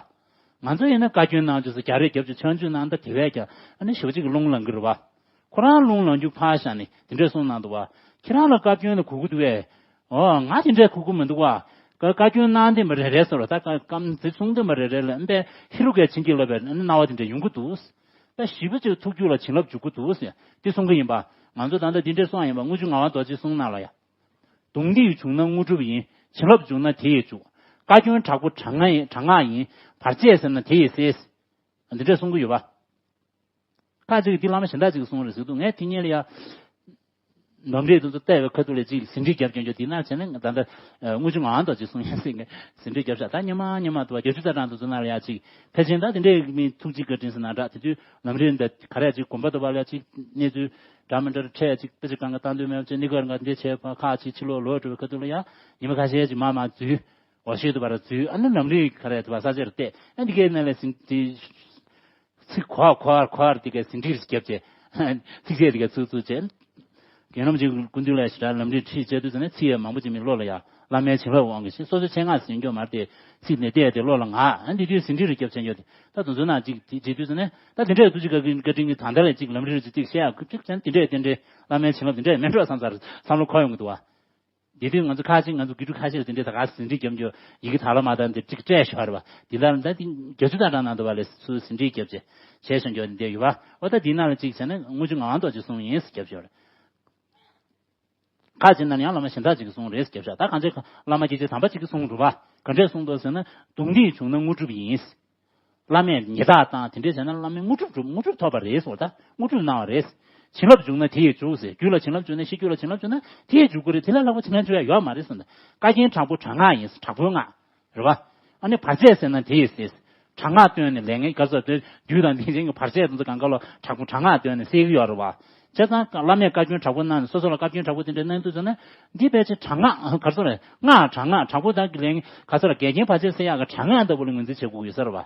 ང་ཚོ་ཡིན་ན་བཀའ་བཀྱོན་གནང་རྗེས་སུ་རྒྱ་རེ་རྒྱབ་ཀྱི་ཆོས་འཇུག་གནང་ད་དེ་བས་ཀྱང་ཨ་ནི་ཞི་བ་གཅིག་གི་རླུང་ལངས་ཀྱི་རེད་བ། ཁོ་རང་རླུང་ལངས་རྒྱུ་ཕར་བཞག་ནས་དེ་འདྲས་གསུངས་གནང་འདུག་བ། ཁྱེད་རང་ལ་བཀའ་བཀྱོན་ལ་གུས་གུས་འདུག་བས། ཨོ་ང་དེ་འདྲས་གུས་གུས་མི་འདུག་བ། བཀའ་བཀའ་བཀྱོན་གནང་དེ་མ་རེ་རེ་སོ་ར་ད་བཀའ་བཀའ་མཛད་གསུང་དེ་མ་རེ་རེ་ལ་ཨ་ནི་ཧེ་རུ་ཀའི་བྱིན་གྱིས་བརླབས་པའི་ཨ་ནི་སྣང་བ་དེ་འདྲས་ཡོང་གི་འདུག་ད་ཞི་བ་གཅིག་ཐུགས་རྒྱུད་ལ་བྱིན་རླབས་འཇུག་གི་འདུག་ཟེར་དེ་གསུང་གི་ཡིན་པ། ང་ཚོ་ད་ལྟ་འདི་འདྲའི་གསུང་ཡིན་པ་དངུལ་ཆུ་ངག་དབང་རྡོ་རྗེས་གསུང་གནང་ལ་ཡ། གདུང་འདི་ཡིས་བྱུང་ན་དངོས་གྲུབ་ཡིན། བྱིན་རླབས་འཇུག་ན་དེ་ཡིས་འཇུག་བཀའ་བཀྱོན་དྲག་པོ་དྲག་སྔགས་ཡིན་དྲག་སྔགས་ཡིན། བར་ཆད་ཟེར་ན་དེ་ཡིས་སེལ། འདི་འདྲའི་གསུང་གི་ཡོད་པ། ཁ་ཅིག་འདི་བླ་མ་གཞན་དག་ཅིག་གསུང་རེད་ཟེར་འདུག་ངས་དེ་ཉིད་ལ་ཡ། ལམ་རིམ་དེ་ཚོ་བལྟས་པའི་ཁ་ཐུག་ལ་ཅིག་ཟིན་བྲིས་རྒྱབ་ཀྱང་ཀྱང་དེ་ན་བྱས་ན་ད་ལྟ་དངུལ་ཆུ་ངག་དབང་རྡོ་རྗེས་གསུང་ཡང་ཟིན་གི་ཟིན་བྲིས་རྒྱབ་ཤག་ད་ཉི་མ་ཉི་མ་དུ་བ་བརྒྱད་ཅུ་རྩ་གྲངས་དུ་ཚོ་ན་ལ་ཡ་ཅིག་ཕལ་ཆེར་ད་དེ་འདྲའི་མི་ཐུགས་རྗེ་བཀའ་དྲིན་ཟེར་ན་འདྲ་དེ་དུས་ལམ་རིམ་འདི་ག་རེ་ཅིག་དགོན་པ་དུ་བ་ལ་ཡ་ཅིག་གནས་ཚུལ་འདྲ་མི་འདྲ་འཕྲད་ཅིག་ད་ཅིག་གང་ག་བཏང་འདོད་མེད་པ་ཅིག་གནས་སྐབས་རང་ག་འདི་བྱས་པ་ཁག་ཅིག་ཕྱི་ལོགས་ལོག་འགྲོ་བའི་ཁ་ཐུག་ལ་ཡ་ཉི་མ་ཁ་ཤས་ཅིག་མ་མ་འཛུལ་འོ་ཤེས་དུ་བ་ར་འཛུལ་ཨ་ནི་ལམ་རིམ་ག་རེ་དུ་བ་ས་ཆར་བལྟས་ཨ་འདི་གའི་ནང་ལ་ཟིན་བྲིས། ཚིག་གོ་བ་གོ་བ་གོ་བ་དེ་གའི་ཟིན་བྲིས་རྒྱབ་བྱས། ཚིག་ཚད་དེ་གའི་ཚུགས་ཚུགས་བྱས། རྒན་རབས་ཅིག་སྐུ་མདུན་ལ་ཞེ་དྲག་ལམ་འབྲས་ཁྲིད་བྱས་དུས་ཙམ་ནས་ཚིག་ཡང་མང་པོ་ཅིག་མི་བློ་ལ་ཡ། བླ་མའི་བྱིན་རླབས་དབང་གིས་ཞེས་སོ་སོའི་ཆེད་མངགས་ཟིན་སྐྱོ་མར་ཏེ་ཚིག་ནས་བལྟས་ཏེ་བློ་ལ་ང་ཨ་འདི་དུས་ཟིན་བྲིས་རུ་རྒྱབ་བྱས་ཡོད་དེ་ད་དུང་ཚོ་ནང་ཅིག་དེ་བྱེད་དུས་ཙམ་ནས་ད་དེ་འདྲས་ཐུགས་རྗེ་བཀའ་དྲིན་བཀའ་དྲིན་གྱི་དང་ད་ལས་ཅིག་ལམ་འབྲས་རུ་ཅིག་ཅིག་བཤད་ཡག་ཅིག་ཅན་དེ་འདྲས་དེ་འདྲས་བླ་མའི་བྱིན་རླབས་དེ་འདྲས་མེད་འགྲོ་བསམ་ཚར་བསམ་བློ་འཁོར་ཡོང་གི་འདུག་བ། དེ་དུས་ང་ཚོ་ཁ་ཅིག་ང་ཚོ་དགེ་ཕྲུག་ཁ་ཤས་ལ་དེ་འདྲའི་ད་ག་ཟིན་བྲིས་རྒྱབ་འགྱོ་ཡི་གེ་དག་ལ་མ་དང་དེ་ཅིག་སྤྲད་ཤོར་བ་དེ་ལ་ད་དེ་རྒྱ་ཚུལ་དང་འདྲ་ན་འདུག་བ་ལས་སུ་ཟིན་བྲིས་རྒྱབ་ཅེས་བྱས་ཤོར་འགྱོ་དེ་འདྲ་ཡོད་བ། འོ་ད་དེ་ན་ལ་ཅིག་བྱས་ན་དངུལ་ཆུ་ངག་དབང་རྡོ་རྗེ་གསུང་ཡིན་ཟེར་རྒྱབ་ཤོར། ཁ་ཅིག་ན་ཡང་བླ་མ་གཞན་དག་ཅིག་གིས་གསུང་རེད་ཟེར་རྒྱབ་ཤོར། ད་གང་ཅི་བླ་མ་སྐྱེས་ཆེན་དམ་པ་ཅིག་གིས་གསུང་རུ་བ་ག་འདྲས་གསུང་འདུག་ཟེར་ན་གདུང་འདི་ཡིས་བྱུང་ན་དངོས་གྲུབ་ཡིན། བླ་མས་ཉེས་དག་བཏང་དེ་འདྲས་བྱས་ན་བླ་མས་དངོས་གྲུབ་སྒྲུབ་དངོས་གྲུབ་ཐོབ་པ་རེད་ཟེར་བ་ད་དངོས་གྲུབ་གནང་བ་རེད། བྱིན་རླབས་འཇུག་ན་དེ་ཡིས་འཇུག་ཟེར། རྒྱུད་ལ་བྱིན་རླབས་འཇུག་ན་ཤེས་རྒྱུད་ལ་བྱིན་རླབས་འཇུག་ན་དེ་ཡིས་འཇུག་གི་རེད། དེ་ལས་ལྷག་པ་བྱིན་རླབས་འཇུག་ཡ་ཡོད་མ་རེད་ཟེར་ད། བཀའ་རྒྱན་དྲག་པོ་དྲག་སྔགས་ཡིན་ཟེར་དྲག་པོའི་སྔགས་རེད་བ། ཨ་ནི་བར་ཆད་སེལ་ན་དེ་ཡིས་སེལ། དྲག་སྔགས་བཏོན་ནས་ལས་ངན་ག་ཚོད་བདུད་དང་དེ་བཞིན་གྱི་བར་ཆད་དེ་ཚོ་གང་ག་ལོ་དྲག་པོ་དྲག་སྔགས་བཏོན་ནས་སེལ་གྱི་ཡོད་རེད་བ། བྱས་ཙང་བླ་མས་བཀའ་བཀྱོན་དྲག་པོ་གནང་ནས་སོ་སོ་ལ་བཀའ་བཀྱོན་དྲག་པོ་དེ་འདྲ་གནང་དུས་ཙམ་ན་འདི་ཕལ་ཆེར་དྲག་སྔགས་ག་ཚོད་རེད་སྔགས་དྲག་སྔགས་དྲག་པོ་དག་གི་ལས་ངན་ག་ཚོད་རེད་འགལ་རྐྱེན་བར་ཆད་སེལ་ཡག་གི་དྲག་སྔགས་ལྟ་བུ་ལ་ངོས་འཛིན་བྱེད་དགོས་ཡོད་ས་རེད་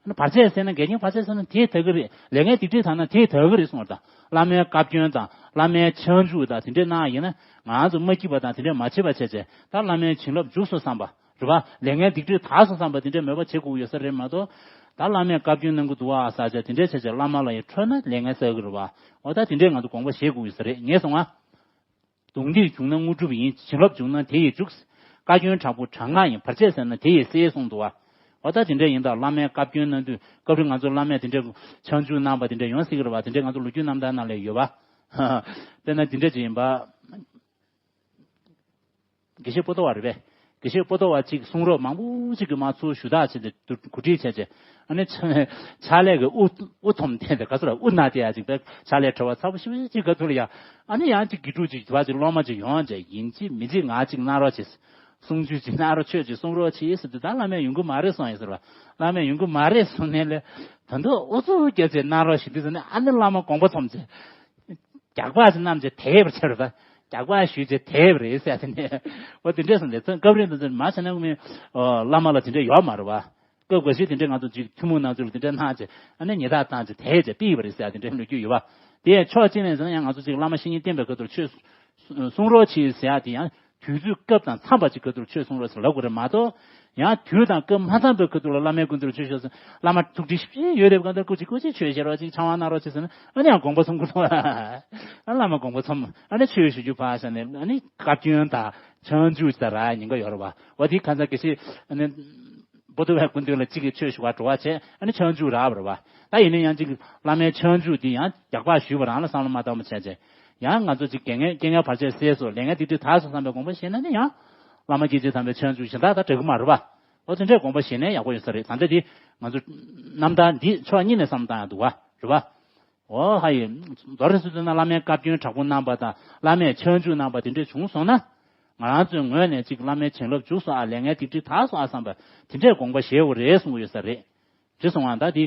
བ། བར་ཆད་ཟེར་ན་འགལ་རྐྱེན་བར་ཆད་ཟེར་ན་དེས་དག་གི་རེད། ལས་ངན་སྡིག་སྒྲིབ་དག་ན་དེས་དག་གི་རེད་གསུངས་པ་དང་བླ་མའི་བཀའ་བཀྱོན་དང་བླ་མའི་ཕྱག་འཇུག་དང་དེ་འདྲས་གནང་ཡིན་ན་ང་ཚོ་མ་སྐྱིད་པ་དང་དེ་འདྲས་མ་བྱེད་པ་བྱས་བྱས་ད་བླ་མའི་བྱིན་རླབས་འཇུག་སོང་བསམ་པ་རེད་བ། ལས་ངན་སྡིག་སྒྲིབ་དག་སོང་བསམ་པ་དེ་འདྲས་མོས་པ་བྱེད་དགོས་ཡོད་ས་རེད་མ་གཏོགས་ད་བླ་མས་བཀའ་བཀྱོན་གནང་གི་འདུག་ཨ་ཟེར་བྱས་དེ་འདྲས་བྱས་བྱས་བླ་མ་ལ་ཡང་ཁྲོས་ན་ལས་ངན་བསགས་གི་རེད་བ། འོ་ད་དེ་འདྲས་ང་ཚོ་དགོངས་པ་བཞེས་དགོས་ཡོད་ས་རེད་ངས་སོང་ཨ། གདུང་འདི་བྱུང་ན་དངོས་གྲུབ་ཡིན། བྱིན་རླབས་བྱུང་ན་དེ་ཡིས་འཇུག་བཀའ་བཀྱོན་དྲག་པོ་དྲག་སྔགས་ཡིན། བར་ཆད་ཟེར་ན་དེ་ཡིས་སེལ་གསུངས་འདུག་བ། འོ་ད་དེ་འདྲ་ཡིན་ད་བླ་མའི་བཀའ་བཀྱོན་གནང་དུས་སྐབས་རེ་ང་ཚོ་བླ་མས་དེ་འདྲ་ཕྱག་འཇུག་གནང་བ་དེ་འདྲ་ཡོང་སྲིད་ཀྱི་རེད་བ། དེ་འདྲ་ང་ཚོ་ལོ་རྒྱུས་རྣམ་ཐར་ནང་ལ་ཡོད་བ། དཔེར་ན་དེ་འདྲ་ཅིག་ཡིན་པ། དགེ་བཤེས་པོ་ཏོ་བ་རེད་པས། དགེ་བཤེས་པོ་ཏོ་བ་གཅིག་གསུང་རོགས་མང་པོ་གཅིག་གི་མ་ཚུར་ཞུ་དག་བྱས་ཏེ་གོ་སྒྲིག་བྱས་བྱས། ཨ་ནི་ཕྱག་ལས་ཀྱི་དབུ་དབུ་ཐོམ་བསྟན་ཏེ་ག་ཚོད་ལ་དབུ་ན་སྟེ་ཡ་ཅིག་པས་ཕྱག་ལས་བྲེལ་བ་ཚ་པོ་ཞེ་པོ་ཅིག་ག་ཚོད་ལ་ཡ། ཨ་ནི་ཡང་ཅིག་དགེ་ཕྲུག་ཅིག་བ་ཅིག་སློབ་མ་ཅིག་ཡོང་བྱས་ཡིན་གཅིག་མིན་གཅིག་ང་ཅིག་གནང་རོགས་བྱེད། གསུང་ཆོས་ཅིག་གནང་རོགས་ཆོས་ཅིག་གསུང་རོགས་བྱེད་ཟེར་དུས་ད་བླ་མས་ཡོང་གི་མ་རེད་གསུངས་ཡིན་ཟེར་བ། བླ་མས་ཡོང་གི་མ་རེད་གསུངས་ནས་ལས་ད་དུང་ཨུ་ཚུགས་རྒྱབ་བྱས་གནང་རོགས་ཞེས་དུས་ཟེར་ནས་ཨ་ནི་བླ་མ་དགོངས་པ་ཚོམས་བྱས། རྒྱག་པ་ཅིག་བསྣམས་བྱས་དེད་པར་ཆ་རུ་ད། རྒྱག་པ་ཞུས་བྱས་དེབ་རེད་ཟེར་དེ་ནས་འོ་དེ་འདྲས་སོང་དེ་ཚོ་སྐབས་རིང་དུ་མ་བྱས་ན་ངོ་མི་བླ་མ་ལ་དེ་འདྲས་ཡོད་མ་རེད་བ། སྐབས་འགའ་ཞིག་དེ་འདྲས་ང་ཚོ་ཅིག་ཐུན་མོང་སྣང་ཚུལ་དེ་འདྲས་གནང་བྱས་ཨ་ནི་ཉེས་རྡུང་བཏང་བྱས་དེ་བྱས་ཕུད་པ་རེད་ཟེར་དེ་འདྲས་ལོ་རྒྱུས་ཡོད་བ། དེ་ཕྱོགས་གཅིག་ནས་ཟེར་ན་ཡང་ང་ཚོ་ཅིག་བླ་མ་བཤེས་གཉེན་བསྟེན་པའི་སྐབས་དུ་ཆོས་གསུང་རོགས་གྱིས་ཟེར་ཡ་དེ་ཡང་དུས་ཚོད་སྐབས་དང་འཚམས་པ་ཅིག་སྐབས་དུ་ཆོས་གསུང་རོགས་ཟེར་ལབ་དགོས་རེད་མ་གཏོགས་ཡང་དུས་དང་སྐབས་མ་འཚམས་པའི་སྐབས་དུ་ལ་བླ་མའི་སྐུ་མདུན་ལ་ཆོས་ཞུ་ཟེར་བླ་མ་ཐུགས་རྗེ་ཞིབ་ཡོད་རེད་སྐབས་དུ་སྐུ་མཁྱེན་སྐུ་མཁྱེན་ཆོས་བཤད་རོགས་ཅིག་ཕྱག་དབང་གནང་རོགས་ཅིག་ཟེར་ན་ཨ་ནི་ཡང་དགོངས་པ་ཚོམ་སྐུ་ལ་ཨ་བླ་མ་དགོངས་པ་ཚོམ་ཨ་ནི་ཆོས་ཞུ་རྒྱུ་ཕར་བཞག་ནས་ཨ་ནི་བཀའ་བཀྱོན་དང་ཕྱག་མཇུག་ཟེར་ར་ཉེན་ཁ་ཡོད་རེད་བ། འོ་དེ་ཁ་སང་སྐད་ཆ་ཨ་ནི། པོ་ཏོ་བའི་སྐུ་མདུན་ལ་གཅིག་གིས་ཆོས་ཞུ་བར་འགྲོ་བ་བྱས་ཨ་ནི་ཕྱག་མཇུག་རག་པ་རེད་བ། ད་ཡིན་ན་ཡང་གཅིག་བླ་མའི་ཕྱག་མཇུག་འདི་ཡང་རྒྱག་པ་ཞུས་པ་རང་ལ་བསམ་བློ་མ་བཏང་བ་བྱས་བྱས་ཡང་ང་ཚོ་གཅིག་རྐྱེན་ངན་རྐྱེན་ངན་བར་ཆད་སེལ་སོང་ལས་ངན་སྡིག་སྒྲིབ་དག་སོང་བསམ་པའི་དགོངས་པ་བཞེས་ན་ནི་ཡང་བླ་མ་སྐྱེས་ཆེན་དམ་པའི་ཕྱག་མཇུག་གཞན་དག་དང་འདྲ་གི་མ་རེད་བ། འོ་དེ་འདྲའི་དགོངས་པ་བཞེས་ན་ཡག་པོ་ཡོད་ས་རེད། ད་ལྟ་འདི་ང་ཚོ་རྣམ་ཐར་འདི་ཕྱོགས་གཉིས་ནས་བསམ་བློ་བཏང་ཡག་འདུག་བ་རེད་བ། འོ་ཧ་ཡིན། མདོར་ན་སུ་ཚོད་ན་བླ་མའི་བཀའ་བཀྱོན་དྲག་པོ་གནང་པ་དང་བླ་མས་ཕྱག་མཇུག་གནང་པ་དེ་འདྲས་བྱུང་སོང་ན། ང་རང་ཚོའི་ངོས་ནས་ཅིག་བླ་མའི་བྱིན་རླབས་འཇུག་སོང་ཨ་ལས་ངན་སྡིག་སྒྲིབ་དག་སོང་ཨ་བསམ་པ་དེ་འདྲས་དགོངས་པ་བཞེས་དགོས་རེད་གསུང་གི་ཡོད་ས་རེད། དེ་སོང་བ་ད་དེ།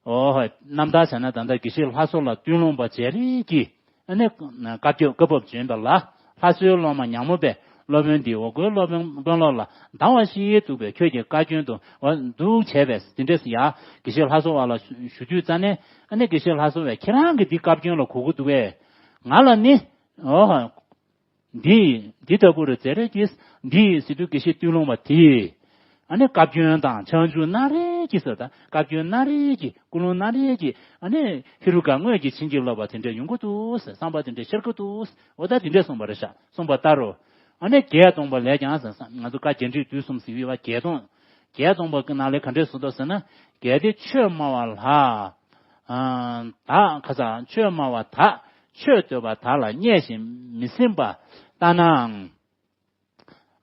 འོ་ཧོ་རྣམ་ཐར་བྱས་ན་ད་ལྟ་དགེ་བཤེས་ལྷ་བཟོ་ལ་སྟོད་ལུང་པ་བྱས་རིགས་ཀྱིས་ཨ་ནི་བཀའ་བཀྱོན་བཀའ་བབས་བྱོན་པ་ལ་ལྷ་བཟོའི་སློབ་མ་ཉག་མོ་པས་སློབ་དཔོན་འདིའི་འོ་སྐོལ་སློབ་དཔོན་དཔོན་སློབ་ལ་སྡང་བ་ཞིག་འདུག་པས་ཁྱོད་ཀྱི་བཀའ་བཀྱོན་དུ་འོ་འདུག་བྱས་པས་དེ་འདྲས་ཡ་དགེ་བཤེས་ལྷ་བཟོ་བ་ལ་ཞུ་དུས་ཙ་ནས་ཨ་ནི་དགེ་བཤེས་ལྷ་བཟོ་བས་ཁྱེད་རང་གི་འདི་བཀའ་བཀྱོན་ལ་གོ་གི་འདུག་པས་ང་ལ་ནི་འོ་ཧ། འདི་འདི་ལྟ་བུར་མཛད་རེས་ཀྱིས་འདི་ཟེར་དུས་དགེ་བཤེས་སྟོད་ལུང་པ་དེས་ཨ་ནི་བཀའ་བཀྱོན་དང་ཕྱག་མཇུག་གནང་རེས་ཀྱིས་ཟེར་ད་བཀའ་བཀྱོན་གནང་རེས་ཀྱིས་སྐུ་རླུང་གནང་རེས་ཀྱིས་ཨ་ནི་ཧེ་རུ་ཀ་དངོས་ཀྱི་བྱིན་གྱིས་རློབ་པ་དེ་འདྲས་ཡོང་གི་འདུག་ཟེར་བསམ་པ་དེ་འདྲས་ཤར་གི་འདུག་ཟེར་འོ་ད་དེ་འདྲས་གསུངས་པ་རེད་ཤག་གསུངས་པ་ལྟར་རོ། ཨ་ནི་བརྒྱད་སྟོང་པ་ལས་ཀྱང་ཟེར་ང་ཚོ་བཀའ་རྒྱན་འདྲིས་བསྡུས་གསུམ་ཟེར་ཡོད་པ་བརྒྱད་སྟོང་། བརྒྱད་སྟོང་པ་གི་ནང་ལས་ག་འདྲས་གསུངས་འདུག་ཟེར་ན་བརྒྱད་དེ་ཆོས་སྨྲ་བ་ལ། ཨ་བདག་ཁ་སང་ཆོས་སྨྲ་བ་དག་ཆོས་འདོད་པ་དག་ལ་བརྙས་ཤིང་མི་སེམས་པ་ལྟ་ནའང་།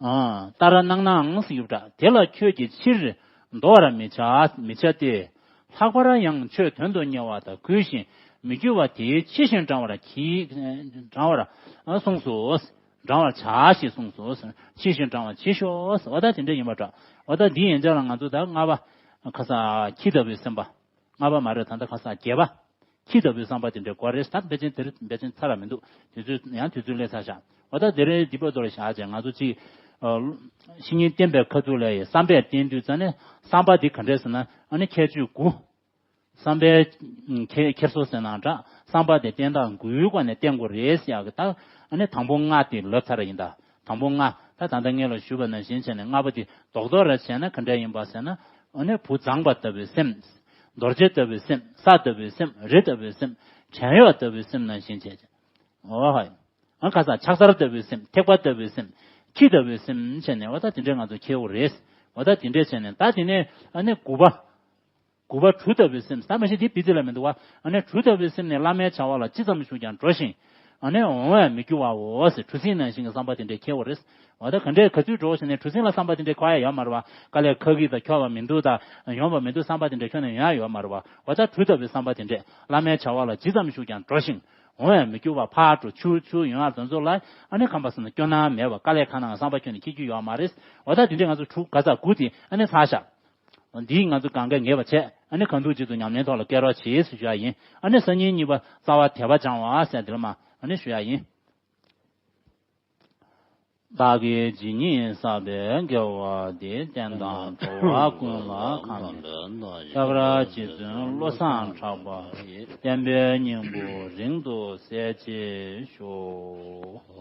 ཨ་ལྟར་སྣང་ནའང་ཟེར་ཡོད་པ་འདྲ། དེ་ལ་ཁྱོད་ཀྱིས་ཕྱིར་འདོར་བར་མི་བྱ་མི་བྱ་སྟེ། ལྷག་པར་ཡང་ཆོས་དོན་དུ་གཉེར་བ་དག་གུས་ཤིང་མི་འགྱུར་བ་དེའི་ཕྱི་བཞིན་འབྲང་བར་གྱིས་འབྲང་བར་གསུངས་སོ། འབྲང་བར་བྱ་ཞེས་གསུངས་སོ། ཕྱི་བཞིན་འབྲང་བར་གྱིས་ཤོག་འོ་ད་དེ་འདྲ་ཡིན་པ་འདྲ། འོ་ད་འདི་ཡན་ཆད་ལ་ང་ཚོ་ད་ལྔ་པ་ཁ་སང་ཁྱི་ལྟ་བུའི་སེམས་པ། ལྔ་པ་མ་རེད་ད་ལྟ་ཁ་སང་བརྒྱད་པ། ཁྱི་ལྟ་བུའི་བསམ་པ་དེ་འདྲའི་དགོས་རེད་ད་ཕལ་ཆེར་དེ་རིང་ཕལ་ཆེར་ཚར་ར་མི་འདུག་དུས་ཚོད་ཡང་དུས་ཚོད་སླེབས་ཚར་ཤག་འོ་ད་དེ་རིང་འདི་བར་དུ་ལ་བཞག་བྱས་ང་ཚོ་གཅིག་བཤེས་གཉེན་བསྟེན་པའི་ཁ་ཐུག་ལ་ཡི་བསམ་པས་བསྟེན་དུས་ཙ་ནས་བསམ་པ་འདི་ག་འདྲས་ཟེར་ན་ཨ་ནི་ཁྱད་ཆོས་དགུ། བསམ་པའི་ཁྱེར་ཁྱེར་སོ་ཟེར་ན་འདྲ་བསམ་པ་དེ་བསྟེན་སྟངས་དགུའི་སྒོ་ནས་བསྟེན་དགོས་རེད་ཟེར་ཡག་གི་ད་ཨ་ནི་དང་པོ་ལྔ་དེ་ལབ་ཚར་ཡིན་ད། དང་པོ་ལྔ། ད་ད་ལྟ་སྔོན་ལ་ཞུས་པ་ནང་བཞིན་བྱས་ནས་ལྔ་པོ་དེ་རྡོག་རྡོག་ར་བྱས་ན་ག་འདྲ་ཡིན་པ་ཟེར་ན། ཨ་ནི་བུ་མཛངས་པ་ལྟ་བུའི་སེམས། རྡོ་རྗེ་ལྟ་བུའི་སེམས། ས་ལྟ་བུའི་སེམས། རི་ལྟ་བུའི་སེམས། བྲན་གཡོག་ལྟ་བུའི་སེམས་ནང་བཞིན་བྱས། འོ་ཧ། ཨ་ཁ་ས་ཕྱག་འཚལ་ལྟ་བུའི་སེམས། ཐེག་པ་ལྟ་བུའི་སེམས། ཁྱི་ལྟ་བུའི་སེམས་བྱས་ནས་འོ་ད་དེ་འདྲའི་ང་ཚོ་ཁྱེར་དགོས་རེད། འོ་ད་དེ་འདྲས་བྱས་ནས་ད་དེ་ནས་ཨ་ནི་དགུ་པ། དགུ་པ་གྲུ་ལྟ་བུའི་སེམས་ད་མ་གཞི་དེ་སྤི་ཙི་ལ་མི་འདུག་བ། ཨ་ནི་གྲུ་ལྟ་བུའི་སེམས་ནི་བླ་མའི་བྱ་བ་ལ་ཇི་ཙམ་ཞུགས་ཀྱང་འགྲོ་ཞིང་། ཨ་ནི་འོང་བས་མི་སྐྱོ་བའོ་ཟེར་གྲུ་གཟིངས་ནང་བཞིན་གྱི་བསམ་པ་དེ་འདྲའི་ཁྱེར་དགོས་རེད། འོ་ད་ག་འདྲའི་ག་ཚོད་འགྲོ་བ་ཞེ་ན་གྲུ་གཟིངས་ལ་བསམ་པ་དེ་འདྲའི་ཁོ་ཡ་ཡོད་མ་རེད་བ། དཀའ་ལས་ཁག་གི་ད་འཁྱོར་བ་མི་འདུག་ད་ཡོང་བ་མི་འདུག་བསམ་པ་དེ་འདྲ་ཁྱོན་ནས་ཡོང་ཡ་ཡོད་མ་རེད་བ། འོ་ད་གྲུ་ལྟ་བུའི་བསམ་པ་དེ་འདྲས་བླ་མའི་བྱ་བ་ལ་ཇི་ཙམ་ཞུགས་ཀྱང་འགྲོ་ཞིང་འོང་བས་མི་སྐྱོ་བ་ཕར་འགྲོ་ཚུར་ཚུར་ཡོང་ཡ་དེ་ཚོ་ལ་ཨ་ནི་ཁམས་པ་སེམས་ན་སྐྱོ་སྣང་མེད་པ་དཀའ་ལས་ཁག་ན་བསམ་པ་ཁྱོན་ནས་སྐྱེ་རྒྱུ་ཡོད་མ་རེད། འོ་ད་དེ་འདྲས་ང་ཚོ་གྲུ་ག་ཚ་དགུ་དེ་ཨ་ནི་ཚར་ཤག་འདིས་ང་ཚོ་གང་ག་ངེས་པ་བྱས་ཨ་ནི་གང་ཐུབ་ཅི་ཐུབ་ཉམས་ལེན་ཐོག་ལ་བསྐྱལ་རོགས་བྱེད་ཟེར་ཞུ་ཡ་ཡིན། ཨ་ནི་སང་ཉིན་གཉིས་པ་རྩ་བ་དད་པ་སྦྱང་བ་ཟེར་འདི་ལ་མ་ཨ་ནི་ཞུ་ཡ་ཡིན། བདག་གིས་ཇི་སྙེད་བསགས་པའི་དགེ་བ་འདིས་བསྟན་དང་འགྲོ་བ་ཀུན་ལ་གང་ཁྱབ་པར་རྗེ་བཙུན་བློ་བཟང་གྲགས་པ་བསྟན་པའི་སྙིང་པོ་རིང་དུ་གསལ་བྱེད་ཤོག